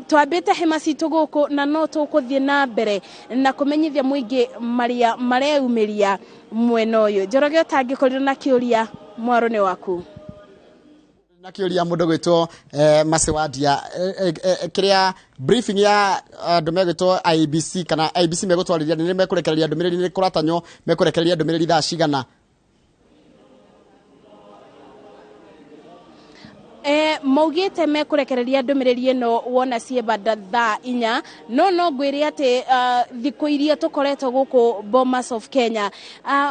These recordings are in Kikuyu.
Twambĩte hema citũ gũkũ na no tũkũthiĩ na mbere na kũmenyithia mũingĩ marĩa mareyumĩria mwena ũyũ. Njoroge, ũtangĩkorirwo na kĩũria, mwaro nĩ waku. Na kĩũria mũndũ gwĩtwo Macewadia, kĩrĩa briefing ya andũ megwĩtwo IEBC kana IEBC megũtwarĩria nĩ mekũrekereria ndũmĩrĩri, nĩ kũratanywo mekũrekereria ndũmĩrĩri thaa cigana? Maugĩte mekũrekereria ndũmĩrĩri ĩno wona ciebanda thaa 4, no ngwĩre atĩ thikũ iria tũkoretwo gũkũ Bomas of Kenya,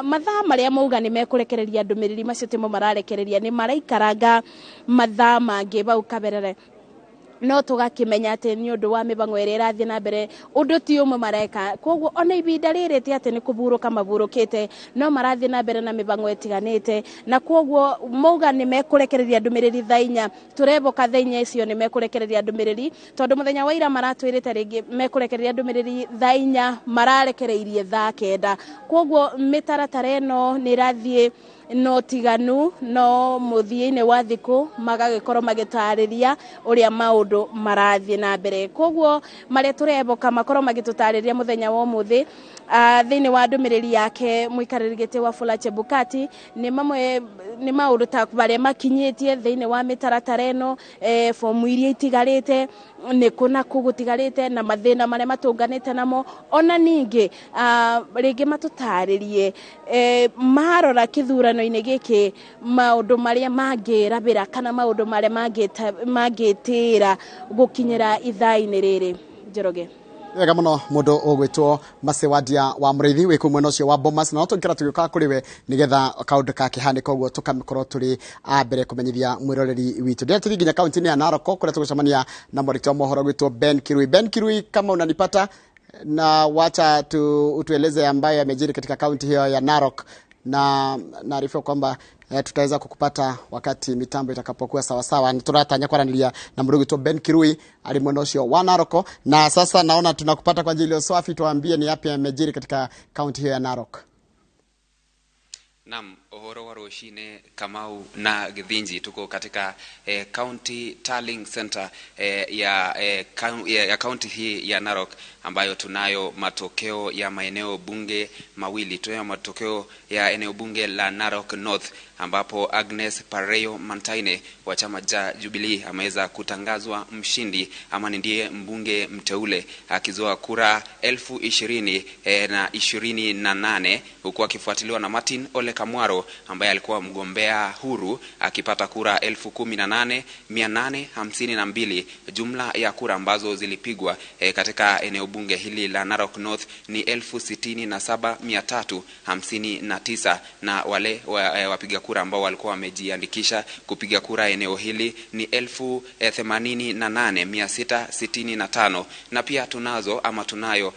mathaa marĩa mauga nĩ mekũrekereria ndũmĩrĩri macio timo mararekereria, nĩ maraikaranga mathaa mangĩ bau kaberere, no tũgakĩmenya atĩ nĩ ũndũ wa mĩbango ĩrĩa ĩrathiĩ na mbere, ũndũ ti ũmwe mareka. Koguo ona ibinda rĩrĩ ti atĩ nĩ kũburũka maburũkĩte, no marathiĩ na mbere na mĩbango ĩtiganĩte, na koguo mauga nĩ mekũrekereria ndũmĩrĩri thaa 4. Tũreboka thaa 4 icio nĩ mekũrekereria ndũmĩrĩri, tondũ mũthenya wa ira maratwĩrĩte rĩngĩ mekũrekereria ndũmĩrĩri thaa 4, mararekereirie thaa 9. Koguo mĩtaratara ĩno nĩ ĩrathiĩ no tiganu, no mũthia-inĩ wa thikũ magagĩkorwo magĩtarĩria ũrĩa maũndũ marathiĩ na mbere. Koguo marĩa tũreboka makorwo magĩtũtarĩria mũthenya wa ũmũthĩ thĩinĩ wa ndũmĩrĩri yake mũikarĩri gĩtĩ Wafula Chebukati nĩ mamwe nĩ maũndũ ta marĩa makinyĩtie thĩinĩ wa mĩtaratara ĩno, fomu iria itigarĩte, nĩ kũ na kũ gũtigarĩte, na mathĩna marĩa matũnganĩte namo. Ona ningĩ rĩngĩ matũtarĩrie marora kĩthurano-inĩ gĩkĩ maũndũ marĩa mangĩrabĩra kana maũndũ marĩa mangĩtĩra gũkinyĩra ithaa-inĩ rĩrĩ. Njoroge. Wega mũno mũndũ ũgwĩtwo Macewadia wa Mũrĩithi wĩ kũu mwena ũcio wa Bomas, na no tũngĩkĩra tũgĩũkaga kũrĩ we nĩgetha kaũndũ kakĩhanĩka ũguo tũkakorwo tũrĩ a mbere kũmenyithia mwĩroreri witũ. Ndĩrenda tũthiĩ nginya kaunti-inĩ ya Narok kũrĩa tũgũcemania na mwandĩki wa mohoro gwĩtwo Ben Kirui. Ben Kirui, kama unanipata, na wacha tu utueleze ambayo yamejiri katika kaunti hiyo ya Narok, na naarifiwa kwamba tutaweza kukupata wakati mitambo itakapokuwa sawa sawa. Turatanya kwaranĩria na mũndũ ũgwĩtwo Ben Kirui ari mwena ũcio wa Narok, na sasa naona tunakupata kwa njia iliyo safi. Tuambie ni yapi yamejiri katika kaunti hiyo ya Narok. Naam, uhoro wa rucine Kamau na Githinji. Tuko katika County Tallying Center ya county hii ya Narok, ambayo tunayo matokeo ya maeneo bunge mawili. Tunayo matokeo ya eneo bunge la Narok North, ambapo Agnes Pareyo Mantaine wa chama cha Jubilee ameweza kutangazwa mshindi ama ni ndiye mbunge mteule akizoa kura elfu ishirini na ishirini na nane, huku akifuatiliwa na Martin Ole Kamwaro ambaye alikuwa mgombea huru akipata kura 18,852. Jumla ya kura ambazo zilipigwa katika eneo bunge hili la Narok North ni 67,359, na wale wapiga kura ambao walikuwa wamejiandikisha kupiga kura eneo hili ni 88,665. Na pia tunazo ama tunayo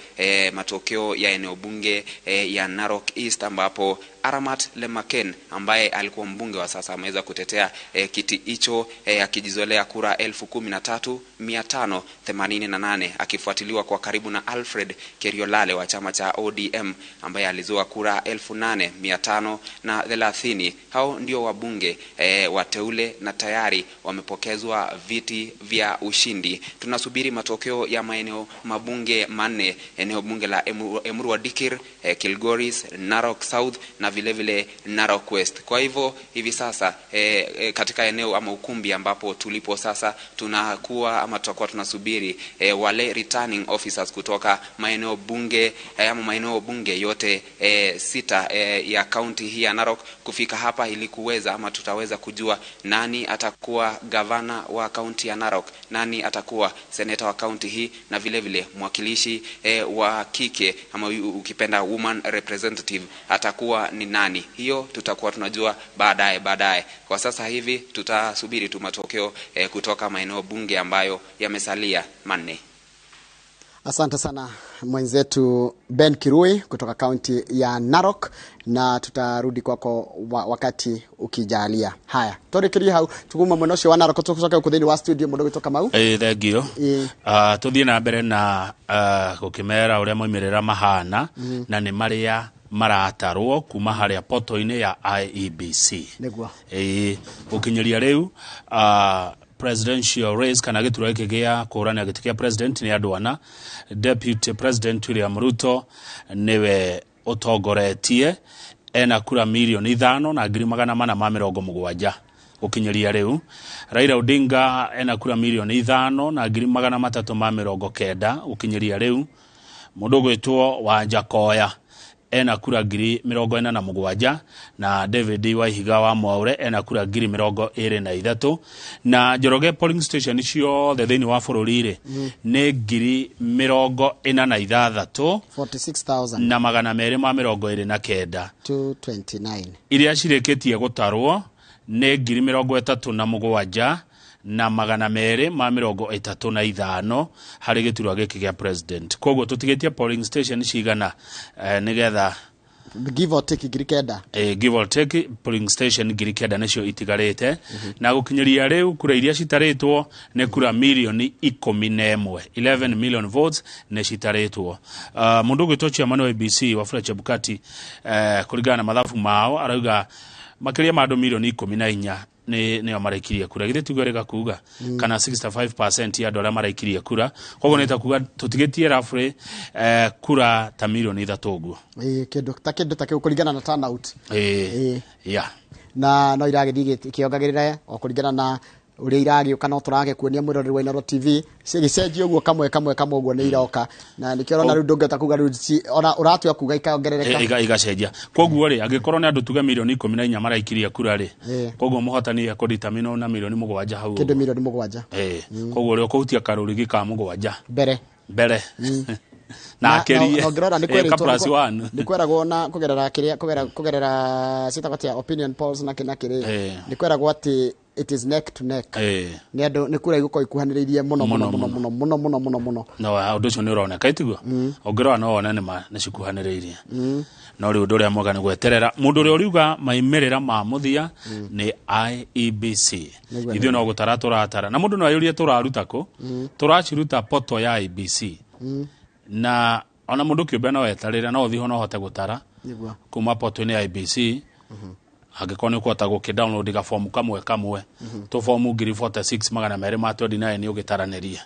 matokeo ya eneo bunge ya Narok East, ambapo Aramat Lemaken ambaye alikuwa mbunge wa sasa ameweza kutetea kiti hicho akijizolea kura 13,588, akifuatiliwa kwa karibu na Alfred Keriolale wa chama cha ODM ambaye alizoa kura 8,530. Hao ndio wabunge wateule na tayari wamepokezwa viti vya ushindi. Tunasubiri matokeo ya maeneo mabunge manne, eneo bunge la Emurua Dikir, Kilgoris, Narok South na vile vile Narok West. Kwa hivyo hivi sasa katika eneo ama ukumbi ambapo tulipo sasa tunakuwa ama tutakuwa tunasubiri wale returning officers kutoka maeneo bunge ama maeneo bunge yote 6 ya kaunti hii ya Narok kufika hapa ili kuweza ama tutaweza kujua nani atakuwa gavana wa kaunti ya Narok, nani atakuwa seneta wa kaunti hii, na vile vile mwakilishi wa kike ama ukipenda woman representative atakuwa ni nani. Hiyo tutakuwa tunajua baadaye. Kwa sasa hivi tutasubiri tu matokeo kutoka maeneo bunge ambayo yamesalia manne. Asante sana mwenzetu Ben Kirui kutoka kaunti ya Narok, na tutarudi kwako wakati ukijalia. Haya, tũrĩkĩrie hau tuguma mwena ũcio wa Narok, tũcoke gũkũ thĩinĩ wa studio mũndũ gwĩtwo Kamau. Thank you. Tũthiĩ na mbere na gũkĩmera ũrĩa moimĩrĩra mahana, na nĩ marĩa maratarwo kuma harĩa poto-inĩ ya IEBC. Nĩguo. Gũkinyĩria rĩu, presidential race kana gĩturwa gĩkĩ gĩa kũhũranĩra gĩtĩ kĩa president nĩ andũ ana. Deputy President William Ruto nĩwe ũtongoretie, ena kura 5,470,000 gũkinyĩria rĩu. Raila Odinga ena kura 5,390,000 gũkinyĩria rĩu. Mũndũ ũgwĩtwo Wanjakoya ena kura 47,000 na David Waihiga wa Mwaure ena kura 23,000. Na Njoroge, polling station ciothe thĩinĩ wa bũrũri rĩ nĩ 46,229 46,229. Na 229. Iria cirĩkĩtie gũtarwo nĩ 37,235 harĩ gĩturwa gĩkĩ gĩa president. Koguo tũtigĩtie polling station cigana nĩgetha Give or take 9,000. Give or take polling station 9,000 nĩcio itigarĩte. Na gũkinyĩria rĩu kura iria citarĩtwo nĩ kura 11 milioni, 11 million votes nĩ citarĩtwo. Mũndũ ũgwĩtwo chairman wa IEBC, Wafula Chebukati, kũringana na mathabu mao arauga makĩria ma andũ 14 milioni nĩ nĩo maraikirie kura. Githĩ tiguo rĩga kuga kana 65% ya andũ arĩa maraikirie kura? Koguo nĩ ta kuga tũtigĩtie roughly kura ta 3 milioni ũguo. Ĩĩ, kĩndũ ta kĩu kũringana na turnout. Ĩĩ, yeah. Na no iragĩthiĩ ikĩongagĩrĩra o kũringana na ũrĩa iragĩũka, no tũragĩkuonia mwĩroreri wa Inooro TV cigĩcenjia ũguo kamwe kamwe kamwe ũguo nĩ iroka, na nĩkĩo ũrona rĩu ndũngĩhota kuga rĩu ona ũratua kuga ikaongerereka. Igacenjia. Koguo rĩ, angĩkorwo nĩ andũ tuge 14 milioni maraikirie kura rĩ, koguo mũhotani ekũdeterminwo na 7 milioni hau kĩndũ ũguo. 7 milioni. Koguo ũrĩa ũkũhutia karũrigi ka mũgwanja mbere mbere na akĩrie na ũngĩrora nĩ ka kwerĩtwo plus one. Nĩ kweragwo na kũgerera kĩrĩa kũgerera ciĩtagwo atĩa, opinion polls na kĩ na kĩrĩ, nĩ kweragwo atĩ it is neck to neck. Nĩ andũ nĩ kura igũkorwo ikuhanĩrĩirie mũno mũno. Mũno, mũno mũno mũno mũno mũno mũno. No ũndũ ũcio nĩ ũroneka itiguo ũngĩrora no wone nĩ ma nĩ cikuhanĩrĩirie. No rĩu ũndũ ũrĩa mwega nĩ gweterera mũndũ ũrĩa ũriuga maimĩrĩra ma mũthia nĩ IEBC. Nĩguo. Ithuĩ no gũtara tũratara, na mũndũ no ayũrie tũraruta kũ. Tũraciruta poto ya IEBC, na ona mũndũ kĩũmbe no etarĩre, no ũthiĩ ho no ũhote gũtara kuma poto-inĩ ya IEBC angĩkorwo nĩ ũkũhota gũkĩ download gabomu kamwe kamwe, tũbomu 46,229 ũgĩtaranĩria,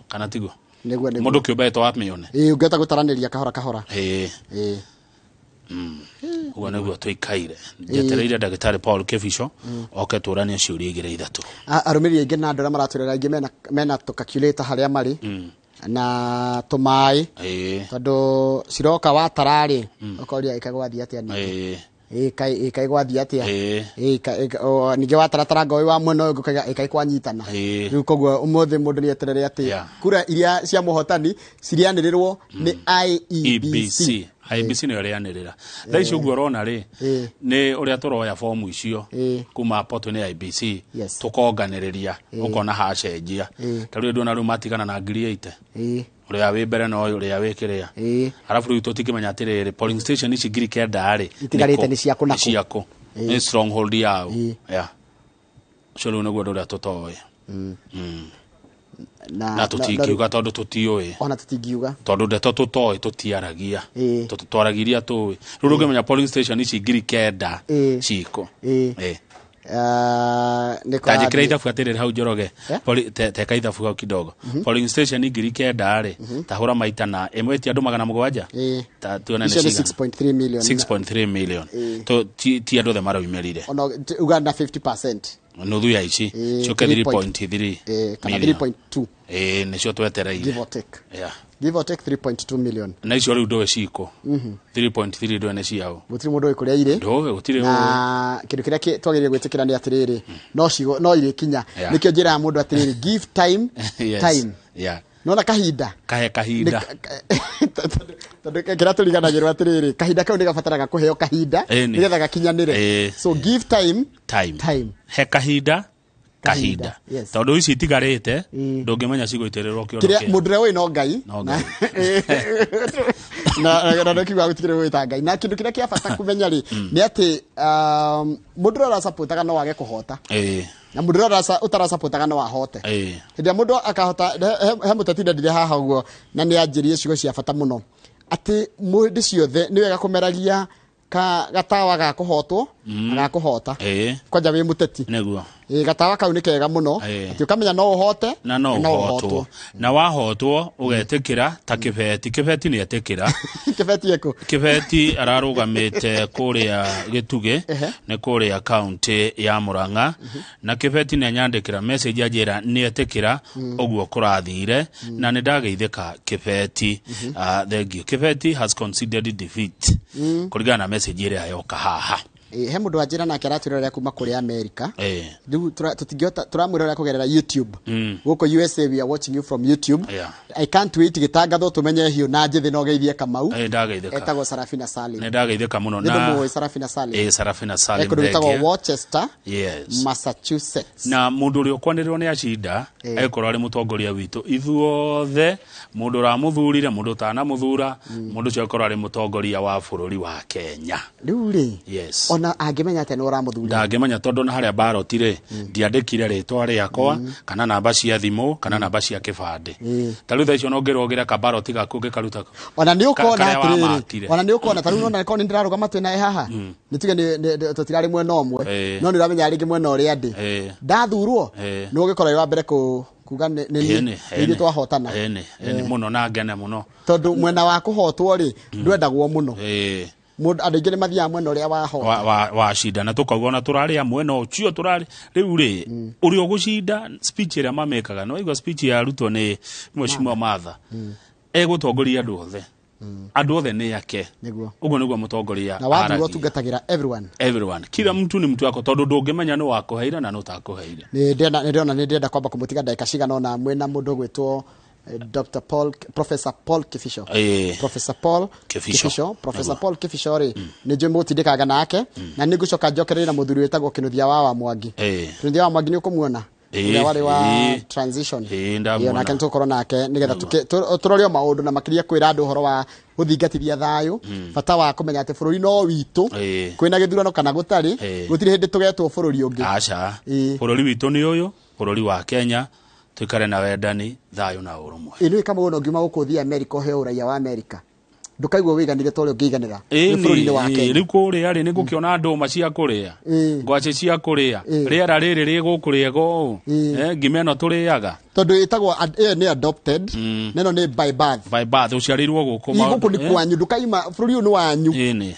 kana tiguo? Nĩguo. Mũndũ kĩũmbe etwo amĩone. Ĩĩ, ũngĩhota gũtaranĩria kahora kahora. Ĩĩ. Ĩĩ. Ũguo nĩguo tũikaire njetereire ndagĩtarĩ Paul Kĩbico oke tũranie ciũria igĩrĩ ithatũ. Arũmĩrĩri aingĩ na andũ arĩa maratwĩrora aingĩ mena tũcalculator harĩa marĩ na tũmaĩ, tondũ ciroka watararĩ ũkoria ĩkagwathiĩ atĩa ningĩ. Ĩĩ, ĩkaigwathiĩ atĩa. Ĩĩ, ningĩ wataratara ngoi wa mwena ũyũ ũngĩ ũkaiga ĩkwanyitana. Rĩu koguo ũmũthĩ mũndũ nĩ eterere atĩ kura iria cia mũhotani cirianĩrĩrwo nĩ IEBC. EBC, IEBC nĩyo ĩrĩanĩrĩra thaa ici ũguo ũrona rĩ, nĩ ũrĩa tũroya fomu icio kuma poto-inĩ ya IEBC, tũkonganĩrĩria ũkona hacenjia. Ta rĩu ndona rĩu matigana na 80,000, ũrĩa wĩ mbere na ũyũ ũrĩa wĩ kĩrĩa. Arabu rĩu tũtikĩmenya atĩrĩrĩ, polling station ici 9,000 rĩ Itigarĩte nĩ nĩ ciakũ na nĩ kũ? ciakũ, nĩ stronghold yao. Yeah, ũcio rĩu nĩguo ũndũ ũrĩa tũtoĩ. Na tũtingiuga tondũ tũtiũĩ. Ona tũtingiuga. Tondũ ndeto tũtoĩ tũtiaragia. Twaragia iria tũĩ. Rĩu ndũngĩmenya polling station ici 9,000 ciko. Nĩ Ta njĩkĩra kũrathiĩ- ithabu atĩrĩrĩ hau, Njoroge. Teka ithabu hau kidogo. Polling station 9,000 rĩ, ta hũra maita na ĩmwe ĩtia andũ 700. Ta tuone nĩ Icio nĩ cigana. 6.3 million. 6.3 million. Ti andũ othe maraumĩrire. Ona uga na 50%. Nuthu ya ici ciũke 3.3 kana million. 3.2. Ĩĩ, nĩcio twetereire. Give or take. Give or take 3.2 million. Na icio rĩu ndũĩ ciko 3.3, ndũĩ nĩ ciao. Gũtirĩ mũndũ ũĩ kũrĩa irĩ. Ndũĩ, gũtirĩ ũĩ. Na kĩndũ kĩrĩa twagĩrĩire gwĩtĩkĩra nĩ atĩrĩrĩ, no cigo no irĩkinya. Nĩkĩo njĩraga mũndũ atĩrĩrĩ, give time. Time. Nona kahinda. Kahe kahinda. Tondũ kĩrĩa tũriganagĩrwo atĩrĩrĩ, kahinda kau nĩ gabataraga kũheo kahinda nĩgetha gakinyanĩre. So give time. Time. Time. He kahinda Kahinda, kahinda, yes. tondũ ici itigarĩte ndũngĩmenya cigũitĩrĩrwo kĩondo kĩrĩa kĩa. Mũndũ ũrĩa ũĩ no Ngai. No Ngai. Na nĩkiuga gũtikĩrĩ gwĩta Ngai, na kĩndũ kĩrĩa kĩa bata kũmenya rĩ nĩ atĩ mũndũ ũrĩa ũracapotaga no age kũhota, na mũndũ ũrĩa ũtaracapotaga no ahote. Hĩndĩ ĩrĩa mũndũ akahota, he mũteti ndendire haha ũguo na nĩ anjĩrie ciugo cia bata mũno atĩ hĩndĩ ciothe nĩ wega kũmeragia gatawa ga kũhotwo na ga kũhota, kwanja wĩ mũteti. Nĩguo. Gatawa kau nĩ kega mũno atĩ ũkamenya no ũhote na no ũhotwo na wahotwo ũgetĩkĩra ta Kĩbeti. Kĩbeti nĩ etĩkĩra. Kĩbeti eko Kĩbeti ararũgamĩte kũrĩa Gĩtugĩ, nĩ kũrĩa kaunti ya Murang'a, na Kĩbeti nĩ anyandĩkĩra message anjĩra nĩ etĩkĩra ũguo kũrathire, na nĩ ndageithĩka Kĩbeti. Thank you. Kĩbeti has considered defeat kũringana na message ĩrĩa yoka haha. He mũndũ wanjĩra nake aratwĩrorera kuma kũrĩa America. Rĩu tũtingĩhota, tũramwĩrorera kũgerera YouTube. Gũkũ USA we are watching you from YouTube. I can't wait gĩtangathwo tũmenye hiũ na njĩthĩ no geithie Kamau. Ndageithĩka. Etagwo Sarafina Salim. Nĩ ndageithĩka mũno. Nĩ ndũmũĩ Sarafina Salim? Sarafina Salim. Kũndũ gwĩtagwo Worcester, yes, Massachusetts. Na mũndũ ũrĩa ũkwanĩrĩrwo nĩ acinda ekorwo arĩ mũtongoria witũ ithuothe, mũndũ ũramũthurire, mũndũ ũtanamũthura, mũndũ ũcio ekorwo arĩ mũtongoria wa bũrũri wa Kenya. Rĩu rĩ, yes, ona angĩmenya atĩa nĩ ũramũthurire? Ndangĩmenya tondũ na harĩa baroti rĩ, ndiandĩkire rĩtwa rĩakwa kana namba cia thimũ kana namba cia kĩbandĩ. Ta rĩu thaa icio no ngĩrwo ngĩre kabaroti gaku ngĩkaruta. Ona nĩ ũkona Karĩa atĩrĩrĩ, wamakire. ona nĩ ũkona ta rĩu nona korwo nĩ ndĩrarũgama twĩ naye haha, nĩ tuge tũtirarĩ mwena ũmwe, no nĩ ũramenya rĩngĩ mwena ũrĩa ndĩ. Ndathurwo nĩ ũgĩkorwo wĩ wa mbere kuga nĩ ithuĩ twahotana. Ĩni, ĩni mũno na ngene mũno. Tondũ mwena wa kũhotwo rĩ, ndwendagwo mũno. Mũndũ andũ aingĩ nĩ mathiaga mwena ũrĩa wahota. Wa cinda na tũkauga ona tũrarĩ amwe na ũcio tũrarĩ rĩu rĩ, ũrĩa ũgũcinda speech ĩrĩa mamekaga, nĩ waigua speech ya Ruto nĩ Mheshimiwa Martha, egũtongoria andũ othe, andũ othe nĩ ake. Nĩguo. Ũguo nĩguo mũtongoria Na wathurwo aragia. ũtungatagĩra everyone. Everyone, kila mtu ni mtu wako, tondũ ndũngĩmenya nĩ wakũheire na nĩ ũtakũheire. Nĩ ndĩrona nĩ ndĩrona nĩ ndĩrenda kwamba kũmũtiga ndagĩka cigana ũna mwĩna mũndũ ũgwĩtwo Dr. Paul, Professor Paul Kifico. Professor Paul Kifico. Kifico. Professor Nĩguo. Paul Kifico rĩ, nĩ njũĩ mũgũtindĩkanga nake, na nĩ ngũcoka njokererie na mũthuri wĩtagwo Kĩnuthia wa Mwangi. Kĩnuthia wa Mwangi nĩ ũkũmuona? Ũrĩa warĩ wa transition. Ndamuona. Nake nĩ tũgũkorwo nake nĩgetha tũrore o maũndũ na makĩria kwĩra andũ ũhoro wa gũthingatithia thayũ, bata wa kũmenya atĩ bũrũri no witũ, kwĩna gĩthurano kana gũtarĩ, gũtirĩ hĩndĩ tũgetwo bũrũri ũngĩ. Aca. Bũrũri witũ nĩ ũyũ, bũrũri wa Kenya, tuikare na wendani, thayũ na ũrũmwe. Ĩ nĩ kama ũno ngiuma gũkũ ũthiĩ America ũheo ũraiya wa America, ndũkaigua wĩiganĩire ta ũrĩa ũngĩiganĩra nĩ bũrũri-inĩ wa Kenya. Rĩu kũrĩa rĩ, nĩ ngũkĩona ndũma cia kũrĩa, ngwacĩ cia kũrĩa, rĩera rĩrĩ rĩ gũkũ rĩega ũũ, ngima ĩno tũrĩaga. Tondũ ĩtagwo ĩyo nĩ adopted, na ĩno nĩ by birth. By birth, ũciarĩirwo gũkũ. Gũkũ nĩ kwanyu, ndũkaima bũrũri ũyũ nĩ wanyu. Ĩni.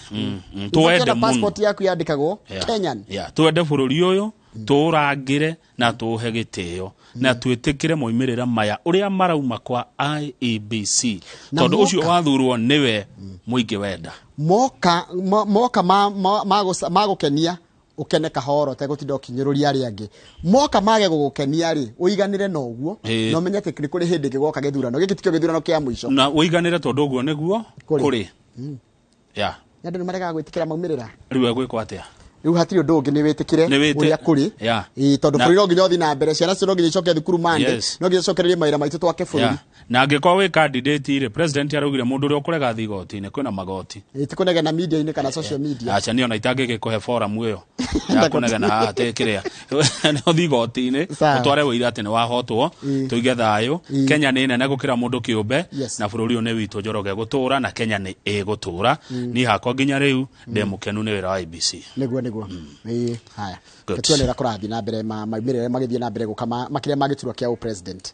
Twende mũno. Passport yaku yandĩkagwo Kenyan. Twende bũrũri ũyũ, tũũrangĩre na tũũhe gĩtĩo na twĩtĩkĩre moimĩrĩra maya ũrĩa marauma kwa IEBC, tondũ ũcio wathurwo nĩwe mũingĩ wenda. Moka moka magũkenia ũkene kahoro ũtegũtinda ũkinyũrũria arĩa angĩ. Moka mage gũgũkenia rĩ, ũiganĩre na ũguo, na ũmenye atĩ nĩ kũrĩ hĩndĩ gĩgoka gĩthurano gĩkĩ tikĩo gĩthurano kĩa mũico. Na ũiganĩre tondũ ũguo nĩguo kũrĩ. Andũ nĩ maregaga gwĩtĩkĩra maumĩrĩra. Rĩu egwĩkwo atĩa? Rĩu hatirĩ ũndũ ũngĩ, nĩ wĩtĩkĩre ũrĩa kũrĩ. Tondũ bũrũri no nginya ũthiĩ na mbere, ciana cio no nginya icoke thukuru Monday, no nginya icokererie mawĩra maitũ twake bũrũri. Na angĩkorwo wĩ candidate rĩ, president araugire mũndũ ũrĩa ũkũrega thiĩ igoti-inĩ, kwĩna magoti. Ti kũnegena media-inĩ kana social media. Aca, niĩ ona itangĩgĩkũhe forum ĩyo ya kũnegena haha atĩ kĩrĩa. Nĩ ũthiĩ igoti-inĩ, ũtware ũira atĩ nĩ wahotwo, tũige thayũ. Kenya nĩ nene gũkĩra mũndũ kĩũmbe, na bũrũri ũyũ nĩ witũ Njoroge gũtũra, na Kenya nĩ ĩgũtũra. Niĩ hakwa nginya rĩu ndĩ mũkenu nĩ wĩra wa IEBC. Nĩguo, nĩguo. Haya. Tuone ũrĩa kũrathiĩ na mbere, maumĩrĩra magĩthiĩ na mbere gũka makĩria ma gĩturwa kĩa president.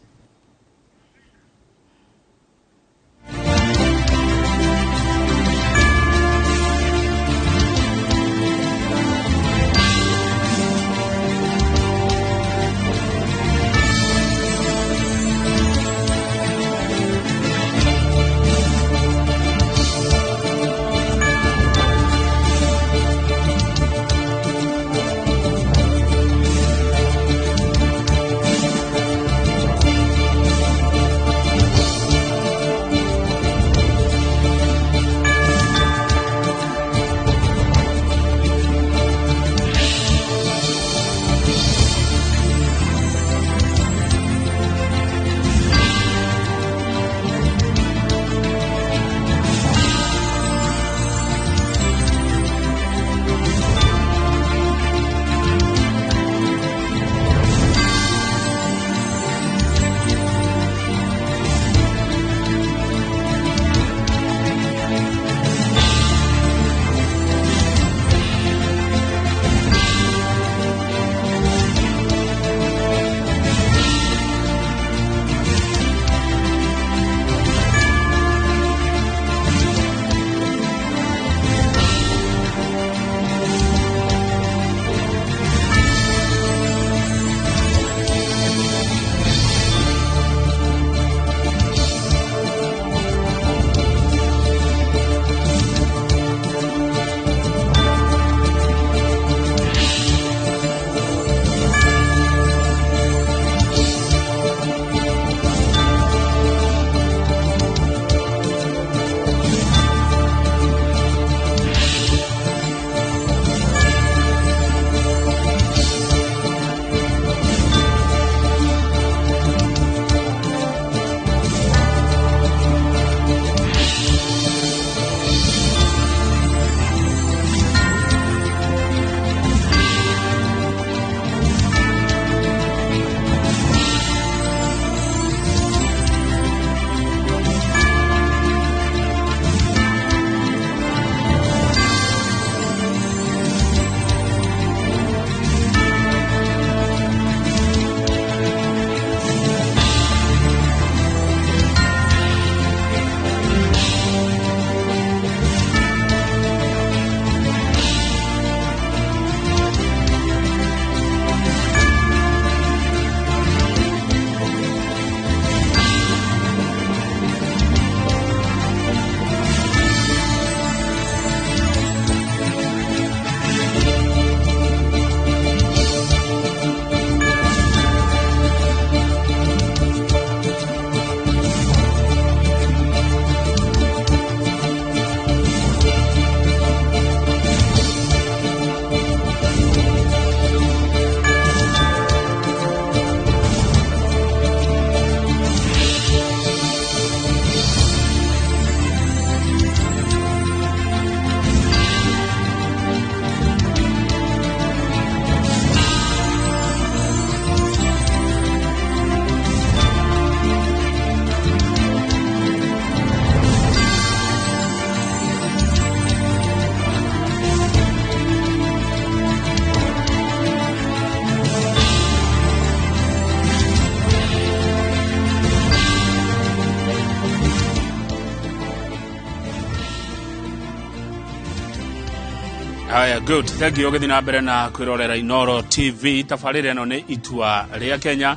Haya, good. Thank you. Ũgĩthiĩ na mbere na kwĩrorera Inoro TV. Tabarĩra ĩno nĩ Itua rĩa Kenya.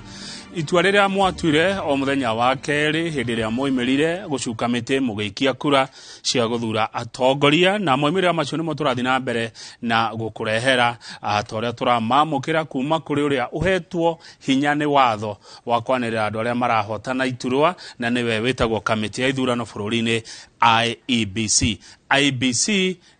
Itua rĩrĩa mwatuire o mũthenya wa kerĩ hĩndĩ ĩrĩa mwoimĩrire gũcuka mĩtĩ mũgĩikia kura cia gũthura atongoria, na moimĩrĩra macio nĩmo tũrathiĩ na mbere na gũkũrehera ta ũrĩa tũramamũkĩra kuma kũrĩ ũrĩa ũhetwo hinya nĩ watho wa kwanĩrĩra andũ arĩa marahotana iturwa, na nĩwe wĩtagwo kamĩtĩ ya ithurano bũrũri-inĩ IEBC. IEBC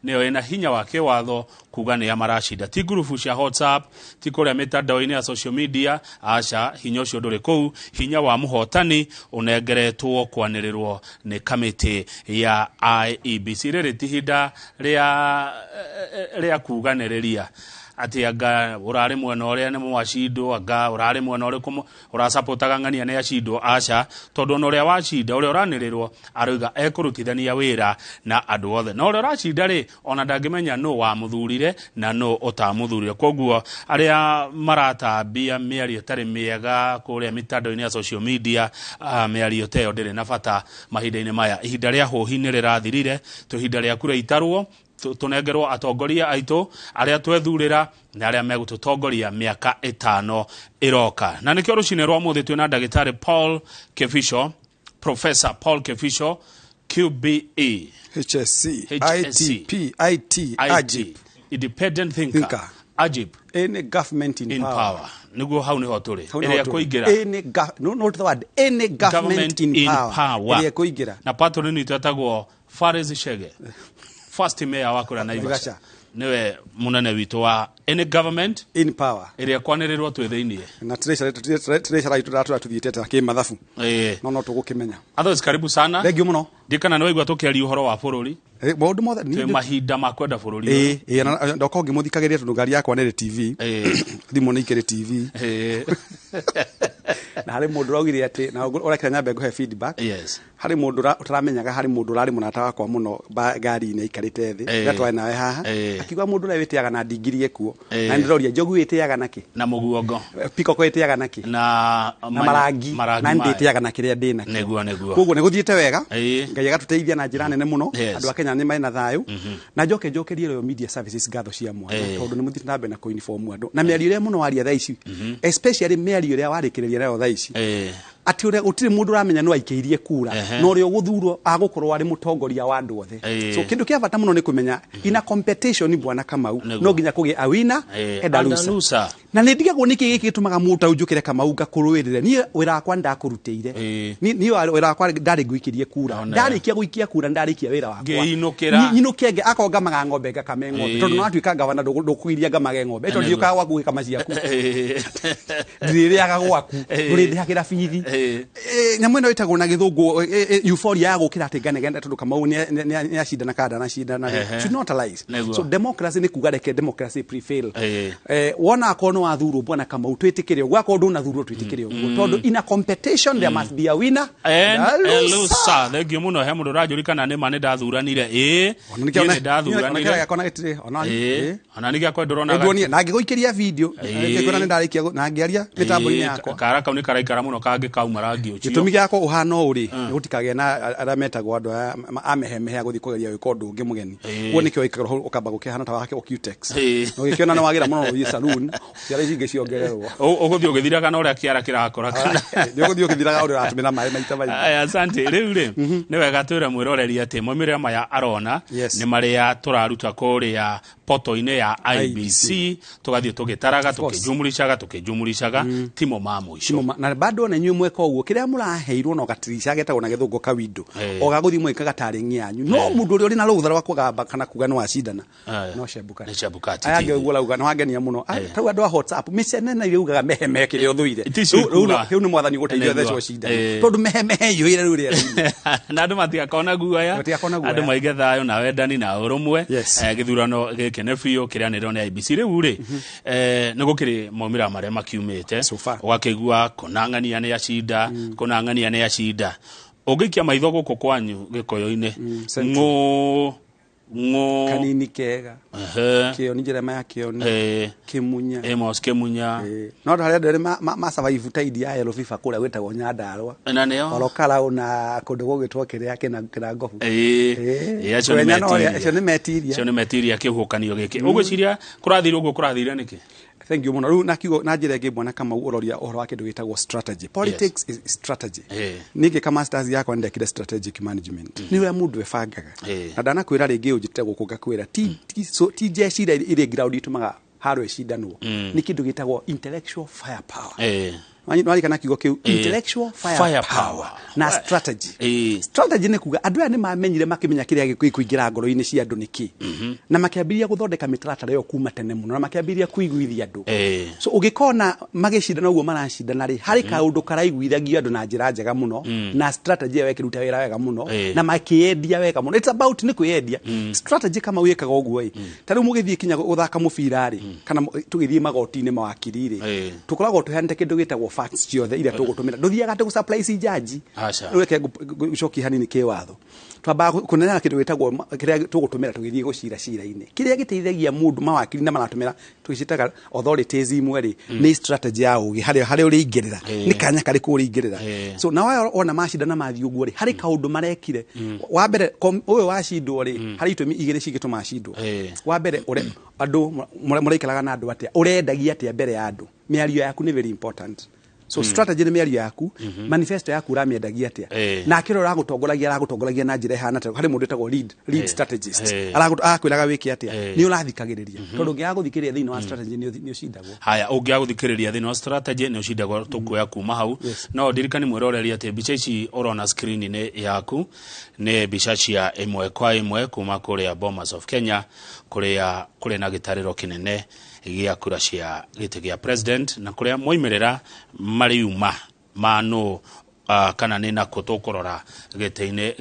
nĩyo ĩna hinya wa kĩwatho kuga nĩa maracinda, ti ngurubu cia WhatsApp, ti kũrĩa mĩtandao-inĩ ya social media. Aca, hinya ũcio ndũrĩ kũu. Hinya wa mũhotani ũnengeretwo kwanĩrĩrwo nĩ kamĩtĩ ya IEBC. Rĩrĩ ti ihinda rĩa kuganĩrĩria atĩ anga ũrarĩ mwena ũrĩa nĩ mwacindwo, anga ũrarĩ mwena ũrĩkũ ũracapotaga ng'ania nĩ acindwo. Aca, tondũ ona ũrĩa wacinda, ũrĩa ũranĩrĩrwo aroiga ekũrutithania wĩra na andũ othe, na ũrĩa ũracinda rĩ, ona ndangĩmenya nũ wamũthurire na nũ ũtamũthurire. Koguo arĩa maratambia mĩario ĩtarĩ mĩega kũrĩa mĩtandao-inĩ ya social media, mĩario ta ĩyo ndĩrĩ na bata mahinda-inĩ maya. Ihinda rĩa hũhi nĩ rĩrathirire, tũ ihinda rĩa kura itarwo, tũnengerwo atongoria aitũ arĩa twethurĩra na arĩa megũtũtongoria mĩaka 5 ĩroka. Na nĩkĩo rũcinĩ rwa mũthĩ twĩna ndagĩtarĩ Paul Kibicho, Professor Paul Kibicho, QBE, HSC, HSC, ITP, IT, AGIP, Independent Thinker, Thinker. AGIP, Any government in, in power. power. Nĩguo hau nĩho tũrĩ. Hau nĩho Ĩrĩa tũrĩ. kũingĩra Any no, not the word, any government in power. Ĩrĩa ĩkũingĩra. Na patron witũ etagwo Faris Chege, first mayor wa kũrĩa Naivasha, Naivasha. nĩwe mũnene witũ wa any government In power. Ĩrĩa kwanĩrĩrwo twĩ thĩiniĩ. Na tũrecara itũ ratũra tũthiĩte ta kĩmathabu. No tũgũkĩmenya. Otherwise, karibu sana. Thank you mũno. Ndikana nĩ waigua tũkĩaria ũhoro wa bũrũri. Maũndũ mothe Twĩ mahinda ma kwenda bũrũri. Ĩĩ, ĩĩ, ndoka ngĩmũthikagĩrĩria tondũ ngari yakwa nĩ ĩrĩ TV. Thimũ nĩ ikĩrĩ TV. Na harĩ mũndũ ũraugire atĩ na ũrekera nyambe ngũhe feedback. Harĩ mũndũ ũtaramenyaga, harĩ mũndũ ũrarĩ mũrata wakwa mũno ngari-inĩ aikarĩte thĩ rĩrĩa twarĩ nawe haha, akiuga mũndũ ũrĩa wĩtĩaga na ndingiri ekuo, na nĩndĩroria njogu wĩtĩaga nakĩ, na mũguongo, pikoko wĩtĩaga nakĩ, na na marangi, na ndĩtĩaga na kĩrĩa ndĩ nakĩo. Nĩguo. Koguo nĩ gũthiĩte wega, Ngai agatũteithia na njĩra nene mũno. Andũ a Kenya nĩ marĩ na thayũ, na njoke njokerie Royal Media Services ngatho cia mwanya, tondũ nĩ mũthiĩte na mbere na kũinform andũ na mĩario ĩrĩa mũno waria thaa ici, especially mĩario ĩrĩa warĩkĩrĩria nayo thaa ici, atĩ ũrĩa gũtirĩ mũndũ ũramenya no aikĩirie kura, na ũrĩa ũgũthurwo agũkorwo arĩ mũtongoria wa andũ othe. So kĩndũ kĩa bata mũno nĩ kũmenya ina competition, bwana Kamau, no nginya kũgĩe a winner and a And a loser. loser. Na nĩ ndigagwo nĩkĩ gĩkĩ gĩtũmaga mũndũ ta ũnjũkĩre Kamau ngakũrũĩrĩre. Niĩ wĩra wakwa nĩndakũrutĩire. Niĩ wĩra wakwa ndarĩ ngũikĩrie kura. Ndarĩkia gũikia kura, ndarĩkia wĩra wakwa. Ngĩinũkĩra. Nyinũke akorwo ngamaga ng'ombe, ngakame ng'ombe, tondũ nĩwatuĩka gavana, ndũkũgiria ngamage ng'ombe, tondũ ndiũkaga gwaku gũgĩkama ciaku, ndirĩrĩaga gwaku, ndũrĩndĩhagĩra bithi. Nyamũ ĩno ĩtagwo na gĩthũngũ euphoria ya gũkĩra atĩ nganegene tondũ Kamau nĩ acindana kana ndanacindana should not arise. So democracy nĩ kuga reke democracy prevail. Wona akorwo nĩ wathurwo, bwana Kamau, twĩtĩkĩre ũguo, akorwo ndũnathurwo, twĩtĩkĩre ũguo, tondũ in a competition there must be a winner and and a a loser. loser. Thank you mũno. He mũndũ ũranjũria nĩ ma nĩ ndathuranire. Ĩĩ, Ona nĩkĩo niĩ nĩ ndathuranire. gĩakwa na gĩtirĩ ona. Ona nĩ gĩakwa ndũrona. Nduonie na ngĩgũikĩria video, ngĩkwĩra nĩ ndarĩkia na ngĩaria mĩtambo-inĩ yakwa. Kara kau nĩ karaikara mũno kangĩkauma rangi ũcio. Gĩtũmi gĩakwa ũhana ũũ rĩ, nĩ gũtikagĩe na arĩa metagwo andũ aya amehemehe a gũthiĩ kũgeria gwĩka ũndũ ũngĩ mũgeni. Ũguo nĩkĩo wĩikaga hau ũkamba gũkĩhana ta wake Ocutex. Na ũgĩkĩona nĩ wagĩra mũno, ũthiĩ saloon ciara ici ingĩ ciongererwo. Ũgũthiĩ ũgĩthiraga na ũrĩa kĩara kĩrakũra kana Nĩ ũgũthiĩ ũgĩthiraga ũrĩa ũratũmĩra maĩ maita maingĩ. Aya, asante. Rĩu rĩ, nĩ wega twĩre mwĩroreri atĩ maumĩrĩra maya arona nĩ marĩa tũraruta kũrĩa poto-inĩ ya IEBC, tũgathiĩ tũgĩtaraga, tũkĩjumuricaga, tũkĩjumuricaga, timo ma mũico. Timo na bado ona inyuĩ mweka ũguo, kĩrĩa mũraheirwo no gatirica getagwo na gĩthũngũ ka window, o gagũthiĩ mwĩkaga tarĩ yanyu, no mũndũ ũrĩa ũrĩ na rũtha rwa kũgamba kana kuga nĩ wacindana no Chebukati. Nĩ Chebukati, Aya ti. angĩ ũguo rauga nĩ wangenia mũno. Tarĩu andũ a WhatsApp mĩcenene iria ugaga mehemehe kĩrĩa ũthũire. Ti cio ikuga. Rĩu nĩ mwathani gũteithia Nĩguo. thecwo cindano, tondũ mehemehe iyũire rĩu rĩera-inĩ. Na andũ matigakona guoya. Matigakona guoya. Andũ maige thayũ na wendani na ũrũmwe. Gĩthurano gĩkĩ nĩ biũ kĩrĩanĩrĩrwo nĩ IEBC. Rĩu rĩ, nĩ gũkĩrĩ maumĩrĩra marĩa makiumĩte. So far. Ũgakĩigua kũnang'ania nĩ acinda, kũnang'ania nĩ acinda. Ũngĩikia maitho gũkũ kwanyu Gĩkũyũ-inĩ, Central. Ng'ũ Ng'o. Kanini kega. Ehe. Kĩoni, Jeremiah Kĩoni. Kĩmunya. Amos Kĩmunya. No harĩ andũ erĩ ma survive tide ya yellow fever kũrĩa gwĩtagwo Nyandarua. Na nĩo. Orokarau na kũndũ gũgĩtwo kĩrĩa kĩna ngobu. Ĩĩ, acio nĩ Kũrĩa no metiria. acio nĩ metiria. Acio nĩ metiria kĩhuhũkanio gĩkĩ. Ũgwĩciria kũrathire ũguo kũrathire nĩkĩ? Thank you mũno. Rĩu na kiugo na njĩra ĩngĩ, bwana Kamau, ũroria ũhoro wa kĩndũ gĩtagwo strategy. Politics is strategy. Niĩ ngĩka masters yakwa nĩndekire strategic management, nĩ ũrĩa mũndũ ebangaga. Na ndanakwĩra rĩngĩ, ũnjĩte gũkũ ngakwĩra ti jeshi iria irĩ ground itũmaga haro ĩcindanwo, nĩ kĩndũ gĩtagwo intellectual firepower. Nĩwarikana kiugo kĩu? Intellectual firepower Firepower. na strategy. Strategy nĩ kuga andũ aya nĩ mamenyire, makĩmenya kĩrĩa gĩkũingĩra ngoro-inĩ cia andũ nĩkĩ, na makĩambĩrĩria gũthondeka mĩtaratara ĩyo kuma tene mũno, na makĩambĩrĩria kũiguithia andũ. So ũgĩkona magĩcindana ũguo maracindana rĩ, harĩ kaũndũ karaiguithagio andũ na njĩra njega mũno, na strategy ĩyo ĩkĩruta wĩra wega mũno, na makĩendia wega mũno. It's about nĩ kwĩyendia. Strategy kama wĩkaga ũguo ĩ, ta rĩu mũgĩthiĩ kinya gũthaka mũbira rĩ, kana tũgĩthiĩ magoti-inĩ, mawakiri rĩ, tũkoragwo tũheanĩte kĩndũ gĩtagwo facts ciothe iria tũgũtũmĩra. Ndũthiaga atĩ gũsurprise jaji. Aca. Rĩu reke ngũcokie hanini kĩwatho. Twambaga kũneana kĩndũ gĩtagwo kĩrĩa tũgũtũmĩra tũgĩthiĩ gũcira cira-inĩ, kĩrĩa gĩteithagia mũndũ. Mawakiri na maratũmĩra tũgĩcitaga authorities imwe rĩ, nĩ strategy ya ũgĩ harĩa ũrĩingĩrĩra, nĩ kanya karĩkũ ũrĩingĩrĩra. So na wao ona macindana mathiĩ ũguo rĩ, harĩ kaũndũ marekire. Wa mbere, ũyũ wacindwo rĩ, harĩ itũmi igĩrĩ cingĩtũma acindwo. Wa mbere, ũre andũ mũraikaraga na andũ atĩa, ũrendagia atĩa mbere ya andũ, mĩario yaku nĩ very important. So strategy nĩ mĩario yaku, manifesto yaku ũramĩendagia atĩa, nake ũrĩa ũragũtongoragia aragũtongoragia na njĩra ĩhana atĩa. Harĩ mũndũ wĩtagwo lead strategist. Arakwĩraga wĩke atĩa, nĩ ũrathikagĩrĩria, tondũ ũngĩaga gũthikĩrĩria thĩinĩ wa strategy nĩ ũcindagwo. Haya, ũngĩaga gũthikĩrĩria thĩinĩ wa strategy nĩ ũcindagwo. Tũkuoya kuma hau. No ndirikani mwĩroreri atĩ mbica ici ũrona screen-inĩ yaku nĩ mbica cia ĩmwe kwa ĩmwe kuma kũrĩa Bomas of Kenya, kũrĩa kũrĩ na gĩtarĩro kĩnene gĩa kura cia gĩtĩ gĩa president, na kũrĩa moimĩrĩra mariuma ma nũ kana nĩ nakũ tũkũrora gĩtĩ-inĩ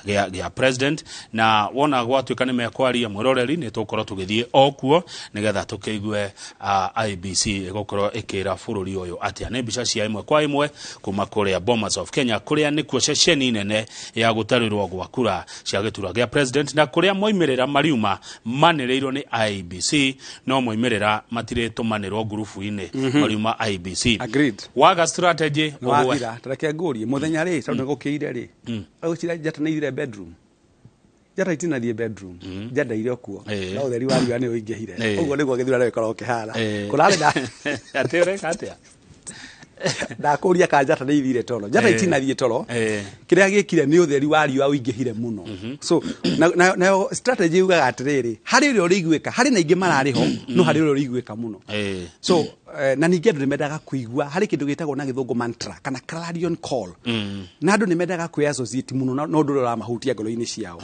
gĩa president. Na wona gwatuĩka nĩ mekwaria, mwĩroreri, nĩ tũgũkorwo tũgĩthiĩ o kuo nĩgetha tũkĩigue IEBC ĩgũkorwo ĩkĩra bũrũri ũyũ atĩa. Nĩ mbica cia ĩmwe kwa ĩmwe kuma kũrĩa Bomas of Kenya, kũrĩa nĩkuo ceceni nene ya gũtarĩrwo gwa kura cia gĩturwa gĩa president, na kũrĩa moimĩrĩra mariuma manĩrĩirwo nĩ IEBC, no moimĩrĩra matirĩtũmanĩrwo ngurubu-inĩ, mariuma IEBC. Agreed. Waga strategy Nĩ wathira. Tareke ngũrie, mũthenya rĩ, tondũ nĩ gũkĩire rĩ, ũgwĩciria njata nĩ ithire bedroom? Njata itinathiĩ bedroom, njata irĩ o kuo, no ũtheri wa riũa nĩ ũingĩhire. Ũguo nĩguo gĩthurano gĩkoragwo kĩhana. Kũrarĩ na Atĩ ũreka atĩa? Ndakũria ka njata nĩ ithire toro. Njata itinathiĩ toro. Kĩrĩa gĩkire nĩ ũtheri wa riũa ũingĩhire mũno. So nayo strategy yugaga atĩrĩrĩ, harĩ ũrĩa ũrĩiguĩka, harĩ na ingĩ mararĩ ho, no harĩ ũrĩa ũrĩiguĩka mũno. So na ningĩ andũ nĩ mendaga kũigua harĩ kĩndũ gĩtagwo na gĩthũngũ mantra kana clarion call, na andũ nĩ mendaga kwĩ associate mũno na ũndũ ũrĩa ũramahutia ngoro-inĩ ciao.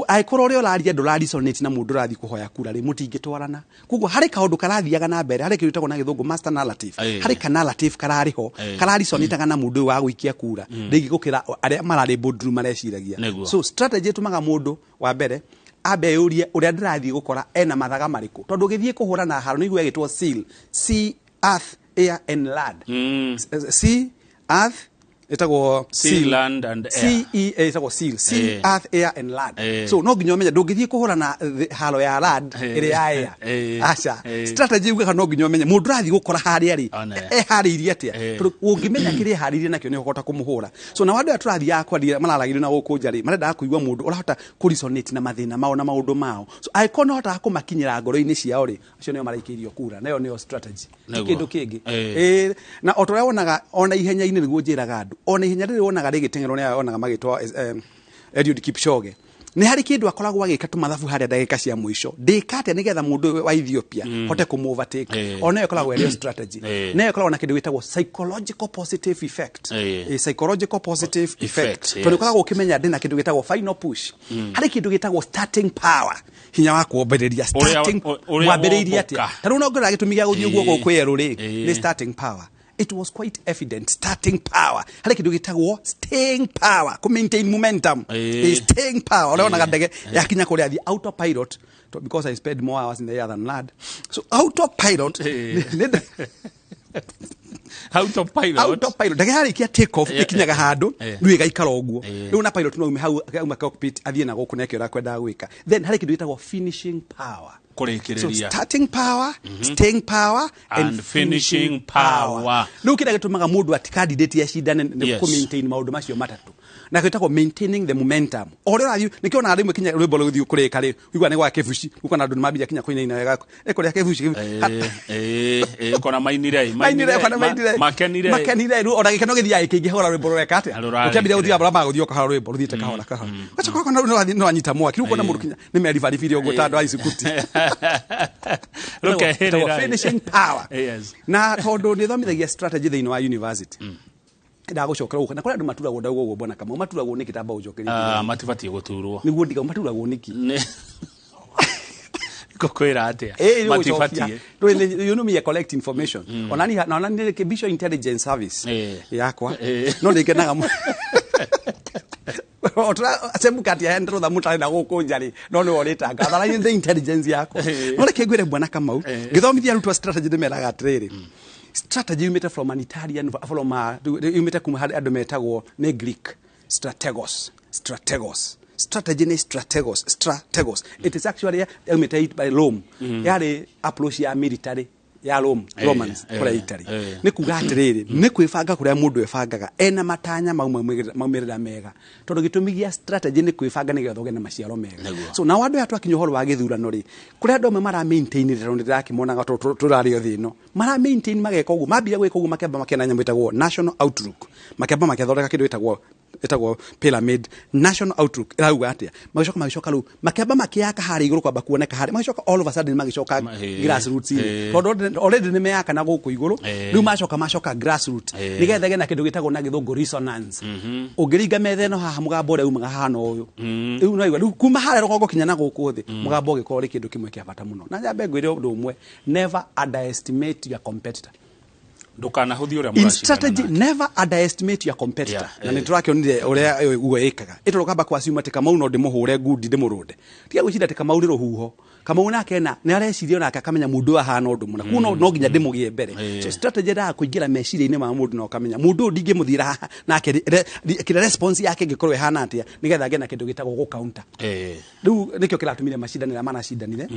Angĩkorwo ũrĩa ũraria ndũra resonate na mũndũ ũrathiĩ kũhoya kura rĩ, mũtingĩtwarana. Koguo harĩ kaũndũ karathiaga na mbere, harĩ kĩndũ gĩtagwo na gĩthũngũ master narrative. Harĩ ka narrative kararĩ ho kararesonataga na mũndũ ũyũ wa gũikia kura rĩngĩ gũkĩra arĩa mararĩ boardroom mareciragia. So strategy ĩtũmaga mũndũ wa mbere ambe eyũrie, ũrĩa ndĩrathiĩ gũkora ena mathaga marĩkũ? Tondũ ũgĩthiĩ kũhũra na haro nĩguo ĩgĩtwo SEAL, sea, earth, air and land. Sea, earth, ĩtagwo Sea, SEAL. land and air. C E A, ĩtagwo SEAL, sea, earth, air and land. So no nginya ũmenye ndũngĩthiĩ kũhũra na haro ya land ĩrĩ ya air. Aca. Strategy yugaga no nginya ũmenye mũndũ ũrathiĩ gũkora harĩa rĩ, eharĩirie atĩa, tondũ ũngĩmenya kĩrĩa eharĩirie nakĩo nĩ ũkũhota kũmũhũra. So na andũ aya tũrathiaga kwaria mararagĩrio na gũkũ nja rĩ, marendaga kũigua mũndũ ũrahota kũresonate na mathĩna mao na maũndũ mao. So angĩkorwo nĩ ũhotaga kũmakinyĩra ngoro-inĩ ciao rĩ, acio nĩo maraikĩirio kura, nayo nĩyo strategy, ti kĩndũ kĩngĩ. Na o ta ũrĩa wonaga ona ihenya-inĩ, nĩguo njĩraga andũ, ona ihenya rĩrĩ wonaga rĩgĩteng'erwo nĩ aya wonaga magĩtwo Eliud Kipchoge, nĩ harĩ kĩndũ akoragwo agĩka tũmathabu harĩa ndagĩka cia mũico, ndĩka atĩa nĩgetha mũndũ ũyũ wa Ethiopia hote kũmũ overtake. Ona ĩyo ĩkoragwo ĩrĩ o strategy. Nayo ĩkoragwo na kĩndũ gĩtagwo psychological positive effect. Psychological positive effect, Effect, tondũ ũkoragwo ũkĩmenya ndĩna kĩndũ gĩtagwo final push, harĩ kĩndũ gĩtagwo starting power, hinya wa kuombĩrĩria, starting Ũrĩa mwambĩrĩirie atĩa. wombũka. Ta rĩu no ngĩrora gĩtũmi gĩa gũthiĩ ũguo gũkũ yerũ rĩ, nĩ starting power. It was quite evident, starting power. Harĩ kĩndũ gĩtagwo staying power, kũ maintain momentum. Staying power, ũrĩa wonaga ndege yakinya kũrĩa athiĩ autopilot, because I spend more hours in the air than land, so autopilot. Autopilot. Autopilot ndege yarĩkia take off, ĩkinyaga handũ, rĩu ĩgaikara ũguo. Rĩu na pilot no ume hau, auma cockpit, athiĩ na gũkũ neke ũrĩa akwendaga gwĩka. Then harĩ kĩndũ gĩtagwo finishing power. So Kũrĩkĩrĩria. starting power, staying power and, And finishing power. Rĩu kĩrĩa gĩtũmaga mũndũ ati candidate acindane nĩ kũ maintain maũndũ macio matatũ, na gĩtagwo maintaining the momentum. O ũrĩa ũrathiĩ, nĩkĩo onaga rĩmwe kinya rwĩmbo rũgĩthiĩ kũrĩka rĩ, ũigua nĩ gwa kĩbuci, ũkona andũ nĩmambia kinya kũinaina wega ĩkũrĩa kĩbuci. Kona mainire. Mainire, kana mainire. Makenire. Makenire. Rĩu ona gĩkeno gĩthiaga gĩkĩingĩha rwĩmbo rũreka atĩa? Rũrarĩkĩrĩra. Ũkĩambĩrĩria gũthiĩ bara magũthiĩ o kahora, rwĩmbo rũthiĩte kahora kahora, ũgacoka ũkona rĩu nĩwanyita mwaki. Rĩu ũkona mũndũ kinya nĩmeribaribire ũguo ta andũ a icukuti. Rũkehĩrĩra. Ĩtagwo finishing power. Na tondũ nĩ thomithagia strategy thĩinĩ wa university, ndagũcokera gũkũ na kũrĩ andũ maturagwo ndauga ũguo, bwana Kamau, maturagwo nĩkĩ? Tamba ũnjokerie. Ah, matibatiĩ gũturwo. Nĩguo ndiga maturagwo nĩkĩ? Ngũkwĩra atĩa? Eh, Matibatiĩ. You know me, I collect information. Onani na onani nĩ Visual Intelligence Service yakwa. No nĩ ngenaga mũno. Chebukati aendera rũtha mũtarĩ na gũkũ nja rĩ, no nĩwe ũrĩtangatha na nĩ intelligence yakwa. No reke ngwĩre, bwana Kamau, ngĩthomithia arutwo strategy ndĩmeraga atĩrĩrĩ, strategy yumĩte from an Italian, from a, yumĩte kuma harĩ andũ metagwo nĩ Greek strategos. Strategos, strategy nĩ strategos. Strategos, it is actually yaumĩte by Rome, yarĩ approach ya military ya Rome, Romans, kũrĩa Italy. Nĩ kuga atĩrĩrĩ, nĩ kwĩbanga kũrĩa mũndũ ebangaga ena matanya mau maumĩrĩra mega, tondũ gĩtũmi gĩa strategy nĩ kwĩbanga nĩgetha ũgĩe na maciaro mega. So nao andũ aya twakinya ũhoro wa gĩthurano rĩ, kũrĩa andũ amwe mara maintain rĩ, tondũ nĩndĩrakĩmonaga tũrarĩ o thĩ ĩno mara maintain, mageka ũguo, mambia gwĩka ũguo, makĩamba makĩona nyamũ ĩtagwo national outlook, makĩamba makĩthondeka kĩndũ ĩtagwo pyramid. National outlook ĩrauga atĩa? Magĩcoka rĩu makĩamba makĩaka harĩa igũrũ, kwamba kuoneka harĩa, magĩcoka all of a sudden magĩcoka grassroots inĩ, tondũ already nĩ meyaka na gũkũ igũrũ. Rĩu macoka grassroots nĩgetha ĩgĩe na kĩndũ gĩtagwo na gĩthũngũ resonance. Ũngĩringa metha ĩno haha, mũgambo ũrĩa umaga haha no ũyũ rĩu no igua rĩu kuma harĩa rũgongo kinya na gũkũ thĩ, mũgambo ũgĩkorwo ũrĩ kĩndũ kĩmwe kĩa bata mũno. Na nyambe ngwĩre ũndũ ũmwe: never underestimate your competitor. Ndũkanahũthie ũrĩa In mũracindana strategy, nake. never underestimate your competitor. Na nĩ tũrakĩonire ũrĩa ũguo ĩkaga ĩtondũ kamba kwaciuma atĩ Kamau no ndĩmũhũre ngundi ndĩmũrũnde. Tiga gwĩciria atĩ Kamau nĩ rũhuho. Kamau nake na nĩ areciria onake akamenya mũndũ ũyũ ahana ũndũ mũna, kuo no nginya ndĩmũgĩe mbere. So strategy endaga kũingĩra meciria-inĩ ma mũndũ na ũkamenya mũndũ ũyũ ndingĩmũthiĩra haha nake kĩrĩa response yake ĩngĩkorwo ĩhana atĩa, nĩgetha agĩe na kĩndũ gĩtagwo gũ counter. Rĩu nĩkĩo kĩratũmire macindanĩra manacindanire.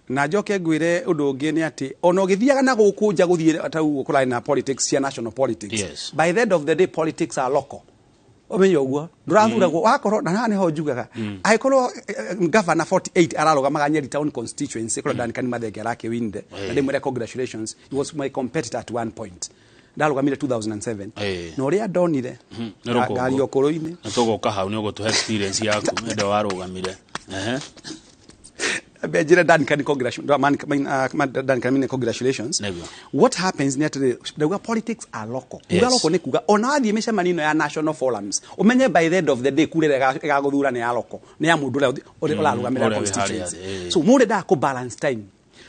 Na njoke ngwĩre ũndũ ũngĩ nĩ atĩ ona ũgĩthiaga na gũkũ nja, gũthiĩ ta ũguo kũrarĩ na politics cia national politics, by the end of the day politics are local. Ũmenye ũguo ndũrathuragwo wakorwo na haha nĩho njugaga, angĩkorwo governor 48 ararũgamaga Nyeri Town constituency kũrĩa Duncan Mathenge arakĩwinire, na ndĩmwĩre congratulations, he was my competitor at one point, ndarũgamire 2007. Na ũrĩa ndonire Nĩ rũkũngũ. ngari ũkũrũ-inĩ. Na tũgoka hau nĩ ũgũtũhe experience yaku hĩndĩ ĩyo warũgamire. Ehe. Njĩre Duncan congratulations. Nĩguo. What happens nĩ atĩrĩrĩ, ndauga politics are local. Kuga local nĩ kuga ona wathiĩ mĩcemanio ĩno ya national forums, ũmenye by the end of the day kura ĩrĩa ĩgagũthura nĩ ya local, nĩ ya mũndũ ũrĩa ũrarũgamĩrĩra ũrĩa wĩ harĩa constituency. thĩ, So mũndũ endaga kũ balance time,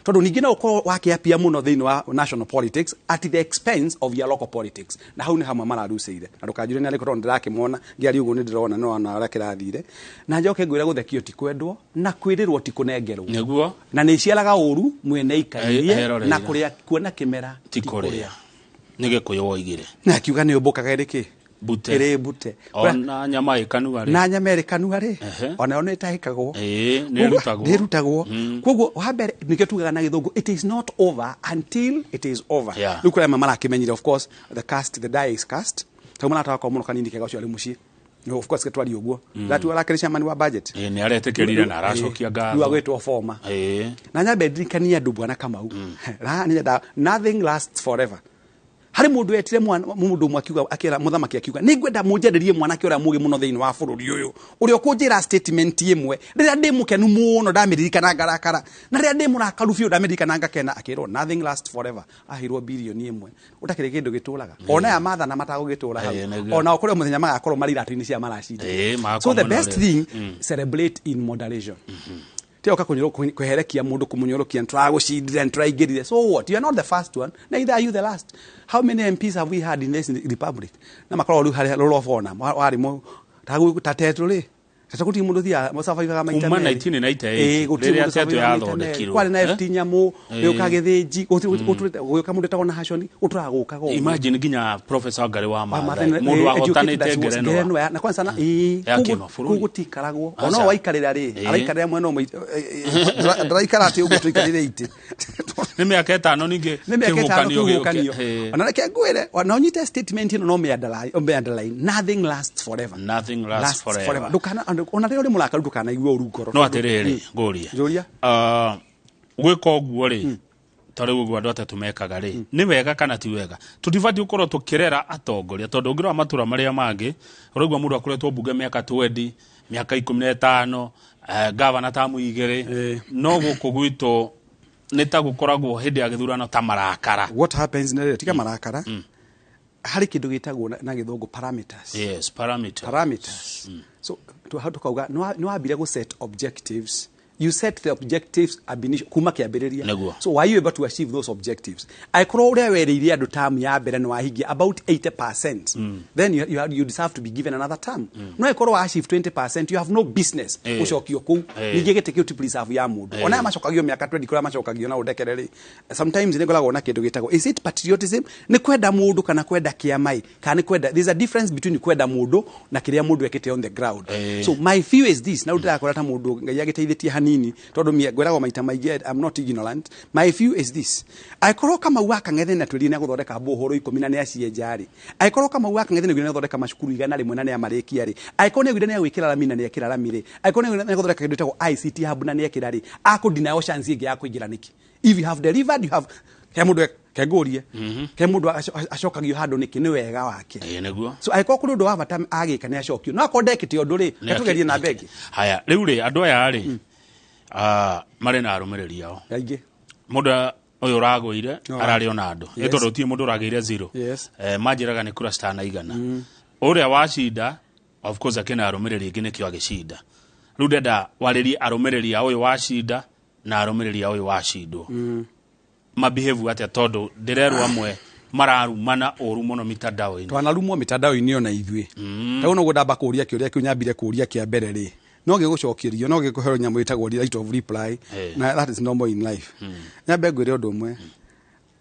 tondũ ningĩ no ũkorwo wakĩapia mũno thĩinĩ wa national politics at the expense of your local politics, na hau nĩ hamwe mararucĩire. Na ndũkanjũrie nĩ arĩkũ, tondũ ndĩrakĩmona ngĩaria ũguo nĩ ndĩrona nĩ ũrĩa kĩrathire. Na njoke ngwĩre, gũthekio ti kwendwo na kwĩrĩrwo ti kũnengerwo. Na nĩ iciaraga ũru mwene ikairie. Eroreire. Na kũrĩa kuona kĩmera Ti kũrĩa nĩ Gĩkũyũ woigire. Na akiuga nĩ ũmbũkaga ĩrĩ kĩ? Mbute. Ĩrĩ mbute. Ona nyama ĩ kanua rĩ. Na nyama ĩrĩ kanua rĩ, onayo nĩ ĩtahĩkagwo. Nĩ ĩrutagwo. Nĩ ĩrutagwo. Koguo wa mbere nĩkĩo tugaga na gĩthũngũ, it is not over until it is over. Rĩu kũrĩa amwe marakĩmenyire, of course the cast, the die is cast, tau marataga kwa mũno kanini kega ũcio arĩ mũciĩ. No, of course gĩtwari ũguo gatu arakĩrĩ chairman wa budget. Nĩ aretĩkĩrire na aracokia Rĩu ngatho. agwĩtwo former. Na nyambe ndirikanie andũ, bwana Kamau, na nĩ nothing lasts forever. Harĩ mũndũ wetire mwana mũndũ ũmwe akiuga, akĩra mũthamaki, akiuga, nĩ ngwenda mũnjenderie mwanake ũrĩa mũgĩ mũno thĩinĩ wa bũrũri ũyũ, ũrĩa ũkũnjĩra statement ĩmwe rĩrĩa ndĩ mũkenu mũno ndamĩririkana ngarakara, na rĩrĩa ndĩ mũrakaru biũ ndamĩririkana ngakena. Akĩrwo nothing lasts forever, aheirwo 1 billion ũtakĩrĩ kĩndũ gĩtũraga, ona aya mathana matagũgĩtũra hau. Nĩguo. Ona kũrĩ o mũthenya magakorwo marĩ iratũ-inĩ cia maracindire. Magakorwo So the mwena best ũrĩa. thing, celebrate in moderation. Tiga kũherekia mũndũ kũmũnyũrũkia, nĩtũragũcindire, nĩtũraingĩrire. So what? You are not the first one, neither are you the last. How many MPs have we had in this republic? Na makoragwo rĩu harĩa rũrobona warĩ ta tetũ rĩ. Tata gũtirĩ mũndũ thiaga survivaga maita Kuma merĩ. 1998, Ĩĩ, gũtirĩ rĩrĩa mũndũ Teto survivaga maita merĩ. yathondekirwo. Kwarĩ na Eh? FT Nyamũ, gũgĩũka Gĩthĩnji, gũgĩũka mũndũ wĩtagwo Nahashoni, gũtũraga gũkaga ũguo. Imagine nginya Professor Wangari wa Wa Maathai, Maathai, mũndũ wahotanĩte educated as was, ngerenwa. ngerenwa na kwanza sana ĩĩ, Ya kũu kĩmabũrũri. kũu gũtiikaragwo. Aca. Ona waikarĩra rĩ, araikarĩra mwena ũmwe, ndaraikara atĩ ũguo tũikarĩre itĩ. Nĩ mĩaka 5 ningĩ Nĩ mĩaka 5 kĩhuhũkanio gĩũke. kĩhuhũkanio. Ona reke ngwĩre, ona ũnyite statement ĩno no ũmĩ underline, nothing lasts forever. Nothing lasts forever. Ndũkana ona rĩrĩa ũrĩ mũrakaru ndũkanaigue ũru ngoro. No atĩrĩrĩ, ngũrie. Njũria. Ah, gwĩka ũguo rĩ, ta rĩu ũguo andũ atatũ mekaga rĩ, nĩ wega kana ti wega? Tũtibatiĩ gũkorwo tũkĩrera atongoria, tondũ ũngĩrora matũra marĩa mangĩ, ũraigua mũndũ akoretwo mbunge mĩaka 20, mĩaka 15, gavana tamu 2. No gũkũ gwitũ nĩ ta gũkoragwo hĩndĩ ya gĩthurano ta marakara. What happens nĩ rĩrĩ, tiga marakara, harĩ kĩndũ gĩtagwo na gĩthũngũ parameters. Yes, parameter. Parameters. So hau tukauga nĩ wambire gũ set objectives. You set the objectives ab initio, kuma kĩambĩrĩria. So were you able to achieve those objectives? Angĩkorwo ũrĩa werĩire andũ term ya mbere nĩ wahingia about 80%, then you deserve to be given another term. No ĩkorwo wa achieve 20%, you have no business gũcokio kũu. Ningĩ gĩtĩ kĩu ti preserve ya mũndũ. Ona aya macokagio mĩaka 20, kũrĩa macokagio na ũndekere rĩ, sometimes nĩ ngoragwo na kĩndũ gĩtagwo, is it patriotism? Nĩ kwenda mũndũ kana kwenda kĩama ĩ? Kana nĩ kwenda, there's a difference between kwenda mũndũ na kĩrĩa mũndũ ekĩte on the ground. So my view is this, na rĩu ndĩrakora ta mũndũ Ngai agĩteithĩtie hanini, tondũ ngwĩragwo maita maingĩ I'm not ignorant. My view is this: angĩkorwo Kamau wa Kang'ethe na twĩrire nĩagũthondeka mbohoro 10 na nĩacienja rĩ, angĩkorwo Kamau wa Kang'ethe nĩaugire nĩagũthondeka macukuru 100 na nĩamarĩkia rĩ, angĩkorwo nĩaugire nĩagwĩkĩra rami na nĩekĩra rami rĩ, angĩkorwo nĩaugire nĩagũthondeka kĩndũ gĩtagwo ICT hub na nĩekĩra rĩ, akũdinayo chance ĩngĩ ya kũingĩra nĩkĩ? If you have delivered, you have he mũndũ kengũrie he mũndũ acokagio handũ nĩkĩ? Nĩ wega wake. Ĩĩ, nĩguo. So angĩkorwo kũrĩ ũndũ wa bata agĩka nĩ acokio, no akorwo ndekĩte ũndũ rĩ, tũgerie namba ĩngĩ. Haya, rĩu rĩ, andũ aya rĩ, marĩ na arũmĩrĩri ao. Aingĩ. Mũndũ ũyũ ũragũire ararĩ ona andũ. Nĩ tondũ gũtirĩ mũndũ ũragĩire zero. Manjĩraga nĩ kura citanaigana. Ũrĩa wacinda, of course, akĩna arũmĩrĩri aingĩ, nĩkĩo agĩcinda. Rĩu ndenda warĩrie arũmĩrĩri a ũyũ wacinda na arũmĩrĩri a ũyũ wacindwo, mabehave atĩa? Tondũ ndĩrerwo amwe mararumana ũru mũno mitandao-inĩ. Twanarumwo mitandao-inĩ ona ithuĩ. Ta ũguo ndamba kũũria kĩũria kĩu, nyambire kũũria kĩa mbere rĩ, no gĩgũcokerio, no gĩkũheo nyamũ ĩtagwo right of reply. Na that is normal in life. Nyambe ngwĩre ũndũ ũmwe: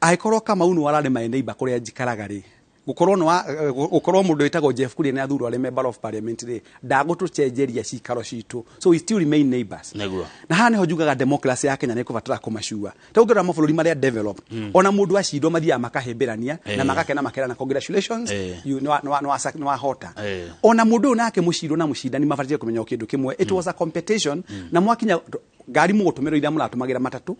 angĩkorwo Kamau nĩ wararĩ my neighbor kũrĩa njikaraga rĩ, gũkorwo nĩ wa gũkorwo mũndũ wĩtagwo Jeff Kuria nĩ athurwo arĩ member of parliament rĩ, ndagũtũcenjeria cikaro citũ, so we still remain neighbors. Na haha nĩho njugaga democracy ya Kenya nĩ ĩkũbatara kũmacua. Ta ũngĩrora mabũrũri marĩa developed, ona mũndũ acindwo mathiaga makahĩmbĩrania na magakena, makerana congratulations, you nĩ wahota. Ona mũndũ ũyũ nake mũcindwo na mũcindani mabatiĩ kũmenya o kĩndũ kĩmwe: it was a competition. Na mwakinya ngari mũgũtũmĩrwo iria mũratũmagĩra matatũ,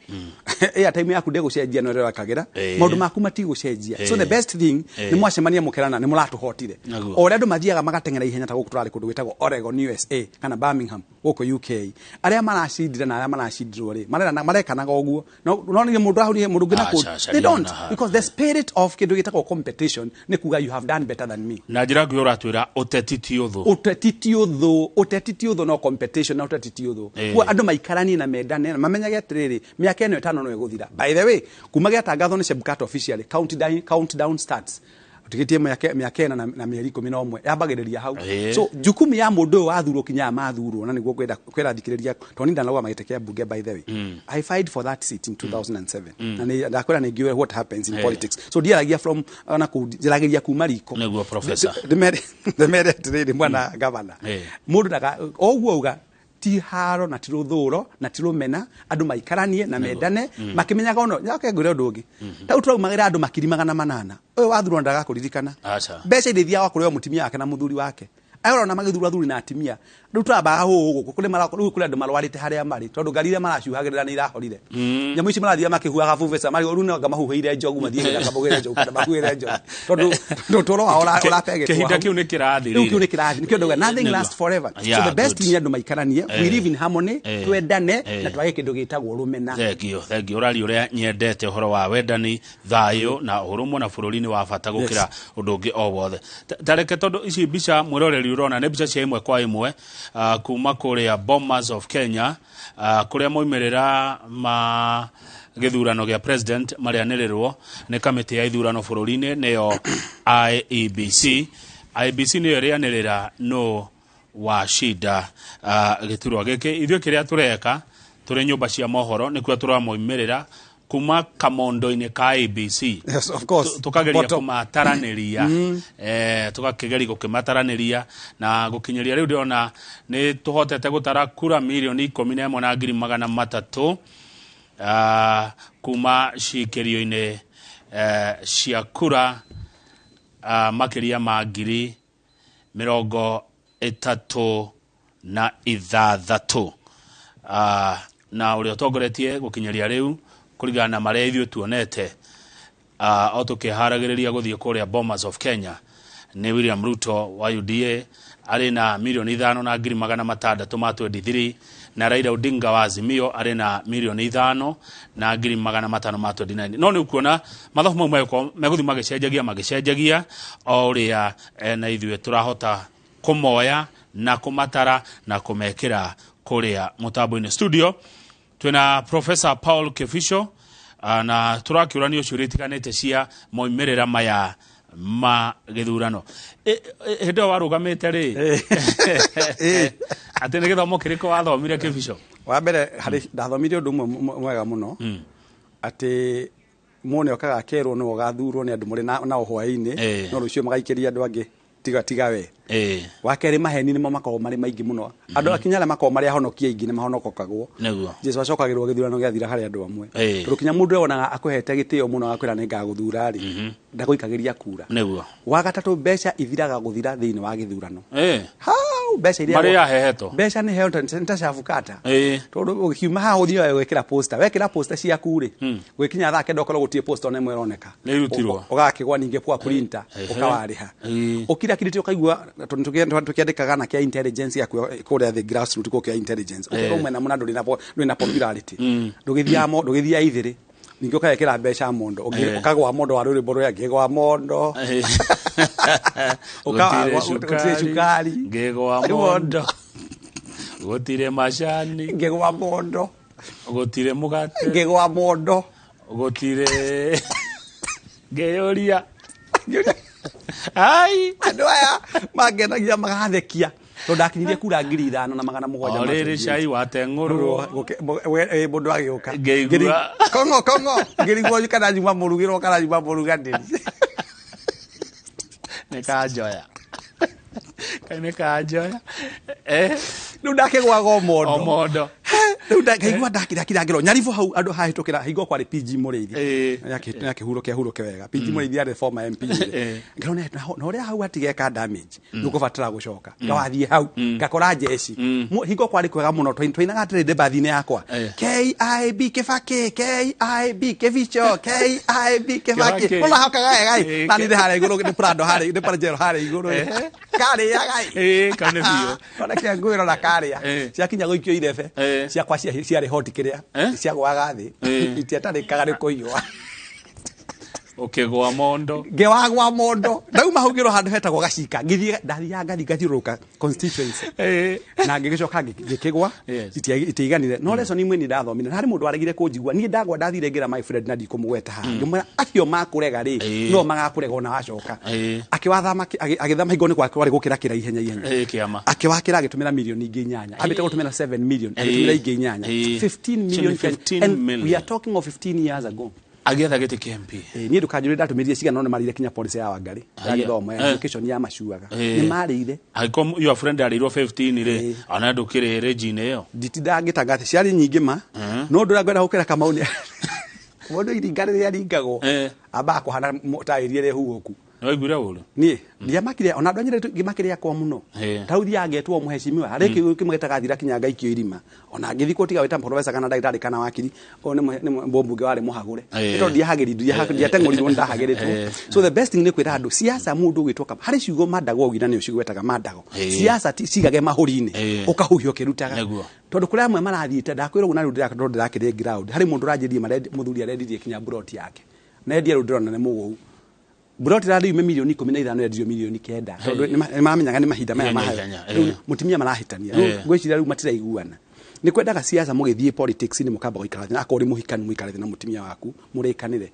airtime yaku ndĩgũcenjia no ĩrĩa ũrekagĩra, maũndũ maku matigũcenjia. So the best thing nĩ mwacemania mũkerana nĩ mũratũhotire. O ũrĩa andũ mathiaga magateng'era ihenya, ta gũkũ tũrarĩ kũndũ gwĩtagwo Oregon, USA, kana Birmingham gũkũ UK, arĩa maracindire na arĩa maracindirwo rĩ, marekanaga ũguo. No nĩ mũndũ ahũrire mũndũ ũngĩ na Aca, kũndũ. aca, They don't, ndiona. because the spirit of kĩndũ gĩtagwo competition nĩ kuga you have done better than me. Na njĩra nguhĩ ũratwĩra ũteti ti ũthũ. Ũteti ti ũthũ, ũteti ti ũthũ. No competition na ũteti ti ũthũ. Kuo andũ maikaranie na mendane na mamenyage atĩrĩrĩ, mĩaka ĩno 5 no ĩgũthira. By the way, kuma gĩatangathwo nĩ Chebukati officially, countdown starts. Ũtigĩtie mĩaka 4 na mĩeri 11, yambagĩrĩria hau. So jukumu ya mũndũ ũyũ wathurwo kinya aya mathurwo, na nĩguo kwenda kwĩra thikĩrĩria, tondũ niĩ ndanauga magĩte kĩa mbunge. By the way, I fight for that seat in 2007 na nĩ ndakwĩra nĩ ngĩũĩ what happens in politics, so ndiaragia from ona kũu, njaragia kuma riko. Nĩguo, Professor. Ndĩmere atĩrĩrĩ, mwana gavana, mũndũ ndaga o ũguo auga ti haro na ti rũthũro na ti rũmena, andũ maikaranie na mendane makĩmenyaga ono nyoke. Ngwĩre ũndũ ũngĩ: ta rĩu tũraumagĩra andũ 800,000, ũyũ wathurwo ndagakũririkana. Aca. Mbeca iria ithiaga kũrĩ o mũtumia wake na mũthuri wake, aya ũrona magĩthurwo athuri na atumia. Rĩu tũrambaga hũũ gũkũ kũrĩ rĩu kũrĩ andũ marwarĩte harĩa marĩ, tondũ ngari iria maracuhagĩrĩra nĩ irahorire. Nyamũ ici marathiĩ makĩhuhaga bubesa marĩ rĩu no anga mahuhĩire njogu, mathiĩ gĩthaka mahuhĩre njogu kana mahuhĩre njogu, tondũ ũtũũro wao ũrapegetwo Kĩhinda hau. kĩu nĩ kĩrathirire. Rĩu kĩu nĩ kĩrathi, nĩkĩo ndauga nothing lasts forever. So the best thing nĩ andũ maikaranie, we live in harmony, twendane na twage kĩndũ gĩtagwo rũmena. Thengio, thengio. Ũraria ũrĩa nyendete, ũhoro wa wendani, thayũ na ũrũmwe na bũrũri nĩ wa bata gũkĩra ũndũ ũngĩ o wothe. Ta reke, tondũ ici mbica mwĩroreri ũrona nĩ mbica cia ĩmwe kwa ĩmwe, kuma kũrĩa Bomas of Kenya, kũrĩa moimĩrĩra ma gĩthurano gĩa president marĩanĩrĩrwo nĩ kamĩtĩ ya ithurano bũrũri-inĩ, nĩyo IEBC. IEBC nĩyo ĩrĩanĩrĩra no Wacinda gĩturwa gĩkĩ. Ithuĩ kĩrĩa tũreka tũrĩ nyũmba cia mohoro nĩkuo tũramoimĩrĩra kuma kamondo-inĩ ka ABC. Yes, of course. Tukageria Bottom. kũmataranĩria, tũgakĩgeria gũkĩmataranĩria na gũkinyĩria rĩu ndĩrona nĩ tũhotete gũtara kura 11,300,000 kuma cikĩrio-inĩ cia kura makĩria ma 36,000, na ũrĩa ũtongoretie gũkinyĩria rĩu kũringana na marĩa ithuĩ tuonete o tũkĩharagĩrĩria gũthiĩ kũrĩa Bomas of Kenya nĩ William Ruto wa UDA arĩ na 5,623,000, na Raila Odinga wa Azimio arĩ na 5,529,000. No nĩ ũkuona mathabu mau megũkorwo megũthiĩ magĩcenjagia o ũrĩa na ithuĩ tũrahota kũmoya na kũmatara na kũmekĩra kũrĩa mũtambo-inĩ. Studio twĩna Professor Paul Kibicho, na tũrakĩũranio ciũria itiganĩte cia moimĩrĩra maya ma gĩthurano. Hĩndĩ ĩyo warũgamĩte rĩ, atĩ nĩ gĩthomo kĩrĩkũ wathomire, Kibicho? Wa mbere harĩ ndathomire ũndũ ũmwe mwega mũno, atĩ mũndũ okaga akerwo nĩwe ũgathurwo nĩ andũ mũrĩ nao hwaĩ-inĩ, no rũciũ magaikĩria andũ angĩ tiga we. Wa kerĩ, maheni nĩmo makoragwo marĩ maingĩ mũno. Andũ akinya arĩa makoragwo marĩ ahonokia aingĩ nĩ mahonokokagwo. Jesu acokagĩrwo gĩthurano gĩathira harĩ andũ amwe, tondũ kinya mũndũ onaga akũhete gĩtĩo mũno agakwĩra nĩ ngagũthura rĩ, ndagũikagĩria kura. Wa gatatũ, mbeca ithiraga gũthira thĩinĩ wa gĩthurano. Hau mbeca iria Marĩa yahehetwo. Mbeca nĩ heo nĩ ta cabukata, tondũ ũkiuma haha ũthiaga gwĩkĩra poster, wekĩra poster ciaku rĩ, gwĩkinya thaa 9 ũkorwo gũtirĩ poster ona ĩmwe ĩroneka. Nĩ irutirwo. Ũgakĩgwa ningĩ kwa printer, ũkawarĩha. Ũkirakirĩte ũkaigua tondũ tũkĩandĩkaga na kĩa intelligence yaku kũrĩa thĩ grassroots, kũu kĩa intelligence ũkerwo mwena mũna ndũrĩ na ndũrĩ na popularity, ndũgĩthiaga ndũgĩthiaga ithĩrĩ ningĩ ũkagekĩra mbeca mondo. Ũkagwa mondo wa rwĩmbo rũrĩa ngĩgwa mondo. Gũtirĩ Gũtirĩ cukari. Ngĩgwa mondo, gũtirĩ macani. Ngĩgwa mondo. Gũtirĩ mũgate. Ngĩgwa mondo. Gũtirĩ, ngĩyũria ai. Andũ aya mangenagia magathekia tondũ ndakinyirie kura 5700. O rĩrĩ cai wateng'ũrwo. Mũndũ agĩũka. Ngĩigua. Kongo kongo, ngĩrigwo kana nyuma mũrugĩrwo kana nyuma mũruganĩri. Nĩ kanjoya, kaĩ nĩ kanjoya. Rĩu ndakĩgwaga o mondo. O mondo. Rĩu ngaigua ndakirakira ngĩrwo nyaribo hau andũ hahĩtũkĩra hingo kwarĩ PG Mũrĩithi. Nĩakĩhurũke hurũke wega. PG Mũrĩithi arĩ former MP rĩ. Ngĩrwo na ũrĩa hau atigeka damage nĩũkũbatara gũcoka ngawathiĩ hau ngakora njeci. Hingo kwarĩ kwega mũno, twainaga atĩrĩ ndĩ mbathi-inĩ yakwa: KIB Kibaki, KIB Kibicho, KIB Kibaki. Kibaki. Ũna hokaga wega ĩ. Na niĩ ndĩ harĩa igũrũ, nĩ Prado harĩa, nĩ Pajero harĩa igũrũ ĩ. Karĩaga ĩ. Kau nĩ biũ. Ona kĩa ngwĩrwo na karĩa. Ciakinya gũikio irebe ciakwa ciarĩ hoti kĩrĩa ciagwaga thĩ, itiatarĩkaga nĩ kũiyũa. Ũkĩgwa mondo. Ngĩwagwa mondo, ndauma hau ngĩrwo handũ hetagwo Gacika, ngĩthiĩ, ndathiaga ngathiĩ ngathiũrũrũka constituency na ngĩgĩcoka ngĩkĩgwa. Itiaiganire, no lesson imwe nĩ ndathomire na harĩ mũndũ waregire kũnjigua niĩ ndagwa. Ndathire ngĩra my friend, na ndikũmũgweta haha, ngĩmwĩra acio makũrega rĩ, no magakũrega ona wacoka. Akĩwathama agĩthama hingo nĩ kwarĩ gũkĩra kĩra ihenya ihenya. Kĩama. Akĩwakĩra agĩtũmĩra mirioni ingĩ 8, ambĩte gũtũmĩra 7 million, agĩtũmĩra ingĩ 8, 15 million. 15 And million. we are talking of 15 years ago. Agĩetha gĩtĩ kĩa MP. Niĩ ndũkanjũrie ndatũmĩrire cigana, no nĩ marĩire kinya policy ya Wangari ya Haya. gĩthomo ya education ya macuaga, nĩ marĩire. Angĩkorwo your friend arĩirwo 15 rĩ, ona ndũkĩrĩ rĩnji-inĩ ĩyo. Nditindaga ngĩtangatha ciarĩ nyingĩ ma, no ũndũ ũrĩa ngwenda gũkĩra Kamau nĩ mũndũ iringa rĩrĩa ringagwo ambaga kũhana taĩri ĩrĩa huhũku. Nĩ waiguire ũru? Niĩ ndiamakire, ona andũ anyire ngĩmakĩrĩa akwa mũno. Ta rĩu thiaga ngetwo mũhecimiwa harĩ kĩu kĩmwe gĩtagathira kinya ngaikio irima, ona ngĩthikwo tiga wĩta professor kana ndagĩtarĩ kana wakiri, ũyũ nĩ mũmbunge warĩ mũhagũre. Tondũ ndiahagĩri ndiateng'ũrirwo, nĩ ndahagĩrĩtwo. So the best thing nĩ kwĩra andũ siasa, mũndũ ũgĩtwo kama harĩ ciugo mandago ũgina nĩo cigwetaga mandago. Siasa ti cigage mahũri-inĩ, ũkahuhia ũkĩrutaga. Tondũ kũrĩ amwe marathiĩte ndakwĩra ũguo, na rĩu tondũ ndĩrakĩrĩ ground harĩ mũndũ ũranjĩrie mũthuri arendirie kinya buroti yake na endia, rĩu ndĩrona nĩ mũgũu buroti rarĩ yume 15 million, yendirio 9 million, tondũ nĩ maramenyaga nĩ mahinda maya Ihenya, mahayo. ihenya, Rĩu mũtumia marahĩtania, rĩu ngwĩciria rĩu matiraiguana. Nĩ kwendaga siasa mũgĩthiĩ politics nĩ mũkamba gũikara thĩ, akorwo ũrĩ mũhikanu mũikare thĩ na mũtumia waku mũrĩkanĩre.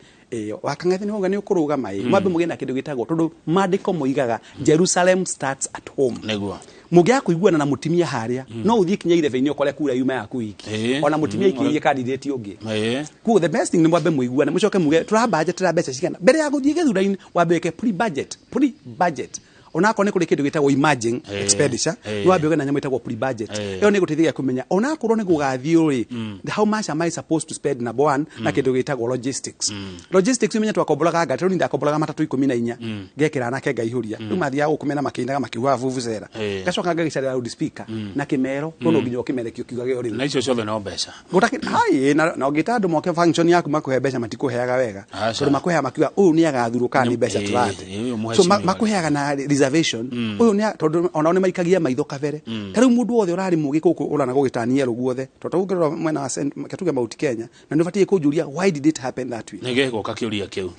Wakang'ethe nĩ wauga nĩ ũkũrũgama ĩ, mwambe mũgĩe na kĩndũ gĩtagwo, tondũ maandĩko moigaga Jerusalem starts at home. Nĩguo. Mũngĩaga kũiguana na mũtumia harĩa, no ũthiĩ kinya irebe-inĩ ũkore kura yuma yaku wiki. Ona mũtumia ikĩirie candidate ũngĩ. Koguo the best thing nĩ mwambe mũiguane, mũcoke muge tũrabanjetera mbeca cigana mbere ya gũthiĩ gĩthurano-inĩ, wambe wĩke pre-budget, pre-budget. Onakorwo nĩ kũrĩ kĩndũ gĩtagwo emerging expenditure, nĩ wambe ũgĩe na nyamũ ĩtagwo pre-budget. Ĩyo nĩ ĩgũteithagia kũmenya onakorwo nĩ gũgathiĩ rĩ, how much am I supposed to spend, number one, na kĩndũ gĩtagwo logistics. Logistics, ũmenye twakomboraga ngari, tondũ niĩ ndakomboraga matatũ 14, ngekĩra anake ngaihũria, rĩu mathiaga gũkũ mena makĩinaga makiugaga vuvuzela. Ngacoka ngagĩcarĩra loudspeaker na kĩmero, tondũ no nginya ũkĩmere kĩo kiugage o rĩu. Na icio ciothe no mbeca. Gũtakĩ hai na ũngĩta andũ moke function yaku makũhe mbeca, matikũheaga wega. Aca. Tondũ makũheaga makiuga ũyũ nĩ agathurwo kana nĩ mbeca tũrate. Ũyũ So mũhecimiwa. Makũheaga na reservation, ũyũ nĩ tondũ onao nĩ maikagia maitho kabere. Ta rĩu mũndũ wothe ũrarĩ mũgĩ gũkũ ũrana gũgĩtania guothe, tondũ ũngĩrora mwena wa tuge Mount Kenya, na nĩ ũbatiĩ kũnjũria, why did it happen that way? Nĩ gĩgũka kĩũria kĩu.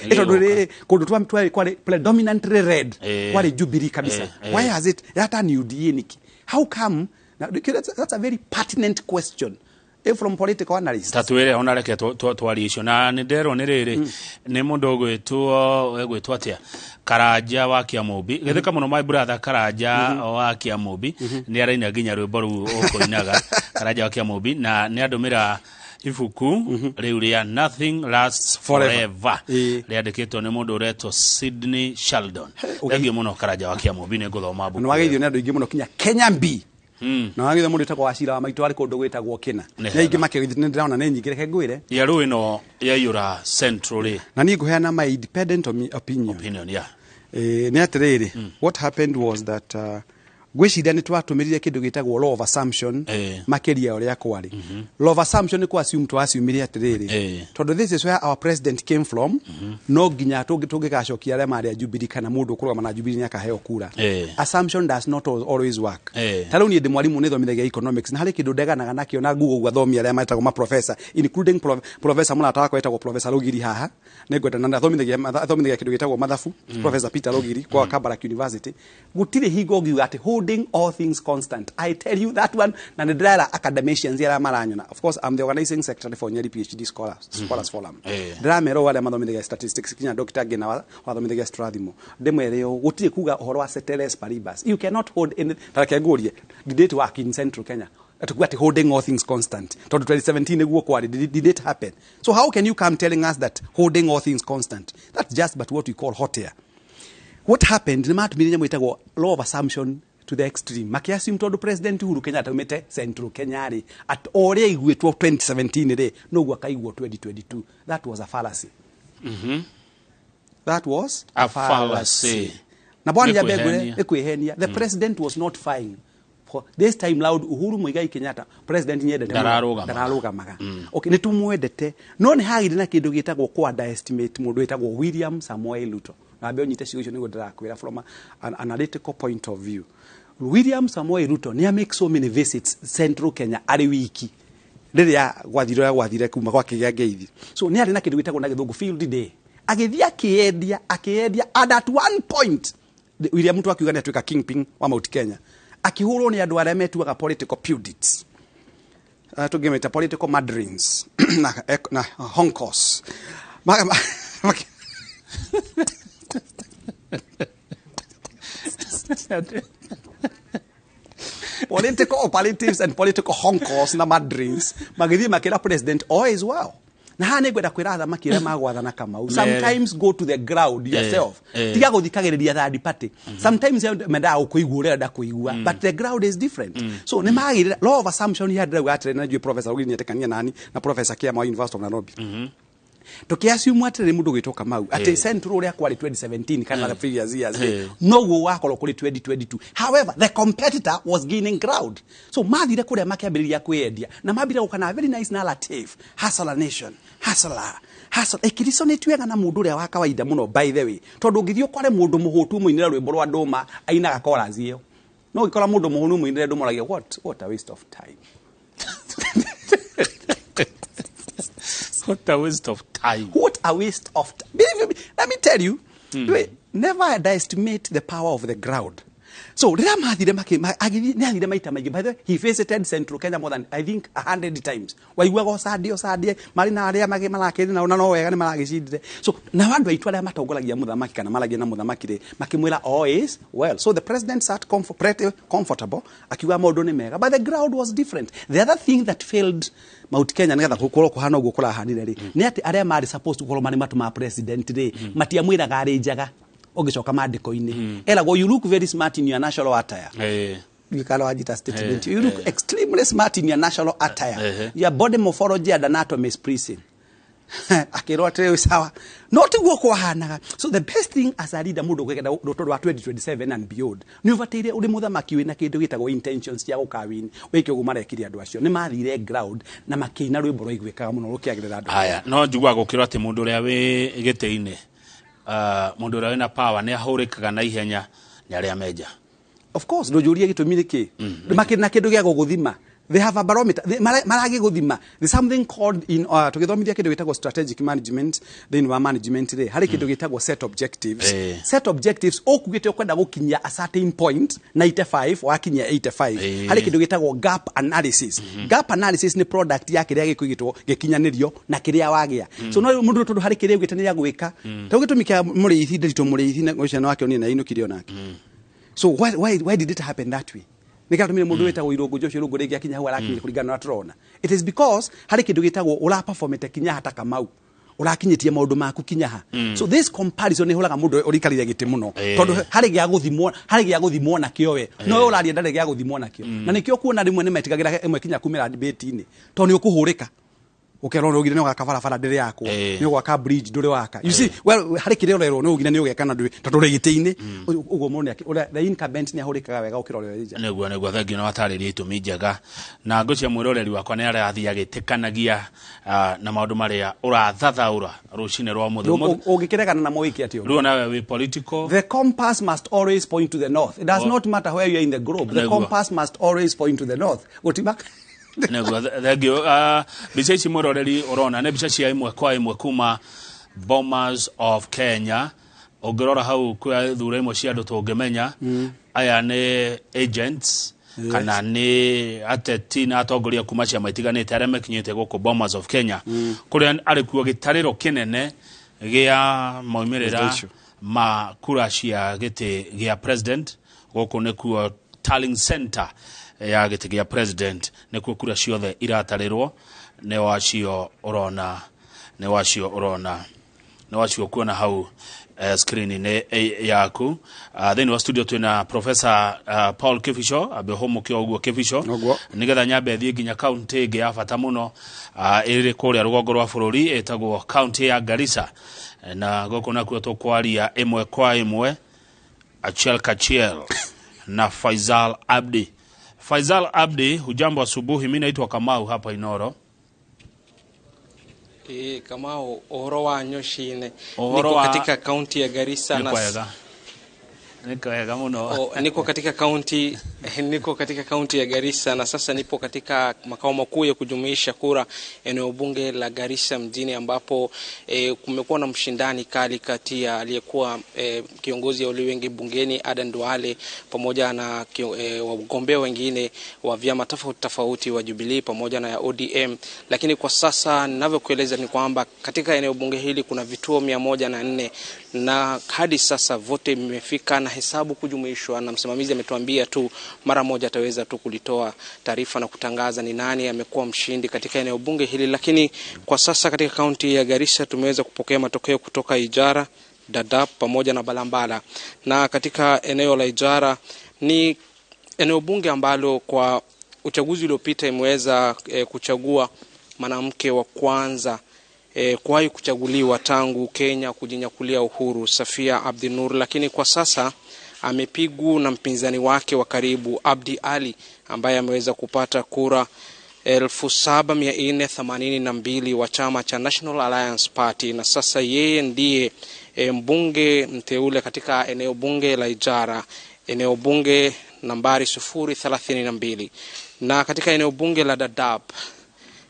Ĩ tondũ rĩ kũndũ twarĩ kwarĩ predominantly red, kwarĩ Jubilee kabisa. Why has it yatani UDA niki? How come? Now, that's a very pertinent question from political analysts. Ta twĩre ona reke twarie icio na nĩ nderwo nĩ rĩrĩ nĩ mũndũ ũgwĩtwo ũgwĩtwo atĩa, Karanja wa Kĩamũmbi, gĩthĩka mũno my brother Karanja wa Kĩamũmbi, nĩ araina nginya rwĩmbo rũu ũkũinaga, Karanja wa Kĩamũmbi, na nĩ andũmĩra ibuku rĩu rĩa Nothing Lasts Forever. Forever, rĩandĩkĩtwo nĩ mũndũ ũretwo Sydney Sheldon. Thengiũ mũno Karanja wa Kĩamũmbi, nĩ ngũthoma Na mbuku. wageithio nĩ andũ aingĩ mũno kinya Kenya mbi, na wageithio mũndũ wĩtagwo Wacira wa maitũ arĩ kũndũ gwĩtagwo Kĩna. Nĩ Nĩ aingĩ hega. makĩgeithio, nĩ ndĩrona nĩ nyingĩ, reke ngwĩre. Ya rũĩ ĩno yaiyũra Central rĩ. Na niĩ ngũheana my independent opinion. Opinion, yeah. Nĩ atĩrĩrĩ, what happened was that ngwĩciria nĩ twatũmĩrire kĩndũ gĩtagwo law of assumption makĩria ũrĩa kwarĩ. Law of assumption nĩ kũ assume twasumire atĩrĩrĩ, tondũ this is where our president came from, no nginya tũngĩgacokia arĩa marĩ a Jubilee kana mũndũ ũkũrũgama na Jubilee nĩ akaheo kura. Assumption does not always work. Ta rĩu niĩ ndĩ mwarimũ, nĩ thomithagia economics, na harĩ kĩndũ ndeganaga nakĩo na nguga ũguo athomi arĩa metagwo maprofessor, including professor mũrata wakwa wetagwo Professor Rugiri haha, nĩ ngwenda na athomithagia kĩndũ gĩtagwo mathabu, Professor Peter Rugiri kwa Kabarak University. Gũtirĩ hingo ũngiuga atĩ holding all things constant. I tell you that one, na nĩ ndĩrera academicians arĩa maranyona. Of course I'm the organizing secretary for Nyeri PhD Scholars Forum. Ndĩramera ũũ arĩa mathomithagia statistics, kinya Dr. Ngina wathomithagia Strathmore, ndĩmwere ũũ, gũtirĩ kuga ũhoro wa ceteris paribus. You cannot hold any. Ta reke ngũrie, did it work in Central Kenya atukuga ati holding all things constant? Tondũ 2017 nĩguo kwarĩ. Did it happen? So how can you come telling us that holding all things constant? That's just but what we call hot air. What happened, nĩ matũmire nyamũ ĩtagwo law of assumption to the extreme, makiassume tondũ President Uhuru Kenyatta aumĩte Central Kenya rĩ, at o ũrĩa aiguĩtwo 2017 rĩ, noguo akaiguo 2022. That was a fallacy. That was A fallacy. Na bwana Nĩ nyambe ngwĩre, kwĩhenia. nĩ kwĩhenia. The president was not fine for this time round. Uhuru Muigai Kenyatta, president nyendete mũno. Ndararũgamaga. Ndararũgamaga. Okay, nĩ tumwendete, no nĩ hagĩrĩ na kĩndũ gĩtagwo kũ underestimate mũndũ wĩtagwo William Samoei Ruto. Na ambe ũnyite ciugo icio nĩguo ndĩrakwĩra from an analytical point of view. William Samoei Ruto nĩ make so many visits Central Kenya arĩ wiki rĩrĩa gwathire ũrĩa gwathire kuma gwakĩgĩa ngeithi. So nĩ arĩ na kĩndũ gĩtagwo na gĩthũngũ field day, agĩthiĩ akĩendia akĩendia, and at one point William Ruto akiuga nĩ atuĩka kingpin wa Mount Kenya, akĩhũrwo nĩ andũ arĩa metuaga political pundits, tũngĩmĩta political madrins na honkos. Political operatives and political honkos na madrins magĩthiĩ makĩra president all is well. Na haha nĩ ngwenda kwĩra athamaki arĩa magwathana Kamau, sometimes go to the ground yourself. Tiga gũthikagĩrĩria third party. Sometimes mendaga gũkũigua ũrĩa ũrenda kũigua, but the ground is different. So nĩ magĩrĩra law of assumption here. Ndĩrauga atĩrĩ, na njũĩ Professor Rugiri nĩetĩkania nani na Professor Kiama wa University of Nairobi, tũkĩassume atĩrĩ, mũndũ gwĩtwo Kamau, atĩ Central ũrĩa kwarĩ 2017 kana the previous years noguo wakorwo kũrĩ 2022. However, the competitor was gaining ground, so mathire kũrĩa makĩambĩrĩria kwĩyendia na mambire gũka na very nice narrative, hustler nation, hustler, hustler, ĩkĩresonate wega na mũndũ ũrĩa wa kawaida mũno. By the way, tondũ ũngĩthiĩ ũkore mũndũ mũhũtu mũinĩre rwĩmbo rwa ndũma, ainaga chorus ĩyo, no ũngĩkora mũndũ mũhũnu mũinĩre ndũma, ũragia what a waste of time. What a waste of time. What a waste of time. Believe me, let me tell you, never underestimate the power of the ground. So rĩrĩa mathire nĩ athire maita maingĩ. By the way, he visited Central Kenya more than, I think, 100 times. Waiguaga ocandie ocandie marĩ na arĩa marakĩrĩ nao, na no wega nĩ maragĩcindire. So nao andũ aitũ arĩa matongoragia mũthamaki kana maragia na mũthamaki rĩ, makĩmwĩra all is well. So the president sat pretty comfortable, akiuga maũndũ nĩ mega, but the ground was different. The other thing that failed Mount Kenya nĩgetha gũkorwo kũhana ũguo kũrahanire rĩ, nĩ atĩ arĩa marĩ supposed gũkorwo marĩ matũ ma president rĩ, matiamwĩraga arĩ njaga. Ũngĩcoka maandĩko-inĩ, eragwo, "You look very smart in your national attire." You can wajita statement. "You look extremely smart in your national attire. Your body morphology and anatomy is pleasing." Akĩrwo atĩrĩ, sawa, no tiguo kwahanaga. So the best thing as a leader, mũndũ ũngĩenda rũtũ rwa 2027 and beyond, nĩ ũbataire ũrĩ mũthamaki wĩna kĩndũ gĩtagwo intentions cia gũkawin. Wĩke ũguo marekire andũ acio, nĩ mathire ground na makĩina rwĩmbo rwaiguĩkaga mũno rũkĩagĩrĩra andũ. Haya, no njiguaga gũkĩrwo atĩ mũndũ ũrĩa wĩ gĩtĩ-inĩ, mũndũ ũrĩa wĩna power nĩ ahũrĩkaga na ihenya nĩ arĩa menja. Of course, ndũnjũrie gĩtũmi nĩ kĩ. Makĩrĩ na kĩndũ gĩa gũgũthima. They have a barometer. Maragĩgũthima. There's something called in tũgĩthomithia kĩndũ gĩtagwo strategic management. Thĩinĩ wa management rĩ, harĩ kĩndũ gĩtagwo set objectives. Set objectives ũkugĩte ũkwenda gũkinyia a certain point 95, wakinyia 85. Harĩ kĩndũ gĩtagwo gap analysis. Gap analysis nĩ product ya kĩrĩa gĩkũigĩtwo gĩkinyanĩrio na kĩrĩa wagĩa. So no mũndũ, tondũ harĩ kĩrĩa ugĩte nĩ gĩa gwĩka, ta gĩtũmi kĩa Mũrĩithi Ndiritu, Mũrĩithi na ũcio wake onire na ainũkire onake. So why did it happen that way? Nĩ gĩatũmire mũndũ wĩtagwo Irũngũ Joshua Irũngũ rĩngĩ akinya hau arakinyire kũringana na ũrĩa tũrona. It is because harĩ kĩndũ gĩtagwo ũraperformete kinya hata Kamau ũrakinyĩtie maũndũ maku kinya ha. So this comparison nĩ hũraga mũndũ ũrĩikarĩire gĩtĩ mũno, tondũ harĩ gĩa gũthimwo, harĩ gĩa gũthimwo nakĩo. We no we ũraria, ndarĩ gĩa gũthimwo nakĩo, na nĩkĩo kuona rĩmwe nĩ metigagĩra ĩmwe kinya kumĩra debate-inĩ, tondũ nĩ ũkũhũrĩka ũkerwo nĩ ũgire nĩ ũgaka barabara ndĩrĩ yakwo, nĩ ũgwaka bridge ndũrĩ waka. You see, well, harĩ kĩrĩa ũrerwo nĩ ũgire nĩ ũgeka na ndũrĩ, tondũ ũrĩ gĩtĩ-inĩ ũguo. Mũndũ ũrĩa the incumbent nĩ ahũrĩkaga wega gũkĩra ũrĩa wĩ nja. Nĩguo, thengiũ nĩ watarĩria itũmi njega, na ngũcia mwĩroreri wakwa nĩ arathiĩ agĩtĩkanagia na maũndũ marĩa ũrathathaũra rũcinĩ rwa mũthĩ. Ũngĩkĩregana namo wĩke atĩa? Rĩu nawe wĩ political. The compass must always point to the north. It does not matter where you are in the globe. The Nĩguo. compass must always point to the north. Gũtima. Nĩguo, thengiũ. Mbica ici mwĩroreri ũrona nĩ mbica cia ĩmwe kwa ĩmwe kuma Bomas of Kenya. Ũngĩrora hau kwĩ thura imwe cia andũ tũngĩmenya aya nĩ agents kana nĩ ateti na atongoria kuma ciama itiganĩte arĩa mekinyĩte gũkũ Bomas of Kenya, kũrĩa arĩ kuo gĩtarĩro kĩnene gĩa maumĩrĩra Icio. ma kura cia gĩtĩ gĩa president. Gũkũ nĩkuo tallying center ya gĩtĩ gĩa president, nĩkuo kura ciothe iratarĩrwo. Nĩ wacio ũrona, nĩ wacio ũrona, nĩ wacio kuona hau screen-inĩ yaku. Thĩinĩ wa studio twĩna Professor Paul Kibicho, ambe ũhũmũke ũguo Kibicho. Ũguo. Nĩgetha nyambe thiĩ nginya kaunti ĩngĩ ya bata mũno, ĩrĩ kũrĩa rũgongo rwa bũrũri, ĩtagwo kaunti ya Garissa, na gũkũ nakuo tũkwaria ĩmwe kwa ĩmwe achiel kachiel na Faisal Abdi. Faisal Abdi, hujambo asubuhi. Mi naitwa Kamau hapa Inoro. Kamau, ũhoro wa Nyoshine? Ũhoro Niko katika kaunti ya Garissa Nĩ na kwega, nĩ kwega mũno. O, niko katika kaunti ya Garissa na sasa nipo katika makao makuu ya kujumuisha kura eneo bunge la Garissa mjini, ambapo kumekuwa na mshindani kali kati ya aliyekuwa kiongozi wa walio wengi bungeni Adan Duale pamoja na wagombea wengine wa vyama tofauti tofauti wa Jubilee pamoja na ya ODM. Lakini kwa sasa ninavyokueleza ni kwamba katika eneo bunge hili kuna vituo 104 na hadi sasa vote imefika na hesabu kujumuishwa, na msimamizi ametuambia tu mara moja ataweza tu kulitoa taarifa na kutangaza ni nani amekuwa mshindi katika eneo bunge hili. Lakini kwa sasa katika kaunti ya Garissa tumeweza kupokea matokeo kutoka Ijara, Dadaab pamoja na Balambala. Na katika eneo la Ijara ni eneo bunge ambalo kwa uchaguzi uliopita imeweza kuchagua mwanamke wa kwanza kuwahi kuchaguliwa tangu Kenya kujinyakulia uhuru, Safia Abdi Nur, lakini kwa sasa amepigwa na mpinzani wake wa karibu Abdi Ali ambaye ameweza kupata kura 7482 wa chama cha National Alliance Party, na sasa yeye ndiye mbunge mteule katika eneo bunge la Ijara, eneo bunge nambari 032. Na katika eneo bunge la Dadaab,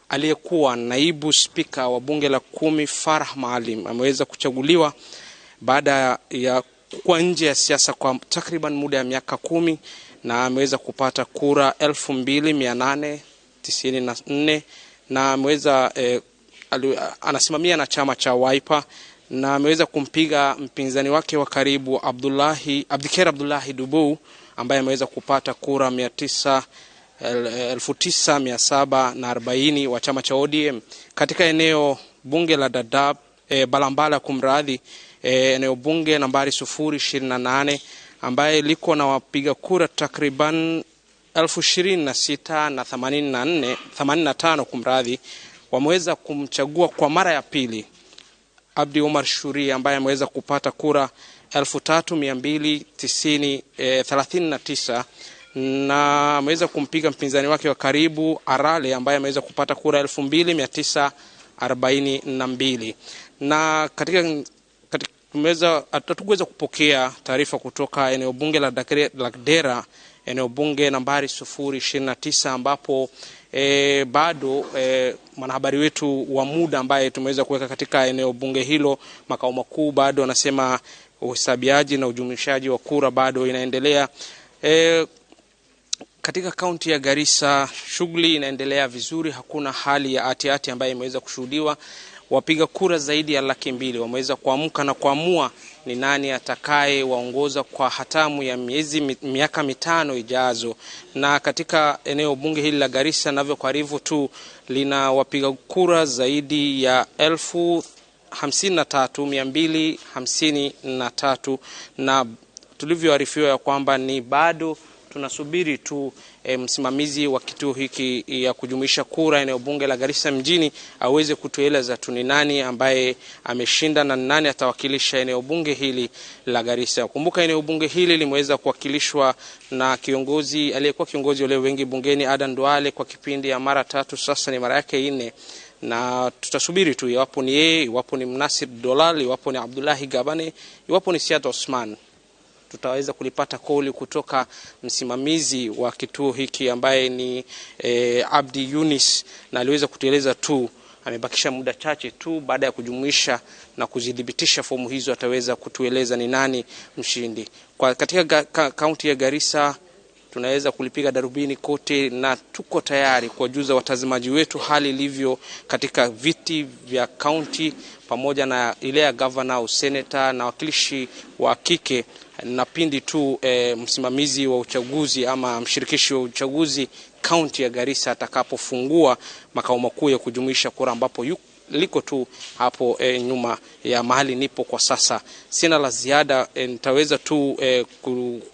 aliyekuwa naibu spika wa bunge la 10 Farah Maalim ameweza kuchaguliwa baada ya kwa nje ya siasa kwa takriban muda ya miaka 10 na ameweza kupata kura 2894 na ameweza anasimamia na chama cha Wiper na ameweza kumpiga mpinzani wake wa karibu Abdiker Abdullahi Dubu ambaye ameweza kupata kura 9740 wa chama cha ODM katika eneo bunge la Dadaab, Balambala kumradhi, eneo bunge nambari 028 ambaye liko na wapiga kura takriban 26,084 85 kumradhi, wameweza kumchagua kwa mara ya pili Abdi Omar Shuri ambaye ameweza kupata kura 3239 na ameweza kumpiga mpinzani wake wa karibu Arale ambaye ameweza kupata kura 2942. Na katika hatukuweza kupokea taarifa kutoka eneo bunge la Lagdera, eneo bunge nambari 029 ambapo bado mwanahabari wetu wa muda ambaye tumeweza kuweka katika eneo bunge hilo makao makuu bado anasema uhesabiaji na ujumlishaji wa kura bado inaendelea. Katika kaunti ya Garissa shughuli inaendelea vizuri, hakuna hali ya atiati ambayo imeweza kushuhudiwa. Wapiga kura zaidi ya 200,000 wameweza kuamka na kuamua ni nani atakaye waongoza kwa hatamu ya miaka 5 ijazo. Na katika eneo bunge hili la Garissa navyokuarifu tu lina wapiga kura zaidi ya 53,253 na tulivyoarifiwa ya kwamba ni bado tunasubiri tu msimamizi wa kituo hiki ya kujumuisha kura eneo bunge la Garissa mjini aweze kutueleza tu ni nani ambaye ameshinda na nani atawakilisha eneo bunge hili la Garissa. Kumbuka eneo bunge hili limeweza kuwakilishwa na kiongozi aliyekuwa kiongozi wale wengi bungeni Adan Duale kwa kipindi ya mara 3, sasa ni mara yake 4, na tutasubiri tu iwapo ni yeye, iwapo ni Mnasir Dolal, iwapo ni Abdullahi Gabane, iwapo ni Siad Osman. Tutaweza kulipata kauli kutoka msimamizi wa kituo hiki ambaye ni Abdi Yunis, na aliweza kutueleza tu amebakisha muda chache tu baada ya kujumuisha na kuzidhibitisha fomu hizo ataweza kutueleza ni nani mshindi. Kwa katika kaunti ya Garissa tunaweza kulipiga darubini kote na tuko tayari kuwajuza watazamaji wetu hali ilivyo katika viti vya kaunti pamoja na ile ya governor au senator na wakilishi wa kike, na pindi tu msimamizi wa uchaguzi ama mshirikishi wa uchaguzi kaunti ya Garissa atakapofungua makao makuu ya kujumuisha kura ambapo liko tu hapo nyuma ya mahali nipo kwa sasa. Sina la ziada, nitaweza tu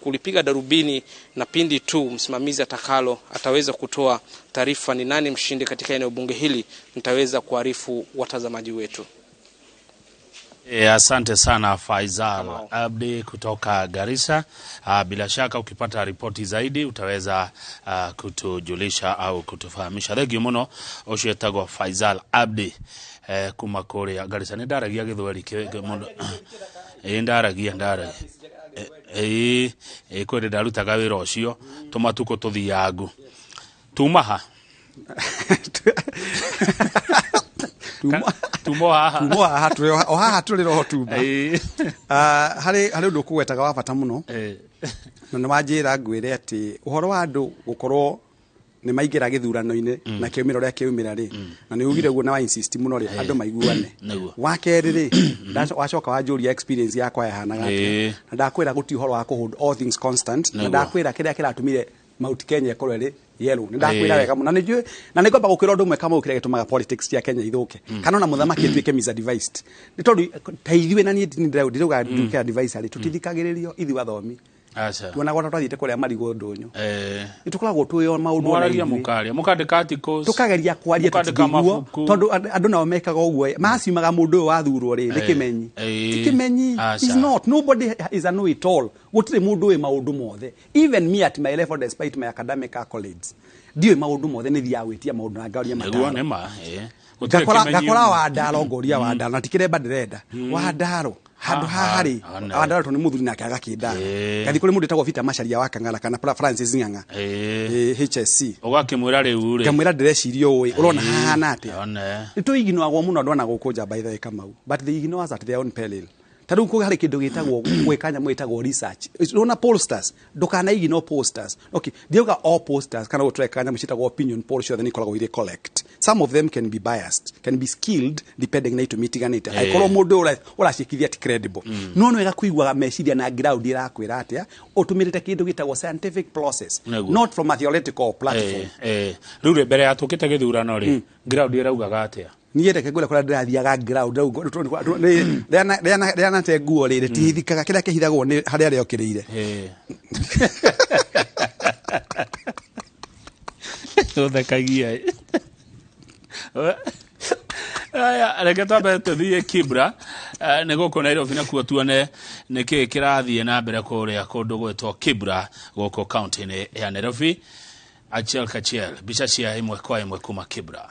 kulipiga darubini na pindi tu msimamizi atakalo ataweza kutoa taarifa ni nani mshindi katika eneo bunge hili, nitaweza kuarifu watazamaji wetu. Asante sana Faisal Abdi kutoka Garissa. Bila shaka ukipata ripoti zaidi utaweza kutujulisha au kutufahamisha. Thengio muno ucio etagwo Faisal Abdi kuma kuria Garissa. Ni ndaragia githweri muno. Ndaragia kwende ndarutaga wira ucio tumatuko tuthiangu tumaha tumo haha o haha tũrĩ roho tumba. Harĩ ũndũ ũkũgwetaga wa bata mũno na nĩ wanjĩra ngwĩre atĩ ũhoro wa andũ gũkorwo nĩ maingĩra gĩthurano-inĩ na kĩumĩra ũrĩa kĩumĩra rĩ, na nĩ ugire ũguo na wa insist mũno rĩ, andũ maiguane. Wa kerĩ rĩ, wacoka wanjũria experience yakwa yahanaga atĩa, na ndakwĩra gũtirĩ ũhoro wa kũ hold all things constant, na ndakwĩra kĩrĩa kĩratũmire Mount Kenya ĩkorwo ĩrĩ yellow. Nĩ ndakwĩra wega mũno, na nĩ na nĩ ngomba gũkwĩra ũndũ ũmwe Kamau kĩrĩa gĩtũmaga politics cia Kenya ithũke, kana ona mũthamaki atuĩke misadvised, nĩ tondũ ta ithuĩ na niĩ ndĩrauga nduĩke advisor rĩ, tũtithikagĩrĩrio ithuĩ athomi. Tuonagwo ta twathiĩte kũrĩa marigũ ndũnyũ, nĩ tũkoragwo twĩo maũndũ ona mũkaria mũkandĩka articles, tũkageria kwaria tũtiguo, tondũ andũ nao mekaga ũguo, macimaga mũndũ ũyũ wathurwo rĩ nĩ kĩmenyi. Ti kĩmenyi, is not, nobody is a know it all. Gũtirĩ mũndũ wĩ maũndũ mothe. Even me at my level, despite my academic accolades, ndiũĩ maũndũ mothe, nĩ thiaga gwĩtia maũndũ na ngaũria mataro. Ngakora wa ndaro ngoria wa ndaro, na ti kĩremba ndĩrenda wa ndaro handũ haha rĩ, wa ndaro tondũ nĩ mũthuri nake agakĩndara. Ngathiĩ kũrĩ mũndũ wĩtagwo Peter Macharia wa Kang'ara kana Francis Ng'ang'a HSC, ũgakĩmwĩra rĩu rĩ, ngamwĩra ndĩreciria ũũ, ũrona hahana atĩa. Nĩ tũiginoagwo mũno andũ ana gũkũ nja by the way Kamau, but they ignore us at their own peril. Ta rĩu kũ harĩ kĩndũ gĩtagwo gwĩka nyamũ ĩtagwo research. Ũrona pollsters, ndũkanaigi no pollsters. Okay, ndiauga all pollsters kana gũtũreka nyamũ ciĩtagwo opinion poll ciothe nĩ ikoragwo irĩ collect. Some of them can be biased, can be skilled depending na itũmi itiganĩte. Angĩkorwo mũndũ ũrĩa ũraciĩkithia ti credible. No nĩ wega kũiguaga meciria na ground ĩrakwĩra atĩa ũtũmĩrĩte kĩndũ gĩtagwo scientific process, Nĩguo. not from a theoretical platform. Rĩu rĩ, mbere ya tũkĩte gĩthurano rĩ, ground ĩraugaga atĩa? Niĩ reke ngwĩre kũrĩa ndĩrathiaga ground rĩanate nguo rĩ rĩtihithikaga, kĩrĩa kĩhithagwo nĩ harĩa rĩokĩrĩire. Tũthekagia. Aya, reke twambe tũthiĩ Kibra, nĩ gũkũ Nairobi, nakuo tuone nĩkĩĩ kĩrathiĩ na mbere kũrĩa kũndũ gwĩtwo Kibra gũkũ kaunti-inĩ ya Nairobi. Achiel Kachiel, mbica cia ĩmwe kwa ĩmwe kuma Kibra.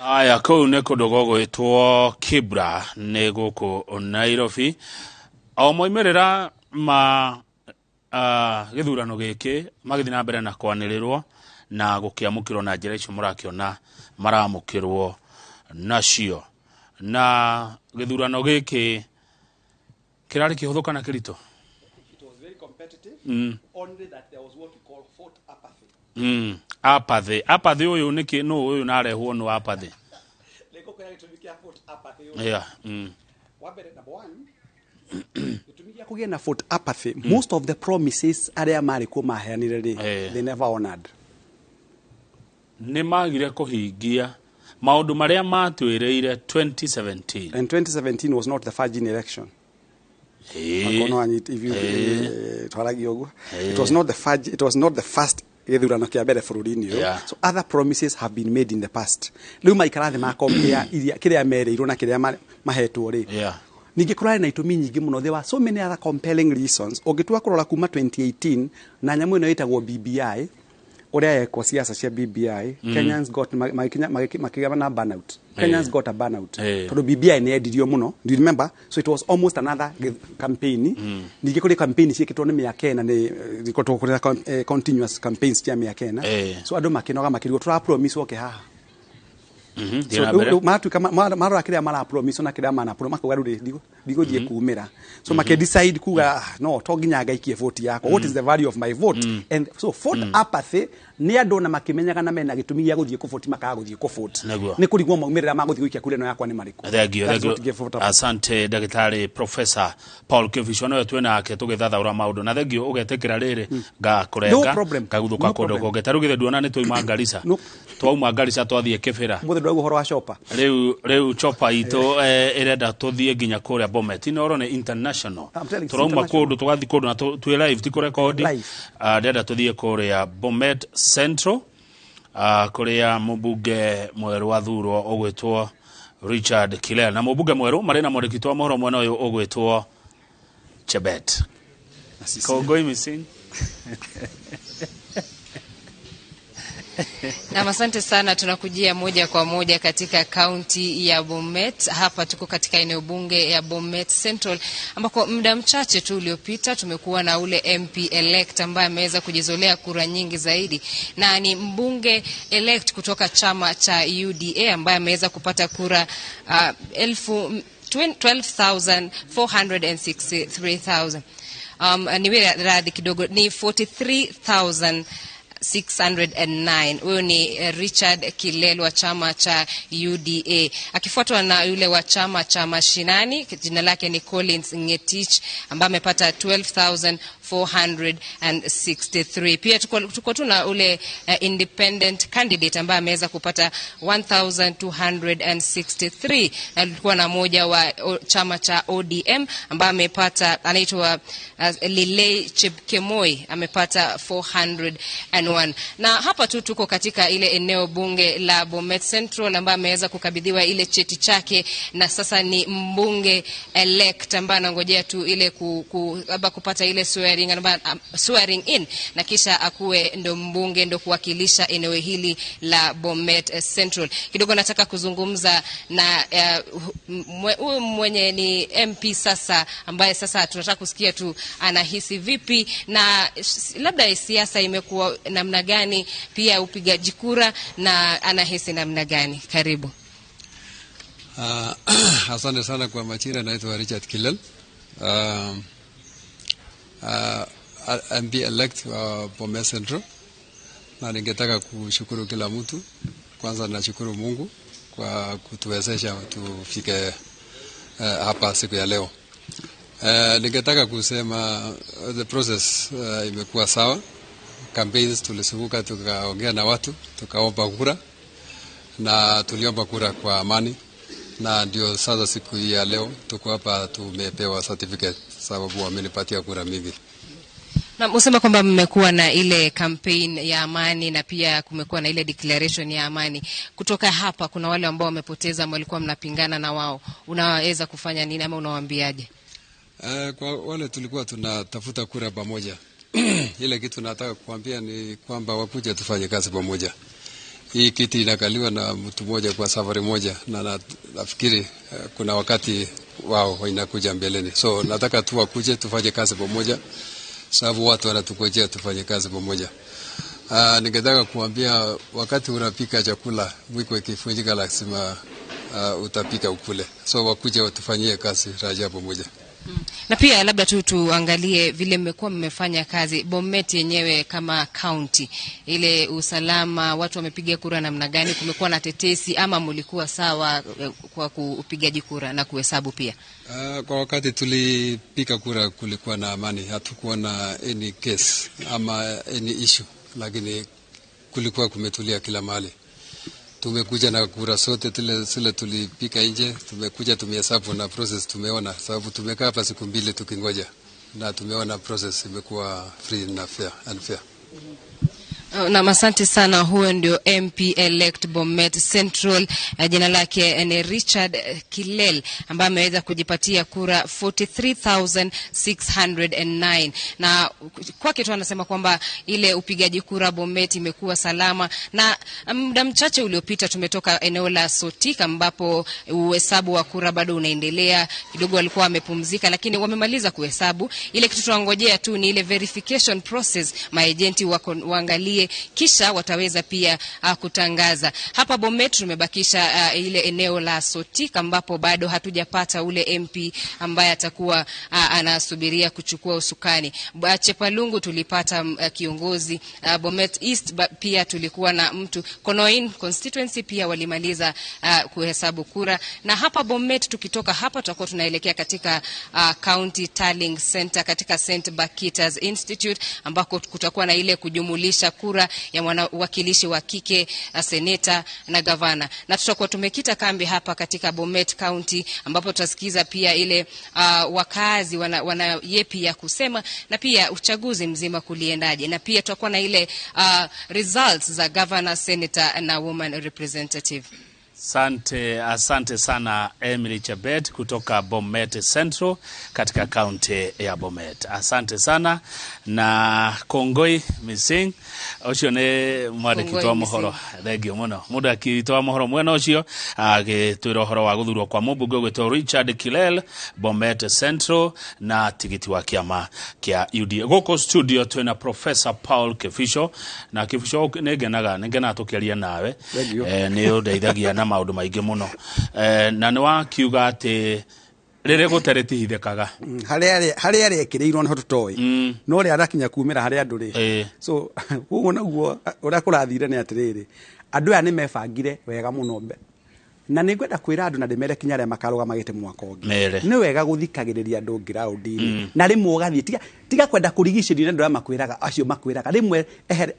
Aya, kũu nĩ kũndũ gũgwĩtwo Kibra, nĩ gũkũ Nairobi. O moimĩrĩra ma gĩthurano gĩkĩ magĩthiĩ na mbere na kwanĩrĩrwo na gũkĩamũkĩrwo na njĩra icio mũrakĩona maramũkĩrwo nacio. Na gĩthurano gĩkĩ kĩrarĩ kĩhũthũ kana kĩritũ? It was very competitive, only that there was what we call vote apathy. Apathy. Apathy ũyũ nĩkĩ, nũ ũyũ narehwo nũ apathy? Nĩngũkwĩra gĩtũmi kĩa vote apathy ũyũ. Yeah. Wa mbere, number one, gĩtũmi gĩa kũgĩa na vote apathy, most of the promises arĩa marĩ kuo maheanire rĩ, they never honored. Nĩ magire kũhingia maũndũ marĩa matwĩrĩire 2017. And 2017 was not the virgin election. Akorwo no anyite- if you- twaragia ũguo. It was not the virgin, it was not the first gĩthurano kĩa mbere bũrũri-inĩ ũyũ. So other promises have been made in the past. Rĩu maikara thĩ makompare iria kĩrĩa merĩirwo na kĩrĩa mahetwo rĩ. Ningĩ kũrarĩ na itũmi nyingĩ mũno. There were so many other compelling reasons. Ũngĩtua kũrora kuma 2018 na nyamũ ĩno ĩtagwo BBI, ũrĩa yekwo siasa cia BBI, Kenyans got magĩkinya makĩgĩa na burnout. Kenyans got a burnout. Tondũ BBI nĩ yendirio mũno. Do you remember? So it was almost another campaign. Ningĩ kũrĩ campaign ciĩkĩtwo nĩ mĩaka ĩna, nĩ ikoretwo kũrĩ na continuous campaigns cia mĩaka ĩna. So andũ makĩnoga makĩrigwo tũra promise oke haha. Thiĩ So na mbere. rĩu maratuĩka marora kĩrĩa mara promise na kĩrĩa mana promise, makauga rĩu rĩ, ndigũthiĩ kumĩra. So makĩ decide kuga, "Ah, no to nginya ngaikie vote yakwa. What is the value of my vote?" And so vote apathy nĩ andũ na makĩmenyaga na mena gĩtũmi gĩa gũthiĩ kũvote makaga gũthiĩ kũvote. Nĩguo. Nĩ kũrigwo maumĩrĩra ma gũthiĩ gũikia kura ĩno yakwa nĩ marĩkũ. Thank you, That's thank you. what gave vote apathy. Asante ndagĩtarĩ Professor Paul Kibicho, nowe twĩ nake tũgĩthathaũra maũndũ, na thengiũ ũgetĩkĩra rĩrĩ ngakũrenga No problem. ngaguthũka No kũndũ problem. kũngĩ. Ta rĩu githĩ nduona nĩ twauma Garissa? No. Twauma Garissa twathiĩ Kĩbĩra. Mũthĩ ndũraigua ũhoro wa Chopper. Rĩu Chopper itũ ĩrenda tũthiĩ nginya kũrĩa Bomet. Inooro nĩ international. I'm telling you, it's Tũrauma international. kũndũ tũgathiĩ kũndũ na twĩ live, ti kũrekondi. Live. Ndĩrenda tũthiĩ kũrĩa Bomet Central, kũrĩa mũmbunge mwerũ athurwo ũgwĩtwo Richard Kilel, na mũmbunge mwerũ marĩ na mwandĩki wa mohoro mwena ũyũ ũgwĩtwo Chebet Kongoi missing. Nam, asante sana. Tunakujia moja kwa moja katika kaunti ya Bomet. Hapa tuko katika eneo bunge ya Bomet Central ambako muda mchache tu uliopita tumekuwa na ule MP elect ambaye ameweza kujizolea kura nyingi zaidi, na ni mbunge elect kutoka chama cha UDA ambaye ameweza kupata kura 12,463,000. Niwe radhi kidogo, ni 43,000 609. Huyu ni Richard Kilel wa chama cha UDA, akifuatwa na yule wa chama cha Mashinani, jina lake ni Collins Ngetich ambaye amepata 12,463. Pia tuko tu na ule independent candidate ambaye ameweza kupata 1263, na tulikuwa na moja wa chama cha ODM ambaye amepata, anaitwa Lilei Chepkemoi, amepata 401. Na hapa tu tuko katika ile eneo bunge la Bomet Central ambaye ameweza kukabidhiwa ile cheti chake na sasa ni mbunge elect ambaye anangojea tu ile labda kupata ile swearing in na kisha akuwe ndo mbunge ndo kuwakilisha eneo hili la Bomet Central. Kidogo nataka kuzungumza na huyu mwenye ni MP sasa, ambaye sasa tunataka kusikia tu anahisi vipi na labda siasa imekuwa namna gani, pia upigaji kura na anahisi namna gani. Karibu. Asante sana kwa majina, naitwa Richard Kilel. MP elect wa Bomet Central, na ningetaka kushukuru kila mtu. Kwanza nashukuru Mungu kwa kutuwezesha tufike hapa siku ya leo. Ningetaka kusema the process imekuwa sawa. Campaigns tulizunguka, tukaongea na watu, tukaomba kura na tuliomba kura kwa amani, na ndio sasa siku hii ya leo tuko hapa, tumepewa certificate sababu wamenipatia kura mingi. Na usema kwamba mmekuwa na ile campaign ya amani na pia kumekuwa na ile declaration ya amani. Kutoka hapa kuna wale ambao wamepoteza, walikuwa mnapingana na wao, unaweza kufanya nini ama unawaambiaje? Kwa wale tulikuwa tunatafuta kura pamoja, ile kitu nataka kuambia ni kwamba wakuje tufanye kazi pamoja. Hii kiti inakaliwa na mtu mmoja kwa safari moja, na nafikiri kuna wakati wao inakuja mbeleni. So nataka tu wakuje tufanye kazi pamoja, sababu watu wanatukojea tufanye kazi pamoja. Ningetaka kuambia wakati unapika chakula, mwiko ikivunjika lazima utapika ukule. So wakuje tufanyie kazi raja pamoja. Na pia labda tu tuangalie vile mmekuwa mmefanya kazi Bomet yenyewe kama county, ile usalama, watu wamepiga kura namna gani? Kumekuwa na tetesi ama mlikuwa sawa kwa kupigaji kura na kuhesabu pia? Kwa wakati tulipiga kura kulikuwa na amani, hatukuwa na any case ama any issue, lakini kulikuwa kumetulia kila mahali. Tumekuja na kura sote zile tulipika nje, tumekuja tumehesabu na process tumeona, sababu tumekaa hapa siku mbili tukingoja na tumeona process imekuwa free na fair and fair. Na asante sana. Huyo ndio MP elect Bomet Central, jina lake ni Richard Kilel ambaye ameweza kujipatia kura 43,609, na kwake tu anasema kwamba ile upigaji kura Bomet imekuwa salama. Na muda mchache uliopita tumetoka eneo la Sotik ambapo uhesabu wa kura bado unaendelea kidogo, walikuwa wamepumzika lakini wamemaliza kuhesabu. Ile kitu tunangojea tu ni ile verification process, maejenti waangalie, kisha wataweza pia kutangaza. Hapa Bomet tumebakisha ile eneo la Sotik ambapo bado hatujapata ule MP ambaye atakuwa anasubiria kuchukua usukani. Chepalungu tulipata kiongozi, Bomet East pia tulikuwa na mtu, Konoin constituency pia walimaliza kuhesabu kura. Na hapa Bomet tukitoka hapa tutakuwa tunaelekea katika County Tallying Center katika St. Bakitas Institute ambako kutakuwa na ile kujumulisha kura ya mwanawakilishi wa kike, seneta na gavana. Na tutakuwa tumekita kambi hapa katika Bomet County ambapo tutasikiza pia ile wakazi wana yepi ya kusema na pia uchaguzi mzima kuliendaje, na pia tutakuwa na ile results za governor, senator na woman representative. Asante sana Emily Chebet kutoka Bomet Central katika kaunti ya Bomet. Asante sana na kongoi missing ucio ni mwandĩki wa mohoro, thengio muno mwandĩki wa mohoro mwena ucio agĩtwĩra ũhoro wa gũthurwo kwa mũmbunge ũgwĩtwo Richard Kilel Bomet Central na tigiti wa kĩama kĩa UDA. Gũkũ studio twĩna Professor Paul Kibisho, na Kibisho nĩ ngenaga tũkĩaria nawe, nĩ ũndeithagia na maũndũ maingĩ mũno, na nĩ wakiuga atĩ Rĩrĩ gũte rĩtihithĩkaga. Harĩa arekĩrĩirwo nĩho tũtoĩ, no rĩa arakinya kumĩra harĩa andũ rĩ. So koguo naguo ũrĩa kũrathire nĩ atĩrĩrĩ, andũ aya nĩ mebangire wega mũno mbe. Na nĩ ngwenda kwĩra andũ na ndĩmere kinya arĩa makarũgama gĩtĩ mwaka ũngĩ. Nĩ wega gũthikagĩrĩria andũ ground-inĩ. Na rĩmwe ũgathiĩ tiga kwenda kũrigicĩrio nĩ andũ arĩa makwĩraga, acio makwĩraga. Rĩmwe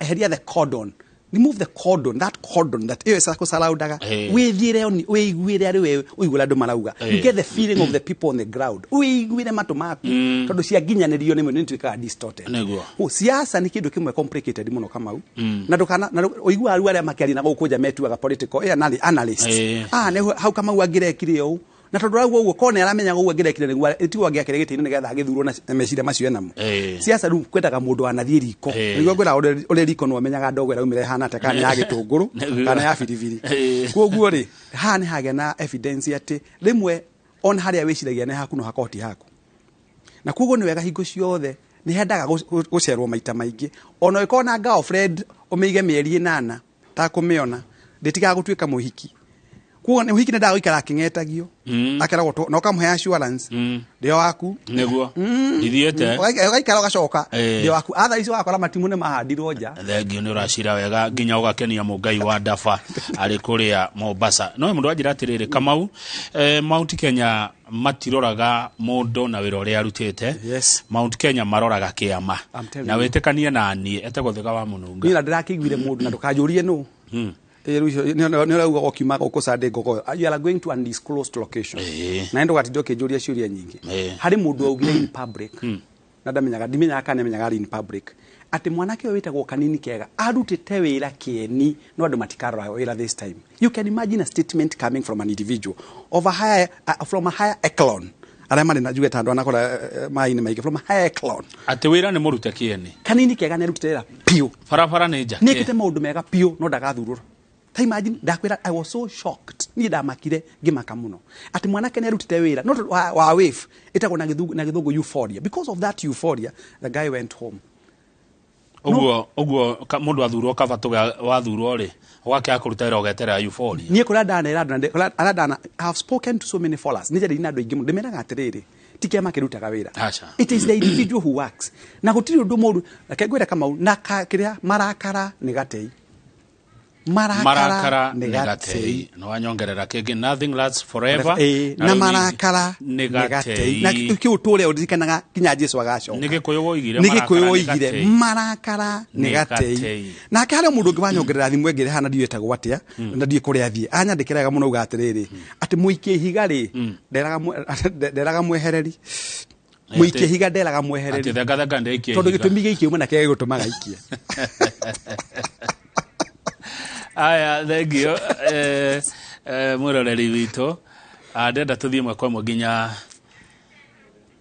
eheria the cordon. Remove the cordon, that cordon that iyo ĩcakũcaraundaga. Wĩthiĩre wĩiguĩre arĩ we ũiguĩre andũ marauga. You get the feeling of the people on the ground. Wĩiguĩre matũ maku tondũ ciaginyanĩrio nĩmwe nĩ ituĩkaga distorted. Nĩguo. Siasa nĩ kĩndũ kĩmwe complicated mũno Kamau. Na ndũkana ũiguaga rĩu arĩa makĩaria na gũkũ nja metuaga political analysts. Nĩ hau Kamau angĩrekire ũũ. Na tondũ arauga ũguo korwo nĩ aramenya ũguo angĩrekire nĩguo tiguo angĩakĩre gĩtĩ-inĩ nĩgetha agĩthurwo na meciria macio enamo. Siasa rĩu kwendaga mũndũ wanathiĩ riko. Nĩguo ngwĩra ũrĩ riko nĩ ũmenyaga ndogo ĩraumĩra ĩhana atĩa, kana nĩ ya gĩtũngũrũ kana ya biribiri. Koguo rĩ haha nĩ hagĩa na evidence atĩ rĩmwe ona harĩa wĩciragia nĩ haku no hakorwo ti haku. Na koguo nĩ wega hingo ciothe nĩ hendaga gũcerwo maita maingĩ. Ona ũngĩkorwo na girlfriend ũmĩige mĩeri 8 takũmĩona ndĩtigaga gũtuĩka mũhiki. Kuo nĩ mũhiki ndendaga gũikara akĩng'etagio. Akeragwo na ũkamũhe assurance ndĩ waku. Nĩguo. Ndithiĩte. Ũgaikara ũgacoka ndĩ waku. Atha icio wakora matimũ nĩ mahandirwo nja. Thengio nĩ ũracira wega nginya ũgakenia mũngai wa Dafa arĩ kũrĩa Mombasa. No mũndũ anjĩra atĩrĩrĩ Kamau, Mount Kenya matiroraga mũndũ na wĩra ũrĩa arutĩte. Yes. Mount Kenya maroraga kĩama. Na wĩtĩkanie na niĩ etagwo Thĩga wa Mũnunga. Niĩ ndĩrakĩiguire mũndũ na ndũkanjũrie nũ. Nĩ ũrauga ũkiuma gũkũ Sunday Ngogoyo, you are going to undisclosed location. Na ndũgatinda ũkĩnjũria ciũria nyingĩ. Harĩ mũndũ augire in public na ndamenyaga, ndimenyaga kana nĩamenyaga arĩ in public, atĩ mwanake ũyũ wĩtagwo Kanini Kega arutĩte wĩra kĩeni no andũ matikarora wĩra this time. You can imagine a statement coming from an individual of a higher, from a higher echelon. Arĩa marĩ na njuge ta andũ anakora maĩ-inĩ maingĩ, from a higher echelon. Atĩ wĩra nĩ mũrute kĩeni. Kanini Kega nĩ arutĩte wĩra piũ. Barabara nĩ njake. Nĩekĩte maũndũ mega piũ no ndagathurwo. Ta imagine, ndakwĩra I was so shocked. Niĩ ndamakire ngĩmaka mũno. Atĩ mwanake nĩ arutĩte wĩra not wa wave ĩtagwo na gĩthũngũ euphoria. Because of that euphoria the guy went home. Ũguo ũguo mũndũ athurwo kaba wathurwo rĩ ũgakĩaga kũruta wĩra ũgeterera euphoria. Niĩ kũrĩa ndanera andũ kũrĩa ndana I have spoken to so many followers. Nĩ njarĩirie na andũ aingĩ mũno ndĩmeraga atĩrĩrĩ, ti kĩama kĩrutaga wĩra. It is the individual who works. Na gũtirĩ ũndũ mũũru. Reke ngwĩre Kamau, na kĩrĩa marakara nĩ gatei. Marakara nĩ gatei. No wanyongerera kĩngĩ, nothing lasts forever. Na marakara nĩ gatei. Na kĩu tũrĩa ũririkanaga nginya Jesu agacoka. Nĩ Gĩkũyũ woigire, nĩ Gĩkũyũ woigire marakara nĩ gatei. Nake harĩ mũndũ ũngĩ wanyongerera thimũ ĩngĩ hana ndiũ ĩtagwo atĩa na ndiũ kũrĩa athiĩ. Anyandĩkĩra wega mũno auga atĩrĩrĩ, atĩ mũikie ihiga rĩ, nderaga mwehereri. Mũikie ihiga nderaga mwehereri. Atĩ thengathanga ndaikie ihiga. Tondũ gĩtũmi gĩkĩ uma na kĩrĩa gĩgũtũmaga aikie. Aya, thengio mwĩroreri witũ. Ndĩrenda tũthiĩ ĩmwe kwa ĩmwe nginya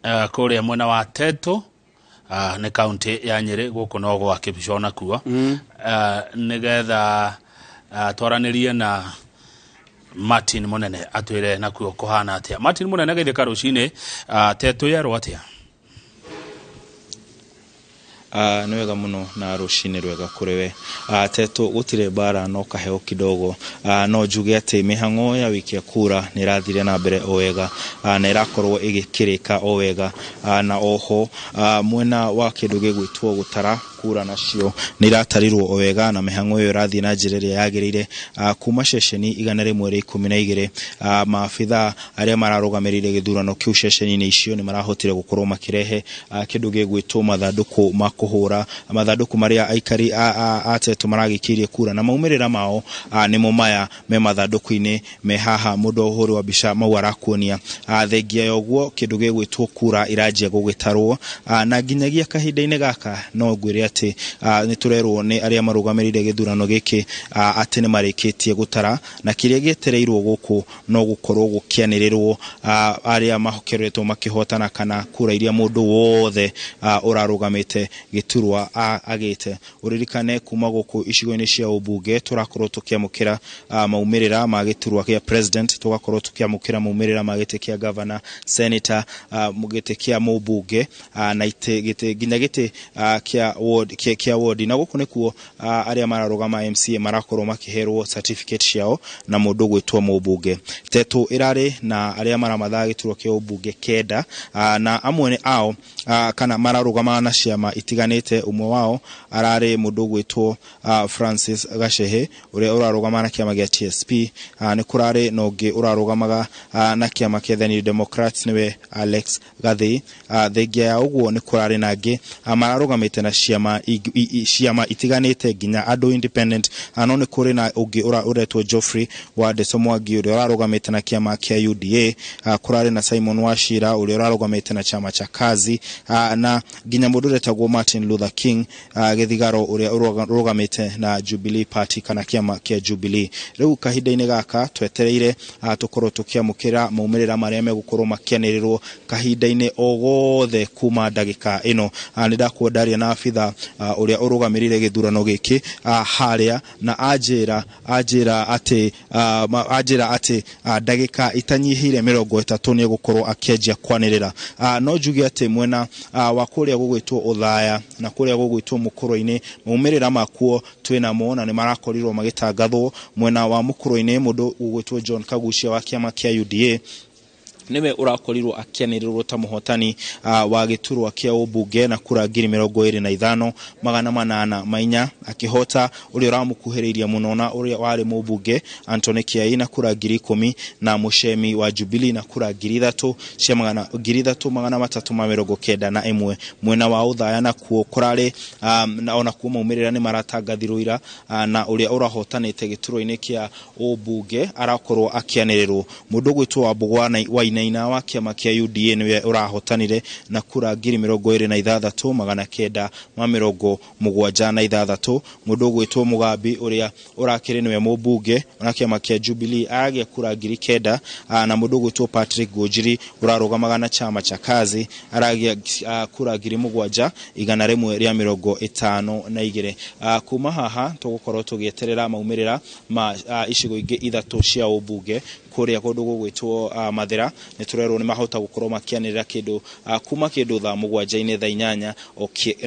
kũrĩa mwena wa Tetu, nĩ kaunti ya Nyĩrĩ, gũkũ no gwa Kĩbico nakuo, nĩgetha twaranĩrie na Martin Mũnene atwĩre nakuo kũhana atĩa. Martin Mũnene, geithĩka rũcinĩ, Tetu yerwo atĩa? Nĩ wega mũno na rũcinĩ rwega kũrĩ we. Tetu gũtirĩ mbara no kaheo kidogo. No njuge atĩ mĩhang'o ya wiki kura nĩ ĩrathire na mbere o wega, na ĩrakorwo ĩgĩkĩrĩka o wega, na oho mwena wa kĩndũ gĩgwĩtwo gũtara kura nacio nĩ iratarirwo o wega, na mĩhang'o ĩyo ĩrathiĩ na njĩra ĩrĩa yagĩrĩire. Kuma ceceni 112 maabitha arĩa mararũgamĩrĩire gĩthurano kĩu ceceni-inĩ icio nĩ marahotire gũkorwo makĩrehe kĩndũ gĩgwĩtwo mathandũkũ ma kũhũra, mathandũkũ marĩa aikari a Tetu maragĩikĩirie kura, na maumĩrĩra mao nĩmo maya me mathandũkũ-inĩ me haha mũndũ ũhũri wa mbica mau arakuonia. Thengia ya ũguo kĩndũ gĩgwĩtwo kura iranjia gũgĩtarwo, na nginyagia kahinda-inĩ gaka no ngwĩre atĩ nĩ tũrerwo nĩ arĩa marũgamĩrĩire gĩthurano gĩkĩ atĩ nĩ marĩkĩtie gũtara, na kĩrĩa gĩetereirwo gũkũ no gũkorwo gũkĩanĩrĩrwo arĩa makoretwo makĩhotana kana kura iria mũndũ wothe ũrarũgamĩte gĩturwa agĩte. Ũririkane kuma gũkũ icigo-inĩ cia ũmbunge tũrakorwo tũkĩamũkĩra maumĩrĩra ma gĩturwa kĩa president, tũgakorwo tũkĩamũkĩra maumĩrĩra ma gĩtĩ kĩa governor, senator, gĩtĩ kĩa mũmbunge, na gĩtĩ nginya gĩtĩ kĩa ward, kĩa ward. Na gũkũ nĩkuo arĩa mararũgama MCA marakorwo makĩherwo certificate ciao na mũndũ gwĩtwo mũmbunge. Tetu ĩrarĩ na arĩa maramathaga gĩturwa kĩa ũmbunge 9, na amwe nĩ ao kana mararũgama na ciama itiganĩte. Ũmwe wao ararĩ mũndũ gwĩtwo Francis Gacehe, ũrĩa ũrarũgama na kĩama gĩa TSP. Nĩ kũrarĩ na ũngĩ ũrarũgamaga na kĩama kĩa The New Democrats, nĩwe Alex Gathei. Thengia ya ũguo, nĩ kũrarĩ na angĩ mararũgamĩte na ciama itiganĩte, nginya andũ independent. No nĩ kũrĩ na ũngĩ ũretwo Geoffrey wa Ndeso Mwangi, ũrĩa ũrarũgamĩte na kĩama kĩa UDA. Kũrarĩ na Simon Wachira, ũrĩa ũrarũgamĩte na chama cha Kazi, na nginya mũndũ ũretagwo Martin Luther King Gĩthigaro, ũrĩa ũrũgamĩte na Jubilee Party kana kĩama kĩa Jubilee. Rĩu kahinda-inĩ gaka twetereire tũkorwo tũkĩamũkĩra maumĩrĩra marĩa megũkorwo makĩanĩrĩrwo kahinda-inĩ o gothe kuma ndagĩka ĩno. Nĩ ndakuo ndaria na abitha ũrĩa ũrũgamĩrĩire gĩthurano gĩkĩ harĩa, na anjĩra atĩ ndagĩka itanyihĩire 30 nĩ egũkorwo akĩanjia kwanĩrĩra. No njuge atĩ mwena wa kũrĩa gũgwĩtwo Othaya na kũrĩa gũgwĩtwo Mũkũrũ-inĩ, maumĩrĩra makuo twĩnamo na nĩ marakorirwo magĩtangathwo. Mwena wa Mũkũrũ-inĩ, mũndũ ũgwĩtwo John Kagucia wa kĩama kĩa UDA nĩwe ũrakorirwo akĩanĩrĩrwo ta mũhotani wa gĩturwa kĩa ũmbunge na kura 25,804, akĩhota ũrĩa ũramũkuhĩrĩirie mũno na ũrĩa warĩ mũmbunge Anthony Kiai na kura 10,000, na Mũcemi wa Jubilee na kura 3,000 cia magana 3,391. Mwena wa Othaya nakuo kũrarĩ na onakuo maumĩrĩra nĩ maratangathirwo ira, na ũrĩa ũrahotanĩte gĩturwa-inĩ kĩa ũmbunge arakorwo akĩanĩrĩrwo. Mũndũ ũgwĩtwo Wambũgũ wa Wainaina wa kĩama kĩa UDA nĩwe ũrahotanire na kura 26,976. Mũndũ ũgwĩtwo Mũgambi, ũrĩa ũrakĩrĩ nĩwe mũmbunge na kĩama kĩa Jubilee, aragĩa kura 9,000, na mũndũ ũgwĩtwo Patrick Ngũnjiri, ũrarũgamaga na chama cha Kazi, aragĩa kura 7,152. Kuma haha tũgũkorwo tũgĩeterera maumĩrĩra ma icigo ingĩ ithatũ cia ũmbunge kũrĩa kũndũ gũgwĩtwo Mathĩra. Nĩ tũrerwo nĩ mahota gũkorwo makĩanĩrĩra kĩndũ kuma kĩndũ thaa 7-inĩ, thaa 8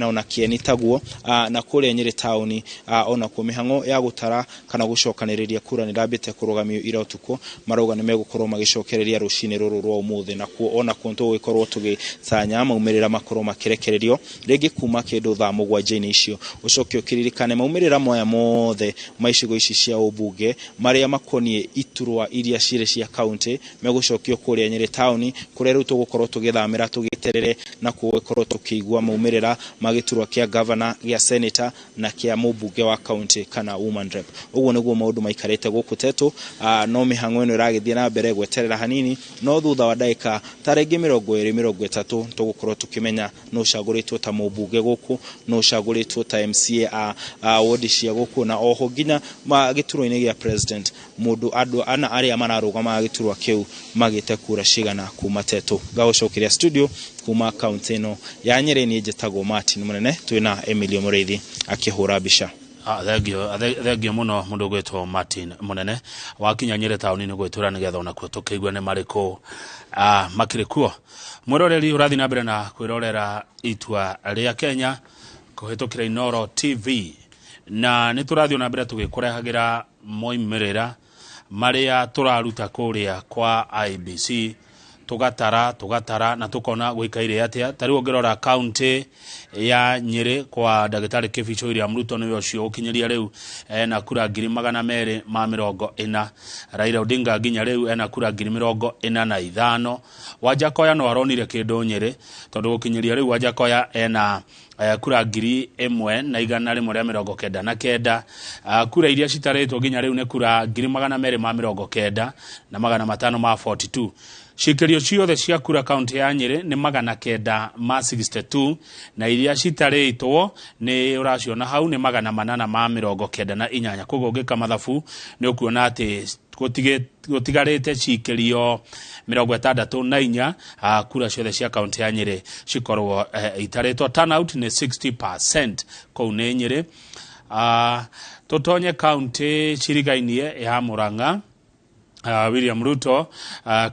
na ona kĩeni taguo. Na kũrĩa Nyĩrĩ taũni, onakuo mĩhang'o ya gũtara kana gũcokanĩrĩria kura nĩ ndambĩte kũrũgamio ira ũtukũ. Marauga nĩ megũkorwo magĩcokereria rũcinĩ rũrũ rwa ũmũthĩ, nakuo onakuo tũgũgĩkorwo tũgĩtanya maumĩrĩra makorwo makĩrekererio rĩngĩ kuma kĩndũ thaa 7-inĩ icio. Ũcoke ũkĩririkane maumĩrĩra maya mothe ma icigo ici cia ũmbunge marĩa makoniĩ iturwa iria cirĩ cia kaunti megũcokio kũrĩa Nyĩrĩ taũni, kũrĩa rĩu tũgũkorwo tũgĩthamĩra tũgĩterere na gũgĩkorwo tũkĩigua maumĩrĩra ma gĩturwa kĩa gavana, gĩa senator na kĩa mũmbunge wa kaunti kana woman rep. Ũguo nĩguo maũndũ maikarĩte gũkũ Tetũ. No mĩhang'o ĩno ĩragĩthiĩ na mbere gweterera hanini, no thutha wa ndagĩka ta rĩngĩ 20, 30, tũgũkorwo tũkĩmenya nũ ũcagũrĩtwo ta mũmbunge gũkũ, nũ ũcagũrĩtwo ta MCA a wodi cia gũkũ, na oho nginya gĩturwa-inĩ gĩa president, mũndũ andũ ana arĩa mararũgamaga gĩturwa kĩu magĩte kura cigana. Kuma Tetũ ngagũcokeria studio kuma kaunti ĩno ya Nyĩrĩ. Niĩ njĩtagwo Martin Mũnene, twĩna Emilio Mũrĩithi akĩhũra mbica. Thengio, thengio mũno mũndũ ũgwĩtwo Martin Mũnene. Wakinya Nyĩrĩ taũni-inĩ gwĩtũra nĩgetha onakuo tũkĩigue nĩ marĩkũ makĩrĩ kuo. Mwĩroreri, ũrathiĩ na mbere na kwĩrorera Itua rĩa Kenya kũhĩtũkĩra Inoro TV, na nĩ tũrathiĩ na mbere tũgĩkũrehagĩra moimĩrĩra marĩa tũraruta kũrĩa kwa IEBC. Tũgatara, tũgatara na tũkona gũikaire atĩa. Ta rĩu ũngĩrora kaunti ya Nyĩrĩ kwa ndagĩtarĩ Kĩbicho William Ruto, nĩwe ũcio ũkinyĩria rĩu ena kura 240,000. Raila Odinga nginya rĩu ena kura 45,000. Wanjakoya no aronire kĩndũ Nyĩrĩ, tondũ gũkinyĩria rĩu Wanjakoya ena kura 1,199. Kura iria citarĩtwo nginya rĩu nĩ kura 290,542. Cikĩrio ciothe cia kura kaunti ya Nyĩrĩ nĩ 962, na iria citarĩtwo nĩ ũraciona hau nĩ 898. Koguo ũngĩka mathabu nĩ ũkuona atĩ gũtigarĩte cikĩrio 64 kura ciothe cia kaunti ya Nyĩrĩ cikorwo itarĩtwo. Turnout nĩ 60% kũu nĩ Nyĩrĩ. Tũtonye kaunti cirigainie ya Murang'a. William Ruto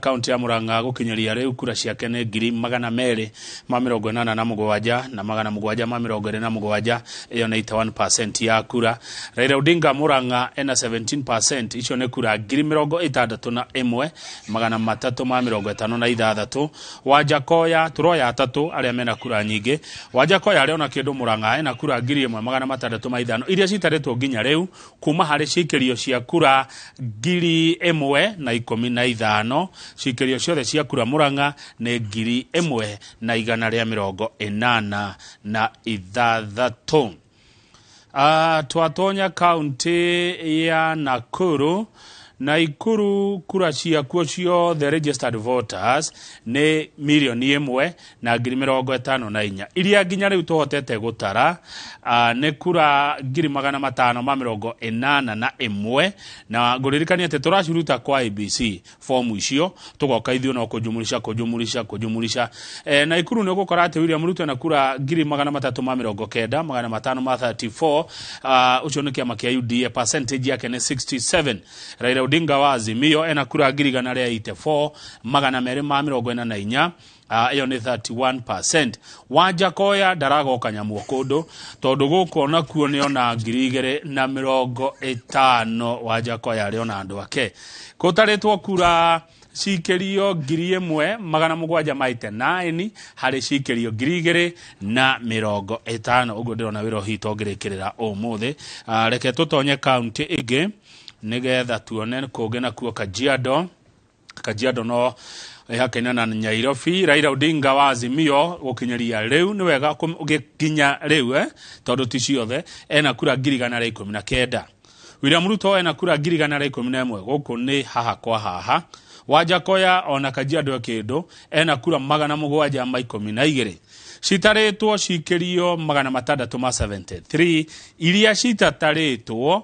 kaunti ya Murang'a gukinyeria riu kura ciake nĩ 287,727 ĩyo nĩ 81% ya kura. Raila Odinga Murang'a ena 17%, icio nĩ kura 61,356. Wajakoya turoya atatũ arĩa mena kura nyingĩ. Wajakoya arĩ ona kĩndũ Murang'a ena kura 1,605 iria citarĩtwo nginya rĩu kuma harĩ cikĩrio cia kura 1,015. Cikĩrio ciothe cia kura Murang'a nĩ 1,186. Twatonya kaunti ya Nakuru. Nakuru kura ciakuo ciothe registered voters nĩ 1,054,000 iria nginya rĩu tũhotete gũtara nĩ kura 581,000, na ngũririkania atĩ tũraciruta kwa ABC fomu icio tũgoka ithuĩ no kũjumulisha kũjumulisha kũjumulisha. Nakuru nĩ ũgũkora atĩ William Ruto na kura 390,534, ũcio nĩ kĩama kĩa UDA, percentage yake nĩ 67. Raila Odinga wa Azimio ena kura 184,244, ĩyo nĩ 31%. Wajakoya ndaragoka nyamũ kũndũ tondũ gũkũ onakuo nĩ ona 2,050. Wajakoya arĩ ona andũ ake. Gũtarĩtwo kura cikĩrio 1,789 harĩ cikĩrio 2,050. Ũguo ndĩrona wĩra ũhito ũngĩrĩkĩrĩra ũmũthĩ. Reke tũtonye kaunti ĩngĩ nĩgetha tuone kũngĩ nakuo Kajiado. Kajiado no ĩhakaine na Nairobi. Raila Odinga wa Azimio gũkinyeria rĩu nĩ wega gũkinya rĩu tondũ ti ciothe ena kura 119,000. William Ruto ena kura 111,000, gũkũ nĩ haha kwa haha. Wajakoya ona Kajiado kĩndũ ena kura 712, citarĩtwo cikĩrio 673, iria citatarĩtwo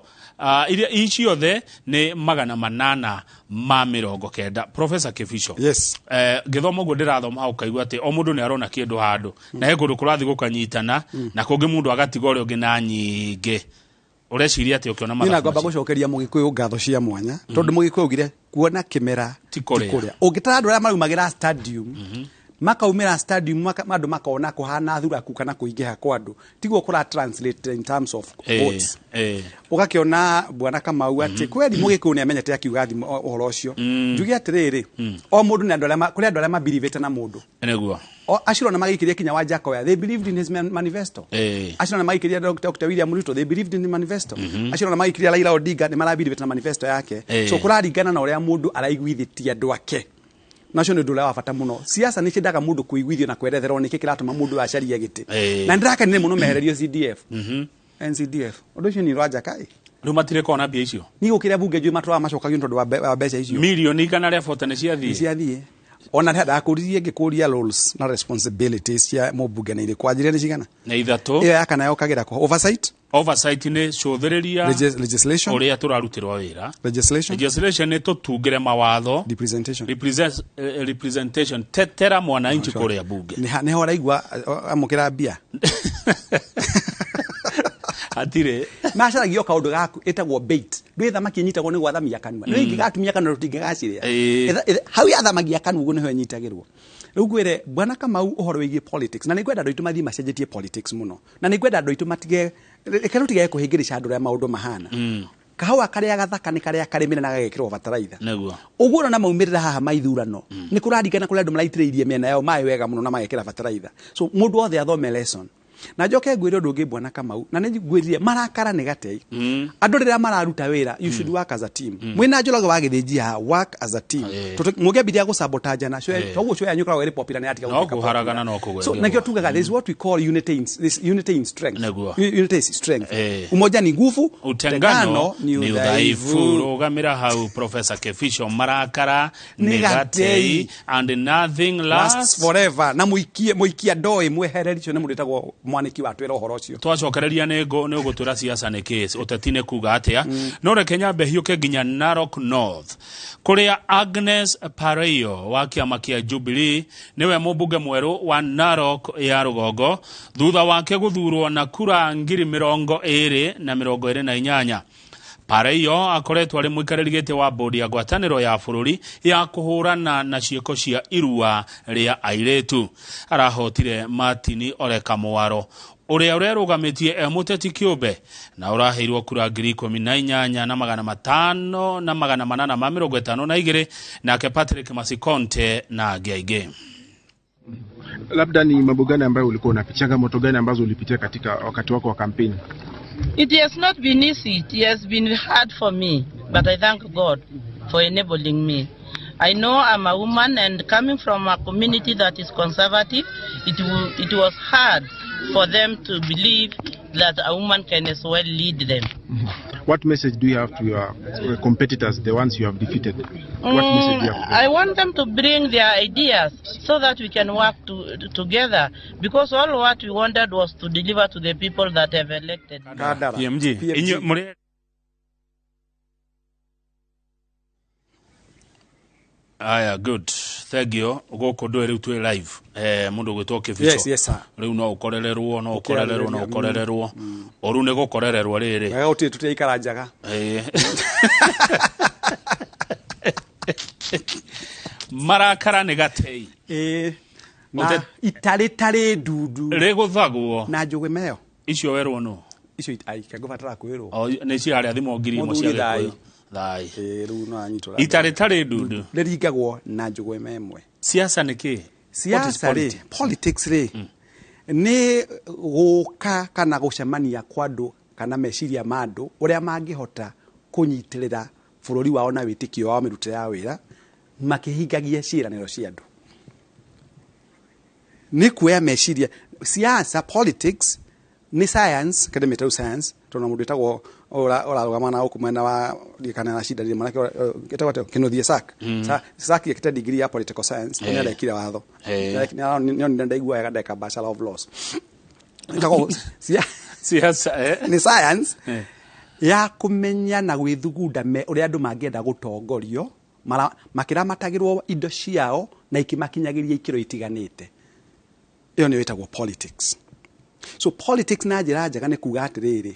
iria ciothe nĩ 890. Professor Kibicho, yes, gĩthomo ũguo ndĩrathoma hau kaigua atĩ o mũndũ nĩ arona kĩndũ handũ na he kũndũ kũrathiĩ gũkanyitana na kũngĩ mũndũ agatiga ũrĩa ũngĩ na nyingĩ. Ũreciria atĩ ũkĩona mathabu ngwamba gũcokeria Mũgĩkũyũ ngatho cia mwanya tondũ Mũgĩkũyũ augire kuona kĩmera ti kũrĩa. Ũngĩtara andũ arĩa maraumagĩra stadium makaumĩra stadium andũ makona kũhana thuraku kana kũingĩha kwa andũ tiguo kũra translate in terms of votes. Ũgakĩona bwana Kamau atĩ kweli Mũgĩkũyũ nĩ amenyete akiuga ũhoro ũcio. Njuge atĩrĩrĩ, o mũndũ nĩ andũ arĩa kũrĩ andũ arĩa mabelievete na mũndũ nĩguo acio ona magĩikĩria kinya Wajakoya, they believed in his manifesto. Acio ona magĩikĩria Dr. William Ruto, they believed in his manifesto. Acio ona magĩikĩria Raila Odinga nĩ marabelieve na manifesto yake. So kũraringana na ũrĩa mũndũ araiguithĩtie andũ ake. Nacio nĩ ũndũ ũrĩa wa bata mũno. Siasa nĩ ciendaga mũndũ kũiguithio na kweretherwo nĩkĩ kĩratũma mũndũ acarie gĩtĩ. Na nĩndĩrakenire mũno mehererio CDF. NCDF. Ũndũ ũcio nĩ Rwajaka ĩ. Rĩu matirĩ kona mbia icio. Niĩ gũkĩra bunge njũĩ matũraga macokagio nĩ tondũ wa mbeca icio. 140,000,000 nĩ ciathiĩ. Ciathiĩ. Ona ndakũririe ngĩkũria roles na responsibilities cia mũmbunge nĩ irĩkũ, wanjĩrire nĩ cigana? Nĩ ithatũ. Ĩyo ya kana yokagĩra kũ? Oversight. Oversight nĩ cũthĩrĩria legislation ũrĩa tũrarutĩrwo wĩra. Legislation. Legislation nĩ tũtungĩre mawatho. Representation. Representation tetera mwananchi kũrĩa bunge. Nĩho araigua amũkĩra mbia. Hatirĩ. Macaragio kaũndũ gaku ĩtagwo bait. Ndũĩ thamaki ĩnyitagwo nĩ gwathamia kanua. Nĩ ingĩgatumia kanua tũtingĩgacirĩa. Hau yathamagia kanua ũguo nĩho ĩnyitagĩrwo. Rĩu ngwĩre bwana Kamau ũhoro wĩgiĩ politics, na nĩngwenda andũ aitũ mathiĩ macenjetie politics mũno, na nĩngwenda andũ aitũ matige reke tũtige kũhĩngĩrĩca andũ ũrĩa maũndũ mahana. Kahũa karĩa gathaka nĩ karĩa karĩmĩre na gagekĩrwo bataraitha. Nĩguo. Ũguo ũrona maumĩrĩra haha ma ithurano nĩ kũraringana kũrĩa andũ maraitĩrĩirie mĩena yao maĩ wega mũno na magekĩra bataraitha. So mũndũ wothe athome lesson. Na njoke ngwĩre ũndũ ũngĩ bwana Kamau, na nĩ ngwĩrire marakara nĩ gatei. Andũ rĩrĩa mararuta wĩra, you should work as a team. Mwĩna Njoroge wa Gĩthĩnji haha, work as a team. Mũngĩambiria gũsabotajana, toguo cũĩ yanyu ĩkoragwo ĩrĩ popular nĩ yatiga No gũtuĩka kũharagana popular. no kũgwetwo. So nakĩo tugaga there is what we call unity in, this unity in strength. Nĩguo. Unity is strength. Umoja ni nguvu, utengano ni udhaifu. Rũgamĩra hau Professor Kibicho, marakara nĩ gatei and nothing lasts forever. Na mũikia ndoĩ mwehereri ũcio nĩ mũndũ wĩtagwo mwaniki wa twĩra ũhoro ũcio. Twacokereria nĩ ũgũtwĩra siasa nĩ kĩ, ũteti nĩ kuga atĩa. No reke nyambe hiũke nginya Narok North kũrĩa Agnes Pareyo wa kĩama kĩa Jubilee nĩwe mũmbunge mwerũ wa Narok ya rũgongo thutha wake gũthurwo na kura 20,028. Pareiyo akoretwo arĩ mũikarĩri gĩtĩ wa bodi ya ngwatanĩro ya bũrũri ya kũhũrana na ciĩko cia irua rĩa airĩtu. Arahotire Martin Ole Kamwaro ũrĩa ũrerũgamĩtie e mũteti kĩũmbe na ũraheirwo kura 18,552 nake Patrick Masikonte na angĩ aingĩ. Labda ni mambo gani ambayo ulikuwa unapitia, changamoto gani ambazo ulipitia katika wakati wako wa kampeni? It has not been easy. It has been hard for me, but I thank God for enabling me. I know I'm a woman, and coming from a community that is conservative, it was hard for them to believe that a woman can as well lead them. What message do you have to your competitors, the ones you have defeated? What message do you have to them? I want them to bring their ideas so that we can work together, because all what we wanted was to deliver to the people that have elected. PMG. Aya, good. Thank you. Gũkũ ndũĩ rĩu twĩ live. Mũndũ ũgwĩtwo Kĩbicho. Yes, yes, sir. Rĩu no ũkorererwo, no ũkorererwo, no ũkorererwo. Ũru nĩ gũkorererwo rĩrĩ. Wega gũtirĩ tũtiaikara njaga. Marakara nĩ gatei. Na itarĩ ndundu. Rĩgũthagwo. Na njũgĩ meyo. Icio werwo nũ? Icio ai kengũbatara kwĩrwo. Nĩ ciarĩa thimũ 1000 cia Gĩkũyũ. Thai. Rĩu no anyitwo. Itarĩ ndundu. Rĩringagwo na njũgũ ĩmwe. Siasa nĩ kĩ? Siasa rĩ, politics rĩ, nĩ gũka kana gũcemania kwa andũ kana meciria ma andũ ũrĩa mangĩhota kũnyitĩrĩra bũrũri wao na wĩtĩkio wao mĩrutĩre ya wĩra makĩhingagia ciĩranĩro cia andũ. Nĩ kuoya meciria. Siasa, politics nĩ science, kende mĩtau science, tondũ mũndũ wĩtagwo ũrarũgama na gũkũ mwena wa kana na cinda mwanake wĩtagwo atĩa? Kĩnuthia Sack. Sack ekĩte degree ya political science, nĩ arekire watho. Nĩ ndaigua wega ndeka Bachelor of Laws. Siasa nĩ science ya kũmenya na gwĩthugunda ũrĩa andũ mangĩenda gũtongorio makĩramatagĩrwo indo ciao na ikĩmakinyagĩria ikĩro itiganĩte. Ĩyo nĩyo ĩtagwo politics. So politics na njĩra njega nĩ kuga atĩrĩrĩ,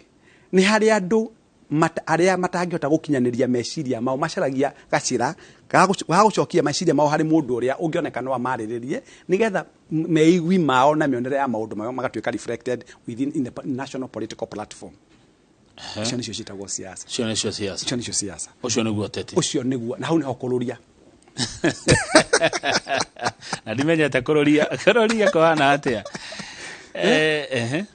nĩ harĩ andũ arĩa matangĩhota gũkinyanĩria meciria mao, macaragia gacĩra ga gũcokia meciria mao harĩ mũndũ ũrĩa ũngĩoneka no amarĩrĩrie nĩgetha meigwi mao na mĩonere ya maũndũ mao magatuĩka reflected within in the national political platform. Icio nĩcio ciĩtagwo siasa. Icio nĩcio siasa. Icio nĩcio siasa. Ũcio nĩguo ũteti. Ũcio nĩguo, na hau nĩho kũrũria. Na ndimenyete kũrũria, kũrũria kũhana atĩa?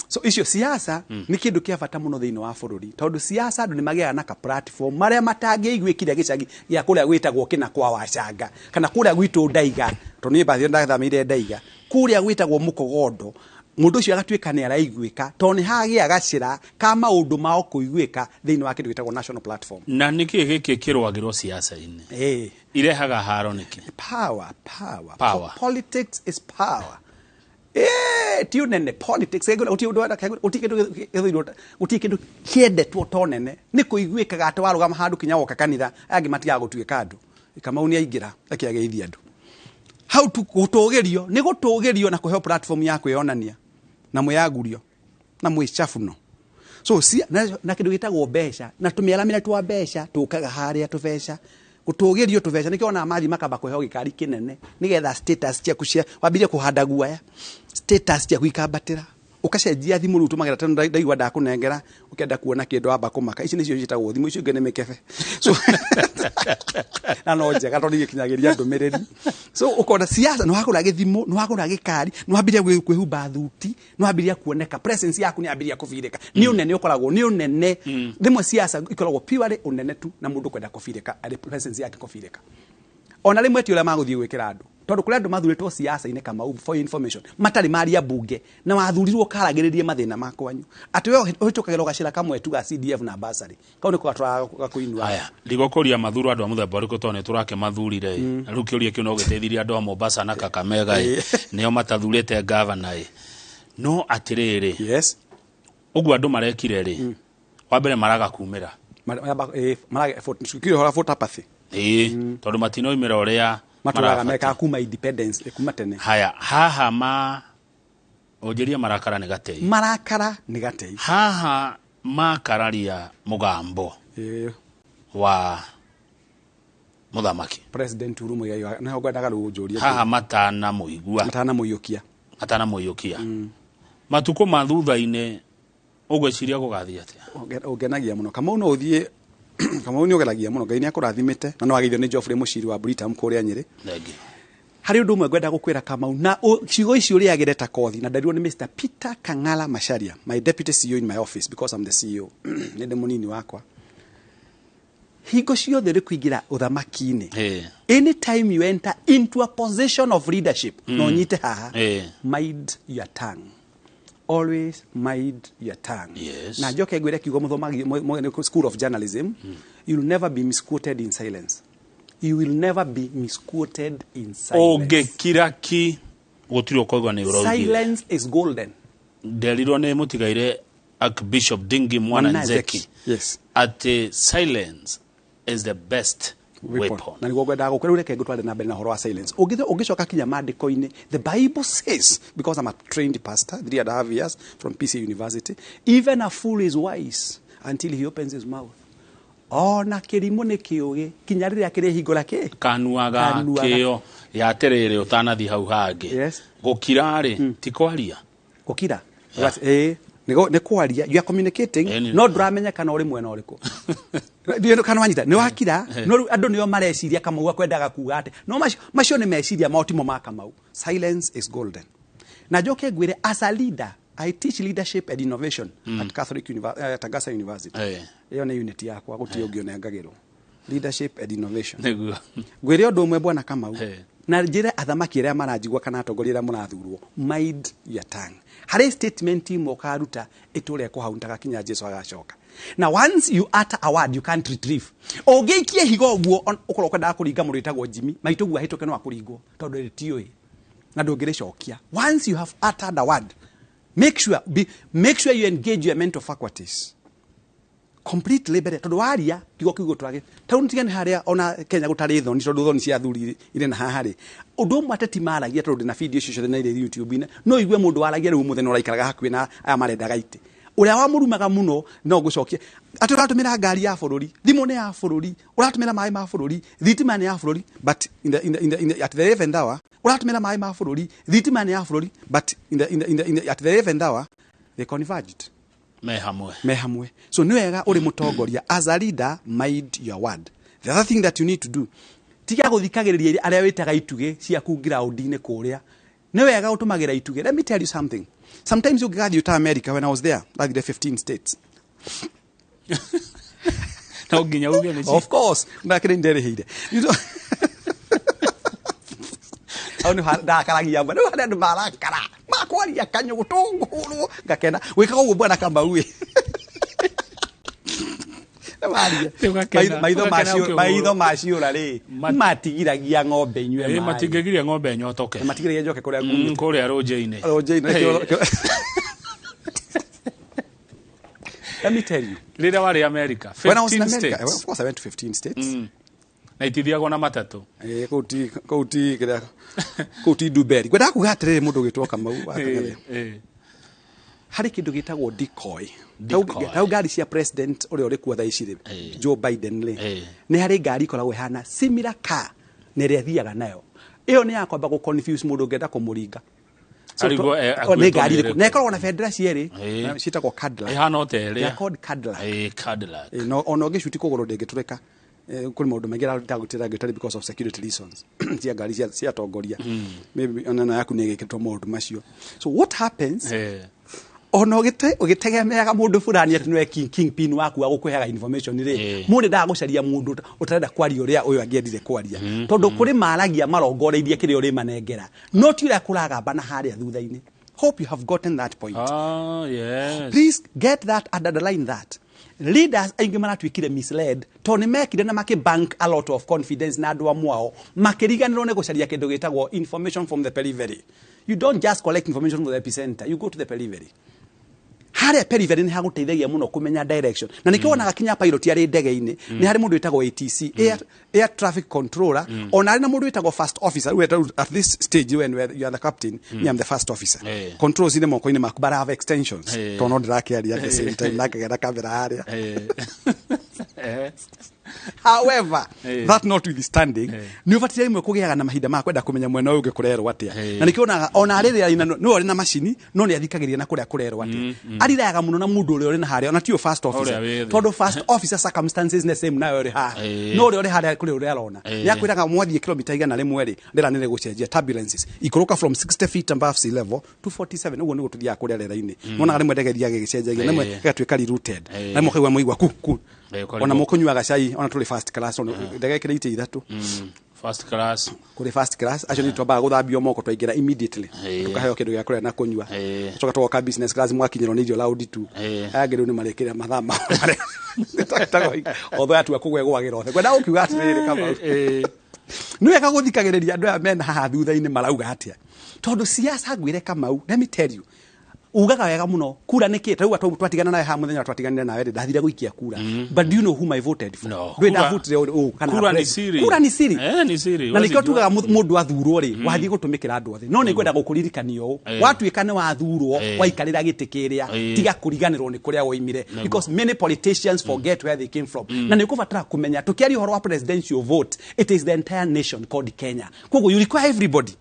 So icio siasa nĩ kĩndũ kĩa bata mũno thĩinĩ wa bũrũri, tondũ siasa andũ nĩ magĩaga na ka platform marĩa matangĩiguĩkire gĩcagi gĩa kũrĩa gwĩtagwo kĩna kwa Wacanga kana kũrĩa gwitũ Ndaiga, tondũ niĩ mbathire ndathamĩire Ndaiga, kũrĩa gwĩtagwo Mũkogondo, mũndũ ũcio agatuĩka nĩ araiguĩka tondũ nĩ hagĩa gacĩra ka maũndũ mao kũiguĩka thĩinĩ wa kĩndũ gĩtagwo national platform. Na nĩkĩ gĩkĩ kĩrũagĩrwo siasa-inĩ? Irehaga haro nĩkĩ? Power, power. Power. Politics is power. Ti ũnene, politics gũtirĩ kĩndũ kĩendetwo ta ũnene. Nĩ kũiguĩkaga atĩ warũgama handũ kinya woka kanitha angĩ matigaga gũtuĩka andũ. Kamau nĩ aingĩra akĩageithia andũ. Hau tu gũtũgĩrio, nĩ gũtũgĩrio na kũheo platform ya kwĩyonania na mwĩyagurio na mwĩcabuno. So na kĩndũ gĩtagwo mbeca na tũmĩaramĩre twa mbeca tũkaga harĩa tũbeca gũtũgĩrio tũbeca nĩkĩo ona mathi makamba kũheo gĩkari kĩnene nĩgetha status ciaku cia wambirie kũhanda guaya, status ciaku ikambatĩra, ũkacenjia thimũ rĩu tũmagĩra tondũ ndaigua ndakũnengera ũkĩenda kuona kĩndũ wamba kũmaka. Ici nĩcio ciĩtagwo thimũ, icio ingĩ nĩ mĩkebe. So na no njega tondũ ikinyagĩria ndũmĩrĩri. So ũkona siasa nĩ wagũra gĩthimũ, nĩ wagũra gĩkari, nĩ wambirie kwĩhumba thuti, nĩ wambirie kuoneka, presence yaku nĩ yambirie kũbirĩka. Nĩ ũnene ũkoragwo, nĩ ũnene. Rĩmwe siasa ikoragwo purely ũnene tu na mũndũ kwenda kũbirĩka, arĩ presence yake kũbirĩka. Ona rĩmwe ti ũrĩa magũthiĩ gwĩkĩra andũ, tondũ kũrĩ andũ mathurĩtwo siasa-inĩ Kamau, for information, matarĩ maria bunge na wathurirwo karagĩrĩrie mathĩna ma kwanyu. Atĩ we ũhĩtũkagĩra gacĩra kamwe tu ga CDF na bursary, kau nĩko gatwaraga gakũinua. Aya, ndigũkũria mathuru andũ a mũthemba ũrĩkũ tondũ nĩtũrakĩmathurire. Na rĩu kĩũria kĩu no gĩteithirie andũ a Mombasa na Kakamega nĩo matathurĩte gavana. No atĩrĩrĩ, yes, ũguo andũ marekire rĩ, wa mbere maraga kumĩra. Vote apathy. Tondũ matinoimĩra ũrĩa matũraga mekaga kuma independence, kuma tene. Haya, haha ma ũnjĩrie marakara nĩ gatei. Marakara nĩ gatei. Haha makararia mũgambo. Wa muthamaki President Uhuru Muigai niho ngwendaga rĩu ũnjũrie. Haha matanamũigua. Matanamũiyũkia. Matanamũiyũkia. Matukũ ma thutha-inĩ ũgwĩciria gũgathiĩ atĩa? Ũngenagia mũno, Kamau. No ũthiĩ, Kamau, nĩ ũgeragia mũno. Ngai nĩ akũrathimĩte na no wageithio nĩ Geoffrey Mũciri wa Britam kũrĩa Nyĩrĩ. Thengiũ. Harĩ ũndũ ũmwe ngwenda gũkwĩra, Kamau, na ciugo ici ũrĩagĩre ta kothi, na nderirwo nĩ Mr. Peter Kang'ala Macharia, my deputy CEO in my office, because I'm the CEO, nĩ ndĩ mũnini wakwa. Hingo ciothe ũrĩ kũingĩra ũthamaki-inĩ, anytime you enter into a position of leadership, na ũnyite haha, mind your tongue, always mind your tongue. Na njoke ngwĩre kiugo mũthomagi school of journalism: you will never be misquoted in silence. You will never be misquoted in silence. Ũngĩkira ki, gũtirĩ ũkoiga nĩ ũraugire. Silence is golden. Nderirwo nĩ mũtigaire Archbishop Dingi Mwana Mwana Nzeki Nzeki. Yes. atĩ silence is the best weapon. Na nĩguo ngwendaga gũkwĩra. Rĩu reke ngũtware na mbere na ũhoro wa silence. Ũngĩcoka kinya maandĩko-inĩ, the Bible says, because I'm a trained pastor, 3.5 years from PC University, even a fool is wise until he opens his mouth. Ona kĩrimũ nĩ kĩũgĩ kinya rĩrĩa kĩrĩhingũra kĩ kanua Kanua gakĩo. Ya atĩrĩrĩ, ũtanathiĩ hau hangĩ, Yes. gũkira rĩ, ti kwaria? Gũkira. Ĩĩ, nĩ kwaria. You are communicating, no ndũramenya kana ũrĩ mwena ũrĩkũ. Ndiũĩ kana wanyita. Nĩ wakira, no rĩu andũ nĩo mareciria Kamau akwendaga kuga atĩ no macio nĩ meciria mao, timo ma Kamau. Silence is golden. Na njoke ngwĩre, as a leader, I teach leadership and innovation at Catholic Tagasa University. Ĩyo nĩ unit yakwa, gũtirĩ ũngĩ ũnengagĩrwo leadership and innovation. Ngwĩre ũndũ ũmwe, bwana Kamau, na njĩre athamaki arĩa maranjigua kana atongoria arĩa mũrathurwo, mind your tongue. Harĩ statement imwe ũkaruta ĩtũre kũhauntaga kinya Jesu agacoka. Na once you utter a word, you can't retrieve. Ũngĩikia higo ũguo, ũkorwo ũkwendaga kũringa mũndũ wĩtagwo Jimmy maitũguo ahĩtũke, no akũringwo tondũ rĩtiũĩ na ndũngĩrĩcokia. Once you have uttered a word, make sure you engage your mental faculties completely mbere, tondũ waria kiugo kiu gũtwage tau nĩtige nĩ harĩa ona Kenya gũtarĩ thoni, tondũ thoni cia athuri irĩ na haha rĩ. Ũndũ ũmwe ateti maragia, tondũ ndĩna video icio ciothe na irĩ YouTube-inĩ, no igue mũndũ waragia rĩu mũthenya ũraikaraga hakuhĩ na aya marendaga itĩ, ũrĩa wamũrumaga mũno, no ngũcokia atĩ ũratũmĩra ngari ya bũrũri, thimũ nĩ ya bũrũri, ũratũmĩra maĩ ma bũrũri, thitima nĩ ya bũrũri, but in the, at the 11th hour, ũratũmĩra maĩ ma bũrũri, thitima nĩ ya bũrũri, but in the, at the 11th hour they converged. Me hamwe. Me hamwe. So nĩ wega ũrĩ mũtongoria, as a leader, mind your word. The other thing that you need to do, tiga gũthikagĩrĩria arĩa wĩtaga itugĩ ciaku ground-inĩ kũrĩa. Nĩ wega ũtũmagĩra itugĩ. Let me tell you something. Sometimes ũngĩgathiĩ ta America, when I was there, ndathire 15 states. No nginya uge nĩ Of course, ndakĩrĩ nderĩhĩire. You know, hau nĩ ndakaragia mbwa. Rĩu harĩ andũ marakara makwaria kanyũgũ tũngũrwo, ngakena gwĩkaga ũguo, bwana Kamau ĩ. Nĩwaria. Ũgakena. Maitho Ũgakena ũkĩhũrwo. Maitho maciũra rĩ, matigiragia ng'ombe inyue maĩ. Matingĩgiria ng'ombe nyotoke. Matigiragia njoke kũrĩa ngumĩte. Kũrĩa rũnjĩ-inĩ. Rũnjĩ-inĩ. Let me tell you. Rĩrĩa warĩ America, When I was in 15 America, states. of course I went to 15 states. Na itithiagwo na matatũ. Eh, kũu ti kĩrĩa, kũu ti Nduberi. Ngwendaga kuga atĩrĩrĩ, mũndũ ũgĩtwo Kamau wa Kang'ethe. Harĩ kĩndũ gĩtagwo decoy. Decoy. Tau ngari cia president ũrĩa ũrĩ kuo thaa ici rĩ, Joe Biden rĩ, nĩ harĩ ngari ikoragwo ĩhana similar car na ĩrĩa athiaga nayo. Ĩyo nĩ ya kwamba gũ confuse mũndũ ũngĩenda kũmũringa. So, Arigwo, o, nĩ akuĩtwo ngari nĩ ĩrĩkũ? ĩrĩkũ? Na ĩkoragwo na bendera cierĩ, na ciĩtagwo Cadillac. Ĩhana o ta They ĩrĩa are called Cadillac. Cadillac. No ona ũngĩcuti kũgũrũ ndĩngĩtũrĩka. Kũrĩ maũndũ maingĩ ndagũtĩra ngĩtarĩ because of security reasons cia ngari cia atongoria. Maybe ona na yaku nĩ ĩgĩkĩtwo maũndũ macio. So what happens, ona ũgĩtegemeaga mũndũ fulani atĩ nĩwe kingpin waku wa gũkũheaga information rĩ, mũndũ endaga gũcaria mũndũ ũtarenda kwaria ũrĩa ũyũ angĩendire kwaria, tondũ kũrĩ maragia marongoreirie kĩrĩa ũrĩmanengera, no ti ũrĩa kũragamba na harĩa thutha-inĩ. Hope you have gotten that point. Ah, yes. Please get that and underline that. Leaders aingĩ maratuĩkire misled tondũ nĩ mekire na makĩ bank a lot of confidence na andũ amwe ao, makĩriganĩrwo nĩ gũcaria kĩndũ gĩtagwo information from the periphery. You don't just collect information from the epicenter, you go to the periphery. Harĩa periphery nĩ hagũteithagia mũno kũmenya direction, na nĩkĩo wonaga kinya pilot arĩ ndege-inĩ nĩ harĩ mũndũ wĩtagwo ATC, air traffic controller, ona harĩ na mũndũ wĩtagwo first officer. Rĩu at this stage when you are the captain, me am the first officer. Controls irĩ moko-inĩ maku, but I have extensions, tondũ no ndĩrakĩaria at the same time na ngagera kamera harĩa. However, that notwithstanding, nĩ ũbataire rĩmwe kũgĩaga na mahinda ma kwenda kũmenya mwena ũyũ ũngĩ kũrerwo atĩa. Na nĩkĩo onaga ona rĩrĩa arĩ na nĩwe ũrĩ na macini, no nĩ athikagĩrĩria na kũrĩa kũrerwo atĩa. Arirayaga mũno na mũndũ ũrĩa ũrĩ na harĩa, ona tiyo first officer. Ũrĩa wĩ thĩ. Tondũ first officer circumstances nĩ same nayo ũrĩ haha. No ũrĩa ũrĩ harĩa kũrĩ ũrĩa arona. Nĩ akwĩraga mwathiĩ kilomita 100 rĩ, rĩera nĩ rĩgũcenjia, turbulences. Ikũrũka from 60 feet above sea level to 47, ũguo nĩguo tũthiaga kũrĩa rĩera-inĩ. Monaga rĩmwe ndege ĩthiaga ĩgĩcenjagia, rĩmwe ĩgatuĩka rerouted. Na rĩmwe ũkaigua mũigua ku ku. Ũkarigwo. Ona mũkũnyuaga cai ona tũrĩ first class, ona ndege ĩkĩrĩ itĩ ithatũ. First class. Kũrĩ first class acio nĩ twambaga gũthambio moko twaingĩra immediately, tũkaheo kĩndũ gĩa kũrĩa na kũnyua. Tũcoka tũgoka business class, mwakinyĩrwo nĩ irio round two. Aya angĩ rĩu nĩ marĩkĩra mathaa mao marĩa otho yatua kũgwegwagĩra othe. Ngwenda gũkiuga atĩrĩrĩ, Kamau, nĩ wega gũthikagĩrĩria andũ aya mena haha thutha-inĩ marauga atĩa, tondũ siasa, ngwĩre Kamau, let me tell you, ugaga wega mũno, kura nĩ kĩ? Tarĩu twatigana nawe haha mũthenya twatiganire nawe rĩ, ndathire gũikia kura, but do you know whom I voted for? No. Ndũĩ ndavotire ũũ kana Kura nĩ siri. Kura nĩ siri. Nĩ siri. Na nĩkĩo Wacijua. tugaga mũndũ athurwo rĩ, wathiĩ gũtũmĩkĩra andũ othe, no nĩ ngwenda gũkũririkania ũũ: watuĩka nĩ wathurwo, waikarĩra gĩtĩ kĩrĩa, tiga kũriganĩrwo nĩ kũrĩa woimire, because many politicians forget where they came from. Na nĩ ũkũbatara kũmenya, tũkĩaria ũhoro wa presidential vote, it is the entire nation called Kenya. Koguo you require everybody,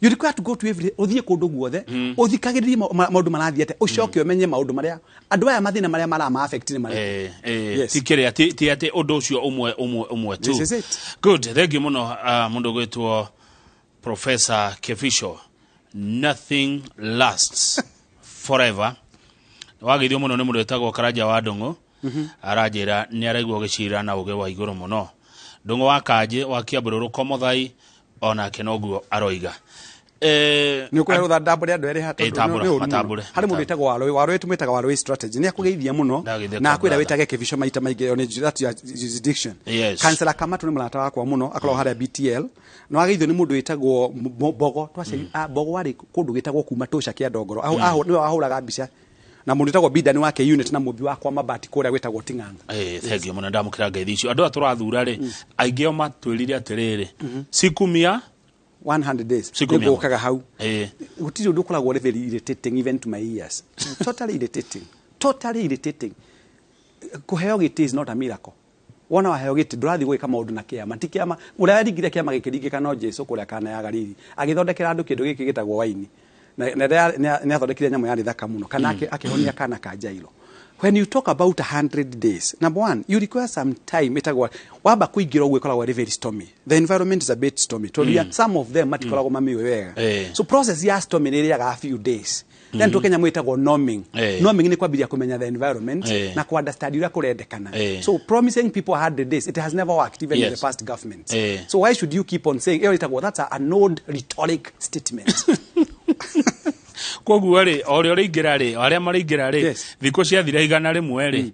you require to go to every, ũthiĩ kũndũ guothe, ũthikagĩrĩrie maũndũ marathiĩ atĩa, ũcoke ũmenye maũndũ marĩa andũ aya, mathĩna marĩa marama affect nĩ marĩkũ. Yes. Ti kĩrĩa, ti atĩ ũndũ ũcio ũmwe ũmwe ũmwe tu. This is it. Good, thank you mũno, mũndũ gwĩtwo Professor Kefisho. Nothing lasts forever. Wageithio mũno nĩ mũndũ wĩtagwo Karanja wa Ndũng'ũ, aranjĩra nĩ araigua ũgĩcira na ũgĩ wa igũrũ mũno. Ndũng'ũ wa Kanjĩ wa Kĩambũrũrũ Komothai onake noguo aroiga. Nä å kå rutha ndambå andå erä. Tambũra, matambũre, Harä må ndå wĩtagwo Warũĩ. Warũĩ tũmwĩtaga Warũĩ strategy. Nĩ akũgeithia mũno Ndagĩtheka na akwĩra brother. wĩtage Kĩbico maita maingĩ, ĩyo nĩ that's your jurisdiction. Yes. Kansela Kamatu nĩ mũrata wakwa mũno, akoragwo harĩa BTL. Na wageithio nĩ mũndũ wĩtagwo Mbogo. Mbogo warĩ kũndũ gwĩtagwo kuma Tũca kĩa Ndongoro. Nĩwe wahũraga mbica na mũndũ wĩtagwo Bidani wake unit na mũmbi wakwa mabati kũrĩa gwĩtagwo Ting'ang'a. Thank you mũno, ndamũkĩra ngeithi icio. Andũ aya tũrathura rĩ, aingĩ ao matwĩrire atĩrĩrĩ, sikumia 100 days. Siku mia. Nĩngũkaga hau. Gũtirĩ ũndũ ũkoragwo ũrĩ very irritating, even to my ears, totally irritating, totally irritating. Kũheo gĩtĩ is not a miracle. Wona waheo gĩtĩ, ndũrathiĩ gwĩka maũndũ na kĩama, ti kĩama. Ũrĩa waringire kĩama gĩkĩringĩka no Jesu kũrĩa Kana ya Galili, agĩthondekera andũ kĩndũ gĩkĩ gĩtagwo waini, na nĩ athondekire nyamũ yarĩ thaka mũno, kana akĩhonia kana ka Jairo. When you talk about 100 days, number one, you require some time. Ĩtagwo wamba kũingĩra ũguo, ĩkoragwo ĩrĩ very stormy. The environment is a bit stormy tondũ some of them matikoragwo mamĩũĩ wega. So process ya stormy nĩ ĩrĩaga a few days, then tũkenya mwĩtagwo norming. Norming nĩ kwambĩrĩria kũmenya the environment na ku understand ũrĩa kũrendekana. So promising people 100 days, it has never worked, even in the past governments. So why should you keep on saying ĩyo? Ĩtagwo that's an old rhetoric statement. Koguo rĩ, o ũrĩa ũrĩingĩra rĩ, o arĩa marĩingĩra rĩ, thikũ ciathira 100 rĩ,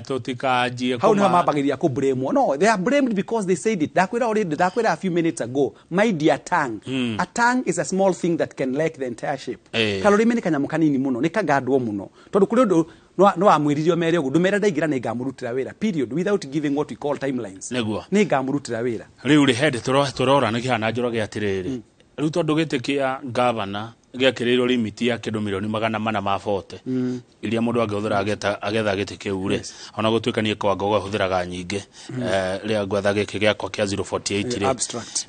tũtikanjie Hau niho mambagĩrĩria kũ blame. No, they are blamed because they said it. Ndakwĩra already, ndakwĩra a few minutes ago, mind your tongue. A tongue is a small thing that can wreck the entire ship. Karũrĩmĩ nĩ kanyamũ kanini mũno, nĩ kagandwo mũno, tondũ kũrĩ ũndũ no wamwĩrire ũmere ũguo, ndũmere ndaingĩra nĩ ngamũrutĩra wĩra, period, without giving what we call timelines. Nĩ ngamũrutĩra wĩra. Rĩu rĩ, hĩndĩ tũrora nĩ kĩhana Njoroge atĩrĩrĩ, rĩu tondũ gĩtĩ kĩa gavana gĩakĩrĩirwo limit ya kĩndũ milioni 440 iria mũndũ angĩhũthĩra agetha gĩtĩ kĩu rĩ, ona gũtuĩka niĩ kwa ngogo hũthĩraga nyingĩ, rĩrĩa ngwetha gĩkĩ gĩakwa kĩa 048 rĩ. Abstract.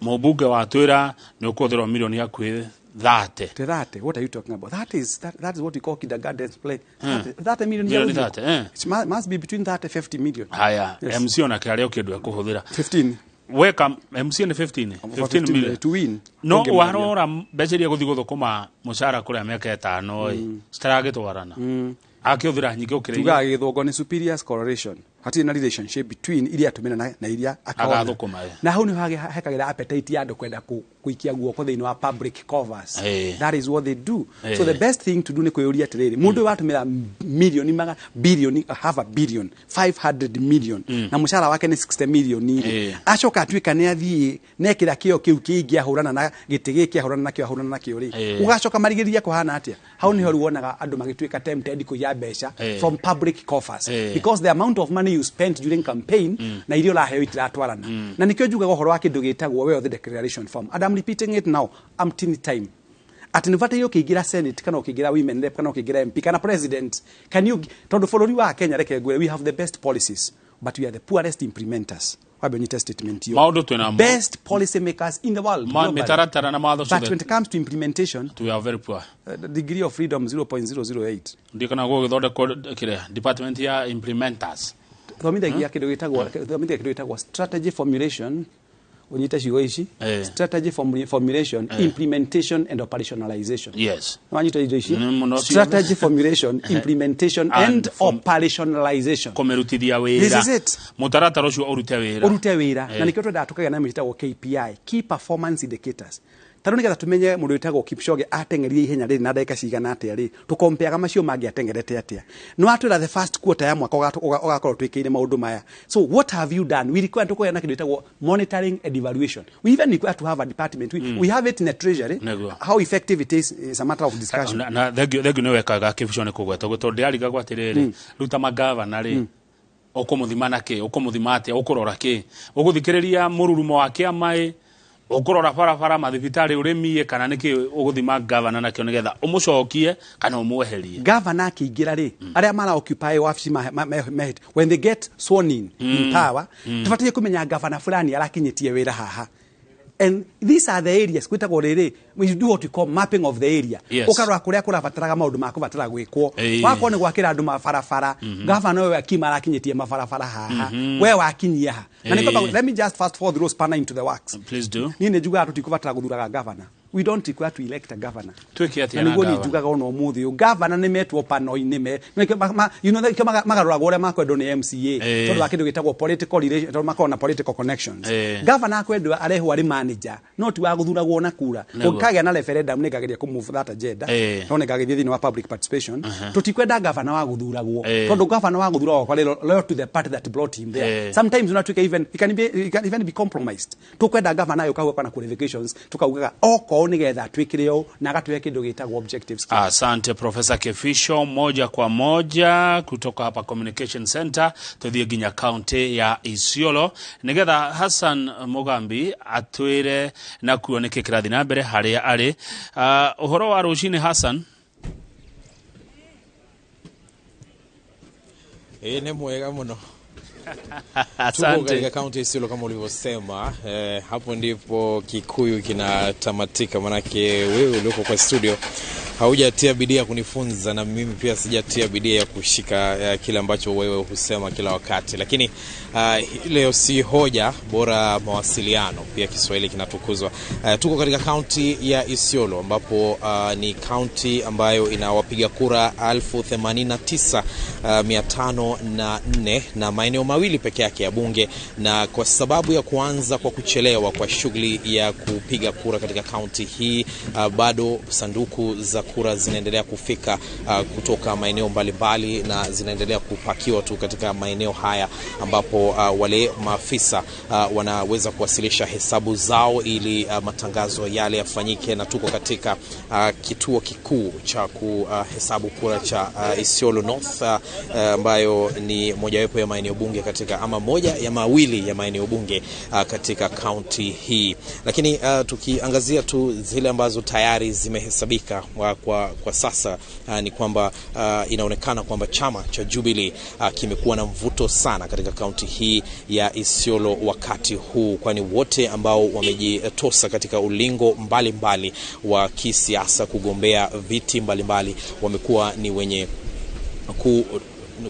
Mũmbunge watwĩra nĩ ũkũhũthĩrwo milioni hakuhĩ 30. To 30, what are you talking about? That is what we call kindergarten play. 30 million. Milioni ya 30, eh. It must be between 30 50 million. Haya. Yes. MC onake arĩa kĩndũ ekũhũthĩra 15. weka MC nĩ 15. 15 million to win. No Ũngĩmũria. warora mbeca iria gũthiĩ gũthũkũma mũcara kũrĩa mĩaka 5 ĩ, citaragĩtwarana, akĩhũthĩra nyingĩ gũkĩra iria. Tugaga gĩthũngũ nĩ superior correlation, hatirĩ na relationship between iria atũmĩra na iria akona. Agathũkũma, eh. Na hau nĩho hekagĩra appetite ya andũ kwenda kũikia guoko thĩinĩ wa public coffers. That is what they do. So the best thing to do nĩ kwĩyũria atĩrĩrĩ, mũndũ ũyũ watũmĩra milioni maga bilioni, half a billion, 500 million, na mũcara wake nĩ 60 million rĩ, acoka atuĩka nĩ athiĩ nekĩra kĩo kĩu kĩingĩ, ahũrana na gĩtĩ gĩkĩ, ahũrana nakĩo, ahũrana nakĩo rĩ, ũgacoka marigĩrĩria kũhana atĩa? Hau nĩho rĩu wonaga andũ magĩtuĩka tempted kũiya mbeca from public coffers, because the amount of money you spent during campaign na iria ũraheo itiratwarana. Na nĩkĩo njugaga ũhoro wa kĩndũ gĩtagwo wealth declaration form, and I'm repeating it now umpteenth time. Atĩ nĩ bataire ũkĩingĩra senate kana ũkĩingĩra women rep kana ũkĩingĩra MP kana president, can you, tondũ bũrũri wa Kenya, reke ngwĩre, we have the best policies but we are the poorest implementers. Wambe ũnyite statement hiyo. Maũndũ twĩ namo. Best policy makers in the world globally. Mĩtaratara na mawatho But ciothe. when it comes to implementation, we are very poor. Degree of freedom 0.008. Ndikana gũgĩthondekwo kĩrĩa department ya implementers. Thomithagia kĩndũ gĩtagwo strategy formulation, ũnyite ciugo ici, strategy formulation, implementation and operationalization. Wanyita indo ici? Mũno ciothe. Strategy formulation, implementation and operationalization. Kũmĩrutithia wĩra. This is it. Mũtaratara ũcio ũrute wĩra. Ũrute wĩra. Na nĩkĩo twendaga tũkagĩa na mĩtagwo KPI, key performance indicators. Tarĩu nĩgetha tũmenye mũndũ wĩtagwo Kipchoge ateng'erire ihenya rĩrĩ na ndagĩka cigana atĩa rĩ, tũkompeaga macio mangĩ ateng'erete atĩa. Nĩ watwĩra the first quarter ya mwaka ũgakorwo twĩkĩire maũndũ maya, so what have you done? We require tũkũgĩa na kĩndũ gĩtagwo monitoring and evaluation. We even require to have a department. We have it in the treasury. How effective it is a matter of discussion. Na thengio nĩ wekaga Kĩbisho nĩ kũgweta ũguo, tondũ ndĩrarigagwo atĩrĩrĩ, rĩu ta magavana rĩ, ũkũmũthima na kĩ, ũkũmũthima atĩa, ũkũrora kĩ, ũgũthikĩrĩria mũrurumo wa kĩama ĩ, ũkũrora barabara, mathibitarĩ, ũrĩmi, kana nĩkĩ ũgũthima gavana nakĩo nĩgetha ũmũcokie kana ũmweherie? Governor akĩingĩra rĩ, arĩa mara occupy wabici when they get sworn in power, tũbataire kũmenya governor fulani arakinyĩtie wĩra haha and these are the areas kwĩtagwo rĩrĩ, we do what we call mapping of the area. Ũkarora kũrĩa kũrabataraga maũndũ ma kũbatara gwĩkwo. Wakorwo nĩ gwakĩra andũ mabarabara, governor ũyũ akima arakinyĩtie mabarabara haha, we wakinyia ha? Na nĩ kwamba, let me just fast forward throw spanner into the works. Please do. Niĩ nĩ njugaga tũtikũbatara gũthuraga governor. We don't require to elect a governor. Twĩke atĩa Na na nĩguo niĩ gavana? njugaga ona ũmũthĩ ũyũ governor nĩ metwo pano-inĩ me nĩkĩo nĩkĩo magarũragwo ũrĩa makwendwo nĩ MCA, tondũ wa kĩndũ gĩtagwo political relation, tondũ makoragwo na political connections. Governor akwendwo arehwo arĩ manager, no ti wa gũthuragwo na kura. Kũngĩkagĩa na referendum, nĩ ngageria kũ move that agenda, no nĩ ngagĩthiĩ thĩinĩ wa public participation. Tũtikwenda governor wa gũthuragwo, tondũ governor wa gũthuragwo akorwo loyal to the party that brought him there. Sometimes unatuĩka even he can even be compromised. Tukwenda governor yũka na qualifications, tukaugaga okorwo nĩgetha atwĩkĩre ũũ na agatũhe kĩndũ gĩtagwo objectives. Asante Profesa Kefisho, moja kwa moja kutoka hapa Communication Center tuthiĩ nginya kaunti ya Isiolo nigetha Hassan Mugambi atwĩre nakuo nĩkĩ kĩrathiĩ na mbere harĩa arĩ. Ũhoro wa rũcinĩ, Hassan. Ĩ, nĩ mwega mũno. Tuko Asante. Katika kaunti ya Isiolo kama ulivyosema, hapo ndipo Kikuyu kinatamatika, manake wewe ulioko kwa studio haujatia bidii ya kunifunza na mimi pia sijatia bidii ya kushika kile ambacho wewe husema kila wakati, lakini leo si hoja, bora mawasiliano, pia Kiswahili kinatukuzwa. Tuko katika kaunti ya Isiolo ambapo ni kaunti ambayo ina wapiga kura 89,504 na maeneo mawili peke yake ya bunge, na kwa sababu ya kuanza kwa kuchelewa kwa shughuli ya kupiga kura katika kaunti hii, bado sanduku za kura zinaendelea kufika kutoka maeneo mbalimbali na zinaendelea kupakiwa tu katika maeneo haya ambapo wale maafisa wanaweza kuwasilisha hesabu zao ili matangazo yale yafanyike, na tuko katika kituo kikuu cha kuhesabu kura cha Isiolo North, ambayo ni mojawapo ya maeneo bunge katika ama moja ya mawili ya maeneo bunge katika kaunti hii. Lakini tukiangazia tu zile ambazo tayari zimehesabika kwa sasa, ni kwamba inaonekana kwamba chama cha Jubilee kimekuwa na mvuto sana katika kaunti hii ya Isiolo wakati huu, kwani wote ambao wamejitosa katika ulingo mbalimbali wa kisiasa kugombea viti mbalimbali wamekuwa ni wenye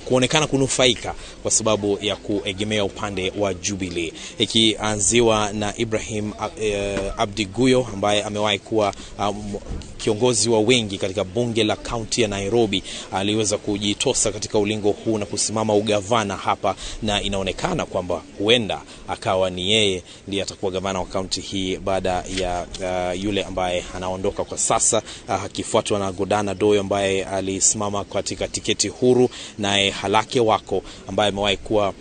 kuonekana kunufaika kwa sababu ya kuegemea upande wa Jubilee, ikianziwa na Ibrahim Abdi Guyo ambaye amewahi kuwa kiongozi wa wengi katika bunge la kaunti ya Nairobi. Aliweza kujitosa katika ulingo huu na kusimama ugavana hapa, na inaonekana kwamba huenda akawa ni yeye ndiye atakuwa gavana wa kaunti hii baada ya yule ambaye anaondoka kwa sasa, akifuatwa na Godana Doyo ambaye alisimama katika tiketi huru, naye Halake Wako ambaye amewahi kuwa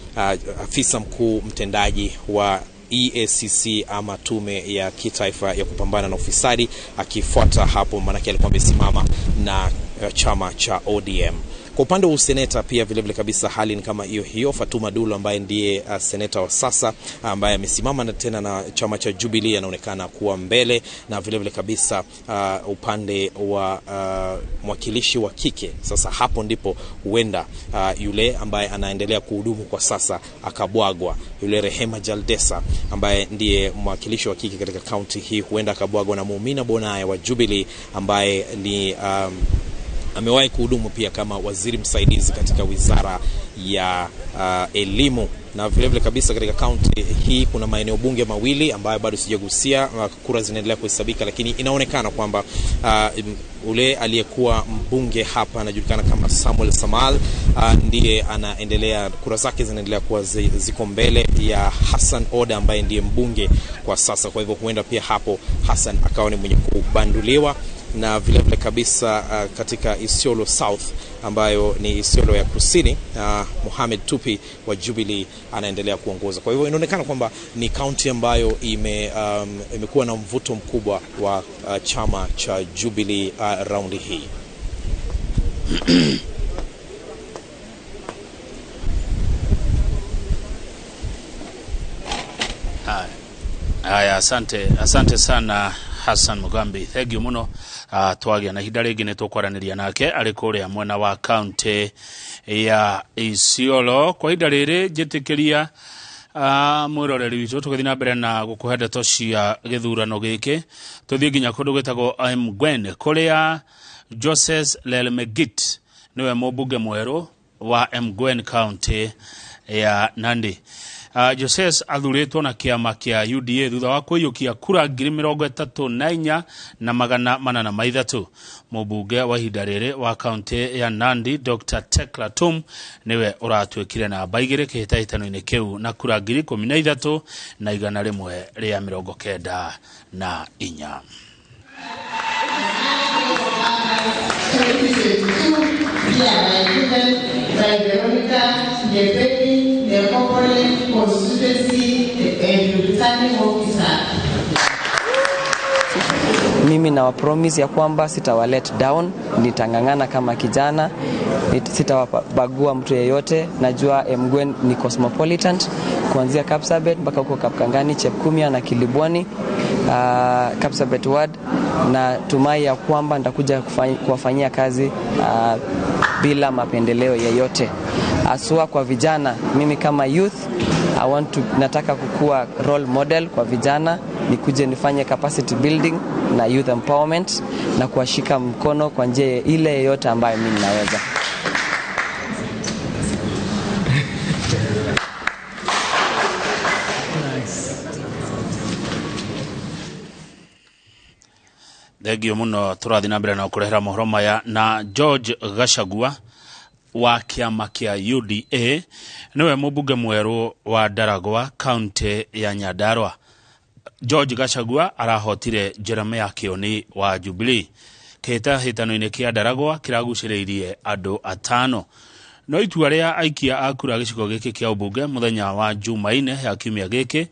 afisa mkuu mtendaji wa EACC ama tume ya kitaifa ya kupambana na ufisadi akifuata hapo, maanake alikuwa amesimama na chama cha ODM. Kwa upande wa useneta pia vile vile kabisa hali ni kama hiyo hiyo. Fatuma Dulu ambaye ndiye seneta wa sasa ambaye amesimama na tena na chama cha Jubilee anaonekana kuwa mbele, na vile vile kabisa upande wa mwakilishi wa kike, sasa hapo ndipo huenda yule ambaye anaendelea kuhudumu kwa sasa akabwagwa, yule Rehema Jaldesa ambaye ndiye mwakilishi wa kike katika kaunti hii huenda akabwagwa na Muumina Bonaya wa Jubilee ambaye ni amewahi kuhudumu pia kama waziri msaidizi katika wizara ya elimu. Na vile vile kabisa katika kaunti hii kuna maeneo bunge mawili ambayo bado sijagusia, kura zinaendelea kuhesabika, lakini inaonekana kwamba ule aliyekuwa mbunge hapa anajulikana kama Samuel Samal ndiye anaendelea, kura zake zinaendelea kuwa ziko mbele ya Hassan Oda ambaye ndiye mbunge kwa sasa. Kwa hivyo huenda pia hapo Hassan akawa ni mwenye kubanduliwa. Na vile vile kabisa katika Isiolo South ambayo ni Isiolo ya Kusini, Mohamed Tupi wa Jubilee anaendelea kuongoza. Kwa hivyo inaonekana kwamba ni kaunti ambayo imekuwa na mvuto mkubwa wa chama cha Jubilee raundi hii. Haya, asante sana Hassan Mugambi, thank you muno. Twagia na ihinda rĩngĩ nĩ tũkwaranĩria nake arĩ kũrĩa mwena wa kaunti ya Isiolo. Kwa ihinda rĩrĩ njĩtĩkĩria mwĩroreri witũ tũgĩthiĩ na mbere na gũkũhe ndeto cia gĩthurano gĩkĩ, tũthiĩ nginya kũndũ gwĩtagwo Mgwen kũrĩa Joses Lelmegit nĩwe mũmbunge mwerũ wa Mgwen county ya Nandi. Joses athurĩtwo na kĩama kĩa UDA thutha wa kũiyũkia kura 34,803. Mũmbunge wa ihinda rĩrĩ wa kaunti ya Nandi Dr. Tekla Tum nĩwe ũratuĩkire namba 2 kĩhĩtahĩtano-inĩ kĩu na kura 13,194. By Veronica Nyepeni, the Corporate Constituency and Returning Officer. Mimi na promise ya kwamba sitawa let down, nitangangana kama kijana, sitawabagua mtu yeyote. Najua Mgwen ni cosmopolitan, kuanzia Kapsabet mpaka huko Kapkangani, Chepkumia na Kilibwani, Kapsabet ward, na tumai ya kwamba nitakuja kuwafanyia kazi bila mapendeleo yeyote. Aswa kwa vijana, mimi kama youth nataka kukua role model kwa vijana, nikuje nifanye capacity building na youth empowerment na kuwashika mkono kwa njia ile yeyote ambayo mimi naweza. Thengio muno turathi na mbere na kurehera mohoro maya na George Gachagua wa kiama kia UDA niwe mũmbunge mwerũ wa Ndaragwa kaunti ya Nyandarua. George Gachagua arahotire Jeremiah Kioni wa Jubilee. Kĩhĩtahĩtano-inĩ kĩa Ndaragwa kĩragucĩrĩirie andũ atano. No itua rĩa aikia a kura gĩcigo gĩkĩ kĩa ũmbunge mũthenya wa Jumaine ya kiumia gĩkĩ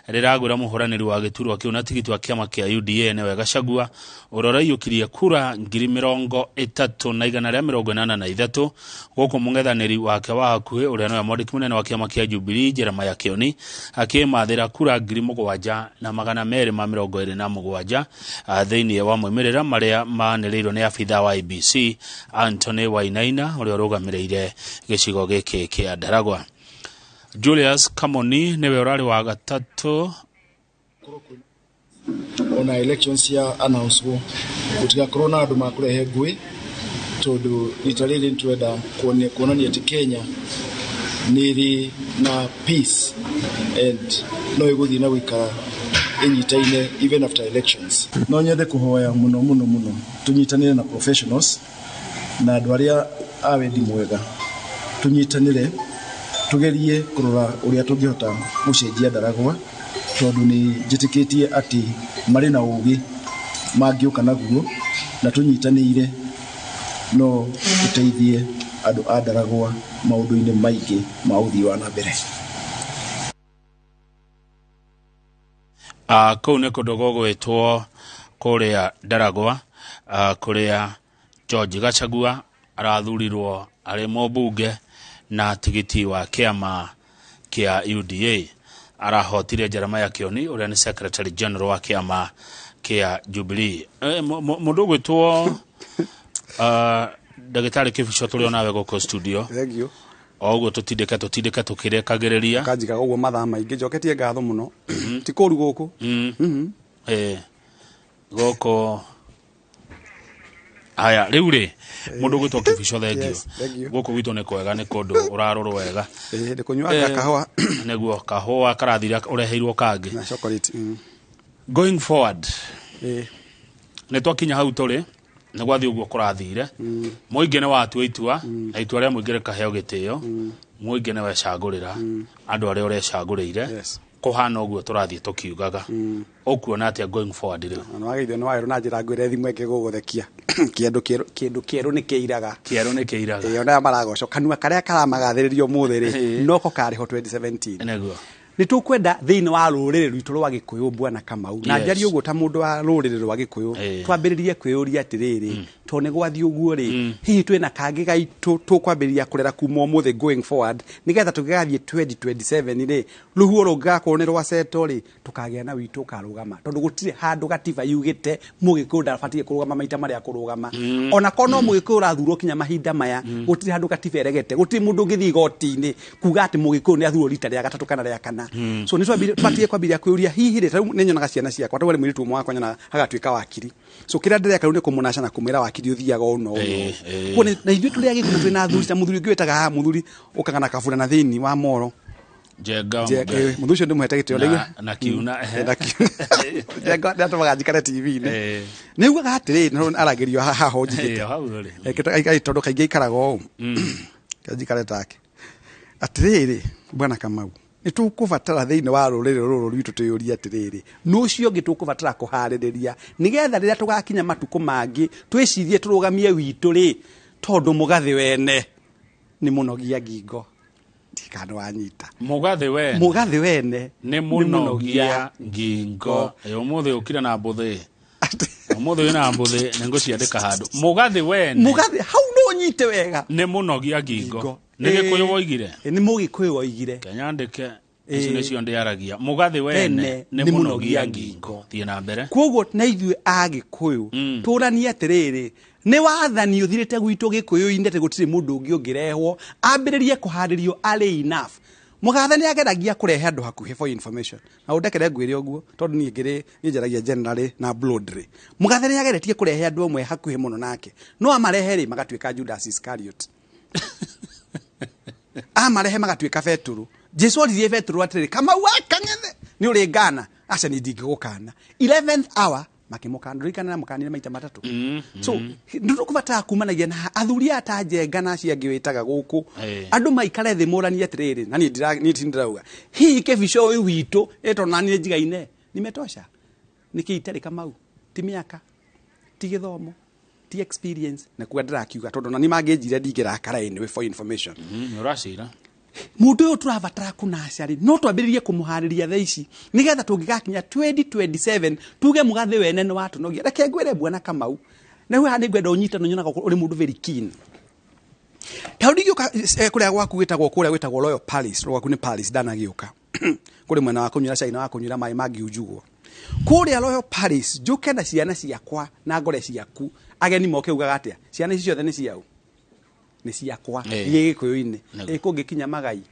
rĩragwĩra mũhũranĩri wa gĩturwa kĩu na tigiti wa kĩama kĩa UDA nĩwe Gachagua ũrĩa ũraiyũkirie kura 30,183 gũkũ mũng'ethanĩri wake wa hakuhĩ ũrĩa nĩwe mwandĩki mũnene wa kĩama kĩa Jubilee Jeremiah Kioni akĩmathĩra kura 7,227 thĩinĩ wa moimĩrĩra marĩa manĩrĩirwo nĩ abithaa wa IEBC Anthony Wainaina ũrĩa ũrũgamĩrĩire gĩcigo gĩkĩ kĩa Ndaragwa. Julius Kamoni niwe ũrarĩ wa gatatũ. Ona elections ya announce gutigakorwo na andu makurehe ngui tondu rita riri nitwenda kuonania ati Kenya ni ri na peace and no iguthii na guikara inyitaine even after elections. No nyende kuhoya muno muno muno tunyitanire na professionals na andu aria a wendi mwega, tunyitanire tugerie kurora uria tungihota gucenjia Ndaragwa tondu ni njitikitie ati mari na ugi mangiuka naguo na tunyitanire no tuteithie andu a Ndaragwa maundu-ini maingi ma uthii wa na mbere. Kuu nĩ kũndũ gũgwĩtwo kũrĩa Ndaragwa, kũrĩa George Gachagua Arathurirwo arĩ mũmbunge na tigiti wa kĩama kĩa UDA. Arahotire Jeremiah Kioni ũrĩa nĩ Secretary General wa kĩama kĩa Jubilee. Mũndũ ũgwĩtwo ndagĩtarĩ Kĩbico, tũrĩ onawe gũkũ studio. Thank you. O ũguo tũtindĩke tũtindĩke tũkĩrekagĩrĩria. Kanjigaga ũguo mathaa maingĩ, njoketie ngatho mũno, ti kũru gũkũ. Gũkũ haya rĩu rĩ, mũndũ ũgwĩtwo Kĩbico, thank you. Yes, thank you. Gũkũ gwitũ nĩ kwega, nĩ kũndũ ũrarorwo wega. Ndĩ kũnyuanga kahũa. Nĩguo kahũa karathira ũreheirwo kangĩ na chocolate. Going forward, nĩ twakinya hau tũrĩ, nĩ gwathiĩ ũguo kũrathire, mũingĩ nĩ watua itua, na itua rĩa mũingĩ rĩkaheo gĩtĩo. Mũingĩ nĩ wecagũrĩra andũ arĩa ũrecagũrĩire. Kũhana ũguo tũrathiĩ tũkiugaga, ũkuona atĩa going forward rĩu? Na nĩwageithio, nĩ waerwo na njĩra ngwĩre thimũ ĩngĩ gũgũthekia, kĩndũ kĩerũ, kĩndũ kĩerũ nĩ kĩiraga. Kĩerũ nĩ kĩiraga. Ĩĩ, ona aya maragocwo kanua karĩa karamagathĩrĩrio ũmũthĩ rĩ, noko karĩho 2017. Nĩ tũkwenda thĩinĩ wa rũrĩrĩ rwitũ rwa Gĩkũyũ, bwana Kamau, na njarie ũguo ta mũndũ wa rũrĩrĩ rwa Gĩkũyũ, twambĩrĩrie kwĩyũria atĩrĩrĩ, tondũ nĩ gwathiĩ ũguo rĩ, hihi twĩna kangĩ gaitũ tũkwambĩrĩria kũrera kuma ũmũthĩ going forward, nĩgetha tũgĩgathiĩ 2027 rĩ, rũhuho rũngĩgakorwo nĩ rwa seto rĩ, tũkagĩa na witũ ũkarũgama, tondũ gũtirĩ handũ gatiba yugĩte mũgĩkũyũ ndabatiĩ kũrũgama maita marĩa kũrũgama. Ona korwo no mũgĩkũyũ ũrathurwo kinya mahinda maya, gũtirĩ handũ gatiba ĩregete, gũtirĩ mũndũ ũngĩthiĩ igoti-inĩ kuga atĩ mũgĩkũyũ nĩ athurwo rita rĩa gatatũ kana rĩa kana. So nĩ tũbatiĩ kwambĩrĩria kwĩyũria hihi rĩ, tarĩu nĩ nyonaga ciana ciakwa, tarĩu harĩ mũirĩtu ũmwe wakwa nyonaga agatuĩka wakiri, so kĩrĩa ndĩreka rĩu nĩ kũmũnaca na kũmwĩra wakiri ũthiaga ũũ na ũũ na ũũ. Koguo na ithuĩ tũrĩ Agĩkũyũ twĩna athuri ta mũthuri ũngĩ wĩtaga haha, mũthuri ũkaga na kabura na thĩinĩ wa moro. Njenga. Mũthuri ũcio ndĩmũhete gĩtĩo. Na kiuna, ehe. Na kiuna. Njenga nĩatũmaga njikare TV-inĩ. Nĩ ugaga atĩrĩrĩ, na aragĩrio haha ho njigĩte. Hau rĩ. Tondũ kaingĩ aikaraga ũũ, njikare take atĩrĩrĩ, bwana Kamau, nĩ tũkũbatara thĩinĩ wa rũrĩrĩ rũrũ rwitũ twĩyũrie atĩrĩrĩ, nũ ũcio ũngĩ tũkũbatara kũharĩrĩria nĩgetha rĩrĩa tũgakinya matukũ mangĩ twĩcirie tũrũgamie witũ rĩ, tondũ mũgathĩ wene nĩ mũnogia ngingo, ndikana wanyita. Mũgathĩ wene. Mũgathĩ wene. Nĩ mũnogia ngingo. Ũmũthĩ ũkire na mbũthĩ, ũmũthĩ wĩna mbũthĩ, nĩ ngũciandĩka handũ. Mũgathĩ wene. Mũgathĩ hau no ũnyite wega. Nĩ mũnogia ngingo. Nĩ Gĩkũyũ woigire. Nĩ Mũgĩkũyũ woigire. Kenyandĩke ici nĩcio ndĩaragia, mũgathĩ wene nĩ mũnogia ngingo. Thiĩ na mbere. Koguo na ithuĩ Agĩkũyũ tũranie atĩrĩrĩ, nĩ wathani ũthirĩte gwitũ Gĩkũyũ-inĩ atĩ gũtirĩ mũndũ ũngĩ ũngĩrehwo ambĩrĩrie kũharĩrio arĩ enough. Mũgathe nĩ ageragia kũrehe andũ hakuhĩ, for information, na ũndekere ngwĩre ũguo tondũ niĩ ngĩrĩ niĩ njaragia generally na broadly. Mũgathe nĩ ageretie kũrehe andũ amwe hakuhĩ mũno nake, no amarehe rĩ, magatuĩka Judas Iscariot, amarehe magatuĩka Betũrũ. Jesu oririe Betũrũ atĩrĩrĩ, "Kamau wa kang'ethe, nĩ ũrĩ ngana?" "Aca, niĩ ndingĩgũkana." 11th hour makĩmũkana. Ririkana namũkanire maita matatũ. So nĩ tũkũbatara kumanagia na athuri aya ta Njenga na acio angĩ wĩtaga gũkũ, andũ maikare thĩ mũranie atĩrĩrĩ, na niĩ niĩ ti ndĩrauga hihi Kĩbico ũyũ witũ ĩtondũ na niĩ njigaine nimetosha, nĩkĩ itarĩ Kamau, ti mĩaka, ti gĩthomo, ti experience, na kuga ndĩrakiuga tondũ na nĩ mangĩnjire ndingĩrakara. Anyway, for information, Nĩ ũracira. Mũndũ ũyũ tũrabatara kũnaca rĩ, no twambĩrĩrie kũmũharĩria thaa ici nĩgetha tũngĩgakinya 2027 tuge mũgathĩ wene nĩ watũnogia. Reke ngwĩre, bwana Kamau, na rĩu haha nĩ ngwenda ũnyite na nyonaga ũrĩ mũndũ very keen. Ta rĩu ndingĩũka kũrĩa gwaku gwĩtagwo, kũrĩa gwĩtagwo Royal Palace, gwaku nĩ Palace, ndanagĩũka kũrĩ mwena wa kũnyuĩra cai na wa kũnyuĩra maĩ mangiunjugwo kũrĩa Royal Palace, njũke na ciana ciakwa na ngore ciaku, ageni moke, ugaga atĩa? Ciana ici ciothe nĩ ciau? Nĩ ciakwa. Iĩ Gĩkũyũ-inĩ ĩ kũngĩkinya magai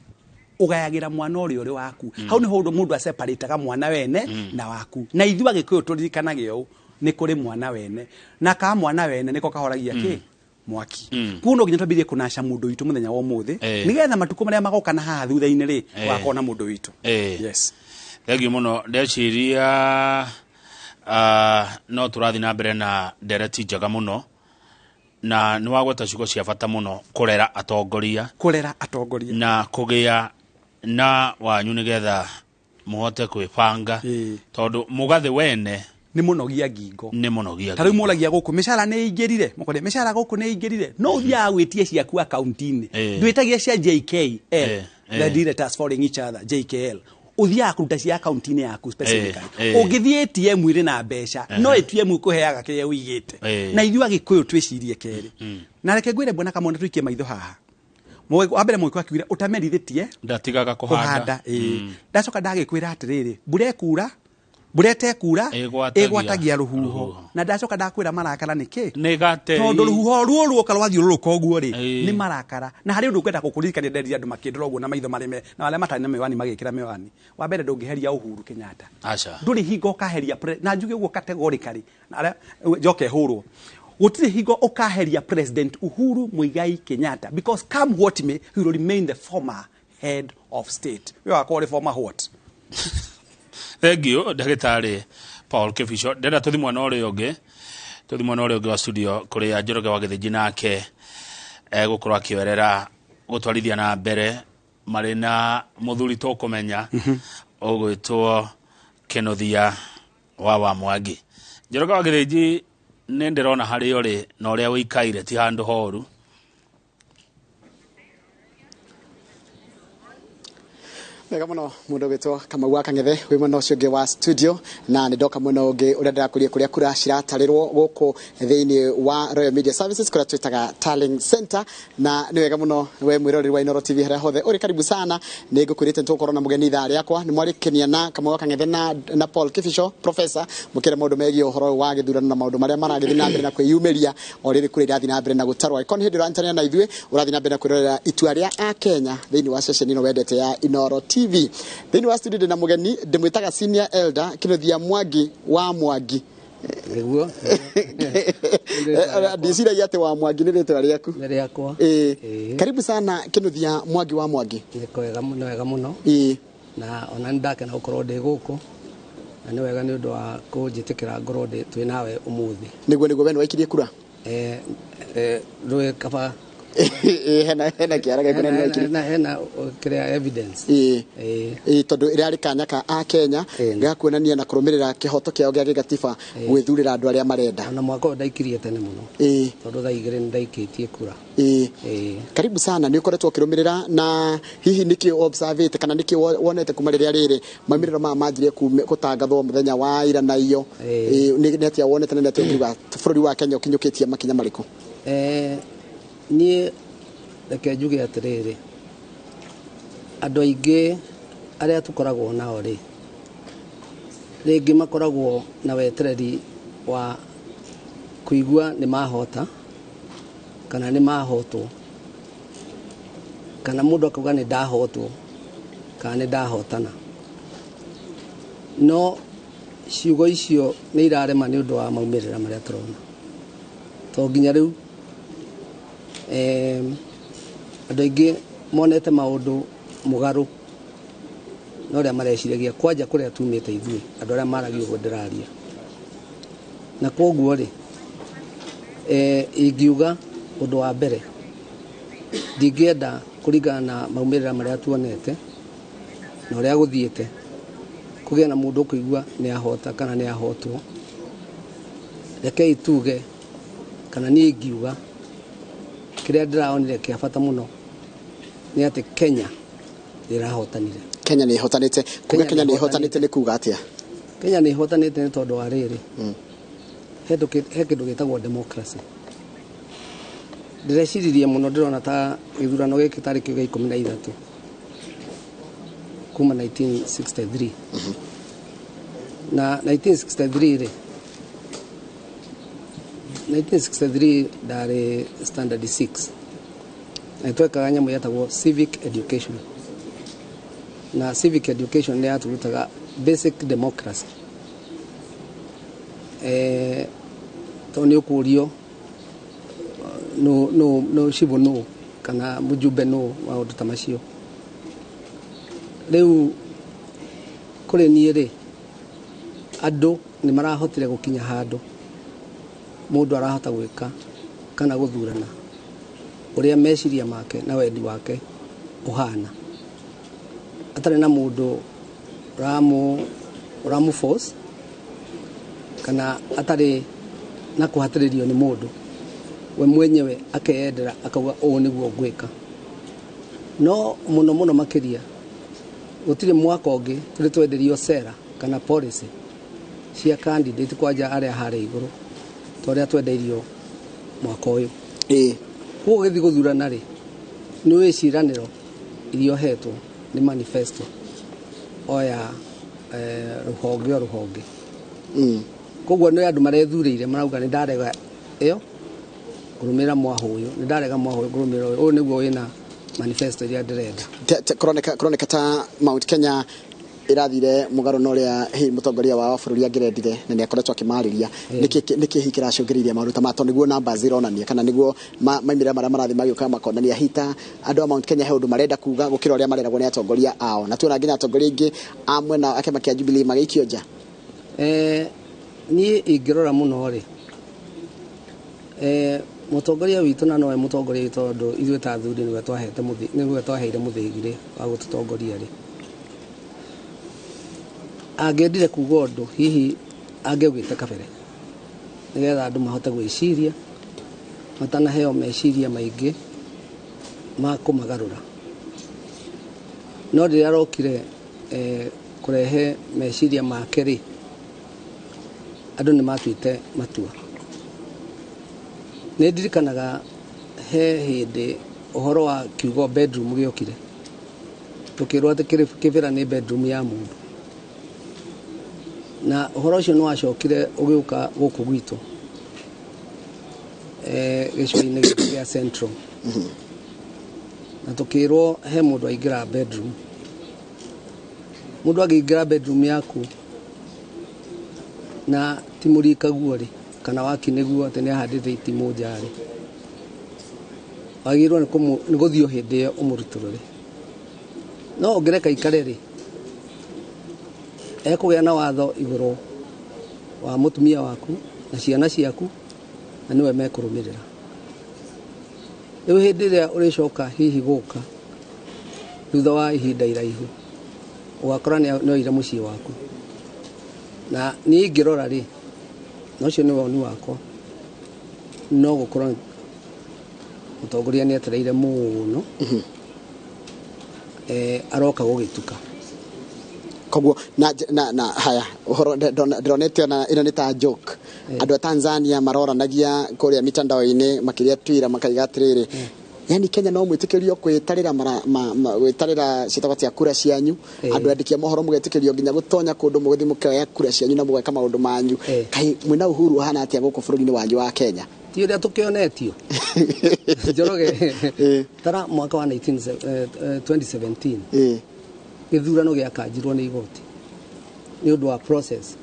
ũgayagĩra mwana ũrĩa ũrĩ waku. Hau nĩho ũndũ mũndũ aseparataga mwana wene na waku, na ithuĩ Agĩkũyũ tũririkanage ũũ, nĩ kũrĩ mwana wene, na ka mwana wene nĩko kahoragia kĩ mwaki. Kuo no nginya twambĩrĩrie kũnaca mũndũ witũ mũthenya wa ũmũthĩ, nĩgetha matukũ marĩa magoka na haha thutha-inĩ rĩ, tũgakorwo na mũndũ witũ. Yes. Thengiũ mũno. Ndeciria no tũrathiĩ na mbere na ndereti njega mũno, na nĩ wagweta ciugo cia bata mũno, kũrera atongoria. Kũrera atongoria. Na kũgĩa na wanyu nĩgetha mũhote kwĩbanga, tondũ mũgathĩ wene nĩ mũnogia ngingo. Nĩ mũnogia. Ta rĩu mũragia gũkũ mĩcara nĩ ĩingĩrire, mũkore mĩcara gũkũ nĩ ĩingĩrire, no ũthiaga gwĩtia ciaku akaunti-inĩ, ndwĩtagia cia JKL. The directors following each other, JKL. Ũthiaga kũruta cia akaunti-inĩ yaku specifically. Ũngĩthiĩ ATM ĩrĩ na mbeca, no ATM ĩkũheaga kĩrĩa ũigĩte. Na ithuĩ Agĩkũyũ twĩcirie kerĩ. Na reke ngwĩre, bwana Kamona, tũikie maitho haha. Wa mbere, Mũgĩkũyũ akiugire ũtamerithĩtie ndatigaga kũhanda. Kũhanda, ĩĩ. Ndacoka ndagĩkwĩra atĩrĩrĩ, mbura ĩkura, mbura ĩtekura ĩgwatagia ĩgwatagia rũhuho. Na ndacoka ndakwĩra marakara nĩ kĩ? Nĩ gatei. Tondũ rũhuho ruo ruoka rwathiũrũrũka ũguo rĩ, Ĩĩ. nĩ marakara. Na harĩ ũndũ ngwenda gũkũririkania, nderire andũ makĩndora ũguo na maitho marĩme, na arĩa matarĩ na mĩwani magĩkĩra mĩwani. Wa mbere, ndũngĩheria Uhuru Kenyatta. Aca. Ndũrĩ hingo ũkaheria na njuge ũguo categorically, na arĩa njoke hũrwo, gũtirĩ hingo ũkaheria President Uhuru Muigai Kenyatta, because come what may, he will remain the former head of state. We wakwa ũrĩ former what? Thank you, Ndagĩtarĩ Paul Kibico. Ndĩrenda tũthi mwena ũrĩa ũngĩ, tũthi mwena ũrĩa ũngĩ wa studio kũrĩa Njoroge wa Gĩthĩnji nake egũkorwo akĩoerera gũtwarithia na mbere marĩ na mũthuri tũkũmenya ũgwĩtwo Kĩnuthia wa Mwangi. Njoroge wa Gĩthĩnji, nĩ ndĩrona harĩa ũrĩ na ũrĩa ũikaire ti handũ horu. Wega muno, mundu witwo Kamau wa Kang'ethe wi mwena ucio ungi wa studio, na nĩ ndoka mwena ũngĩ ũrĩa ndĩrakũria kũrĩa kura ciratarĩrwo gũkũ thĩinĩ wa Royal Media Services, kũrĩa twĩtaga Tallying Center. Na nĩ wega mũno we mwĩroreri wa Inooro TV harĩa hothe ũrĩ, karibu sana. Nĩ ngũkwĩrĩte nĩ tũgũkorwo na mũgeni ithaa rĩakwa, nĩ mwarĩkenia na Kamau wa Kang'ethe na Paul Kibico, professor, mũkĩre maũndũ megiĩ ũhoro ũyũ wa gĩthurano na maũndũ marĩa maragĩthiĩ na mbere na kwĩyumĩria o rĩrĩ kura irathiĩ na mbere na gũtarwo. Angĩkorwo nĩ hĩndĩ ũranyitanĩra na ithuĩ, ũrathiĩ na mbere na kwĩrorera itua rĩa Akenya thĩinĩ wa ceceni ĩno wendete ya Inooro TV. Thĩinĩ wa studio ndĩna mũgeni ndĩmwĩtaga senior elder Kĩnuthia Mwangi wa Mwangi. Nĩguo. Ndiciragia atĩ wa Mwangi nĩ rĩtwa rĩaku. Nĩ rĩakwa. Ĩĩ, karibu sana, Kĩnuthia Mwangi wa Mwangi. Nĩ kwega mũno, wega mũno. Na ona nĩ ndakena gũkorwo ndĩ gũkũ, na nĩ wega nĩ ũndũ wa kũnjĩtĩkĩra ngorwo ndĩ twĩ nawe ũmũthĩ. Nĩguo, we nĩ waikirie kura? Rũĩ kaba. Ĩĩ, hena kĩara gĩaku na nĩ waikirie. Hena kĩrĩa, evidence. Ĩĩ, tondũ ĩrarĩ kanya ka Akenya ga kuonania na kũrũmĩrĩra kĩhoto kĩao gĩa gĩgatiba gwĩthurĩra andũ arĩa marenda. Ona mwaka ũyũ ndaikirie tene mũno, tondũ thaa 2 nĩ ndaikĩtie kura. Ĩĩ, karibu sana. Nĩ ũkoretwo ũkĩrũmĩrĩra, na hihi nĩkĩ observĩte kana nĩkĩ wonete kuma rĩrĩa rĩrĩ maumĩrĩro maya manjirie gũtangathwo mũthenya wa ira na iyo? Ĩĩ, nĩ atĩa wonete na nĩ atĩa ũngiuga bũrũri wa Kenya ũkinyũkĩtie makinya marĩkũ? Niĩ reke njuge atĩrĩrĩ, andũ aingĩ arĩa tũkoragwo nao rĩ, rĩngĩ makoragwo na wetereri wa kũigua nĩ mahota kana nĩ mahotwo, kana mũndũ akauga nĩ ndahotwo kana nĩ ndahotana, no ciugo icio nĩ irarema nĩ ũndũ wa maumĩrĩra marĩa tũrona, to nginya rĩu andũ aingĩ monete maũndũ mũgarũ na ũrĩa mareciragia, kwanja kũrĩa tumĩte ithuĩ andũ arĩa maragia ũguo ndĩraria. Na koguo rĩ, ingiuga ũndũ wa mbere, ndingĩenda kũringana na maumĩrĩra marĩa tuonete na ũrĩa gũthiĩte kũgĩe na mũndũ ũkũigua nĩ ahota kana nĩ ahotwo. Rekei tuge, kana niĩ ingiuga, kĩrĩa ndĩraonire kĩa bata mũno nĩ atĩ Kenya nĩ ĩrahotanire. Kenya nĩ ĩhotanĩte. Kuga Kenya nĩ ĩhotanĩte nĩ kuga atĩa? Kenya nĩ ĩhotanĩte nĩ tondũ wa rĩrĩ, he kĩndũ gĩtagwo democracy. Ndĩreciririe mũno, ndĩrona ta gĩthurano gĩkĩ tarĩ kĩo gĩa 13 kuma 1963. Na 1963 rĩ, 1963 ndarĩ standard 6, na twekaga nyamũ yetagwo civic education, na civic education nĩ yatũrutaga basic democracy, tondũ nĩ ũkũrio no cibũ no kana mũjumbe no, maũndũ ta macio. Rĩu kũrĩ niĩ rĩ, andũ nĩ marahotire gũkinya handũ mũndũ arahota gwĩka kana gũthurana ũrĩa meciria make na wendi wake ũhana, atarĩ na mũndũ ũramũ force kana atarĩ na kũhatĩrĩrio nĩ mũndũ. We mwenyewe akeyendera, akauga ũũ nĩguo ngwĩka. No mũno mũno makĩria Gũtirĩ mwaka ũngĩ tũrĩ twenderio sera kana policy cia candidate kwanja arĩa harĩa igũrũ ta ũrĩa twendeirio mwaka ũyũ. Koguo gĩthiĩ gũthurana rĩ, nĩ wĩciranĩro iria ũhetwo nĩ manifesto o ya rũhonge o rũhonge. Koguo nĩ andũ marethurĩire, marauga nĩ ndarega ĩyo ngũrũmĩrĩra mwahũ ũyũ, nĩ ndarega mwahũ ũyũ ngũrũmĩrĩra ũyũ, ũyũ nĩguo wĩna manifesto iria ndĩrenda. Kũroneka ta Mount Kenya ĩrathire mũgarũ na ũrĩa hihi mũtongoria wa bũrũri angĩrendire, na nĩ akoretwo akĩmarĩria. Nĩkĩ hihi kĩracũngĩrĩirie maũndũ ta maya, tondũ nĩguo numbers ironania, kana nĩguo maumĩrĩra marĩa marathiĩ magĩũka makonania hita andũ a Mount Kenya he ũndũ marenda kuga gũkĩra ũrĩa mareragwo nĩ atongoria ao, na tuona nginya atongoria aingĩ a mwena wa kĩama kĩa Jubilee magĩikio nja. Niĩ ingĩrora mũno rĩ, mũtongoria witũ, na nowe mũtongoria witũ tondũ ithuĩ ta athuri nĩwe twahete nĩwe twaheire mũthĩgi wa gũtũtongoria rĩ, angĩendire kuga ũndũ hihi angĩaugĩte kabere nĩgetha andũ mahote gwĩciria matanaheo meciria maingĩ ma kũmagarũra. No rĩrĩa arokire kũrehe meciria make rĩ, andũ nĩ matuĩte matua. Nĩ ndirikanaga he hĩndĩ ũhoro wa kiugo bedroom gĩokire, tũkĩrwo atĩ kĩbĩra nĩ bedroom ya mũndũ, na ũhoro ũcio nĩ wacokire ũgĩũka gũkũ gwitũ gĩcũa-inĩ gĩkĩ gĩa Central, na tũkĩrwo he mũndũ aingĩra bedroom. Mũndũ angĩingĩra bedroom yaku na ti mũrikaguo rĩ, kana waki nĩguo atĩ nĩ ahandĩte itimũ nja rĩ, wagĩrĩirwo nĩ gũthiĩ o hĩndĩ ĩyo ũmũrutũrũre. No ũngĩreka ikare rĩ, ekũgĩa na watho igũrũ wa mũtumia waku na ciana ciaku, na nĩwe mekũrũmĩrĩra. Rĩu hĩndĩ ĩrĩa ũrĩcoka hihi gũka thutha wa ihinda iraihu, ũgakora nĩ oire mũciĩ waku. Na niĩ ingĩrora rĩ, na ũcio nĩ woni wakwa, no gũkorwo mũtongoria nĩ etereire mũno, aroka gũgĩtuka. Koguo na haya ũhoro ndĩronete ona ĩno nĩ ta joke. Andũ a Tanzania maroranagia kũrĩa mitandao-inĩ makĩria Twitter, makaiga atĩrĩrĩ, yani Kenya no mwĩtĩkĩrio gwĩtarĩra gwĩtarĩra ciĩtagwo atĩa kura cianyu, andũ andĩki a mohoro mũgetĩkĩrio nginya gũtonya kũndũ mũgĩthiĩ mũkĩoya kura cianyu na mũgeka maũndũ manyu. Kaĩ mwĩna uhuru ũhana atĩa gũkũ bũrũri-inĩ wanyu wa Kenya? Ti ũrĩa tũkĩonetio Njoroge, tara mwaka wa 2017 gĩthurano gĩakanjirwo nĩ igoti nĩ ũndũ wa process,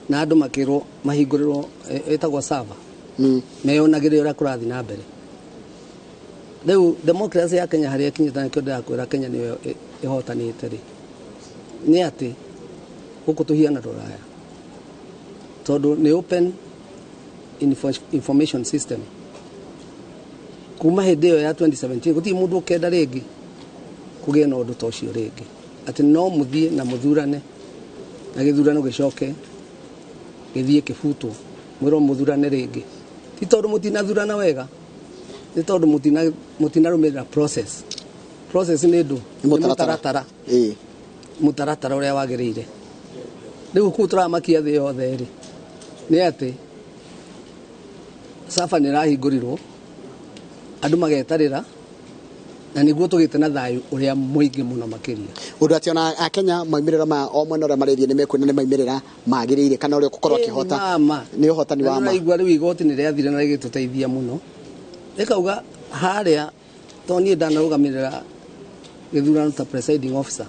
na andũ makĩrwo mahingũrĩrwo ĩtagwo server, meyonagĩre ũrĩa kũrathiĩ na mbere. Rĩu democracy ya Kenya harĩa ĩkinyĩte, nĩkĩo ndĩrakwĩra Kenya nĩyo ĩhotanĩte rĩ, nĩ atĩ gũkũ tũhiana rũraya, tondũ nĩ open information system. Kuma hĩndĩ ĩyo ya 2017 gũtirĩ mũndũ ũkenda rĩngĩ kũgĩe na ũndũ ta ũcio rĩngĩ, atĩ no mũthiĩ na mũthurane na gĩthurano gĩcoke gĩthiĩ kĩbutwo mwĩrwo mũthurane rĩngĩ, ti tondũ mũtinathurana wega, nĩ tondũ mũtinarũmĩrĩra process. Process nĩ ndũ? Nĩ mũtaratara. Mũtaratara. Mũtaratara ũrĩa wagĩrĩire. Rĩu kũu tũramakia thĩ yothe rĩ, nĩ atĩ saba nĩ ĩrahingũrirwo, andũ magetarĩra, na nĩguo tũgĩte na thayũ ũrĩa mũingĩ mũno makĩria. Ũndũ atĩ ona Akenya maumĩrĩra ma o mwena ũrĩa marĩthiĩ nĩ mekuona nĩ maumĩrĩra magĩrĩire, kana ũrĩa ũgũkorwo akĩhota nĩ ũhotani wa ma. Nĩũraigua rĩu igoti nĩ rĩathire na rĩgĩtũteithia mũno, rĩkauga harĩa to niĩ ndanarũgamĩrĩra gĩthurano ta presiding officer,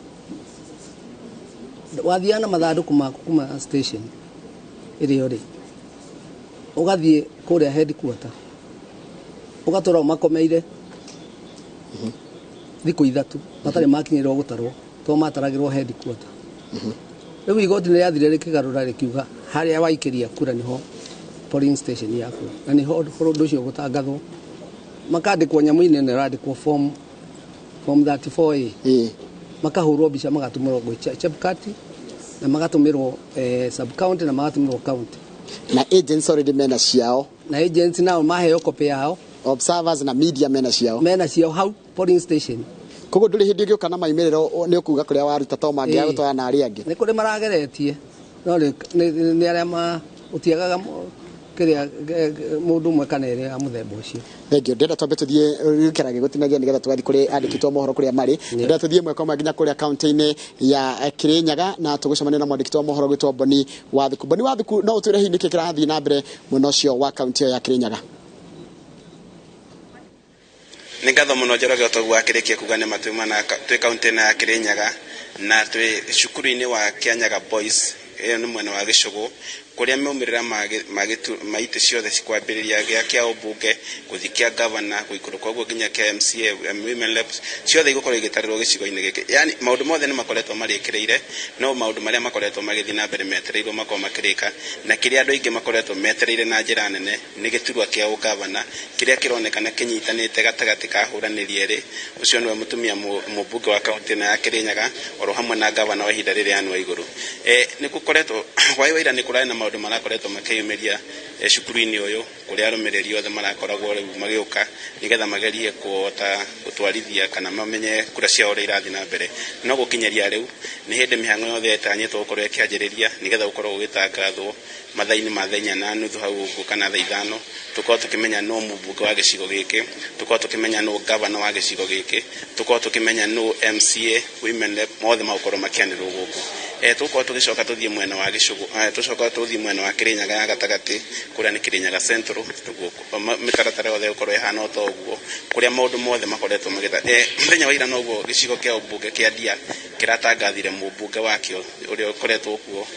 wathiaga na mathandũkũ maku kuma station ĩrĩa ũrĩ, ũgathiĩ kũrĩa headquarter, ũgatũra ũmakomeire thikũ 3 matarĩ makinyĩrwo gũtarwo, to mataragĩrwo headquarter. Rĩu igoti nĩ rĩathire rĩkĩgarũra rĩkiuga harĩa waikĩria kura nĩho polling station yaku, na nĩho ũndũ ũcio ũgũtangathwo, makandĩkwo nyamũ-inĩ ĩno ĩrandĩkwo form 34A, makahũrwo mbica magatũmĩrwo gwĩ Chebukati, na magatũmĩrwo sub county, na magatũmĩrwo county. Na agents already mena ciao, na agents nao maheo copy yao, observers na media mena ciao, mena ciao hau polling station. Koguo ndũrĩ hĩndĩ ũngĩũka na maumĩrĩro nĩ ũkuga kũrĩa waruta to mangĩaga gũtwara na arĩa angĩ. Nĩ kũrĩ marageretie no nĩ arĩa ũtiagaga kĩrĩa mũndũ ũmwe kana ĩrĩa ya mũthemba ũcio. Thank you. Ndĩrenda twambe tũthiĩ gĩkĩra gĩgũtinagia nĩgetha tũgathiĩ kũrĩ andĩki twa mohoro kũrĩa marĩ. Ndĩrenda tũthiĩ ĩmwe kwa ĩmwe nginya kũrĩa kaunti-inĩ ya Kirinyaga na tũgũcemania na mwandĩki twa mohoro gwĩtwo Boni Wathuku. Boni Wathuku, no ũtwĩre hihi nĩkĩ kĩrathiĩ na mbere mwena ũcio wa kaunti ĩyo ya Kirinyaga? Nĩ ngatho mũno Njoroge, ũtoguo akĩrĩkia kuga nĩ matuma na twĩ kaunti-inĩ ya Kirinyaga na twĩ cukuru-inĩ wa Kianyaga Boys, ĩyo nĩ mwena wa Gĩcũgũ, kũrĩa maumĩrĩra ma itĩ ciothe cikwambĩrĩria gĩa kĩa ũmbunge gũthiĩ kĩa gavana gũikũrũka ũguo nginya kĩa MCA, women reps, ciothe igũkorwo igĩtarĩrwo gĩcigo-inĩ gĩkĩ. Yani maũndũ mothe nĩ makoretwo marĩkĩrĩire, no maũndũ marĩa makoretwo magĩthiĩ na mbere metereirwo makorwo makĩrĩka, na kĩrĩa andũ aingĩ makoretwo metereire na njĩra nene nĩ gĩturwa kĩa ũgavana kĩrĩa kĩronekana kĩnyitanĩte gatagatĩ ka ahũranĩri erĩ, ũcio nĩwe mũtumia mũmbunge wa kaunti ĩno ya Kirinyaga oro hamwe na gavana wa ihinda rĩrĩ Anne Waigũrũ. Nĩ gũkoretwo hwaĩ wa ira nĩ kũrarĩ na maũndũ marakoretwo makĩyumĩria cukuru-inĩ ũyũ kũrĩa arũmĩrĩri othe marakoragwo rĩu magĩũka nĩgetha magerie kũhota gũtwarithia kana mamenye kura ciao ũrĩa irathiĩ na mbere. No gũkinyĩria rĩu nĩ hĩndĩ mĩhang'o yothe ĩtanyĩtwo gũkorwo ĩkĩanjĩrĩria nĩgetha gũkorwo gũgĩtangathwo mathaa-inĩ ma thaa 4:30 hau ũguo kana thaa 5, tũkorwo tũkĩmenya nũ mũmbunge wa gĩcigo gĩkĩ, tũkorwo tũkĩmenya nũ gavana wa gĩcigo gĩkĩ, tũkorwo tũkĩmenya nũ MCA, women rep, mothe magũkorwo makĩanĩrĩrwo gũkũ. Tũgũkorwo tũgĩcoka tũthiĩ mwena wa Gĩcũgũ, tũcoka tũthiĩ mwena wa Kirinyaga ya gatagatĩ kũrĩa nĩ Kirinyaga Central, mĩtaratara yothe ĩgũkorwo ĩhana o ta ũguo kũrĩa maũndũ mothe makoretwo magĩtha. Mũthenya wa ira noguo gĩcigo kĩa ũmbunge kĩa Ndia kĩratangathire mũmbunge wakĩo ũrĩa ũkoretwo kuo,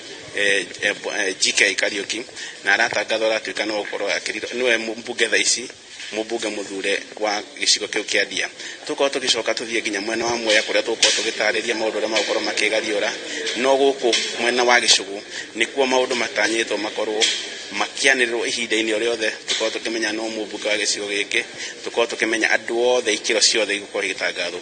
GK Kariuki, na aratangathwo aratuĩka no gũkorwo nĩwe mũmbunge thaa ici, mũmbunge mũthure wa gĩcigo kĩu kĩa Ndia. Tũkorwo tũgĩcoka tũthiĩ nginya mwena wa Mwea kũrĩa tũgũkorwo tũgĩtarĩria maũndũ ũrĩa magũkorwo makĩgariũra, no gũkũ mwena wa Gĩcũgũ nĩkuo maũndũ matanyĩtwo makorwo makĩanĩrĩrwo ihinda-inĩ o rĩothe. Tũkorwo tũkĩmenya no mũmbunge wa gĩcigo gĩkĩ, tũkorwo tũkĩmenya andũ othe ikĩro ciothe igũkorwo igĩtangathwo.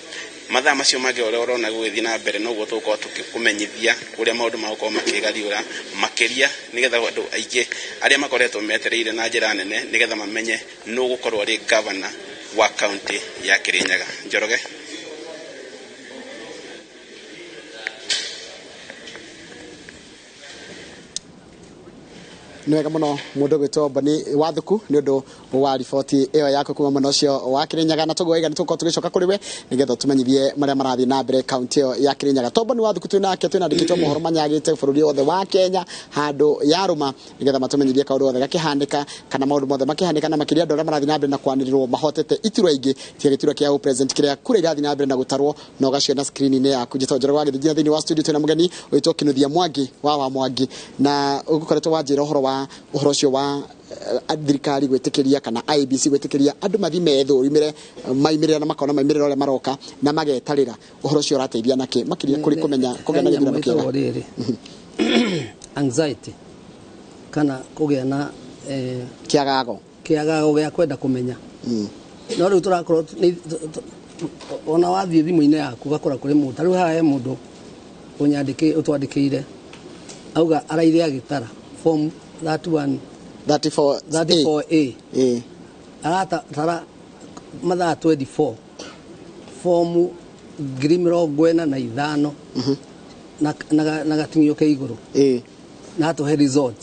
Mathaa macio mangĩ ũrĩa ũrona gũgĩthiĩ na mbere noguo tũgũkorwo tũkĩkũmenyithia ũrĩa maũndũ magũkorwo makĩgariũra makĩria nĩgetha andũ aingĩ arĩa makoretwo metereire na njĩra nene nĩgetha mamenye nũ gũkorwo arĩ gavana wa kaunti ya Kirinyaga. Njoroge. Nĩ wega mũno mũndũ gwĩtwo Boni Wathuku nĩ ũndũ wa riboti ĩyo yaku kuma mwena ũcio wa Kirinyaga, na tũguo waiga nĩ tũgũkorwo tũgĩcoka kũrĩ we nĩgetha tũmenyithie marĩa marathiĩ na mbere kaunti ĩyo ya Kirinyaga. To Boni Wathuku twĩ nake, twĩna andĩki twa mohoro manyagĩte bũrũri wothe wa Kenya handũ yarũma nĩgetha matũmenyithie kaũndũ gothe gakĩhanĩka kana maũndũ mothe makĩhanĩka, na makĩria andũ arĩa marathiĩ na mbere na kwanĩrĩrwo mahotete iturwa ingĩ tiga gĩturwa kĩa president kĩrĩa kura irathiĩ na mbere na gũtarwo na ũgaciona screen-inĩ yaku. Njĩtagwo Njoroge wa Gĩthĩnji, na thĩinĩ wa studio twĩna mũgeni ũgwĩtwo Kinuthia Mwangi wa Mwangi, na ũgũkoretwo wanjĩra ũhoro wa ũhoro ũcio wa thirikari gwĩtĩkĩria kana IEBC gwĩtĩkĩria andũ mathiĩ methũrimĩre maimĩrĩra na makona maimĩrĩra ũrĩa maroka na magetarĩra. Ũhoro ũcio ũrateithia nakĩ makĩria kũrĩ kũmenya kũgĩa na gĩthurano kĩega? Anxiety kana kũgĩa na kĩagago gĩa kwenda kũmenya. No rĩu tũrakorwo ona wathiĩ thimũ-inĩ yaku ũgakora kũrĩ mũndũ, ta rĩu haha he mũndũ ũtwandĩkĩire auga araire agĩtara form 31 34A aratara mathaa 24 fomu 45,000 na gating'io ke igũrũ na atũhe result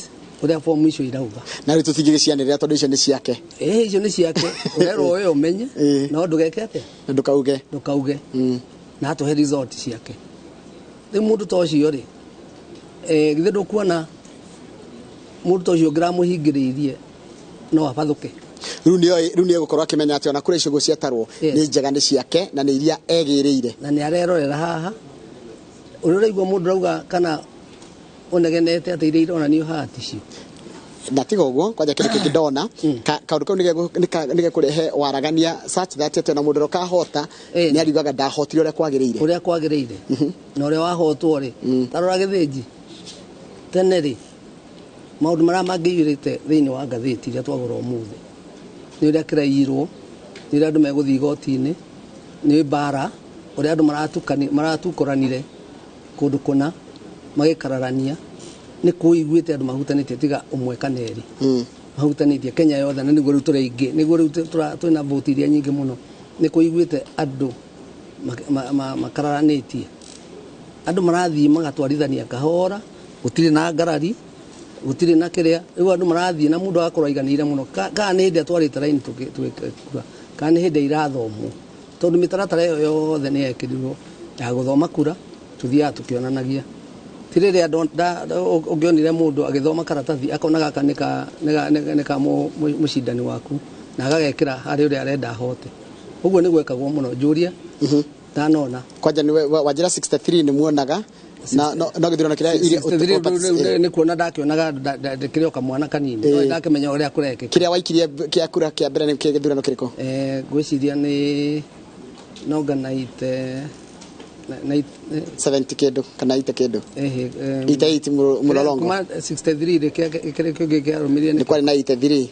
ũrĩa fomu icio irauga. Na rĩu tũtingĩgĩcianĩrĩra tondũ icio nĩ ciake. Icio nĩ ciake, ũrerwo ũyũ ũmenye no ndũgeke atĩa, ndũkauge na atũhe result ciake. Rĩu mũndũ ta ũcio rĩ, githĩ ndũkuona mũndũ ta ũcio ũngĩramũhingĩrĩirie no abathũke? Rĩu nĩ egũkorwo akĩmenya atĩ ona kũrĩa icũgũ ciatarwo nĩ njega nĩ ciake na nĩ iria egĩrĩire, na nĩ arerorera haha. Ũrĩa ũraigua mũndũ arauga kana ũnegenete atĩ iria ironanio haha ti cio. Na tiga ũguo kwanja kĩndũ kĩngĩ ndona kaũndũ kau nĩ gekũrehe waragania such that atĩ ona mũndũ ũrĩa ũkahota nĩ ariugaga ndahotire ũrĩa kwagĩrĩire, ũrĩa kwagĩrĩire na ũrĩa wahotwo rĩ. Ta rora Gĩthĩnji tene rĩ, maũndũ marĩa mangĩiyũrĩte thĩinĩ wa ngathĩti iria twagũra ũmũthĩ nĩ ũrĩa kĩraiyirwo, nĩ ũrĩa andũ megũthiĩ igoti-inĩ, nĩ mbara, ũrĩa andũ maratukũranire kũndũ kũna magĩkararania, nĩ kũiguĩte andũ mahutanĩtie tiga ũmwe kana erĩ mahutanĩtie Kenya yothe, na nĩguo rĩu tũrĩ aingĩ, nĩguo rĩu twĩna voti iria nyingĩ mũno. Nĩ kũiguĩte andũ Makararanĩtie andũ marathiĩ magatwarithania kahora gũtirĩ na ngarari gũtirĩ na kĩrĩa rĩu andũ marathiĩ na mũndũ agakorwo aiganĩire mũno kana nĩ hĩndĩ atwarĩte raini tũgĩkura kana nĩ hĩndĩ irathomwo tondũ mĩtaratara ĩyo yothe nĩ yekĩrirwo ya gũthoma kura tũthiaga tũkĩonanagia ti rĩrĩa ũngĩonire mũndũ agĩthoma karatathi akona gaka nĩ ka mũcindani waku na agagekĩra harĩ ũrĩa arenda ahote ũguo nĩ gwekagwo mũno njũria ndanona kwanja nĩ wanjĩra 63 nĩ muonaga na no gĩthurano kĩrĩa nĩ kuona ndakĩonaga ndĩkĩrĩ o kamwana kanini no ndakĩmenya ũrĩa kũrekĩka kĩrĩa waikirie kĩa kura kĩa mbere nĩ gĩthurano kĩrĩkũ ngwĩciria nĩ nonga naite 70 kĩndũ kana 80 kĩndũ 88 mũlolongo kuma 63 rĩ kĩrĩa kĩngĩ kĩarũmĩrĩire nĩ kwarĩ na 83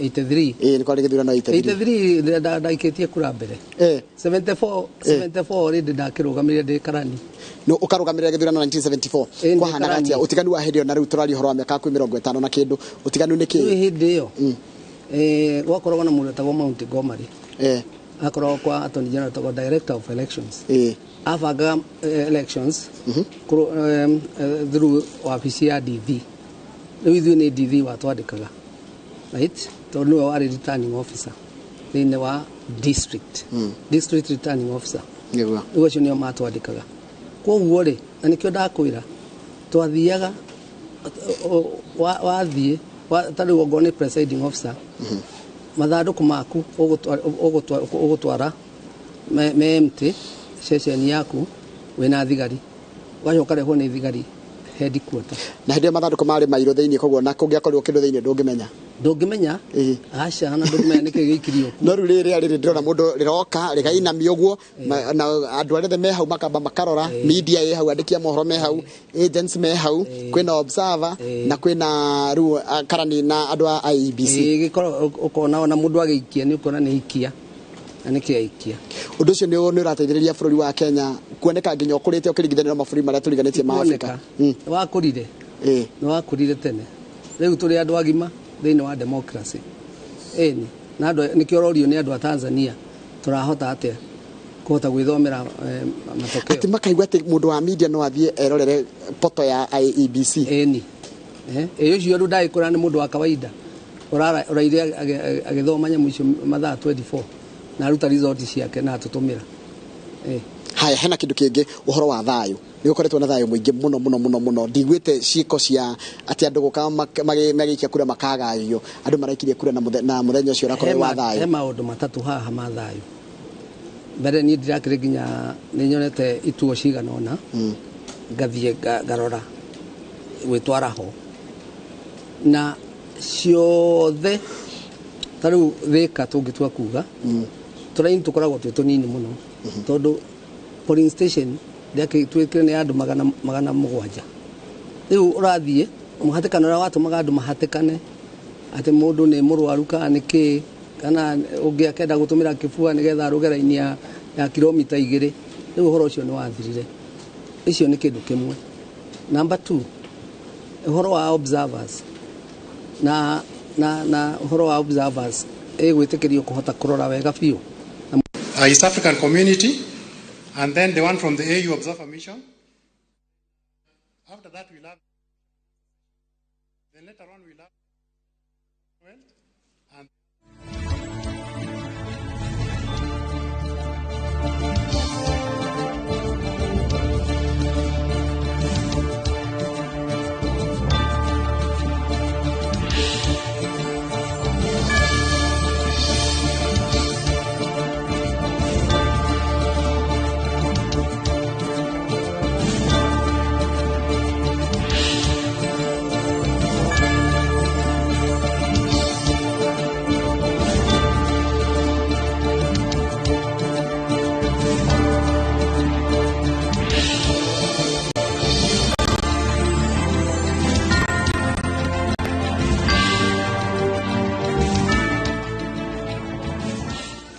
83 nĩ kwarĩ gĩthurano 83 ndaikĩtie kura mbere 74 already ndakĩrũgamĩrĩra ndĩ karani no ũkarũgamĩrĩra gĩthurano 1974 kwahanaga atĩa ũtiganu wa hĩndĩ ĩyo na rĩu tũraria ũhoro wa mĩaka kwĩ 50 na kĩndũ ũtiganu nĩ kĩĩ hĩndĩ ĩyo gwakoragwo na mũndũ wetagwo Montgomery akoragwo kwa Attorney General wetagwo Director of Elections abangaga elections through wabici ya DV rĩu ithuĩ nĩ DV watwandĩkaga right tondũ nĩwe warĩ returning officer thĩinĩ wa district district returning officer nĩguo rĩu acio nĩo matwandĩkaga kwoguo rĩ na nĩkĩo ndakwĩra twathiaga wathiĩ ta rĩu ongorwo nĩ presiding officer mathandũkũ maku ũgũtwara me empty ceceni yaku wĩna thigari ũgacoka rehwo nĩ thigari headquarter na hĩndĩ ĩyo mathandũkũ marĩ mairũ thĩinĩ koguo na kũngĩakorirwo kĩndũ thĩinĩ ndũngĩmenya ndũngĩmenya aca na ndũngĩmenya nĩkĩ gĩikirio no rĩu rĩrĩa rĩrĩ ndĩrona mũndũ rĩroka rĩgainamia ũguo na andũ arĩa othe me hau makamba makarora media ĩ hau andĩki a mohoro me hau agents me hau kwĩna observer na kwĩna rĩu karani na andũ a IEBC gĩkorwo ũkona ona mũndũ agĩikia nĩ ũkona nĩ ikia na nĩkĩ aikia ũndũ ũcio nĩ ũrateithĩrĩria bũrũri wa Kenya kuoneka nginya ũkũrĩte ũkĩringithanio na mabũrũri marĩa tũriganĩtie ma Afrika wakũrire nĩ wakũrire tene rĩu tũrĩ andũ agima thĩinĩ wa democracy ĩni na andũ nĩkĩo ũrorio nĩ andũ a Tanzania tũrahota atĩa kũhota gwĩthomera matokeo atĩ makaigua atĩ mũndũ wa media no athiĩ erorere poto ya IEBC ĩni ĩ ũcio rĩu ndagĩkũra nĩ mũndũ wa kawaida ũraire agĩthoma nyamũ icio mathaa 24 na aruta result ciake na atũtũmĩra haya hena kĩndũ kĩngĩ ũhoro wa thayũ nĩ gũkoretwo na thayũ mũingĩ mũno mũno mũno mũno ndiguĩte ciĩko cia atĩ andũ gũka magĩikia kura makagagio andũ maraikirie kura na mũthenya ũcio ũrakorwo wa thayũ he maũndũ matatũ haha ma thayũ mbere niĩ ndirakĩrĩ nginya nĩ nyonete ituo cigana ũna ngathiĩ ngarora gwĩtwara ho na ciothe ta rĩu Thĩka tũngĩtua kuga tũraini tũkoragwo twĩ tũnini mũno tondũ polling station ndĩakĩtuĩkire nĩ andũ 700 rĩu ũrathiĩ mũhatĩkano ũrĩa watũmaga andũ mahatĩkane atĩ mũndũ nĩ mũrwaru kana nĩ kĩĩ kana ũngĩ akenda gũtũmĩra kĩbua nĩgetha arũge raini ya kilomita 2 rĩu ũhoro ũcio nĩ wathirire icio nĩ kĩndũ kĩmwe number 2 ũhoro wa observers na ũhoro wa observers ĩgwĩtĩkĩrio kũhota kũrora wega biũ East African Community and then the one from the AU Observer Mission. After that we'll have, then later on we'll have, well, and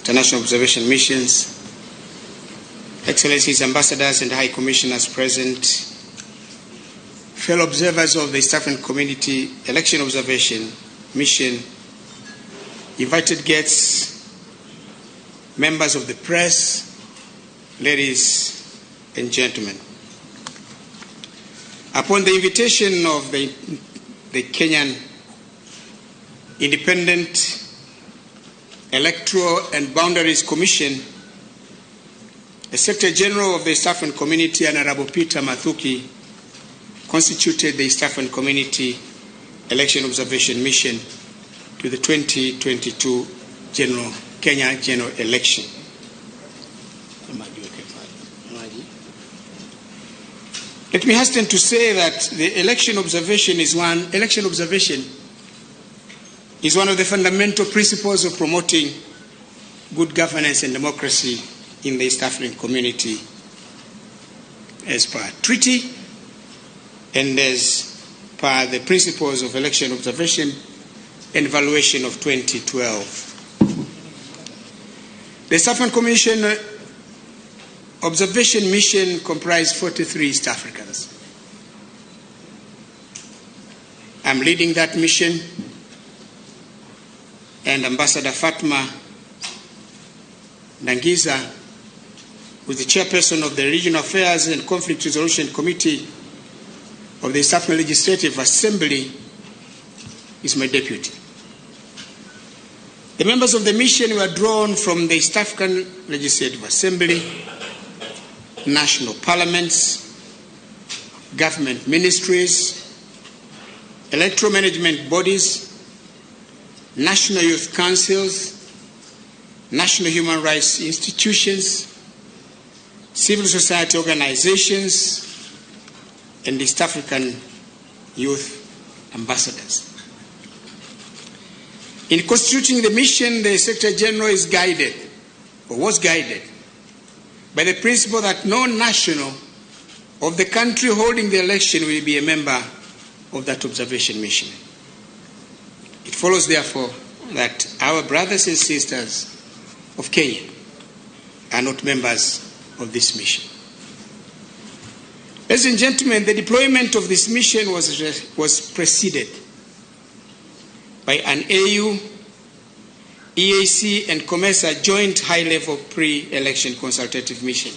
International observation missions, Excellencies, Ambassadors and High Commissioners present, fellow observers of the East African Community Election Observation Mission, invited guests, members of the press, Ladies and gentlemen, upon the invitation of the Kenyan Independent Electoral and Boundaries Commission, the Secretary General of the East African Community, Honorable Peter Mathuki, constituted the East African Community Election Observation Mission to the 2022 Kenya General Election. Let me hasten to say that the election observation is one of the fundamental principles of promoting good governance and democracy in the East African community as per treaty and as per the principles of election observation and evaluation of 2012. The East African Commission Observation Mission comprised 43 East Africans. I'm leading that mission, and Ambassador Fatma Ndangiza, who is the chairperson of the Regional Affairs and Conflict Resolution Committee of the East African Legislative Assembly, is my deputy. The members of the mission were drawn from the East African Legislative Assembly, national parliaments, government ministries, electoral management bodies, national youth councils, national human rights institutions, civil society organizations, and East African youth ambassadors. In constituting the mission, the Secretary General is guided, or was guided, by the principle that no national of the country holding the election will be a member of that observation mission. It follows, therefore, that our brothers and sisters of Kenya are not members of this mission. Ladies and gentlemen, the deployment of this mission was preceded by an AU, EAC and COMESA joint high-level pre-election consultative mission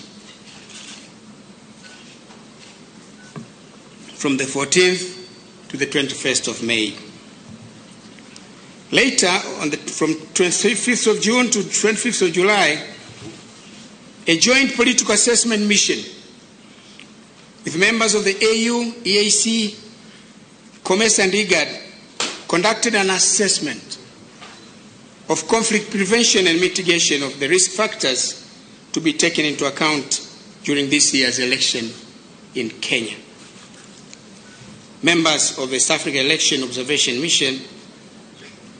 from the 14th to the 21st of May. Later, from 25th of June to 25th of July, a joint political assessment mission with members of the AU, EAC, COMESA and IGAD conducted an assessment of conflict prevention and mitigation of the risk factors to be taken into account during this year's election in Kenya. Members of the East Africa Election Observation Mission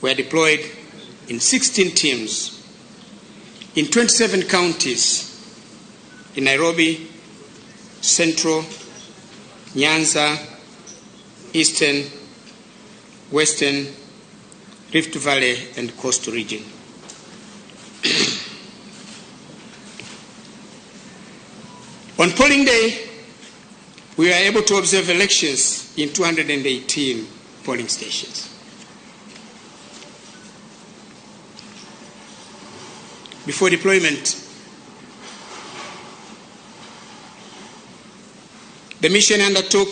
were deployed in 16 teams in 27 counties in Nairobi, Central, Nyanza, Eastern, Western, Rift Valley and Coastal Region. On polling day, we were able to observe elections in 218 polling stations. Before deployment, the mission undertook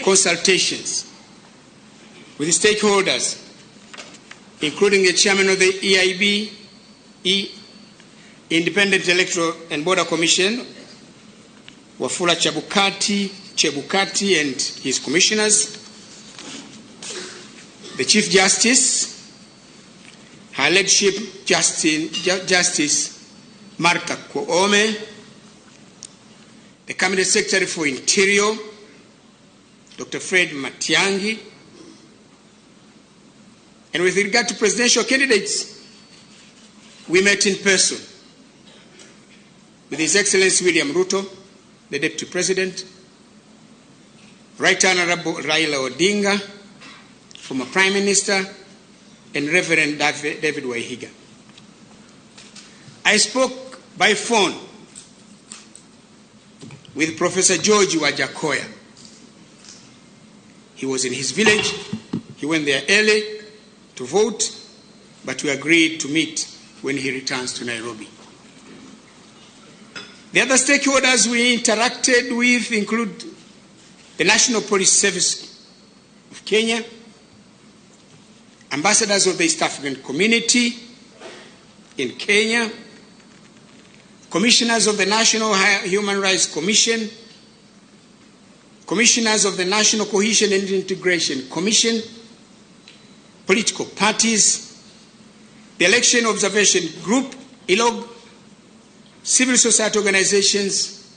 consultations with the stakeholders, including the chairman of the EIB, Independent Electoral and Border Commission, Wafula Chebukati and his commissioners, the Chief Justice, Her Lordship Justice Martha Koome, the Cabinet Secretary for Interior, Dr. Fred Matiang'i, and with regard to presidential candidates, we met in person with His Excellency William Ruto, the Deputy President, Right Honorable Raila Odinga, former Prime Minister, and Reverend David Waihiga. I spoke by phone with Professor George Wajackoyah. He was in his village. He went there early to vote, but we agreed to meet when he returns to Nairobi. The other stakeholders we interacted with include the National Police Service of Kenya, ambassadors of the East African Community in Kenya, commissioners of the National Human Rights Commission, commissioners of the National Cohesion and Integration Commission, political parties, the Election Observation Group, ELOG, civil society organizations,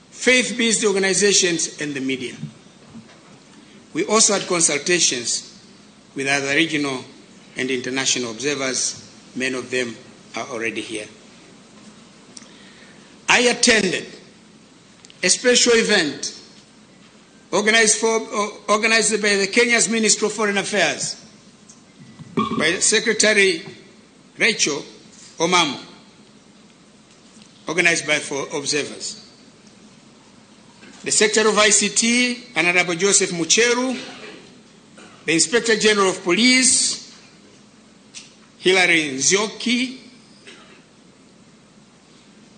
faith-based organizations, and the media. We also had consultations with other regional and international observers. Many of them are already here. I attended a special event organized by the Kenya's Ministry of Foreign Affairs, by Secretary Rachel Omamo, organized by 4 observers. The Secretary of ICT, Honorable Joseph Mucheru, the Inspector General of Police, Hilary Nzioki,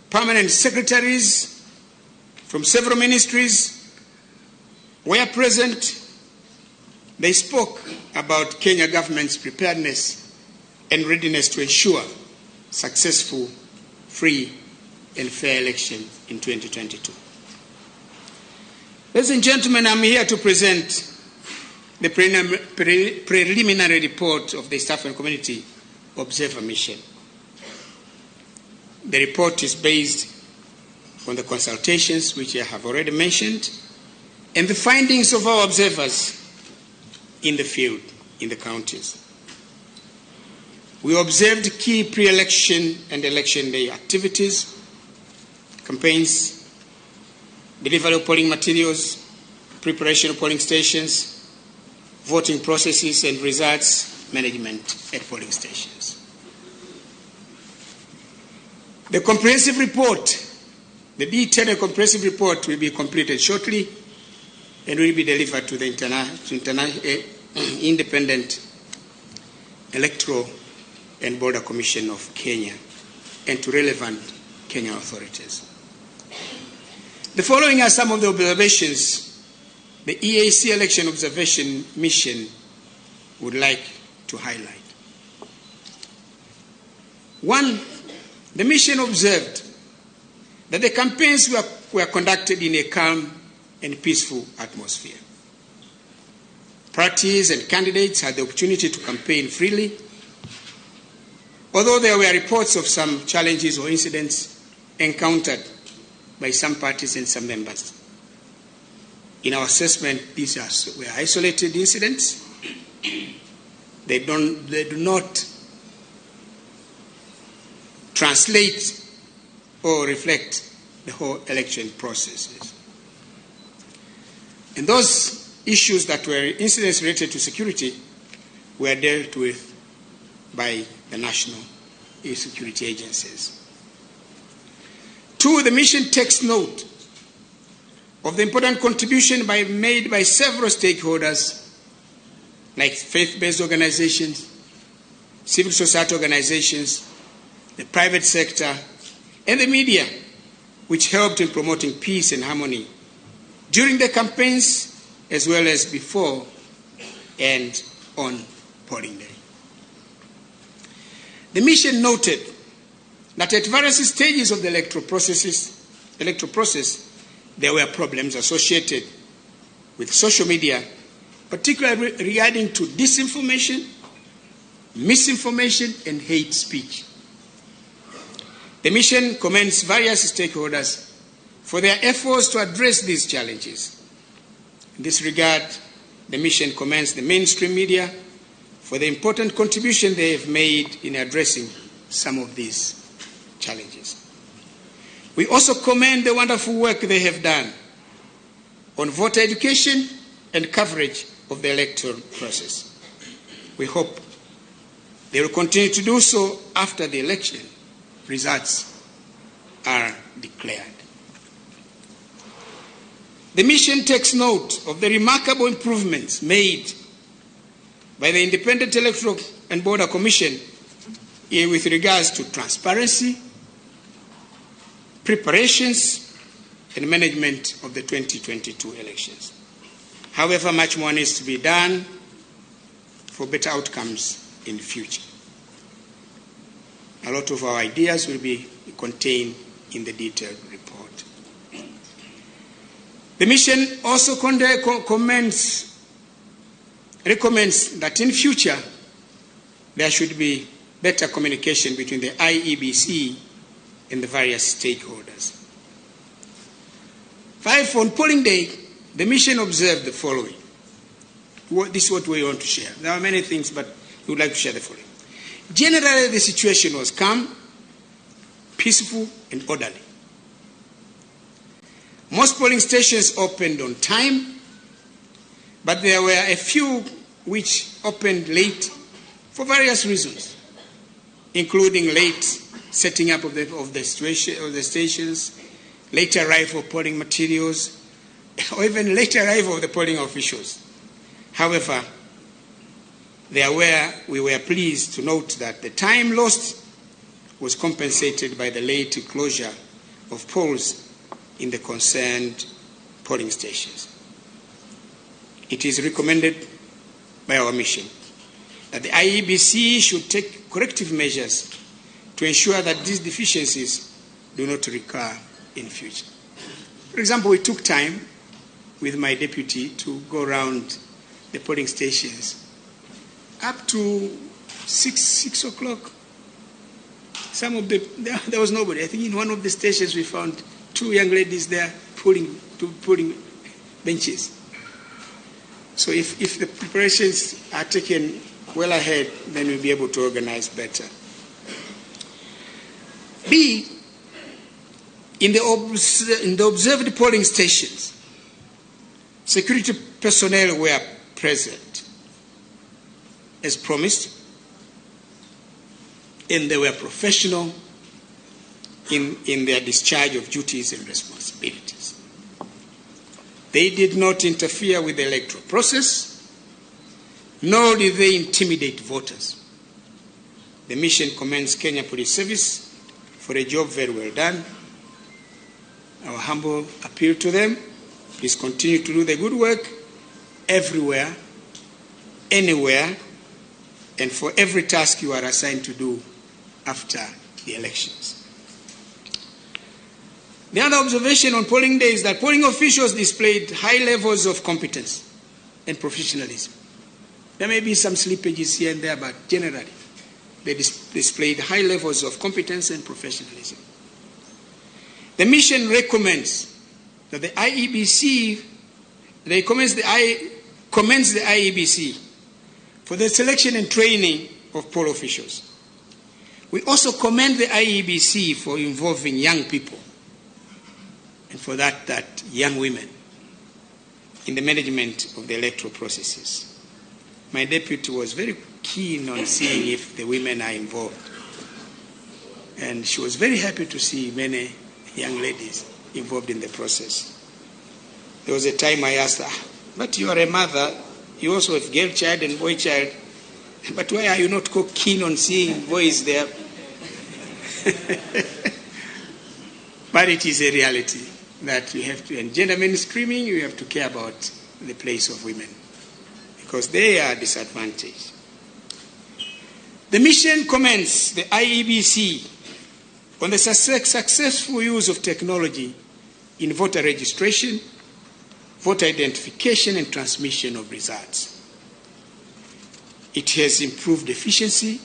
permanent secretaries from several ministries were present. They spoke about Kenya government's preparedness and readiness to ensure successful, free, and fair election in 2022. Ladies and gentlemen, I'm here to present the preliminary report of the East African Community Observer Mission. The report is based on the consultations which I have already mentioned and the findings of our observers in the field, in the counties. We observed key pre-election and election day activities, campaigns, delivery of polling materials, preparation of polling stations, voting processes and results management at polling stations. The comprehensive report, the detailed and comprehensive report will be completed shortly and will be delivered to the Independent Electoral and Border Commission of Kenya and to relevant Kenyan authorities. The following are some of the observations the EAC Election Observation Mission would like to highlight. One, the mission observed that the campaigns were conducted in a calm and peaceful atmosphere. Parties and candidates had the opportunity to campaign freely, although there were reports of some challenges or incidents encountered by some parties and some members. In our assessment, these were isolated incidents. They do not translate or reflect the whole election processes. And those issues that were incidents related to security were dealt with by the national security agencies. Two, the mission takes note of the important contribution made by several stakeholders like faith-based organizations, civil society organizations, the private sector, and the media, which helped in promoting peace and harmony during the campaigns as well as before and on polling day. The mission noted that at various stages of the electoral process, there were problems associated with social media, particularly regarding to disinformation, misinformation, and hate speech. The mission commends various stakeholders for their efforts to address these challenges. In this regard, the mission commends the mainstream media for the important contribution they have made in addressing some of these challenges. We also commend the wonderful work they have done on voter education and coverage of the electoral process. We hope they will continue to do so after the election results are declared. The mission takes note of the remarkable improvements made by the Independent Electoral and Border Commission with regards to transparency, preparations, and management of the 2022 elections. However, much more needs to be done for better outcomes in the future. A lot of our ideas will be contained in the detailed report. The mission also recommends that in future there should be better communication between the IEBC and the various stakeholders. 5, on polling day, the mission observed the following. This is what we want to share. There are many things, but we would like to share the following. Generally, the situation was calm, peaceful, and orderly. Most polling stations opened on time, but there were a few which opened late for various reasons, including late setting up of the stations, late arrival of polling materials, or even late arrival of the polling officials. However, we were pleased to note that the time lost was compensated by the late closure of polls in the concerned polling stations. It is recommended by our mission that the IEBC should take corrective measures to ensure that these deficiencies do not recur in future. For example, we took time with my deputy to go around the polling stations up to 6 o'clock. Some of there was nobody. I think in one of the stations we found 2 young ladies there pulling benches. So if the preparations are taken well ahead, then we'll be able to organize better. B, in the observed polling stations, security personnel were present, as promised, and they were professional in their discharge of duties and responsibilities. They did not interfere with the electoral process, nor did they intimidate voters. The mission commends Kenya Police Service for a job very well done. Our humble appeal to them, please continue to do the good work everywhere, anywhere, and for every task you are assigned to do after the elections. The other observation on polling day is that polling officials displayed high levels of competence and professionalism. There may be some slippages here and there, but generally, they displayed high levels of competence and professionalism. The mission recommends that the IEBC, commends the IEBC for the selection and training of poll officials. We also commend the IEBC for involving young people, and for that young women, in the management of the electoral processes. My deputy was very keen on seeing if the women are involved. And she was very happy to see many young ladies involved in the process. There was a time I asked her, but you are a mother, you also have girl child and boy child, but why are you not so keen on seeing boys there? But it is a reality that we have to, and gender mainstreaming, you have to care about the place of women, because they are disadvantaged. The mission commends the IEBC on the successful use of technology in voter registration, voter identification, and transmission of results. It has improved efficiency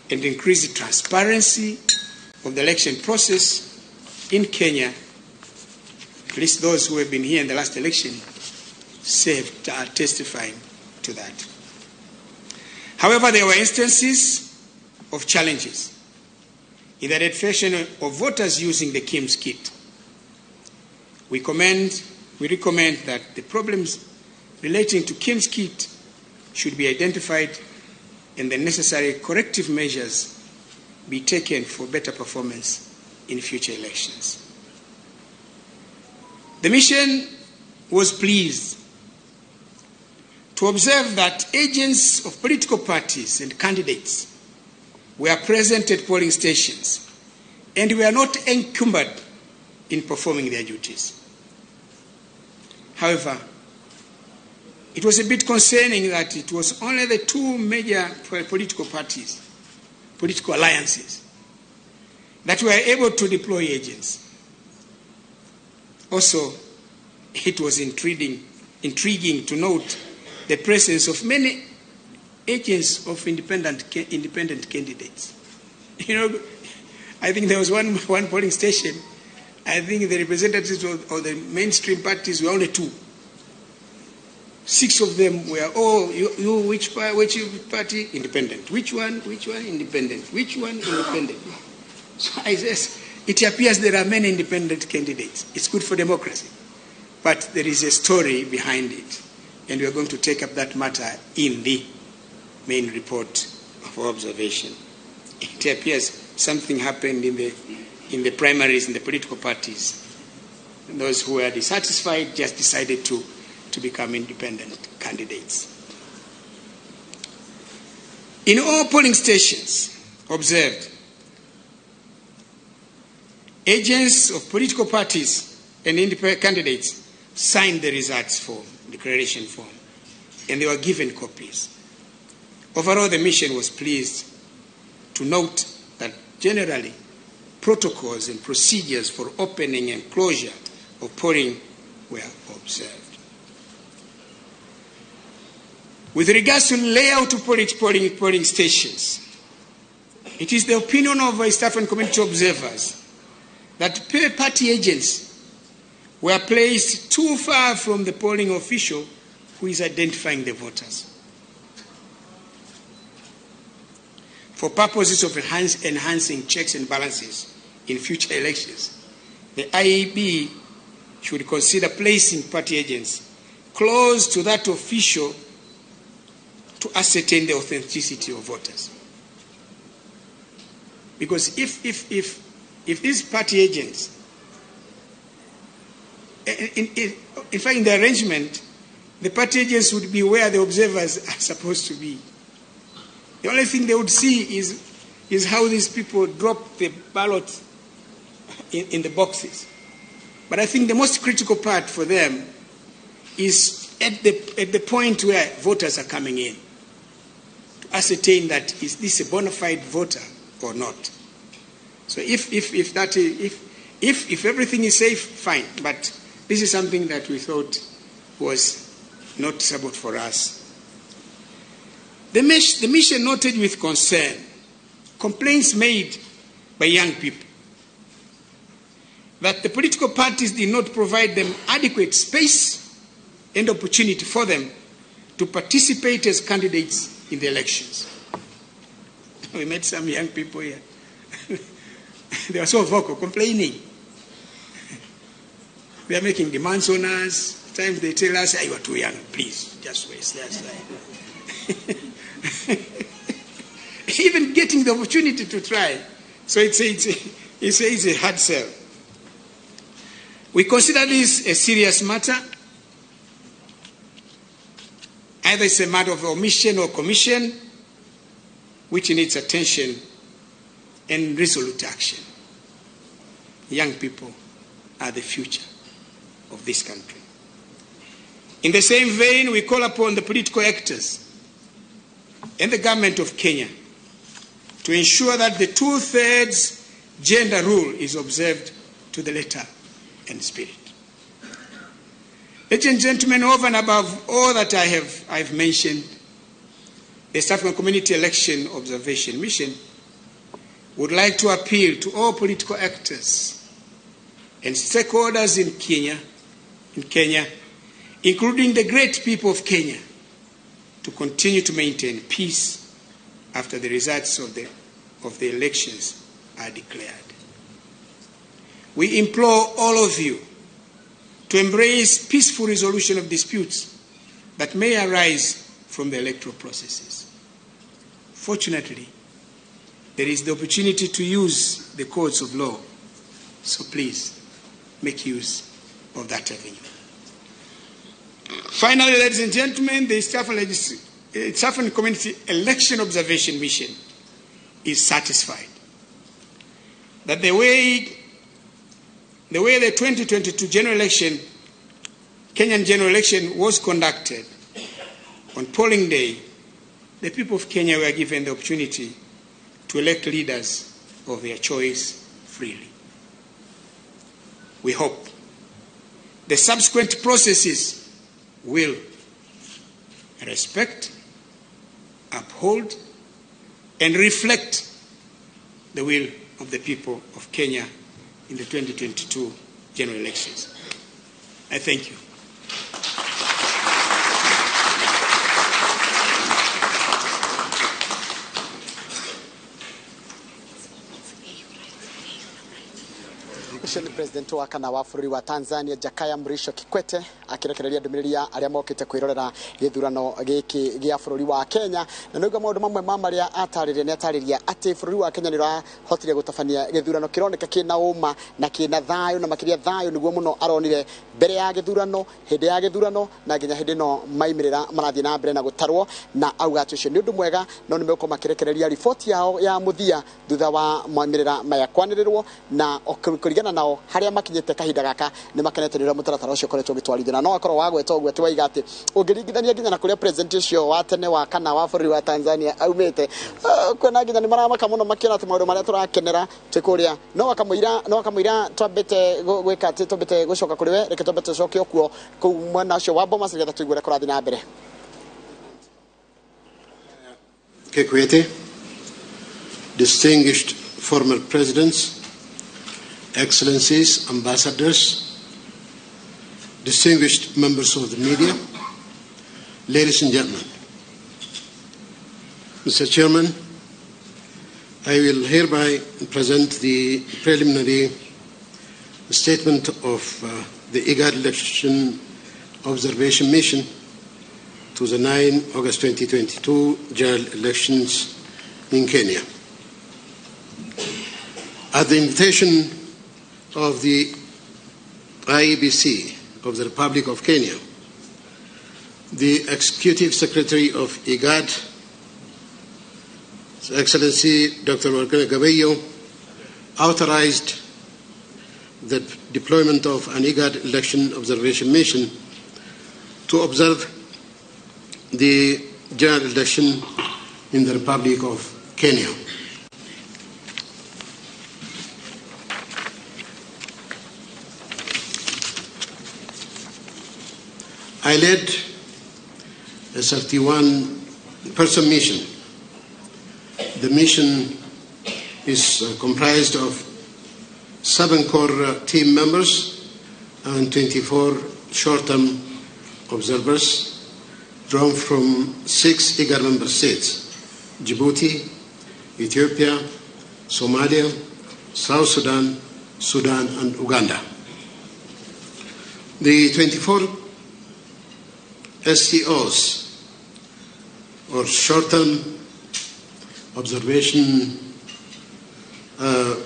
and increased the transparency of the election process in Kenya. At least those who have been here in the last election are testifying to that. However, there were instances of challenges in the identification of voters using the KIMS kit. We recommend that the problems relating to KIMS kit should be identified and the necessary corrective measures be taken for better performance in future elections. The mission was pleased to observe that agents of political parties and candidates were present at polling stations and were not encumbered in performing their duties. However, it was a bit concerning that it was only the two major political parties, political alliances, that were able to deploy agents. Also, it was intriguing to note the presence of many agents of independent candidates. You know, I think there was one polling station, I think the representatives of the mainstream parties were only two. 6 of them were, oh, you which party? Independent. Which one? Which one? Independent. Which one? Independent. So I says, it appears there are many independent candidates. It's good for democracy. But there is a story behind it. And we are going to take up that matter in the main report of our observation. It appears something happened in the primaries, in the political parties. And those who were dissatisfied just decided to become independent candidates. In all polling stations observed, agents of political parties and independent candidates signed the results form, declaration form, and they were given copies. Overall, the mission was pleased to note that generally protocols and procedures for opening and closure of polling were observed. With regards to layout of polling stations, it is the opinion of East African community observers that party agents were placed too far from the polling official who is identifying the voters. For purposes of enhancing checks and balances in future elections, the IEB should consider placing party agents close to that official to ascertain the authenticity of voters. Because if these party agents, in fact, in the arrangement, the party agents would be where the observers are supposed to be. The only thing they would see is how these people drop the ballot in the boxes. But I think the most critical part for them is at the point where voters are coming in, to ascertain that is this a bona fide voter or not. So if everything is safe, fine. But this is something that we thought was not suitable for us. The mission noted with concern complaints made by young people that the political parties did not provide them adequate space and opportunity for them to participate as candidates in the elections. We met some young people here. They are so vocal, complaining. They are making demands on us. At times they tell us, hey, you are too young, please, just wait. That's right. Even getting the opportunity to try. So it's a hard sell. We consider this a serious matter. Either it's a matter of omission or commission, which needs attention and resolute action. Young people are the future of this country. In the same vein, we call upon the political actors and the government of Kenya to ensure that the 2/3 gender rule is observed to the letter and spirit. Ladies and gentlemen, over and above all that I've mentioned, the East African Community Election Observation Mission would like to appeal to all political actors and stakeholders in Kenya, including the great people of Kenya, to continue to maintain peace after the results of the elections are declared. We implore all of you to embrace peaceful resolution of disputes that may arise from the electoral processes. Fortunately, there is the opportunity to use the courts of law, so please make use of that avenue. Finally, ladies and gentlemen, the East African Community Election Observation Mission is satisfied that the way the 2022 general election, Kenyan general election was conducted on polling day, the people of Kenya were given the opportunity to elect leaders of their choice freely. We hope the subsequent processes will respect, uphold, and reflect the will of the people of Kenya in the 2022 general elections. I thank you. Ũcio nĩ president wa kana wa bũrũri wa Tanzania Jakaya Mrisho Kikwete akĩrekereria ndũmĩrĩri ya arĩa mokĩte kwĩrorera gĩthurano gĩkĩ gĩa bũrũri wa Kenya. Na nĩguo maũndũ mamwe ma marĩa atarĩria nĩ atarĩria atĩ bũrũri wa Kenya nĩ ũrahotire gũtabania gĩthurano kĩroneka kĩna ũma na kĩna thayũ, na makĩria thayũ nĩguo mũno aronire mbere ya gĩthurano, hĩndĩ ya gĩthurano na nginya hĩndĩ ĩno maimĩrĩra marathiĩ na mbere na gũtarwo, na auga atĩ ũcio nĩ ũndũ mwega, no nĩ megũkorwo makĩrekereria riboti yao ya mũthia thutha wa maimĩrĩra maya kwanĩrĩrwo, na kũringana nao harĩa makinyĩte kahinda gaka nĩ makenete nĩ ũrĩa mũtaratara ũcio ũkoretwo ũgĩtwarithio. Na no akorwo wagweta ũguo atĩ waiga atĩ ũngĩringithania nginya na kũrĩa president ũcio wa tene wa kana wa bũrũri wa Tanzania aumĩte, kwĩna nginya nĩ maramaka mũno makĩona atĩ maũndũ marĩa tũrakenera twĩ kũrĩa. No akamũira twambĩte gwĩka atĩ twambĩte gũcoka kũrĩ we, reke twambe tũcoke o kuo kũu mwena ũcio wa Bomas nĩgetha tũigue ũrĩa kũrathiĩ na mbere. Kikwete, distinguished former presidents, Excellencies, ambassadors, distinguished members of the media, ladies and gentlemen. Mr. Chairman, I will hereby present the preliminary statement of the IGAD Election Observation Mission to the 9 August 2022 general elections in Kenya. At the invitation of the IEBC of the Republic of Kenya, the Executive Secretary of IGAD, His Excellency Dr. Workneh Gebeyehu, authorized the deployment of an IGAD election observation mission to observe the general election in the Republic of Kenya. I led a 31-person mission. The mission is comprised of 7 core team members and 24 short-term observers drawn from 6 IGAD member states: Djibouti, Ethiopia, Somalia, South Sudan, Sudan, and Uganda. The 24 STOs, or short-term observation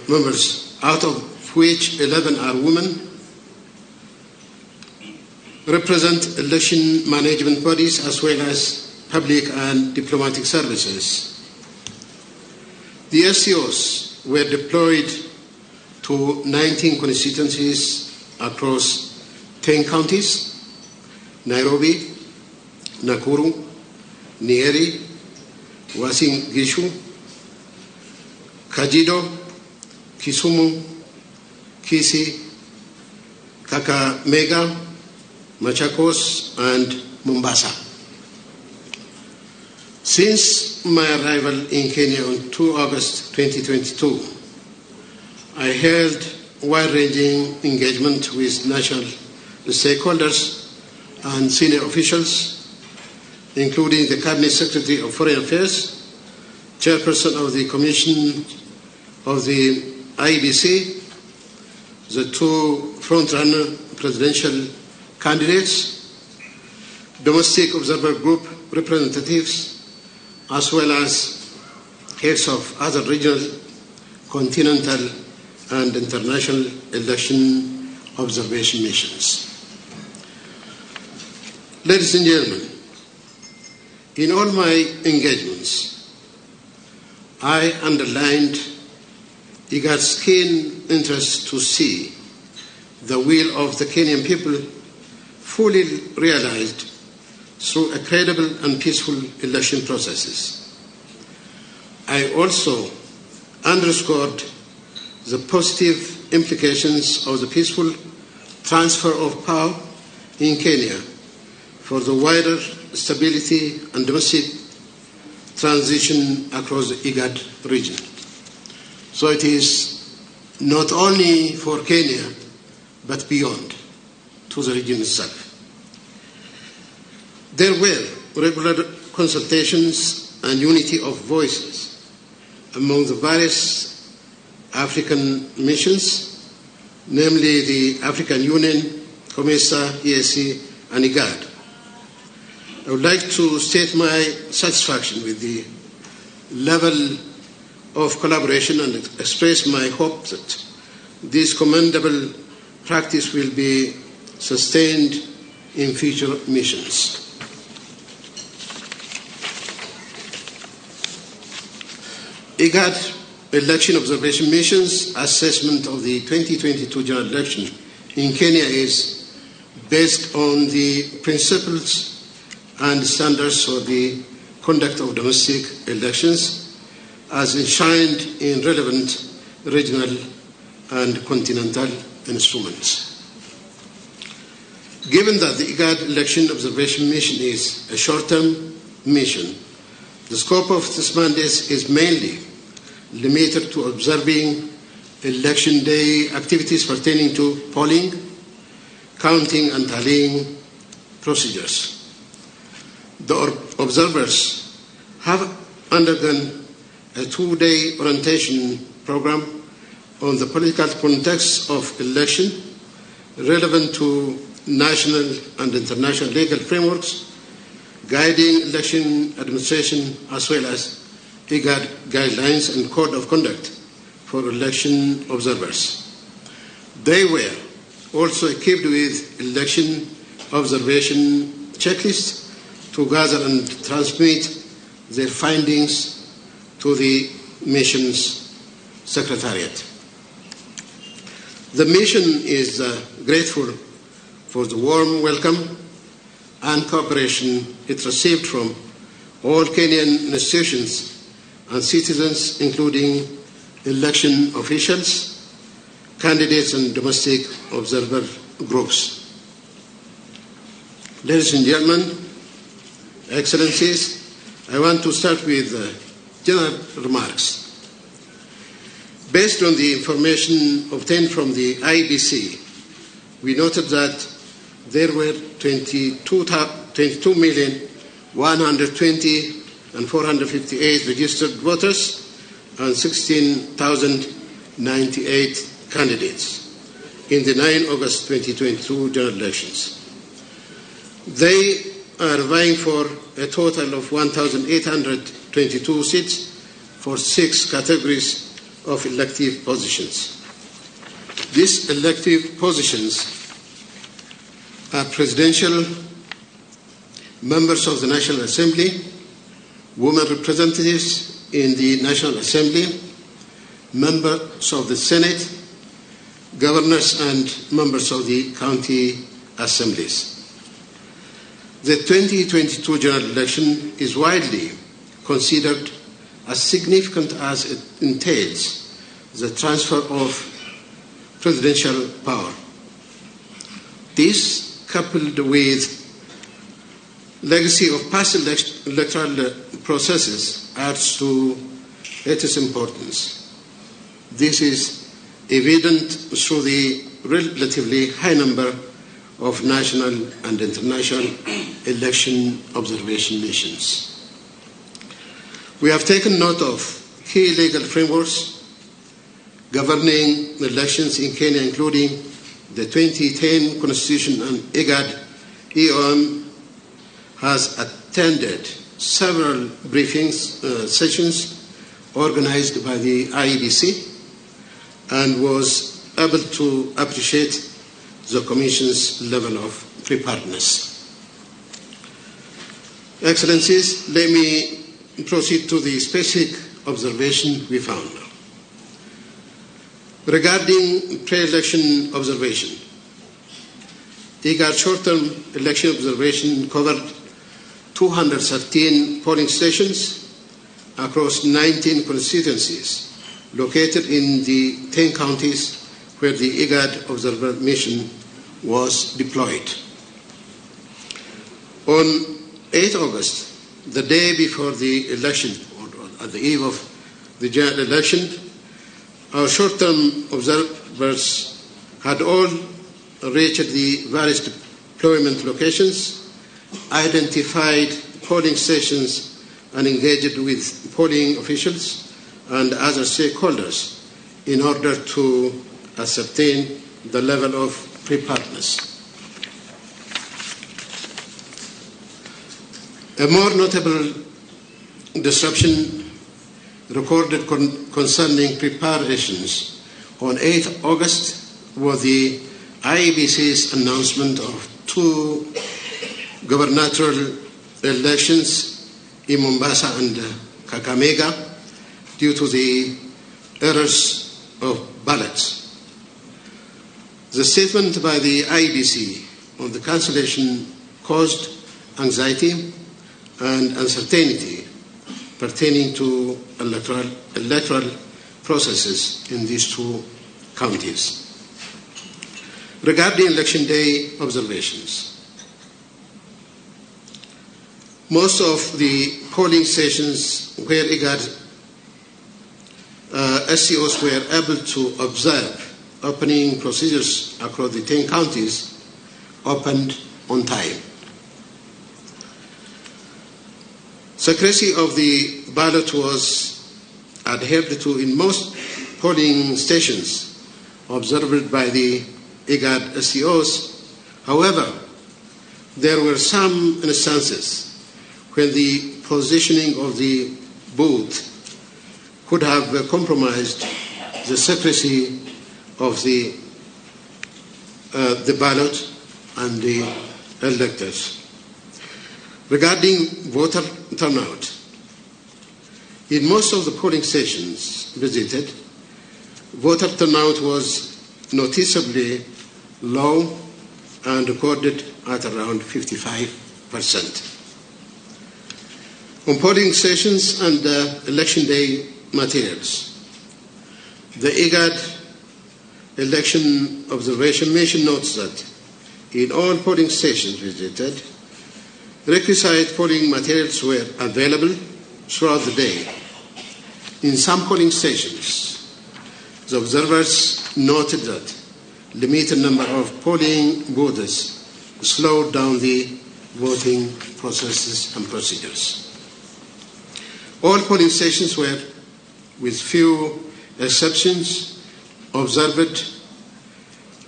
members, out of which 11 are women, represent election management bodies as well as public and diplomatic services. The STOs were deployed to 19 constituencies across 10 counties: Nairobi, Nakuru, Nyeri, Uasin Gishu, Kajiado, Kisumu, Kisii, Kakamega, Machakos, and Mombasa. Since my arrival in Kenya on 2 August 2022, I held wide-ranging engagement with national stakeholders and senior officials, including the Cabinet Secretary of Foreign Affairs, Chairperson of the Commission of the IEBC, the 2 front-runner presidential candidates, domestic observer group representatives, as well as heads of other regional, continental, and international election observation missions. Ladies and gentlemen, in all my engagements, I underlined IGAD's keen interest to see the will of the Kenyan people fully realized through a credible and peaceful election processes. I also underscored the positive implications of the peaceful transfer of power in Kenya for the wider stability and domestic transition across the IGAD region. So it is not only for Kenya, but beyond to the region itself. There were regular consultations and unity of voices among the various African missions, namely the African Union, COMESA, EAC, and IGAD. I would like to state my satisfaction with the level of collaboration and express my hope that this commendable practice will be sustained in future missions. IGAD Election Observation Mission's assessment of the 2022 general election in Kenya is based on the principles and standards for the conduct of domestic elections as enshrined in relevant regional and continental instruments. Given that the IGAD Election Observation Mission is a short-term mission, the scope of this mandate is mainly limited to observing election day activities pertaining to polling, counting, and tallying procedures. The observers have undergone a 2-day orientation program on the political context of election relevant to national and international legal frameworks guiding election administration, as well as IGAD guidelines and code of conduct for election observers. They were also equipped with election observation checklists to gather and transmit their findings to the mission's secretariat. The mission is grateful for the warm welcome and cooperation it received from all Kenyan institutions and citizens, including election officials, candidates, and domestic observer groups. Ladies and gentlemen, Excellencies, I want to start with general remarks. Based on the information obtained from the IEBC, we noted that there were 22,120,458 registered voters and 16,098 candidates in the 9 August 2022 general elections. They are vying for a total of 1,822 seats for 6 categories of elective positions. These elective positions are presidential, members of the National Assembly, women representatives in the National Assembly, members of the Senate, governors and members of the county assemblies. The 2022 general election is widely considered as significant as it entails the transfer of presidential power. This, coupled with legacy of past electoral processes, adds to its importance. This is evident through the relatively high number of national and international election observation missions. We have taken note of key legal frameworks governing elections in Kenya, including the 2010 Constitution and IGAD. EOM has attended several briefings sessions organized by the IEBC and was able to appreciate the Commission's level of preparedness. Excellencies, let me proceed to the specific observation we found. Regarding pre-election observation, IGAD short-term election observation covered 213 polling stations across 19 constituencies located in the 10 counties where the IGAD observer mission was deployed. On 8 August, the day before the election, or at the eve of the general election, our short-term observers had all reached the various deployment locations, identified polling stations, and engaged with polling officials and other stakeholders in order to ascertain the level of preparedness. A more notable disruption recorded concerning preparations on 8 August was the IEBC's announcement of 2 gubernatorial elections in Mombasa and Kakamega due to the errors of ballots. The statement by the IEBC on the cancellation caused anxiety and uncertainty pertaining to electoral processes in these 2 counties. Regarding election day observations, most of the polling stations where IGAD SCOs were able to observe opening procedures across the 10 counties opened on time. Secrecy of the ballot was adhered to in most polling stations observed by the IGAD SCOs. However, there were some instances when the positioning of the booth could have compromised the secrecy of the ballot and the electors. Regarding voter turnout, in most of the polling stations visited, voter turnout was noticeably low and recorded at around 55%. On polling stations and election day materials, the IGAD Election Observation Mission notes that in all polling stations visited, requisite polling materials were available throughout the day. In some polling stations, the observers noted that limited number of polling booths slowed down the voting processes and procedures. All polling stations were, with few exceptions, observed,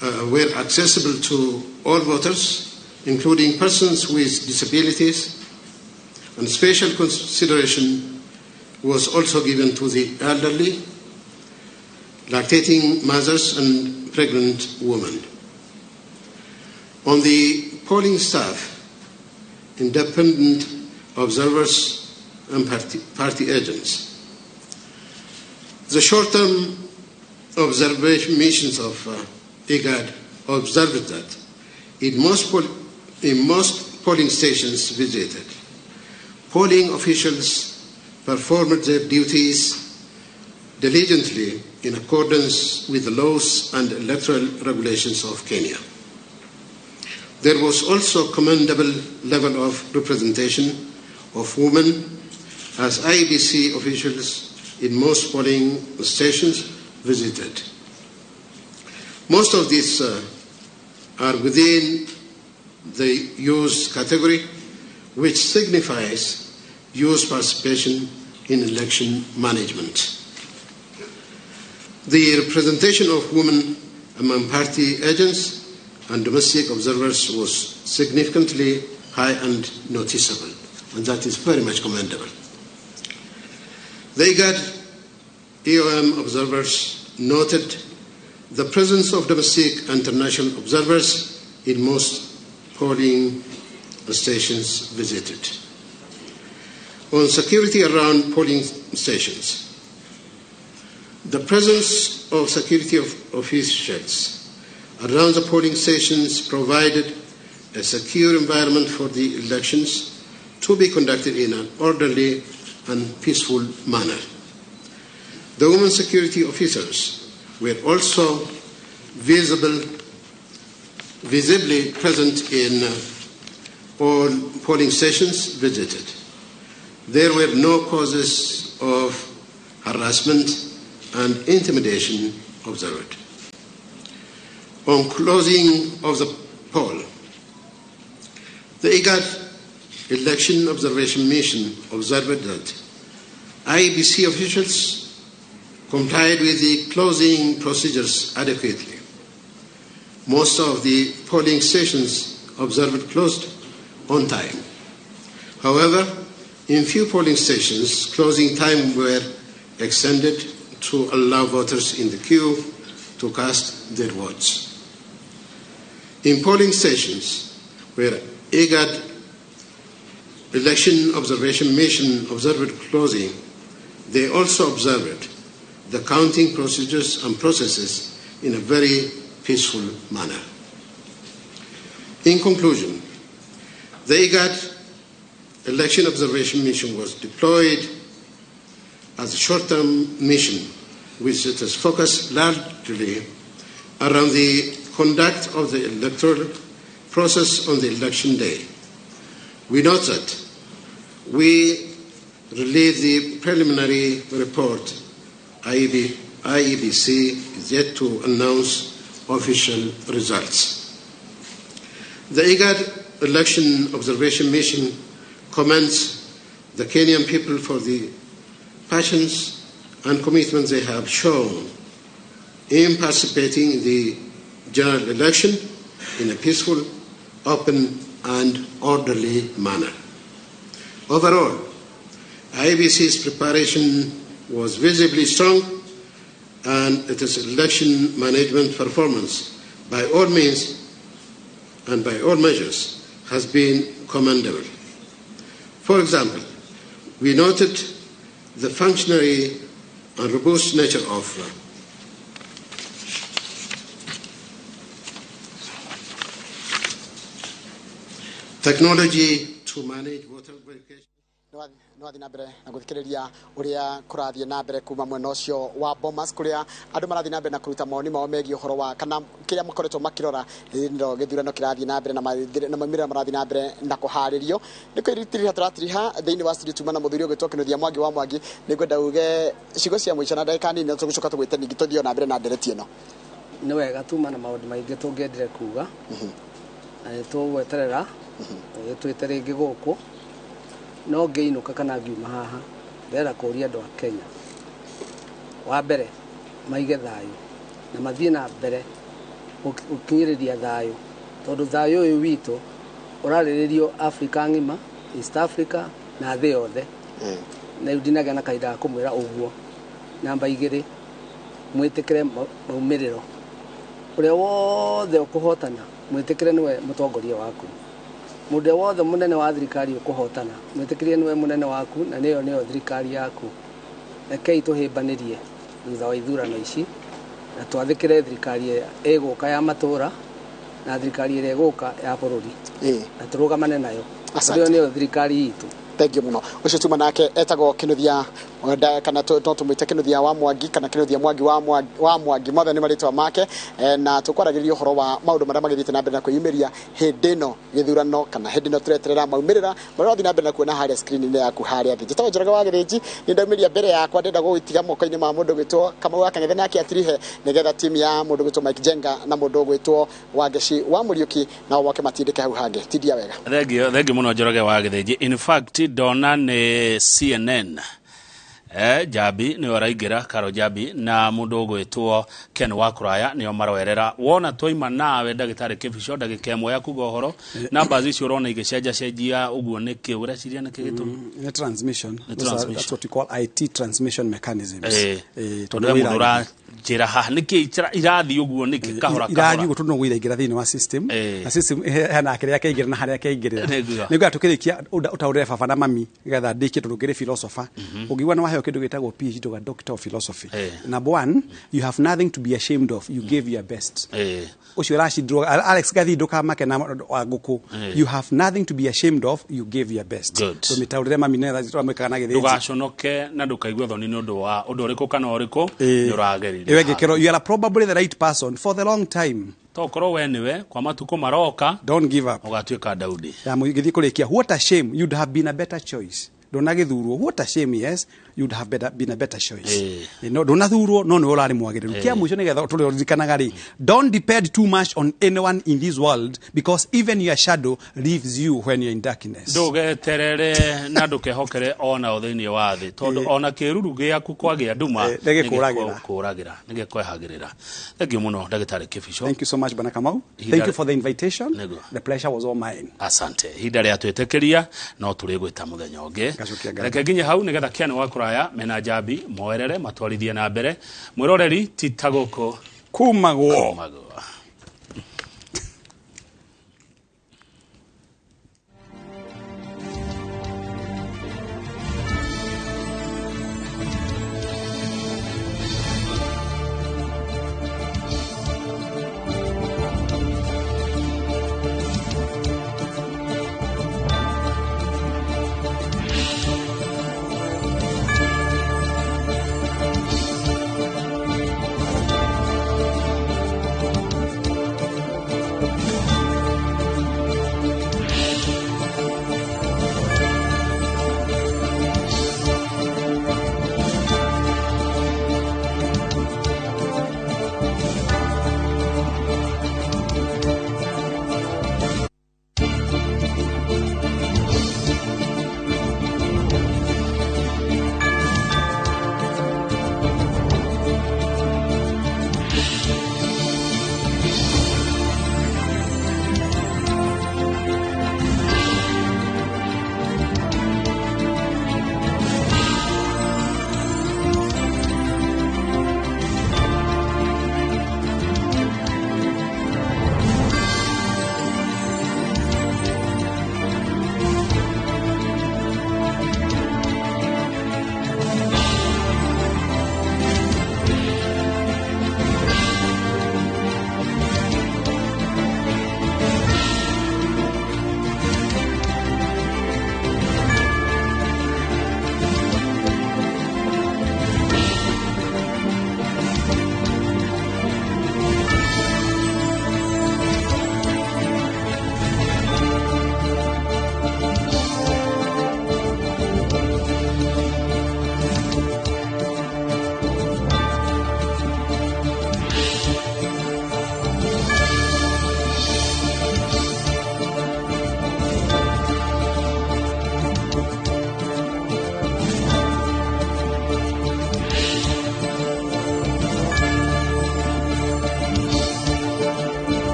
were accessible to all voters, including persons with disabilities, and special consideration was also given to the elderly, lactating mothers, and pregnant women. On the polling staff, independent observers and party agents. The short-term observation missions of IGAD observed that in most polling stations visited, polling officials performed their duties diligently in accordance with the laws and electoral regulations of Kenya. There was also commendable level of representation of women as IEBC officials in most polling stations visited. Most of these are within the youth category, which signifies youth participation in election management. The representation of women among party agents and domestic observers was significantly high and noticeable, and that is very much commendable. The IGAD EOM observers noted the presence of domestic and international observers in most polling stations visited. On security around polling stations, The presence of security officials around the polling stations provided a secure environment for the elections to be conducted in an orderly and peaceful manner. The women security officers were also visibly present in all polling stations visited. There were no causes of harassment and intimidation observed. On closing of the poll, the IGAD Election Observation Mission observed that IEBC officials complied with the closing procedures adequately. Most of the polling stations observed closed on time. However, in few polling stations, closing time were extended to allow voters in the queue to cast their votes. In polling stations where IGAD Election Observation Mission observed closing, they also observed the counting procedures and processes in a very peaceful manner. In conclusion, the IGAD Election Observation Mission was deployed as a short-term mission with its focus largely around the conduct of the electoral process on the election day. We note that we released the preliminary report. IEBC is yet to announce official results. The IGAD Election Observation Mission commends the Kenyan people for the passions and commitment they have shown in participating in the general election in a peaceful, open, and orderly manner. Overall, IEBC's preparation was visibly strong, and its election management performance by all means and by all measures has been commendable. For example, we noted the functionary and robust nature of technology to manage water verification. No athi na mbere na guthikiriria uria kurathie na mbere kuma mwena ucio wa Bomas kuria andu marathie na mbere na kuruta mawoni mao megie uhoro wa kana kiria makoretwo makirora rĩrĩa gĩthurano kĩrathiĩ na mbere na maumĩrĩra marathiĩ na mbere na kũharĩrio. Nĩ kwĩritiriha tũratiriha thĩinĩ wa studio tuma na mũthuri ũgwĩtwo Kĩnuthia Mwangi wa Mwangi. Nĩngwenda uge ciugo cia mũico na ndagĩka nini na tũgũcoka tũgwĩte ningĩ tũthiĩ na mbere na ndereti ĩno. Nĩ wega tuma na maũndũ maingĩ tũngĩendire kuga na nĩ tũgweterera twĩte rĩngĩ gũkũ no ngĩinũka kana ngiuma haha ndĩrenda kũria andũ a Kenya wa mbere maige thayũ na mathiĩ na mbere gũkinyĩrĩria thayũ tondũ thayũ ũyũ witũ ũrarĩrĩrio Africa ng'ima, East Africa na thĩ yothe. Na rĩu ndinagĩa na kahinda ga kũmwĩra ũguo. Namba igĩrĩ, mwĩtĩkĩre maumĩrĩro. Ũrĩa wothe ũkũhotana mwĩtĩkĩre nĩwe mũtongoria waku. Mũndũ ũrĩa wothe mũnene wa thirikari ũkũhotana mwĩtĩkĩrie nĩwe mũnene waku na nĩyo nĩyo thirikari yaku. Rekei tũhĩmbanĩrie thutha wa ithurano ici na twathĩkĩre thirikari ĩrĩa ĩgũka ya matũra na thirikari ĩrĩa ĩgũka ya bũrũri na tũrũgamane nayo. Asante. Ĩyo nĩyo thirikari itũ. Thank you muno. Ucio tuma nake etagwo Kĩnuthia kana no tũmwĩte Kĩnuthia wa Mwangi kana Kĩnuthia Mwangi wa Mwangi, mothe nĩ marĩtwa make, na tũkwaragĩrĩria ũhoro wa maũndũ marĩa magĩthiĩte na mbere na kwĩyumĩria hĩndĩ ĩno gĩthurano kana hĩndĩ ĩno tũreterera maumĩrĩra marĩa ũrathiĩ na mbere na kuona harĩa screen-inĩ yaku harĩa thĩ. Njĩtagwo Njoroge wa Gĩthĩnji, nĩ ndaumĩria mbere yakwa ndĩrenda gũgĩtiga moko-inĩ ma mũndũ ũgwĩtwo Kamau wa Kang'ethe nake atirihe nĩgetha timu ya mũndũ ũgwĩtwo Mike Jenga na mũndũ ũgwĩtwo Wangeci wa Mũriũki nao moke matindĩke hau hangĩ. Tindia wega. Thengiũ mũno Njoroge wa Gĩthĩnji. In fact ndona nĩ CNN Jambi nĩwe araingĩra, Karo Jambi na mũndũ ũgwĩtwo Ken wa Kũraya nĩo maroerera. Wona twaima nawe ndagĩtarĩ Kĩbico ndagĩka ĩmwe ya kuga ũhoro, numbers icio ũrona igĩcenjacenjia ũguo nĩkĩ? Ũreciria nĩkĩ gĩtũmi? Nĩ transmission. Nĩ transmission. That's what we call IT transmission mechanisms. Tondũ he mũndũ ũranjĩra haha nĩkĩ irathiĩ ũguo nĩkĩ kahora kahora? Irathiĩ ũguo tondũ no iraingĩra thĩinĩ wa system. Na system hena kĩrĩa kĩaingĩra na harĩa kĩaingĩrĩra. Nĩguo. Nĩguo tũkĩrĩkia ũtaũrĩre baba na mami nĩgetha ndĩkie tondũ ngĩrĩ philosopher. Ũngĩigua nĩ waheo Ũheo kĩndũ gĩtagwo PhD ga Doctor of Philosophy. Number one, you have nothing to be ashamed of. You gave your best. Ũcio ũracindirwo Alex Gathi, ndũkamake na wa ngũkũ. You have nothing to be ashamed of. You gave your best. Good. So mĩtaũrĩre mami nĩgetha na gĩthĩnji. Ndũgaconoke na ndũkaigue thoni nĩ ũndũ wa ũndũ ũrĩkũ kana ũrĩkũ nĩ ũrageririe. Ĩyo ĩngĩkerwo you are probably the right person for the long time. Tokorwo we nĩwe kwa matukũ maroka. Don't give up. Ũgatuĩka Daudi. Ya mũgĩthiĩ kũrĩkia, what a shame, you'd have been a better choice. Ndũnagĩthurwo, what a shame. Yes, you'd have been a better choice. No ndũnathurwo, no nĩwe ũrarĩ mwagĩrĩru. Kĩa mũico, nĩgetha tũrĩ ũririkanaga rĩ, don't depend too much on anyone in this world, because even your shadow leaves you when you're in darkness. Ndũgeterere na ndũkehokere ona o thĩinĩ wa thĩ, tondũ ona kĩruru gĩaku kwagĩa nduma nĩgĩkũragĩra. Nĩgĩkũragĩra, nĩgĩkwehagĩrĩra. Thank you mũno, ndagĩtarĩ Kĩbico. Thank you so much, Bwana Kamau. Thank you for the invitation. Nĩguo. The pleasure was all mine. Asante. Ihinda rĩa twĩtĩkĩria no tũrĩgwĩta mũthenya ũngĩ. Ngacokia ngatho. Reke nginye hau nĩgetha kĩani wa kũraya mena njambi moerere matwarithie na mbere. Mwĩroreri, ti ta gũkũ kumagwo. Kumagwo.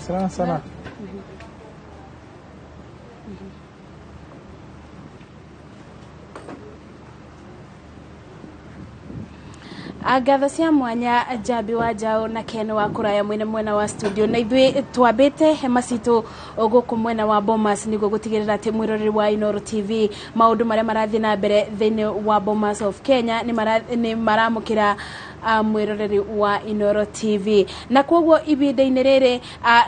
Salama sana. Ngatho cia mwanya Njambi wa Njaũ na Ken wa kũraya mwena mwena wa studio, na ithuĩ twambĩte hema citũ gũkũ mwena wa Bomas nĩguo gũtigĩrĩra atĩ mwĩroreri wa Inooro TV maũndũ marĩa marathiĩ na mbere thĩinĩ wa Bomas of Kenya nĩ maramũkĩra mwĩroreri wa Inooro TV. Na koguo ihinda-inĩ rĩrĩ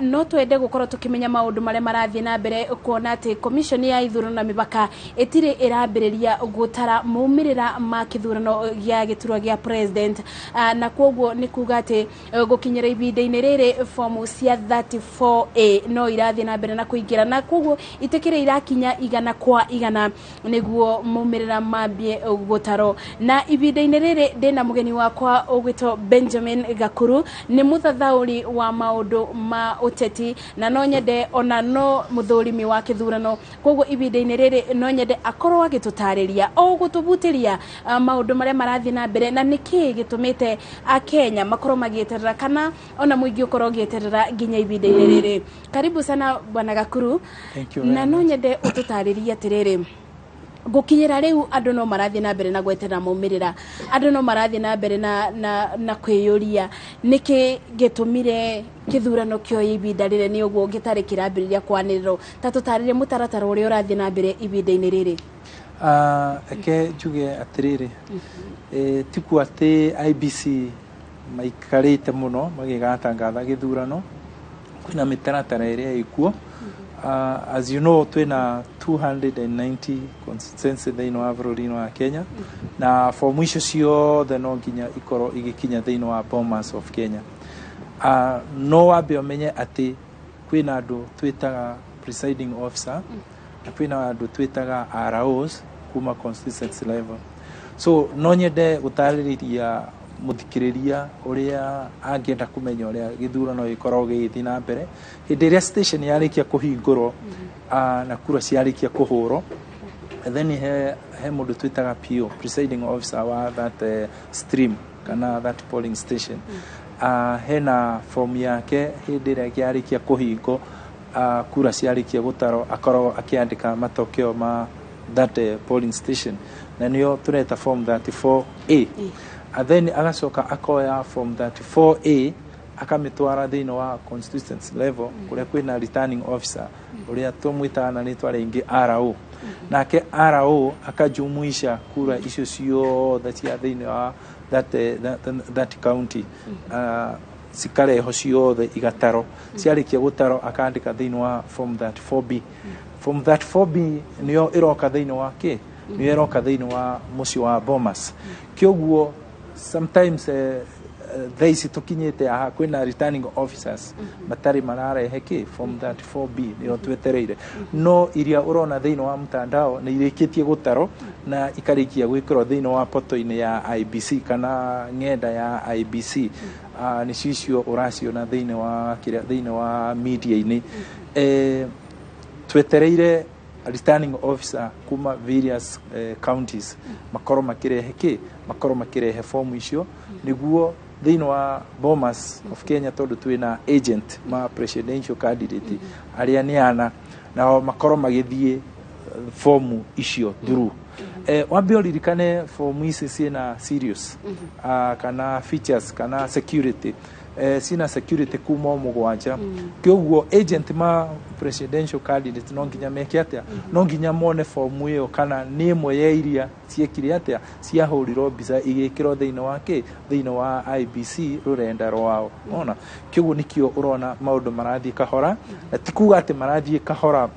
no twende gũkorwo tũkĩmenya maũndũ marĩa marathiĩ na mbere, kuona atĩ commission ya ithurano na mĩbaka ĩtirĩ ĩrambĩrĩria gũtara maumĩrĩra ma kĩthurano gĩa gĩturwa gĩa president, na koguo nĩ kuga atĩ gũkinyĩra ihinda-inĩ rĩrĩ fomu cia 34A no irathiĩ na mbere na kũingĩra, na koguo itikĩrĩ irakinya 100% nĩguo maumĩrĩra mambie gũtarwo. Na ihinda-inĩ rĩrĩ ndĩna mũgeni wakwa ũgwĩtwo Benjamin Gakuru, nĩ mũthathaũri wa maũndũ ma ũteti na no nyende ona no mũthũrimi wa kĩthurano, koguo ihinda-inĩ rĩrĩ no nyende akorwo agĩtũtarĩria o gũtũbutĩria maũndũ marĩa marathiĩ na mbere na nĩkĩĩ gĩtũmĩte Akenya makorwo magĩeterera kana ona mũingĩ ũkorwo ũgĩeterera nginya ihinda-inĩ rĩrĩ. Karibu sana Bwana Gakuru. Thank you. Na no nyende ũtũtarĩrie atĩrĩrĩ, gũkinyĩra rĩu andũ no marathiĩ na mbere na gweterera maumĩrĩra, andũ no marathiĩ na mbere na kwĩyũria nĩkĩ gĩtũmire kĩthurano kĩoye ihinda rĩrĩ nĩ ũguo gĩtarĩ kĩrambĩrĩria kwanĩrĩrwo. Ta tũtarĩrie mũtaratara ũrĩa ũrathiĩ na mbere ihinda-inĩ rĩrĩ. Eke njuge atĩrĩrĩ, ti kuo atĩ IBC maikarĩte mũno magĩgatangatha gĩthurano, kwĩna mĩtaratara ĩrĩa ĩkuo. As you know, twĩna 290 constituency thĩinĩ wa bũrũri-inĩ wa Kenya, na fomu icio ciothe no nginya ikorwo igĩkinya thĩinĩ wa Bomas of Kenya. No wambe ũmenye atĩ kwĩna andũ twĩtaga presiding officer na kwĩna andũ twĩtaga ROs kuma constituency level. So no nyende gũtarĩria mũthikĩrĩria ũrĩa angĩenda kũmenya ũrĩa gĩthurano gĩkoragwo gĩgĩthiĩ na mbere. Hĩndĩ ĩrĩa station yarĩkia kũhingũrwo na kura ciarĩkia kũhũrwo, then he mũndũ twĩtaga PO, presiding officer wa that stream kana that polling station. Hena form yake hĩndĩ ĩrĩa kĩarĩkia kũhingwo, kura ciarĩkia gũtarwo, akoragwo akĩandĩka matokeo ma that polling station, na nĩyo tũreta form 34A. And then agacoka akoya form 34A akamĩtwara thĩinĩ wa constituency level kũrĩa kwĩna returning officer ũrĩa tũmwĩtaga na rĩtwa rĩngĩ RO. Nake RO akajumuisha kura icio ciothe cia thĩinĩ wa that county, cikarehwo ciothe igatarwo. Ciarĩkia gũtarwo akandĩka thĩinĩ wa form 34B. Form 34B nĩyo ĩroka thĩinĩ wa kĩ? Nĩyo ĩroka thĩinĩ wa mũciĩ wa Bomas. Kĩoguo sometimes thaa ici tũkinyĩte haha kwĩna returning officers matarĩ mararehe kĩ form 34B nĩyo twetereire, no iria ũrona thĩinĩ wa mtandao nĩ irĩkĩtie gũtarwo na ikarĩkia gwĩkĩrwo thĩinĩ wa poto-inĩ ya IBC kana ng'enda ya IBC. Nĩcio icio ũraciona thĩinĩ wa kĩrĩa thĩinĩ wa media-inĩ. Twetereire returning officer kuma various counties makorwo makirehe kĩ, makorwo makirehe form icio nĩguo thĩinĩ wa Bomas of Kenya, tondũ twĩna agent ma presidential candidate arĩa nĩ ana, nao makorwo magĩthiĩ fomu icio through. Wambe ũririkane fomu ici ciĩna serious kana features kana security, cina security kuma o mũgwanja. Kĩoguo agent ma presidential candidate no nginya meke atĩa? No nginya mone fomu ĩyo kana nĩ ĩmwe ya iria ciekire atĩa, ciahũrirwo mbica igĩkĩrwo thĩinĩ wa kĩ, thĩinĩ wa IBC rũrenda rwao. Ona kĩoguo nĩkĩo ũrona maũndũ marathiĩ kahora, na ti kuga atĩ marathiĩ kahora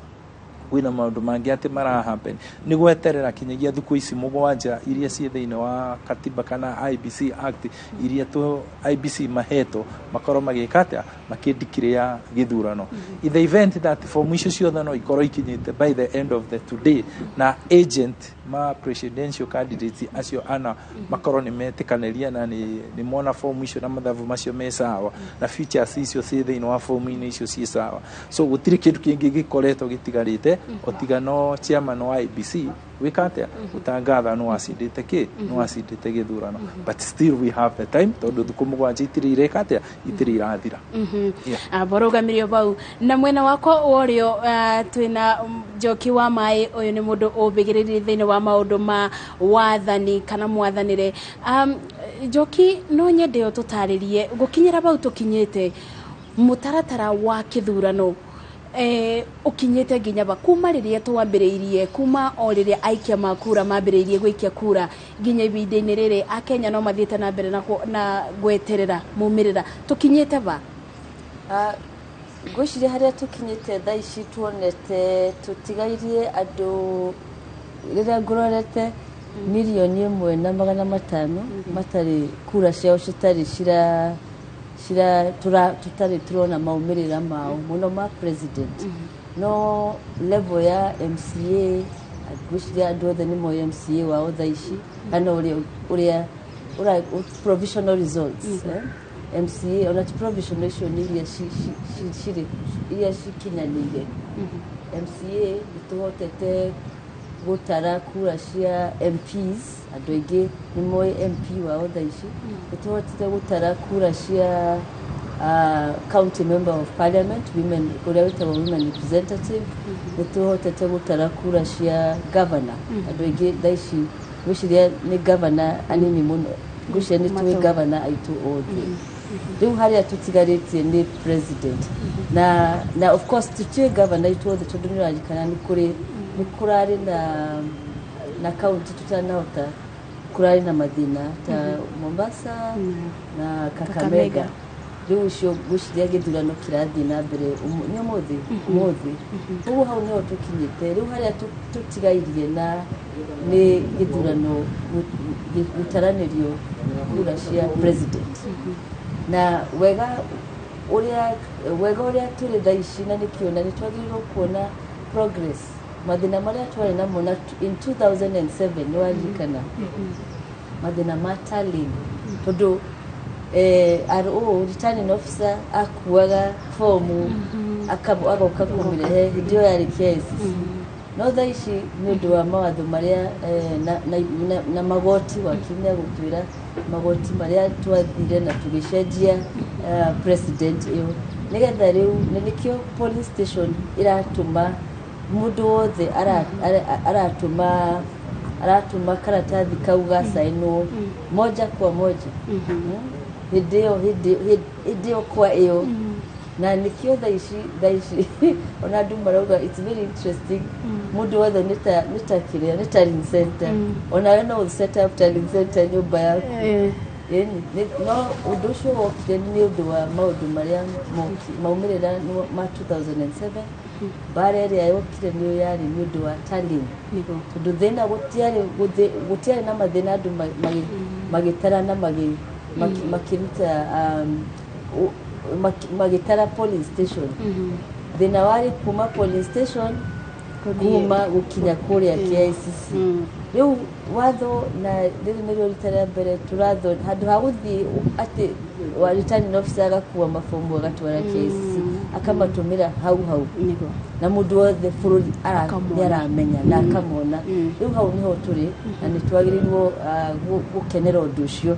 kwĩna maũndũ mangĩ atĩ mara happen, nĩ gweterera kinyagia thukũ ici mũgwanja iria ciĩ thĩinĩ wa katiba kana IBC Act iria tũ IBC mahetwo makorwo magĩka atĩa, makĩndikĩrĩa gĩthurano. In the event that form icio ciothe no ikorwo ikinyĩte by the end of the today, na agent ma presidential candidates acio ana makorwo nĩ metĩkanĩria na nĩ mona form icio na mathabu macio me sawa na features icio ciĩ thĩinĩ wa form-inĩ icio ciĩ sawa, so gũtirĩ kĩndũ kĩngĩ gĩkoretwo gĩtigarĩte otiga no chairman wa IBC gwĩka atĩa, gũtangatha no acindĩte kĩ, no acindĩte gĩthurano. But still we have the time, tondũ thukũ mũgwanja itirĩ ireka atĩa, itirĩ irathira. Borũgamĩrio bau na mwena wakwa wa ũrĩo twĩna Njoki wa Maĩ. Ũyũ nĩ mũndũ ũmbĩgĩrĩrie thĩinĩ wa Maũndũ ma wathani kana mwathanĩre. Njoki, no nyende ũtũtarĩrie gũkinyĩra bau tũkinyĩte, mũtaratara wa kĩthurano ũkinyĩte nginya ba, kuma rĩrĩa twambĩrĩirie, kuma o rĩrĩa aikia ma kura mambĩrĩirie gũikia kura nginya ihinda-inĩ rĩrĩ Akenya no mathiĩte na mbere na gweterera maumĩrĩra, tũkinyĩte ba? Ngwĩciria harĩa tũkinyĩte thaa ici, tuonete tũtigairie andũ, rĩrĩa ngũrorete, 1,500,000 matarĩ kura ciao citarĩ cira cira tũtarĩ tũrona maumĩrĩra mao, mũno ma president. No level ya MCA, ngwĩciria andũ othe nĩ moĩ MCA wao thaa ici, kana ũrĩa provisional results, eh? MCA ona ti provisional, icio nĩ iria cirĩ, iria cikinyanĩire. MCA nĩ tũhotete gũtara kura cia MPs, andũ aingĩ nĩ moĩ MP wao thaa ici. Nĩ tũhotete gũtara kura cia county member of parliament, women, ũrĩa wĩtagwo women representative. Nĩ tũhotete gũtara kura cia governor. Andũ aingĩ thaa ici, ngwĩciria nĩ governor anini mũno, ngwĩciria nĩ tũĩ Matũ. governor aitũ othe. Rĩu harĩa tũtigarĩtie nĩ president, na of course tũtiũĩ governor aitũ othe, tondũ nĩ ũraririkana nĩ kũrĩ nĩ kũrarĩ na county tũtanahota, kũrarĩ na mathĩna ta Mombasa na Kakamega. Kakamega. Rĩu ũcio ngwĩciria gĩthurano kĩrathiĩ na mbere nĩ ũmũthĩ, ũmũthĩ. Ũguo hau nĩho tũkinyĩte rĩu. Harĩa tũtigairie na nĩ gĩthurano gũtaranĩrio kura cia president. Na wega ũrĩa tũrĩ thaa ici, na nĩkĩo na nĩ twagĩrĩirwo kuona progress, mathĩna marĩa twarĩ namo na in 2007, nĩ waririkana mathĩna ma tallying, tondũ RO, returning officer, akuaga fomu agoka kũmĩrehe hĩndĩ ĩyo yarĩ KICC. No thaa ici nĩ ũndũ wa mawatho marĩa na magoti, wakinya gũtwĩra magoti marĩa twathire na tũgĩcenjia president ĩyo, nĩgetha rĩu nĩ nĩkĩo polling station ĩratũma mũndũ wothe aratũma karatathi kau gacainwo moja kwa moja hĩndĩ ĩyo, hĩndĩ ĩyo kwa ĩyo. Na nĩkĩo thaa ici ona andũ marauga it's very interesting, mũndũ wothe nĩ ta kĩrĩa nĩ tallying center. Onawe no set up tallying center nyũmba yaku. Ĩni, no ũndũ ũcio wokire nĩ ũndũ wa maũndũ marĩa maumĩrĩra ma 2007. Mbara ĩrĩa yokire nĩyo yarĩ nĩ ũndũ wa tallying, tondũ thĩna gũtiarĩ na mathĩna, andũ magĩtara na makĩruta magĩtara polling station. Thĩna warĩ kuma polling station kuma gũkinya kũrĩa KICC. Rĩu watho na rĩrĩ nĩrĩo rita rĩa mbere tũratho handũ ha gũthiĩ atĩ wa returning officer agakua mabomu agatwara KICC, akamatũmĩra hau hau na mũndũ wothe bũrũri Akamona. nĩ aramenya na akamona. Rĩu hau nĩho tũrĩ na nĩ twagĩrĩirwo gũkenera ũndũ ũcio,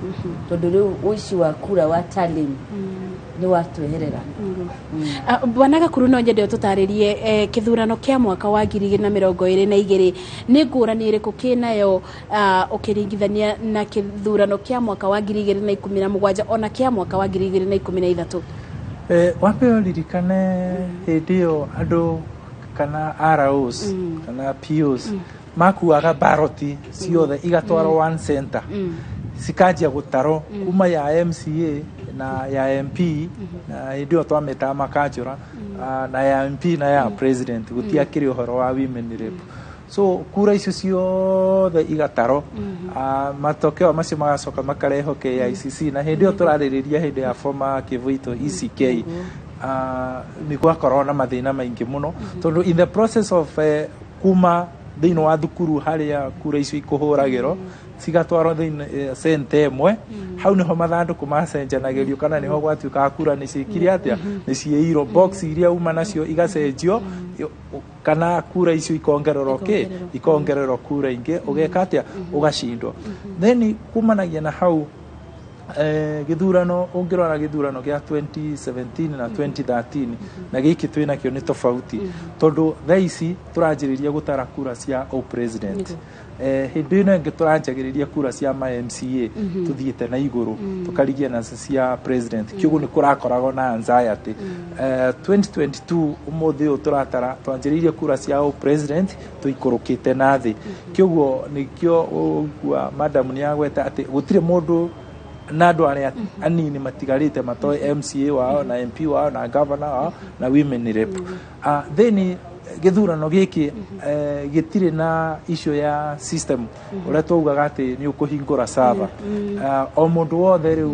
tondũ rĩu ũici wa kura wa tallying nĩ watweherera. Bwana Gakuru, no nyende ũtũtarĩrie kĩthurano kĩa mwaka wa 2022 nĩ ngũrani ĩrĩkũ kĩnayo ũkĩringithania na kĩthurano kĩa mwaka wa 2017 ona kĩa mwaka wa 2013? Wambe ũririkane hĩndĩ ĩyo andũ kana ROs kana POs makuaga baroti ciothe igatwarwo one center, cikanjia gũtarwo kuma ya MCA na ya MP, na hĩndĩ ĩyo twametaga makanjũra, na ya MP na ya president. Gũtiakĩrĩ ũhoro wa women rep, so kura icio ciothe igatarwo. Matokeo macio magacoka makarehwo KICC, na hĩndĩ ĩyo tũrarĩrĩria hĩndĩ ya former Kivuito ECK, nĩ gwakorwo na mathĩna maingĩ mũno, tondũ in the process of kuma thĩinĩ wa thukuru harĩa kura icio ikũhũragĩrwo cigatwarwo thĩinĩ center ĩmwe, hau nĩho mathandũkũ macenjanagĩrio, kana nĩho gwatuĩkaga kura nĩ ciĩkire atĩa, nĩ ciĩirwo, box iria uma nacio igacenjio, kana kura icio ikongererwo kĩ, ikongererwo kura ingĩ, ũgeka atĩa, ũgacindwo. Then kumanagia na hau Gĩthurano, ũngĩrora gĩthurano gĩa 2017 na 2013 na gĩkĩ twĩ nakĩo nĩ tofauti, tondũ thaa ici tũranjĩrĩria gũtara kura cia o president. Hĩndĩ ĩno ĩngĩ tũranjagĩrĩria kura cia ma MCA, tũthiĩte na igũrũ, tũkarigia nacio cia president. Kĩoguo nĩ kũrakoragwo na anxiety. 2022, ũmũthĩ ũyũ tũratara, twanjĩrĩirie kura cia o president tũikũrũkĩte na thĩ. Kĩoguo nĩkĩo ũgua madam nĩ agweta atĩ gũtirĩ mũndũ na andũ arĩa anini matigarĩte matoĩ MCA wao na MP wao na governor wao na women rep. Then gĩthurano gĩkĩ gĩtirĩ na issue ya system ũrĩa twaugaga atĩ nĩ ũkũhingũra server. O mũndũ wothe rĩu,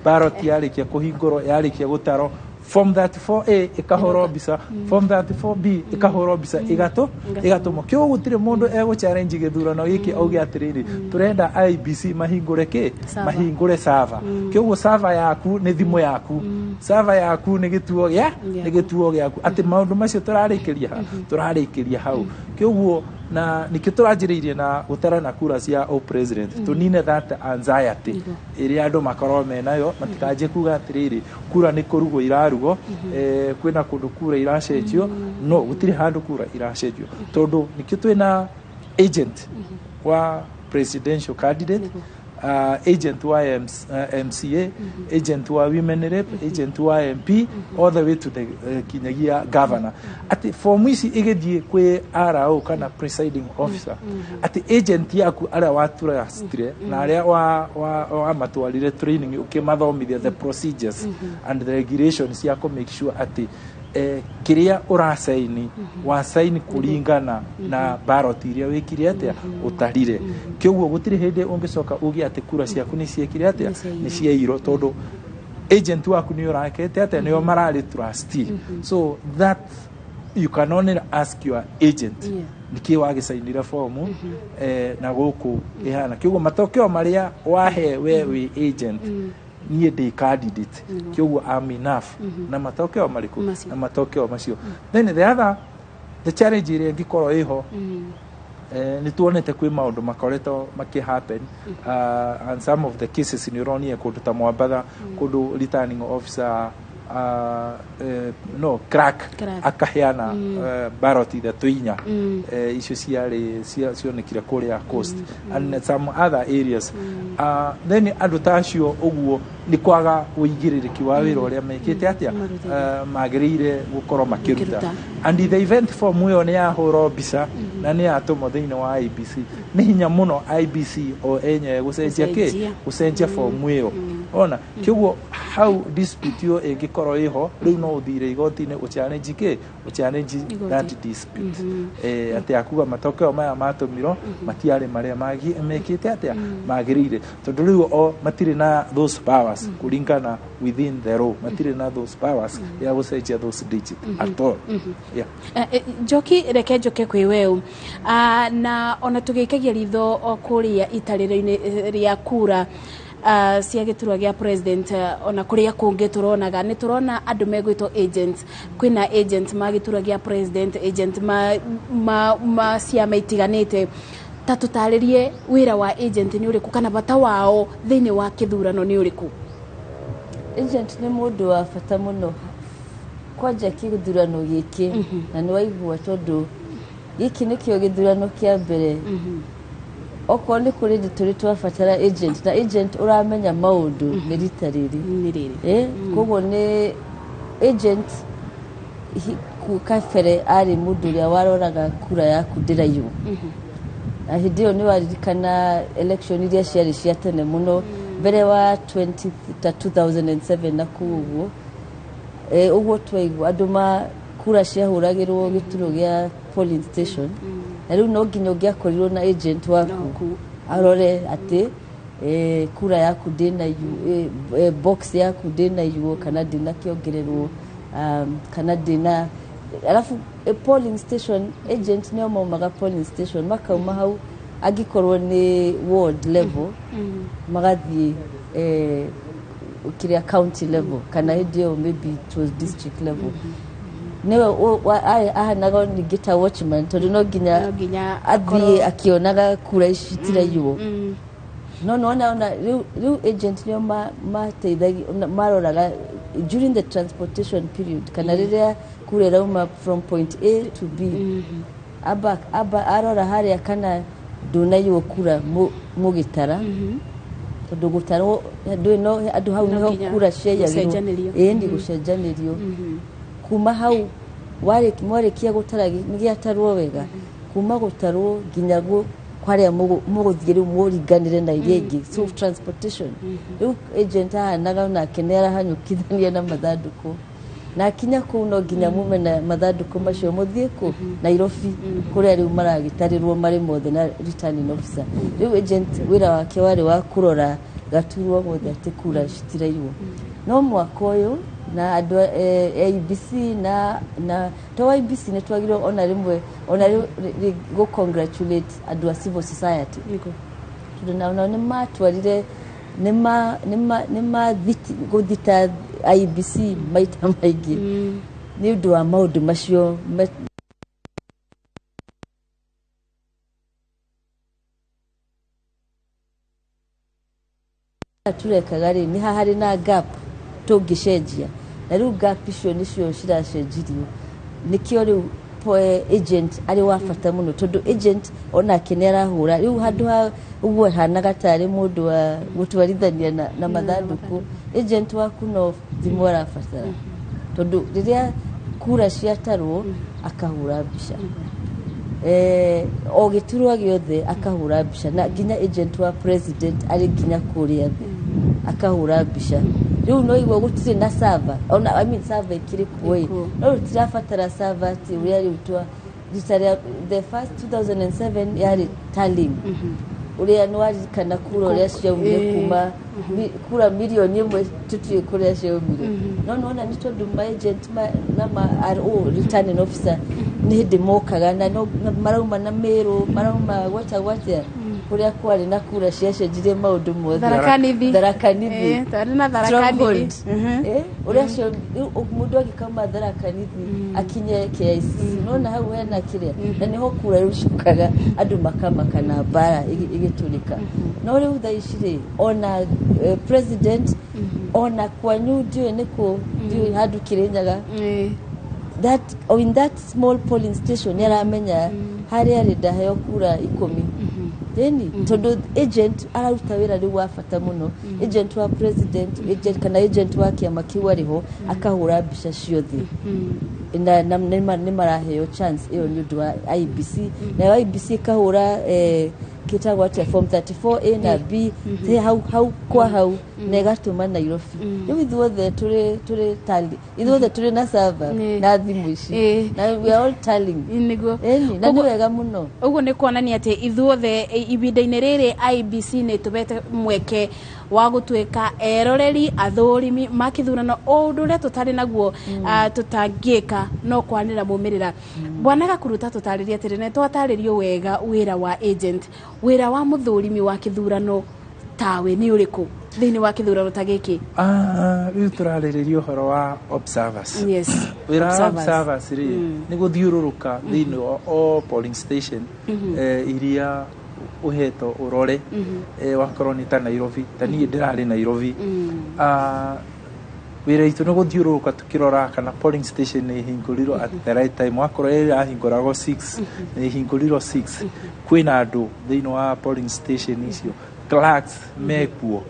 ballot yarĩkia kũhingũrwo, yarĩkia gũtarwo, form 34A ĩkahũrwo mbica, form 34B ĩkahũrwo mbica, ĩgatũmwo. Kĩoguo gũtirĩ mũndũ egũ challenge gĩthurano gĩkĩ auge atĩrĩrĩ, tũrenda IEBC mahingũre kĩ? Server. Mahingũre server. Kĩoguo server yaku nĩ thimũ yaku, server yaku nĩ gĩtuo gĩa nĩ gĩtuo gĩaku, atĩ maũndũ macio tũrarĩkĩria ha tũrarĩkĩria hau. Kĩoguo na nĩkĩo tũranjĩrĩirie na gũtarana kura cia o president, tũnine that anxiety ĩrĩa andũ makorwo menayo, matikanjie kuga atĩrĩrĩ, kura nĩ kũrugwo irarugwo, kwĩna kũndũ kura iracenjio. No gũtirĩ handũ kura iracenjio, tondũ nĩkĩo twĩna agent wa presidential candidate, agent wa MCA, agent wa women rep, agent wa MP, all the way to the kinyagia governor, atĩ form ici igĩthiĩ kwĩ RO kana presiding officer, atĩ agent yaku arĩa watrustire na arĩa wa matwarire training, ũkĩmathomithia the procedures and the regulations cia kũ make sure atĩ kĩrĩa ũracaini wacaini kũringana na ballot iria wĩkire atĩa ũtarire. Kĩoguo gũtirĩ hĩndĩ ũngĩcoka uge atĩ kura ciaku nĩ ciekire atĩa, nĩ ciairwo, tondũ agent waku nĩ ũrakete atĩa, nĩo mararĩ trustee. So that you can only ask your agent nĩkĩ wagĩcainire fomu na gũkũ ĩhana. Kĩoguo matokeo marĩa wahe we wĩ agent, niĩ ndĩ candidate, kĩoguo I'm enough na matokeo marĩkũ? Macio. Na matokeo macio. Then the other, the challenge ĩrĩa ĩngĩkorwo ĩho, nĩ tuonete kwĩ maũndũ makoretwo makĩ happen, and some of the cases nĩ ũronire kũndũ ta Mwambatha, kũndũ returning officer, no clerk, Clerk. akaheana ballot ithatũ inya. Icio ciarĩ cionekire kũrĩa Coast and some other areas. Then andũ ta acio ũguo nĩ kwaga ũigĩrĩrĩki wa wĩra ũrĩa mekĩte atĩa, magĩrĩire gũkorwo makĩruta. Makĩruta. And the event form ĩyo nĩ yahũrwo mbica na nĩ yatũmwo thĩinĩ wa IEBC, nĩ hinya mũno IEBC o enyewe gũcenjia kĩ? Gũcenjia. Gũcenjia form ĩyo. Ona kĩoguo hau dispute ĩyo ĩngĩkorwo ĩho rĩu, no ũthire igoti-inĩ ũchallenge kĩ? Ũchallenge Igoti. that dispute, atĩ akuga matokeo maya matũmirwo matiarĩ marĩa mekĩte atĩa, magĩrĩire, tondũ rĩu o matirĩ na those powers kũringana within the law, matirĩ na those powers ya gũcenjia those digit at all, yeah. Njoki, reke njoke kwĩ weũ. Na ona tũgĩikagia ritho o kũrĩa itarĩro-inĩ rĩa kura cia gĩturwa gĩa president, ona kũrĩa kũngĩ tũronaga, nĩ tũrona andũ megwĩtwo agents. Kwĩna agents ma gĩturwa gĩa president, agent ma ciama itiganĩte. Ta tũtarĩrie wĩra wa agent nĩ ũrĩkũ, kana bata wao thĩinĩ wa kĩthurano nĩ ũrĩkũ? Agent nĩ mũndũ wa bata mũno kwanja kĩthurano gĩkĩ, na nĩ waigua tondũ gĩkĩ nĩkĩo gĩthurano kĩa mbere. Okorwo nĩ kũrĩ ndĩ tũrĩ twabatara agent, na agent ũramenya maũndũ, nĩ rita rĩrĩ. Nĩ rĩrĩ. Koguo nĩ agent kabere arĩ mũndũ ũrĩa waroraga kura yaku ndĩraiywo, na hĩndĩ ĩyo nĩ waririkana election iria ciarĩ cia tene mũno mbere wa 20 ta 2007 na kũu ũguo, ũguo twaigua andũ ma kura ciahũragĩrwo gĩturũ gĩa polling station, na rĩu no nginya ũngĩakorirwo na agent waku arore atĩ kura yaku ndĩnaiywo, box yaku ndĩnaiywo kana ndĩnakĩongererwo, kana ndĩna. Alafu polling station agent nĩo maumaga polling station, makauma hau angĩkorwo nĩ ward level, magathiĩ kĩrĩa county level, kana hĩndĩ ĩyo maybe it was district level. Nĩwe ahanaga ningĩ ta watchman, tondũ no nginya No nginya athiĩ akĩonaga kura ici itiraiywo. No nona ona riu agent nio mateithagia maroraga during the transportation period kana riria kura irauma from point A to B. Aba arora haria kana ndunaiywo kura mugitara tondu gutarwo ndu no andu hau niho kura ciaiyagirwo ĩĩ gucenjanĩrio kuma hau mwarikia gutara nĩgĩatarwo wega kuma gutarwo nginya kwaria mũgũthiĩ rĩu mũringanĩre na iria ingĩ so transportation rĩu agent ahanaga onake nĩ arahanyũkithania na mathandũkũ na akinya kũu no nginya mume na mathandũkũ macio mũthiĩ kũ Nairobi kũrĩa rĩu maragĩtarĩrwo marĩ mothe na returning officer. Rĩu agent wĩra wake warĩ wa kũrora gaturwa gothe atĩ kura citiraiywo. No mwaka ũyũ na andũ IEBC na to IEBC nĩ twagĩrĩirwo ona rĩmwe ona rĩu congratulate andũ a civil society tondũ nao nĩ matwarire nĩ gũthita IEBC maita maingĩ nĩ ũndũ wa maũndũ macio. Turekaga rĩ nĩ harĩ na gap tũngĩcenjia na rĩu gap icio nĩcio ciracenjirio nĩkĩo rĩu agent arĩ wa bata mũno tondũ agent onake nĩ arahũra rĩu handũ ha ũguo hanaga tarĩ mũndũ wa gũtwarithania na mathandũkũ agent waku no thimũ arabatara tondũ rĩrĩa kura ciatarwo akahũra mbica o gĩturwa gĩothe akahũra mbica na nginya agent wa president arĩ nginya kũrĩa thĩ akahũra mbica. Rĩu no igua gũtirĩ na server ona I mean server ĩkĩrĩ kuo ĩ no rũtirabatara server atĩ ũrĩa rĩu twa rita rĩa the first 2007 yarĩ tallying ũrĩa nĩ waririkana kura ũrĩa ciaumire kuma kura mirioni ĩmwe tũtiũĩ kũrĩa ciaumire no nĩwona nĩ tondũ ma agent na ma RO returning officer nĩ hĩndĩ mokaga na marauma na Meru marauma gwetagwo atĩa kũrĩa kwarĩ na kura ciacenjirie maũndũ mothe Tharaka Nithi ũrĩa mũndũ angĩkauma Tharaka Nithi akinye KICC nona hau hena kĩrĩa na nĩho kura rĩu ciũkaga andũ makamaka na mbara ĩgĩtũrĩka. No rĩu thaa ici rĩ ona president ona kwanyu ndiũĩ nĩkũ ndiũĩ handũ Kĩrĩnyaga that or in that small polling station nĩ aramenya harĩa arĩ ndaheo kura 10 ĩni tondũ agent araruta wĩra rĩu wa bata mũno agent wa president agent kana agent wa kĩama kĩu arĩho akahũra mbica ciothe na nĩ maraheo chance ĩyo nĩ ũndũ wa IEBC nayo IEBC ĩkahũra kĩtagwo atĩa form 34A na B hau kwa hau na ĩgatũma Nairobi. Rĩu ithuothe tũrĩ tally ithuothe tũrĩ na server na thimũ ici na we are all tallying nĩguo na nĩ wega mũno. Ũguo nĩ kuonania atĩ ithuothe ihinda-inĩ rĩrĩ IEBC nĩ tũbete mweke wa gũtuĩka eroreri athũrimi ma kĩthurano o ũndũ ũrĩa tũtarĩ naguo tũtangĩka no kwanĩra maumĩrĩra. Bwana Gakuruta tũtarĩrie atĩrĩ nĩ twatarĩrio wega wĩra wa agent wĩra wa mũthũrimi wa kĩthurano tawe nĩ ũrĩkũ thĩinĩ wa kĩthurano ta gĩkĩ? Rĩu tũrarĩrĩria ũhoro wa observers. Yes, wĩra wa observers rĩ nĩ gũthiũrũrũka thĩinĩ wa all polling station iria ũhetwo ũrore wakorwo nĩ ta Nairobi ta niĩ ndĩrarĩ Nairobi wĩra itũ nĩ gũthiũrũrũka tũkĩrora kana polling station nĩ ĩhingũrirwo at the right time wakorwo ĩrahingũragwo 6 nĩ ĩhingũrirwo 6 kwĩna andũ thĩinĩ wa polling station icio clerks mekuo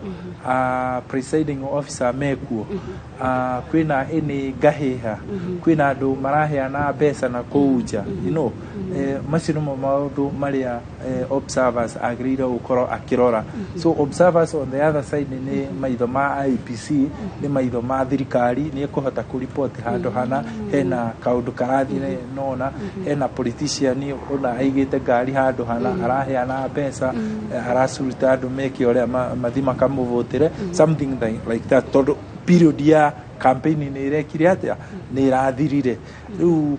presiding officer mekuo kwĩna ĩnĩ ngahĩha kwĩna andũ maraheana mbeca na kũu nja you know macio nĩmo maũndũ marĩa observers agĩrĩire gũkorwo akĩrora. So observers on the other side nĩ maitho ma IEBC nĩ maitho ma thirikari nĩ ekũhota kũripoti handũ hana hena kaũndũ karathiĩ nona hena politician ona aigĩte ngari handũ hana araheana mbeca aracuruta andũ meke ũrĩa mathi makamũvotĩre something like that tondũ period ya campaign nĩ ĩrekire atĩa nĩ ĩrathirire. Rĩu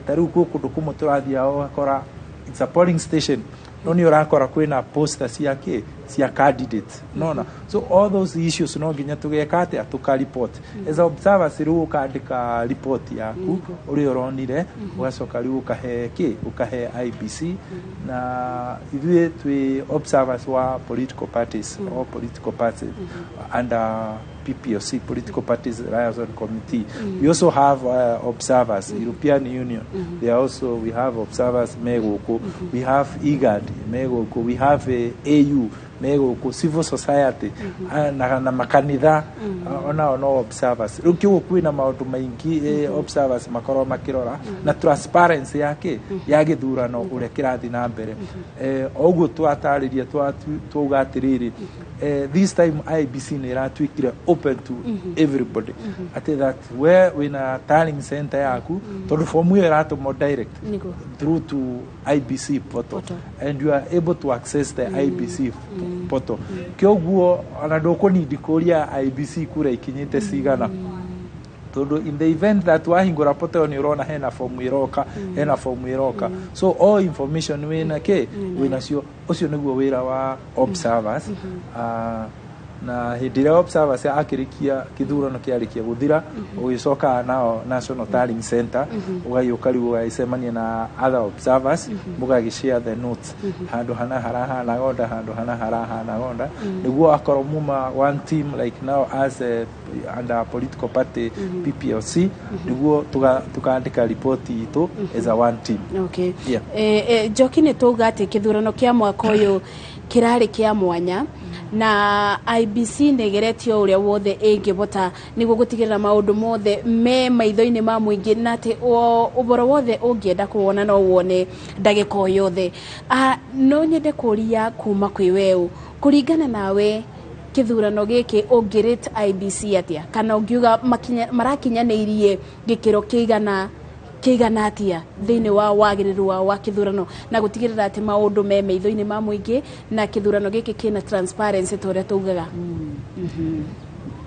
ta rĩu gwĩ kũndũ kũmwe tũrathiaga ũgakora it's a polling station no nĩ ũrakora kwĩna poster cia kĩ Cia candidates nona. So all those issues no nginya tũgeka atĩa, tũka report as observers. Rĩu ũkandĩka report yaku ũrĩa ũronire, ũgacoka rĩu ũkahe kĩ, ũkahe IEBC. Na ithuĩ twĩ observers wa political parties, all political parties under PPOC, Political Parties Liaison Committee. We also have observers, European Union. They are also, we have observers megũkũ. We have IGAD megũkũ. We have AU megũkũ, civil society na makanitha onao no observers. Rĩu kĩguo kwĩna maũndũ maingĩ observers makorwo makĩrora na transparency yake ya gĩthurano ũrĩa kĩrathiĩ na mbere. O ũguo twatarĩria, twauga atĩrĩrĩ, this time IEBC nĩ ĩratuĩkire open to everybody, atĩ that we wĩna tallying center yaku, tondũ fomu ĩyo ĩratũmwo direct through to IEBC portal, and you are able to access the IEBC portal. Kĩoguo ona ndũkũnindi kũria IEBC kura ikinyĩte cigana, tondũ in the event that wahingũra portal nĩ ũrona hena fomu ĩroka, hena fomu ĩroka. So all information wĩna kĩ, wĩnacio. Ũcio nĩguo wĩra wa observers. Na hĩndĩ ĩrĩa observers akĩrĩkia kĩthurano kĩarĩkia gũthira, ũgĩcokaga nao National Tallying Center, ũgagĩũka rĩu ũgagĩcemania na other observers, mũgagĩ share the notes, handũ hana harahana gonda, handũ hana harahana gonda, nĩguo akorwo muma one team, like now as a, under political party PPLC, nĩguo tukandĩka ripoti itũ as a one team. Yeah. Njoki, nĩ tauga atĩ kĩthurano kĩa mwaka ũyũ kĩrarĩ kĩa mwanya, na IEBC nĩ ĩgeretie o ũrĩa wothe ĩngĩbota nĩguo gũtigĩrĩra maũndũ mothe me maitho-inĩ ma mũingĩ, na atĩ ũhoro wothe ũngĩenda kũwona no wone ndagĩka o yothe. No nyende kũria kuma kwĩ weũ, kũringana nawe kĩthurano gĩkĩ ũngĩrate IEBC atĩa, kana ũngiuga marakinyanĩirie gĩkĩro kĩigana atĩa thĩinĩ wa wagĩrĩru wao wa kĩthurano na gũtigĩrĩra atĩ maũndũ me maitho-inĩ ma mũingĩ na kĩthurano gĩkĩ kĩna transparency ta ũrĩa taugaga?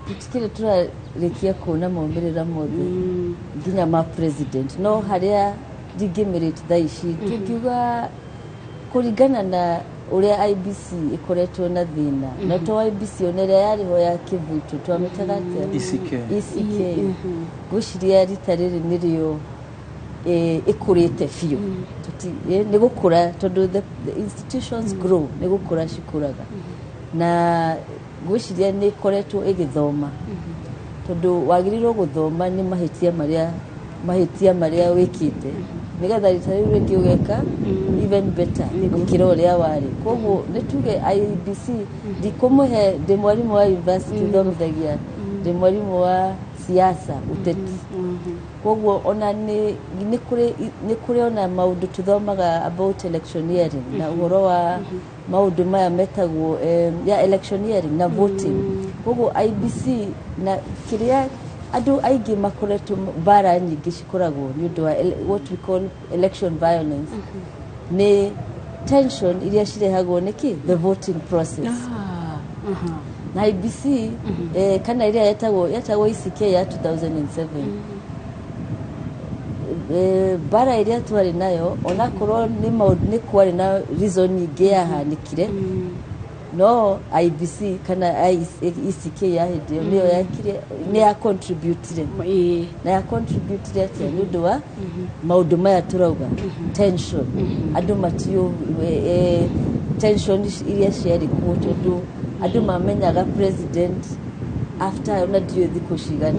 Tũtikĩrĩ tũrarĩkia kuona maumĩrĩra mothe nginya ma president, no harĩa ndingĩmĩrĩte thaa ici, tũngiuga kũringana na ũrĩa IEBC ĩkoretwo na thĩna, na to IEBC, ona ĩrĩa yarĩ ho ya kĩbuto twamĩtaga atĩa? ECK. ECK. Ngwĩciria rita rĩrĩ nĩrĩo ĩkũrĩte biũ. Nĩ gũkũra, tondũ the institutions grow, nĩ gũkũra cikũraga, na ngwĩciria nĩ ĩkoretwo ĩgĩthoma, tondũ wagĩrĩirwo gũthoma nĩ mahĩtia marĩa wĩkĩte, nĩgetha rita rĩu rĩngĩ ũgeka even better gũkĩra ũrĩa warĩ. Koguo nĩ tuge IEBC, ndikũmũhe, ndĩ mwarimũ wa university ũthomithagia, ndĩ mwarimũ wa siasa, ũteti, koguo ona nĩ kũrĩ ona maũndũ tũthomaga about electioneering na ũhoro wa maũndũ maya metagwo ya electioneering na voting. Koguo IEBC na kĩrĩa andũ aingĩ makoretwo mbara nyingĩ cikoragwo nĩ ũndũ wa what we call election violence, nĩ tension iria cirehagwo nĩ kĩ, the voting process. Na IEBC kana ĩrĩa yetagwo ECK ya 2007, mbara ĩrĩa twarĩ nayo, onakorwo nĩ kwarĩ na reason ingĩ yahanĩkire, no IEBC kana ECK ya hĩndĩ ĩyo nĩyo yakire, nĩ ya contributire, na ya contributire atĩa? Nĩ ũndũ wa maũndũ maya tũrauga, tension, andũ matiũ tension iria ciarĩ kuo, tondũ andũ mamenyaga president after ona ndiũĩ thikũ cigana.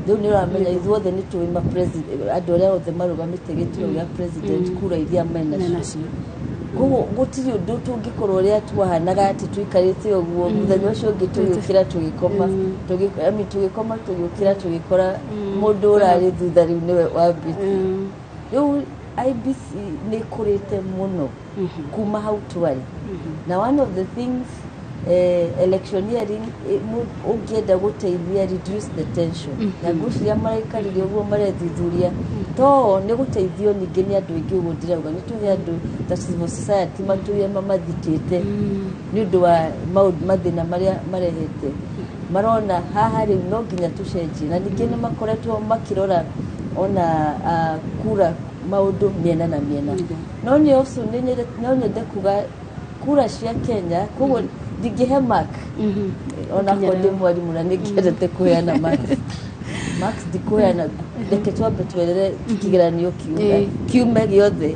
Rĩu nĩ ũramenya ithuothe nĩ tũĩ andũ arĩa othe marũgamĩte gĩturwa gĩa president, kura iria menacio. Koguo gũtirĩ ũndũ tũngĩkorwo ũrĩa twahanaga atĩ tũikarĩte ũguo, mũthenya ũcio ũngĩ tũgĩũkĩra tũgĩkoma, I mean, tũgĩkoma tũgĩũkĩra tũgĩkora mũndũ ũrarĩ thutha rĩu nĩwe wambĩtie. Rĩu IEBC nĩ ĩkũrĩte mũno kuma hau twarĩ. Na one of the things, electioneering, ũngĩenda gũteithia reduce the tension, na ngwĩciria maraikarire ũguo marethuthuria, to nĩ gũteithio ningĩ nĩ andũ aingĩ. Ũguo ndĩrauga nĩ tũhe andũ ta civil society matũire mamathikĩte nĩ ũndũ wa mathĩna marĩa marehete, marona haha rĩu no nginya tũcenjie. Na ningĩ nĩ makoretwo makĩrora ona kura maũndũ mĩena na mĩena. No nĩ also no nyende kuga kura cia Kenya, koguo Ndingĩhe mark onakorwo ndĩ mwarimũ na nĩngĩendete kũheana marks. Marks ndikũheana, reke twambe twerere kĩgeranio kiume kiume gĩothe,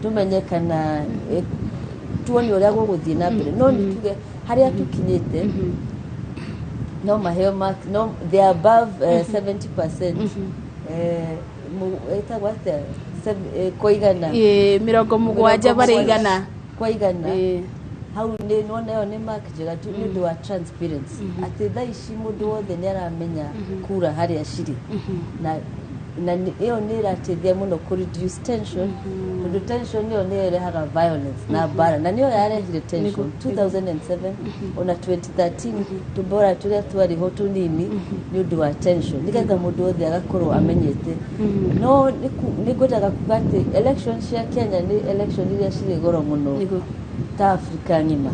tũmenye kana tuone ũrĩa gũgũthiĩ na mbere. No nĩ tuge harĩa tũkinyĩte no maheo mark, no they are above 70%, ĩtagwo atĩa? Kwa igana. 70 harĩ igana. Kwa igana hau nĩ nona ĩyo nĩ mark njega tu nĩ ũndũ wa transparency, atĩ thaa ici mũndũ wothe nĩ aramenya kura harĩa cirĩ, na ĩyo nĩ ĩrateithia mũno kũ reduce tension, tondũ tension ĩyo nĩyo ĩrehaga violence na mbara, na nĩyo yarehire tension 2007 ona 2013, tũmbora tũrĩa twarĩ ho tũnini nĩ ũndũ wa tension, nĩgetha mũndũ wothe agakorwo amenyete. No nĩ ngwendaga kuga atĩ election cia Kenya nĩ election iria cirĩ goro mũno ta Afrika ng'ima.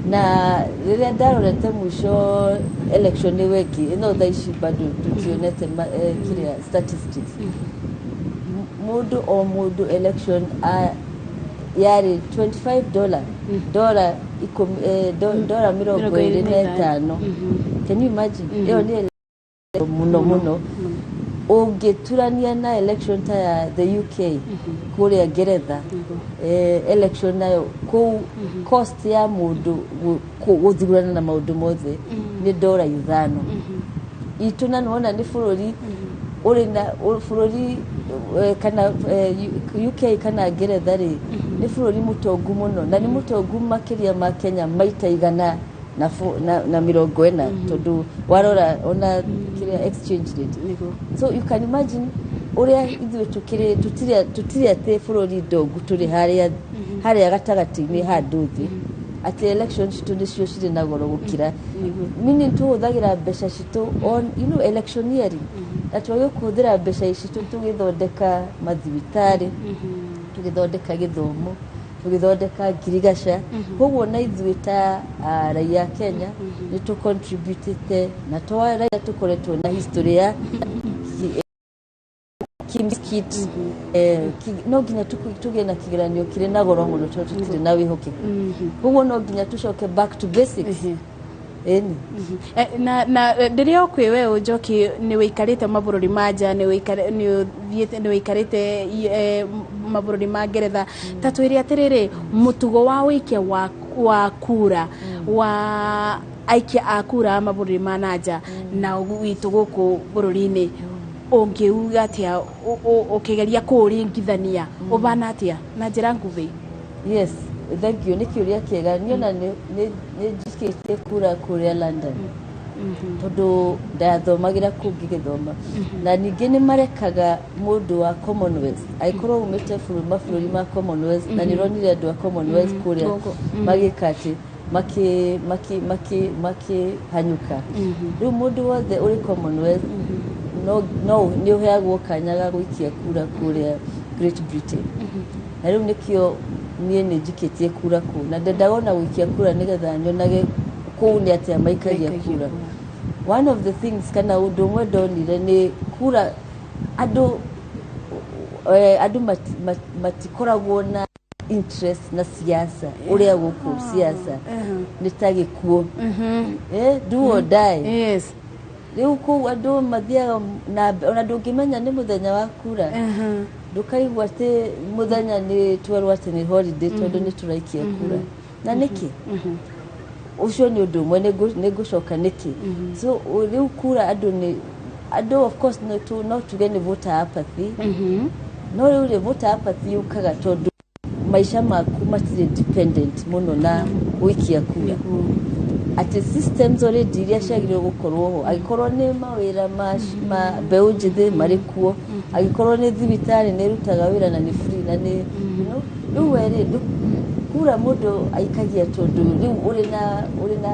Na rĩrĩa ndarorete mũico election ĩyo ĩngĩ ĩno, thaa ici bado tũtionete kĩrĩa statistics. Mũndũ o mũndũ election yarĩ $25, dola ikũmi, dola 25. Can you imagine? Ĩyo nĩ mũno mũno ũngĩturania na election ta ya the UK kũrĩa Ngeretha. Election nayo kũu, cost ya mũndũ gũthurana na maũndũ mothe nĩ dola 5. Itũ na nĩwona nĩ bũrũri ũrĩ na bũrũri kana UK kana Ngeretha rĩ, nĩ bũrũri mũtongu mũno, na nĩ mũtongu makĩria ma Kenya maita igana na 40, tondũ warora ona kĩrĩa exchange rate. So you can imagine ũrĩa ithuĩ tũkĩrĩ, tũtirĩ atĩ bũrũri ndongu, tũrĩ harĩa gatagatĩ-inĩ handũ thĩ, atĩ election citũ nĩcio cirĩ na goro gũkĩra, meaning tũhũthagĩra mbeca citũ on electioneering, na twagĩrĩirwo kũhũthĩra mbeca citũ tũgĩthondeka mathibitarĩ, tũgĩthondeka gĩthomo, tũgĩthondeka ngirigaca. Koguo na ithuĩ ta raia a Kenya nĩ tũ contributĩte, na to raia, tũkoretwo na history ya kit no nginya tũgĩe na kĩgeranio kĩrĩ na goro mũno tondũ tũtirĩ na wĩhokeku. Koguo no nginya tũcoke back to basics, ĩni. Na ndĩrĩ o kwĩ we Njoki, nĩ wĩikarĩte mabũrũri ma nja, nĩ ũthiĩte, nĩ wĩikarĩte mabũrũri ma Ngeretha. Ta twĩre atĩrĩrĩ, mũtugo wa ũikia wa kura wa aikia a kura a mabũrũri ma na nja na witũ gũkũ bũrũri-inĩ, ũngĩuga atĩa ũkĩgeria kũũringithania, ũbana atĩa na njĩra nguhĩ? Yes, thank you, nĩ kĩũria kĩega. Niĩ ona nĩ njikĩtie kura kũrĩa London tondũ ndathomagĩra kũu ngĩgĩthoma, na ningĩ nĩ marekaga mũndũ wa Commonwealth angĩkorwo umĩte bũrũri mabũrũri ma Commonwealth, na nĩ ũronire andũ a Commonwealth kũrĩa Gũkũ. Magĩka atĩ maki maki maki makĩhanyũka. Rĩu mũndũ wothe ũrĩ Commonwealth no nĩ ũheagwo kanya ga gũikia kura kũrĩa Great Britain, na rĩu nĩkĩo niĩ nĩ njikĩtie kura kũu, na ndendaga ona gũikia kura nĩgetha nyonage kũu nĩ atĩa maikagia kura. One of the things kana ũndũ ũmwe ndonire nĩ kura andũ matikoragwo na interest na siasa ũrĩa gũkũ siasa nĩ ta gĩkuũ, do or die. Rĩu kũu andũ mathiaga na ona ndũngĩmenya nĩ mũthenya wa kura, ndũkaigua atĩ mũthenya nĩ twerwo atĩ nĩ holiday tondũ nĩ tũraikia kura. Na nĩkĩ? Ũcio nĩ ũndũ ũmwe nĩ ngũcoka nĩkĩ. So rĩu kura andũ nĩ andũ, of course no tuge nĩ voter apathy, no rĩu rĩ, voter apathy yũkaga tondũ maica maku matirĩ dependent mũno na gũikia kura, atĩ systems already iria ciagĩrĩirwo gũkorwo ho, angĩkorwo nĩ mawĩra ma mbeũ njĩthĩ marĩ kuo, angĩkorwo nĩ thibitarĩ nĩ ĩrutaga wĩra na nĩ free na nĩ rĩu we rĩ, kura mũndũ aikagia tondũ rĩu ũrĩ na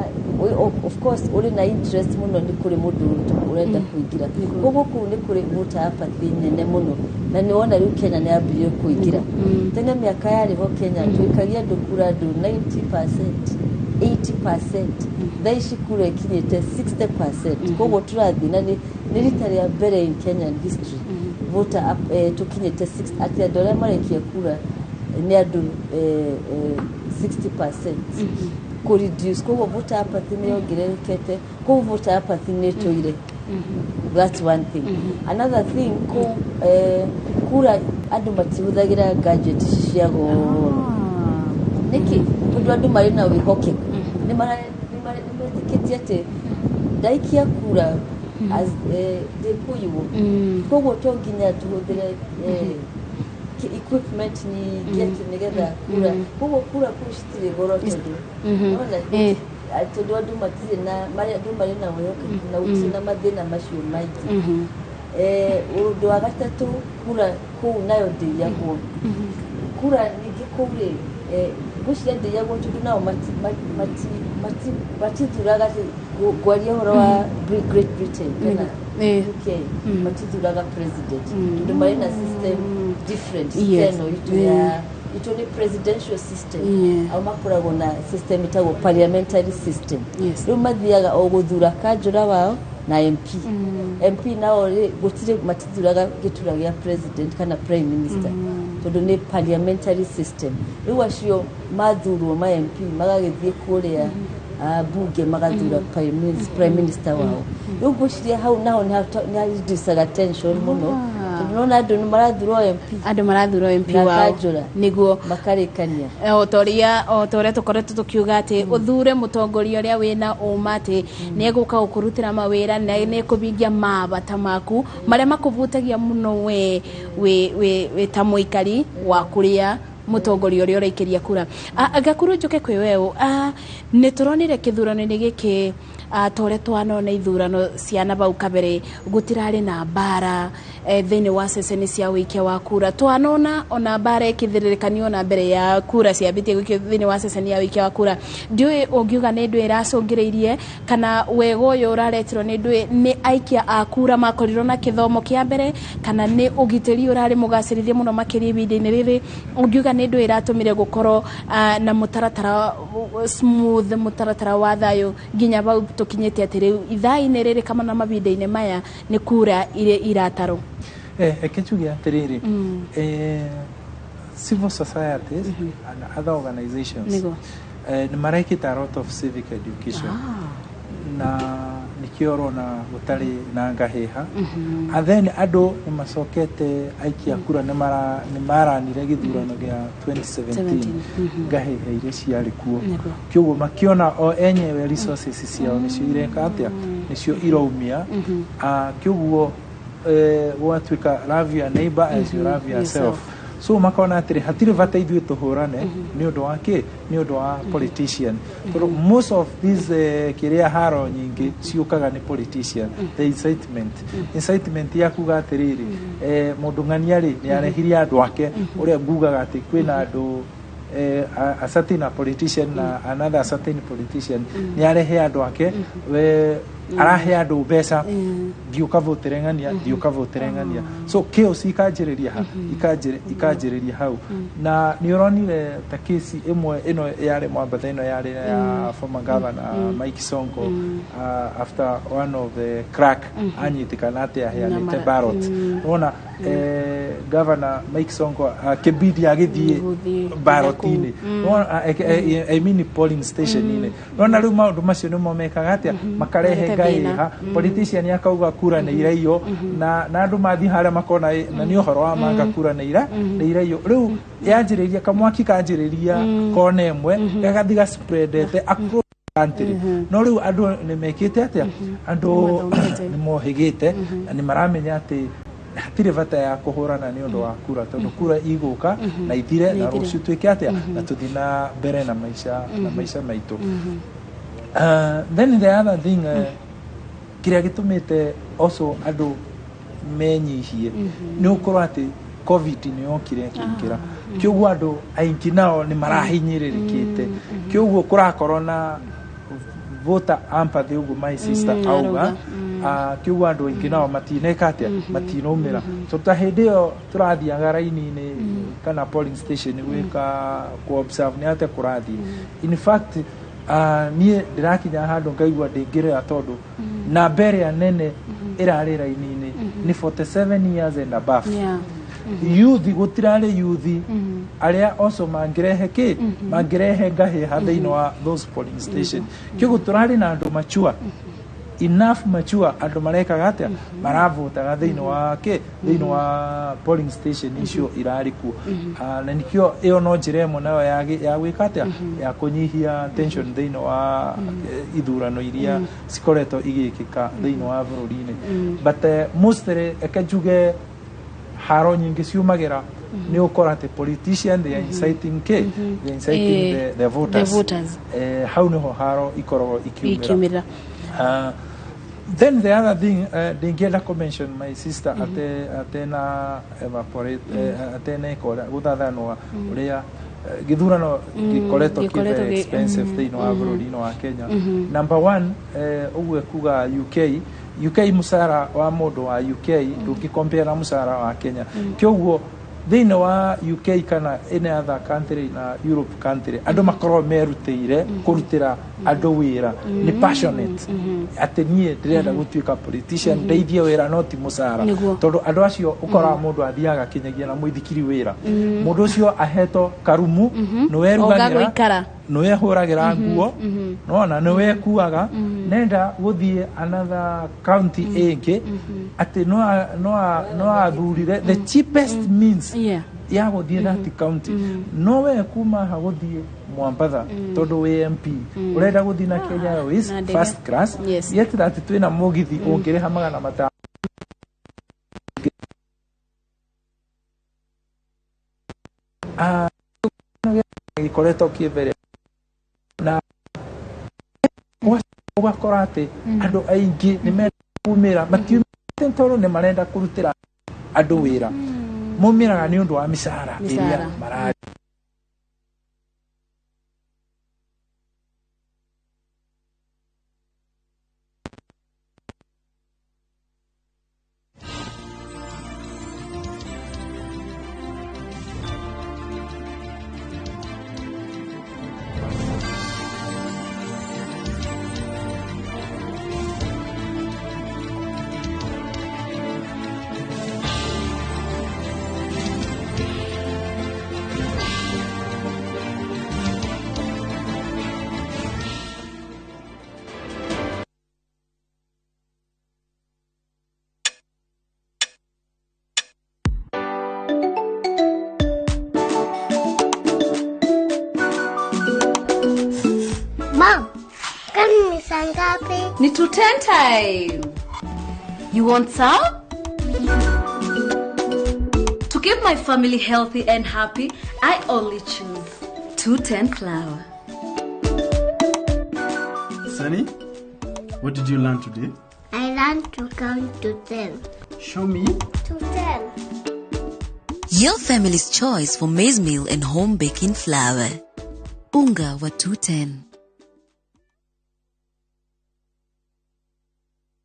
of course ũrĩ na interest mũno nĩ kũrĩ mũndũ ũrenda kũingĩra. Koguo kũu nĩ kũrĩ voter apathy nene mũno, na nĩ wona rĩu Kenya nĩ yambĩrĩirie kũingĩra. Tene mĩaka yarĩ ho Kenya tũikagia andũ kura andũ 90%, 80%. Thaa ici kura ĩkinyĩte 60%. Koguo tũrathiĩ na nĩ rita rĩa mbere in Kenyan history voter tũkinyĩte 6 atĩ andũ arĩa maraikia kura nĩ andũ 60% kũ reduce. Koguo voter apathy nĩ yongererekete, koguo voter apathy nĩ ĩtũire. That's one thing. Another thing, kũ kura andũ matihũthagĩra gadget ici cia goro. Nĩkĩ? Tondũ andũ marĩ na wĩhokeku, nĩmetĩkĩtie atĩ ndaikia kura as ndĩkũiywo, koguo to nginya tũhũthĩre equipment nyingĩ atĩ nĩgetha kura. Koguo kura kũu citirĩ goro tondũ nĩwona, tondũ andũ matirĩ na marĩ andũ marĩ na wĩhokeku na gũtirĩ na mathĩna macio maingĩ. Ũndũ wa gatatũ, kura kũu nayo ndĩiyagwo. Kura ningĩ kũu rĩ, ngwĩciria ndĩiyagwo tondũ nao matithuraga atĩ ngwaria ũhoro wa Great Britain kana UK, matithuraga president tondũ marĩ na system different. Ĩno itũ ya itũ nĩ presidential system, au makoragwo na system ĩtagwo parliamentary system. Rĩu mathiaga o gũthura kanjũra wao na MP. MP nao rĩ, gũtirĩ, matithuraga gĩtura gĩa president kana prime minister tondũ nĩ parliamentary system. Rĩu acio mathurwo ma MP magagĩthiĩ kũrĩa bunge magathura prime minister wao. Rĩu ngwĩciria hau naho nĩ hareducaga tension mũno tondũ nona andũ nĩ marathurwo MP andũ marathurwo MP na wao kanjũra nĩguo makarĩkania. O ta ũrĩa tũkoretwo tũkiuga atĩ ũthure mũtongoria ũrĩa wĩna ũma atĩ nĩ egũka gũkũrutĩra mawĩra na nĩ ekũhingia mabata maku marĩa makũbutagia mũno we wĩ ta mũikari wa kũrĩa mũtongoria ũrĩa ũraikĩria kura. Gakuru, njũke kwĩ weũ. Nĩ tũronire kĩthurano-inĩ gĩkĩ, ta ũrĩa twanona ithurano cia nabau kabere, gũtirarĩ na mbara thĩinĩ wa ceceni cia ũikia wa kura. Twanona ona mbara ĩkĩthĩrĩrĩkanio na mbere ya kura ciambĩtie gũikio thĩinĩ wa ceceni ya ũikia wa kura. Ndiũĩ ũngiuga nĩ ndũĩ ĩracũngĩrĩirie kana wega ũyũ ũraretirwo nĩ ndũĩ nĩ aikia a kura makorirwo na kĩthomo kĩa mbere kana nĩ ũgitĩri ũrarĩ mũgacĩrithie mũno makĩria ihinda-inĩ rĩrĩ. Ũngiuga nĩ ndũĩ ĩratũmire gũkorwo na mũtaratara smooth, mũtaratara wa thayũ nginya bau tũkinyĩte atĩ rĩu ithaa-inĩ rĩrĩ kana na mahinda-inĩ maya nĩ kura iria iratarwo? Reke njuge atĩrĩrĩ, civil societies and other organizations nĩ marekĩte a lot of civic education na nĩkĩo ũrona gũtarĩ na ngahĩha. And then andũ nĩ macokete, aikia kura nĩ maranire gĩthurano gĩa 2017 ngahĩha iria ciarĩ kuo, kĩoguo makĩona o enyewe resources ciao nĩcio ireka atĩa, nĩcio iraumia. Kĩoguo gwatuĩka love your neighbor as you love yourself. So makona atĩrĩ, hatirĩ bata ithuĩ tũhũrane nĩ ũndũ wa kĩ, nĩ ũndũ wa politician, tondũ most of these kĩrĩa haro nyingĩ ciũkaga nĩ politician, the incitement ya kuga atĩrĩrĩ, mũndũ ng'ania rĩ nĩ arehirie andũ ake, ũrĩa ngugaga atĩ kwĩna andũ a certain a politician na another certain politician nĩ arehe andũ ake, we arahe andũ mbeca, thiĩ ũkavotere ng'ania, thiĩ ũkavotere ng'ania. So chaos ikanjĩrĩria ha ikanjĩrĩria hau. Na nĩ ũronire ta kesi ĩmwe ĩno yarĩ Mwambatha, ĩno yarĩ ya former governor Mike Sonko, after one of the crack anyitĩkana atĩ aheanĩte ballot. Wona governor Mike Sonko akĩbidi agĩthiĩ ballot-inĩ. Wona, I mean polling station-inĩ. Wona rĩu maũndũ macio nĩmo mekaga atĩa, makarehe Marete thĩna. Ngahĩha, politician akauga kura nĩ iraiywo na andũ mathiĩ harĩa makona na nĩ ũhoro wa manga, kura nĩ iraiywo. Rĩu yanjĩrĩria kamwaki kanjĩrĩria kona ĩmwe gagathiĩ gaspreadete across country. No rĩu andũ nĩ mekĩte atĩa, andũ nĩ mohĩgĩte na nĩ maramenya atĩ hatirĩ bata ya kũhũrana nĩ ũndũ wa kura, tondũ kura igũka na ithire na rũciũ twĩke atĩa na tũthiĩ na mbere na maica maitũ. Then the other thing, kĩrĩa gĩtũmĩte also andũ menyihie nĩ ũkorwo atĩ COVID nĩ yokire ĩkĩingĩra, kĩoguo andũ aingĩ nao nĩ marahinyĩrĩrĩkĩte, kĩoguo kũrakorwo na voter apathy ũguo my sister auga. Arauga. Kĩoguo andũ aingĩ nao matineka atĩa, matinaumĩra, so ta hĩndĩ ĩyo tũrathiaga raini-inĩ kana polling station gwĩka ku observe nĩ atĩa kũrathiĩ. In fact, niĩ ndĩrakinya handũ ngaigua ndĩngĩrĩra tondũ namba ĩrĩa nene ĩrarĩ raini-inĩ nĩ 47 years and above. Youth gutirarĩ youth arĩa also mangĩrehe kĩ, mangĩrehe ngahĩha thĩinĩ wa those polling station. Kĩoguo tũrarĩ na andũ mature enough, mature andũ marekaga atĩa, maravotaga thĩinĩ wa kĩ, thĩinĩ wa polling station icio irarĩ kuo. Na nikĩo ĩyo no njĩra ĩmwe nayo ya gwĩka atĩa, ya kũnyihia tension thĩinĩ wa ithurano iria cikoretwo igĩkĩka thĩinĩ wa bũrũri-inĩ. But mostly eke njuge haro nyingĩ ciumagĩra nĩ ũkora atĩ politician, they are inciting kĩ, they are inciting the voters. The voters. Hau nĩho haro ikoragwo ikiumĩra. Ikiumĩra. Then the other thing ndingĩenda kũ mention, my sister, ate atena evaporate, atena ikora gũthathanwa ũrĩa gĩthurano gĩkoretwo kĩ gĩkoretwo very expensive thĩinĩ wa bũrũri-inĩ wa Kenya. Number one, ũguo kuga UK mũcara wa mũndũ wa UK ndũngĩ na mũcara wa Kenya. Kĩoguo thĩinĩ wa UK kana any other country na Europe country, andũ makoragwo merutĩire kũrutĩra andũ wĩra, nĩ passionate atĩ niĩ ndĩrenda gũtuĩka politician ndeithie wĩra, no ti mũcara. Tondũ andũ acio ũkoraga mũndũ athiaga kinyagia na mũithikiri wĩra, mũndũ ũcio ahetwo karumu, nĩwe rugagĩra, Ũgagũikara. Nĩwe hũragĩra nguo, nona nĩwe kuaga, nenda gũthiĩ another county ĩngĩ atĩ no athurire the cheapest means ya gũthiĩ that county. No we kuma ha gũthiĩ Mwambatha, tondũ wĩ MP ũrenda gũthiĩ na Kenya Airways Na ndege. first class, yet that twĩna mũgithi ũngĩrĩha 500. Gĩkoretwo kĩ mbere na ũgakora atĩ andũ aingĩ nĩ menda kumĩra, matiumĩte tondũ nĩ marenda kũrutĩra andũ wĩra, maumĩraga nĩ ũndũ wa mĩcara ĩrĩa Mĩcara. Mararĩ. Mom, kwani ni saa ngapi? Ni 2:10 time. You want some? To keep my family healthy and happy, I only choose 210 flour. Sunny, what did you learn today? I learned to count to 10. Show me. To 10. Your family's choice for maize meal and home baking flour. Unga wa 210.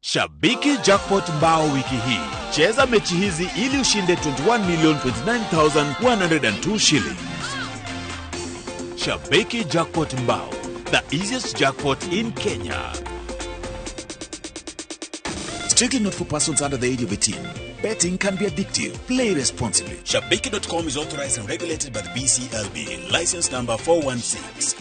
Shabiki Jackpot Mbao wiki hii. Cheza mechi hizi ili ushinde 21,029,102 shillings. Shabiki Jackpot Mbao, the easiest jackpot in Kenya. Strictly not for persons under the age of 18. Betting can be addictive. Play responsibly. Shabiki.com is authorized and regulated by the BCLB. License number 416.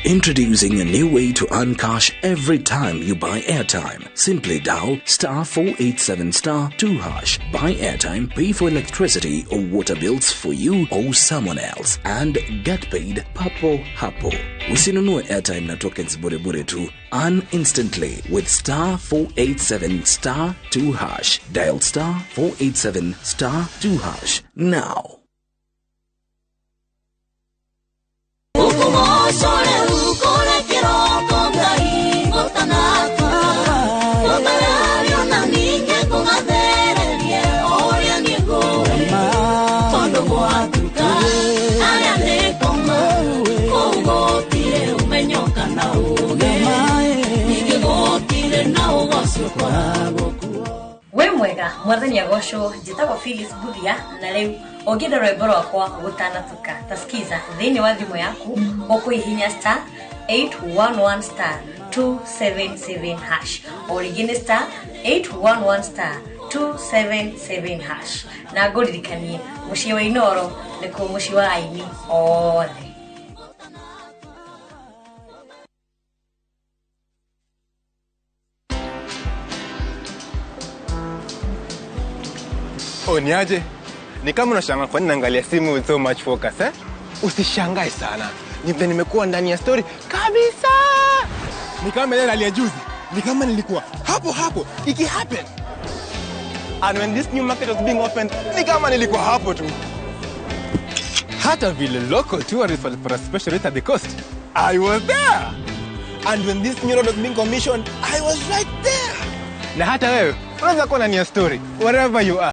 Introducing a new way to earn cash every time you buy airtime. Simply dial *487*2#. Buy airtime, pay for electricity or water bills for you or someone else, and get paid papo hapo. Usinunue airtime na tokens bure bure tu. Earn instantly with *487*2#. Dial *487*2# now. Tũkoragwo kuo. Wĩ mwega mwathani agocwo. Njĩtagwo Phyllis Buthia, na rĩu ũngĩenda rwĩmbo rwakwa gũtanatuka tasikiza thĩinĩ wa thimũ yaku, ũkũhihinya *811*277#, o rĩngĩ nĩ *811*277#. Na ngũririkanie, mũciĩ wa Inoro nĩkuo mũciĩ wa aini othe. Oh, niaje? Ni kama unashangaa kwa nini naangalia simu with so much focus, eh? Usishangae sana. Ni vile nimekuwa ndani ya story kabisa. Ni kama ile hali ya juzi. Ni kama nilikuwa hapo hapo iki happen. And when this new market was being opened, ni kama nilikuwa hapo tu. Hata vile local tourists walipata special rate at the coast, I was there. And when this new road was being commissioned, I was right there. Na hata wewe unaweza kuwa ndani ya story wherever you are.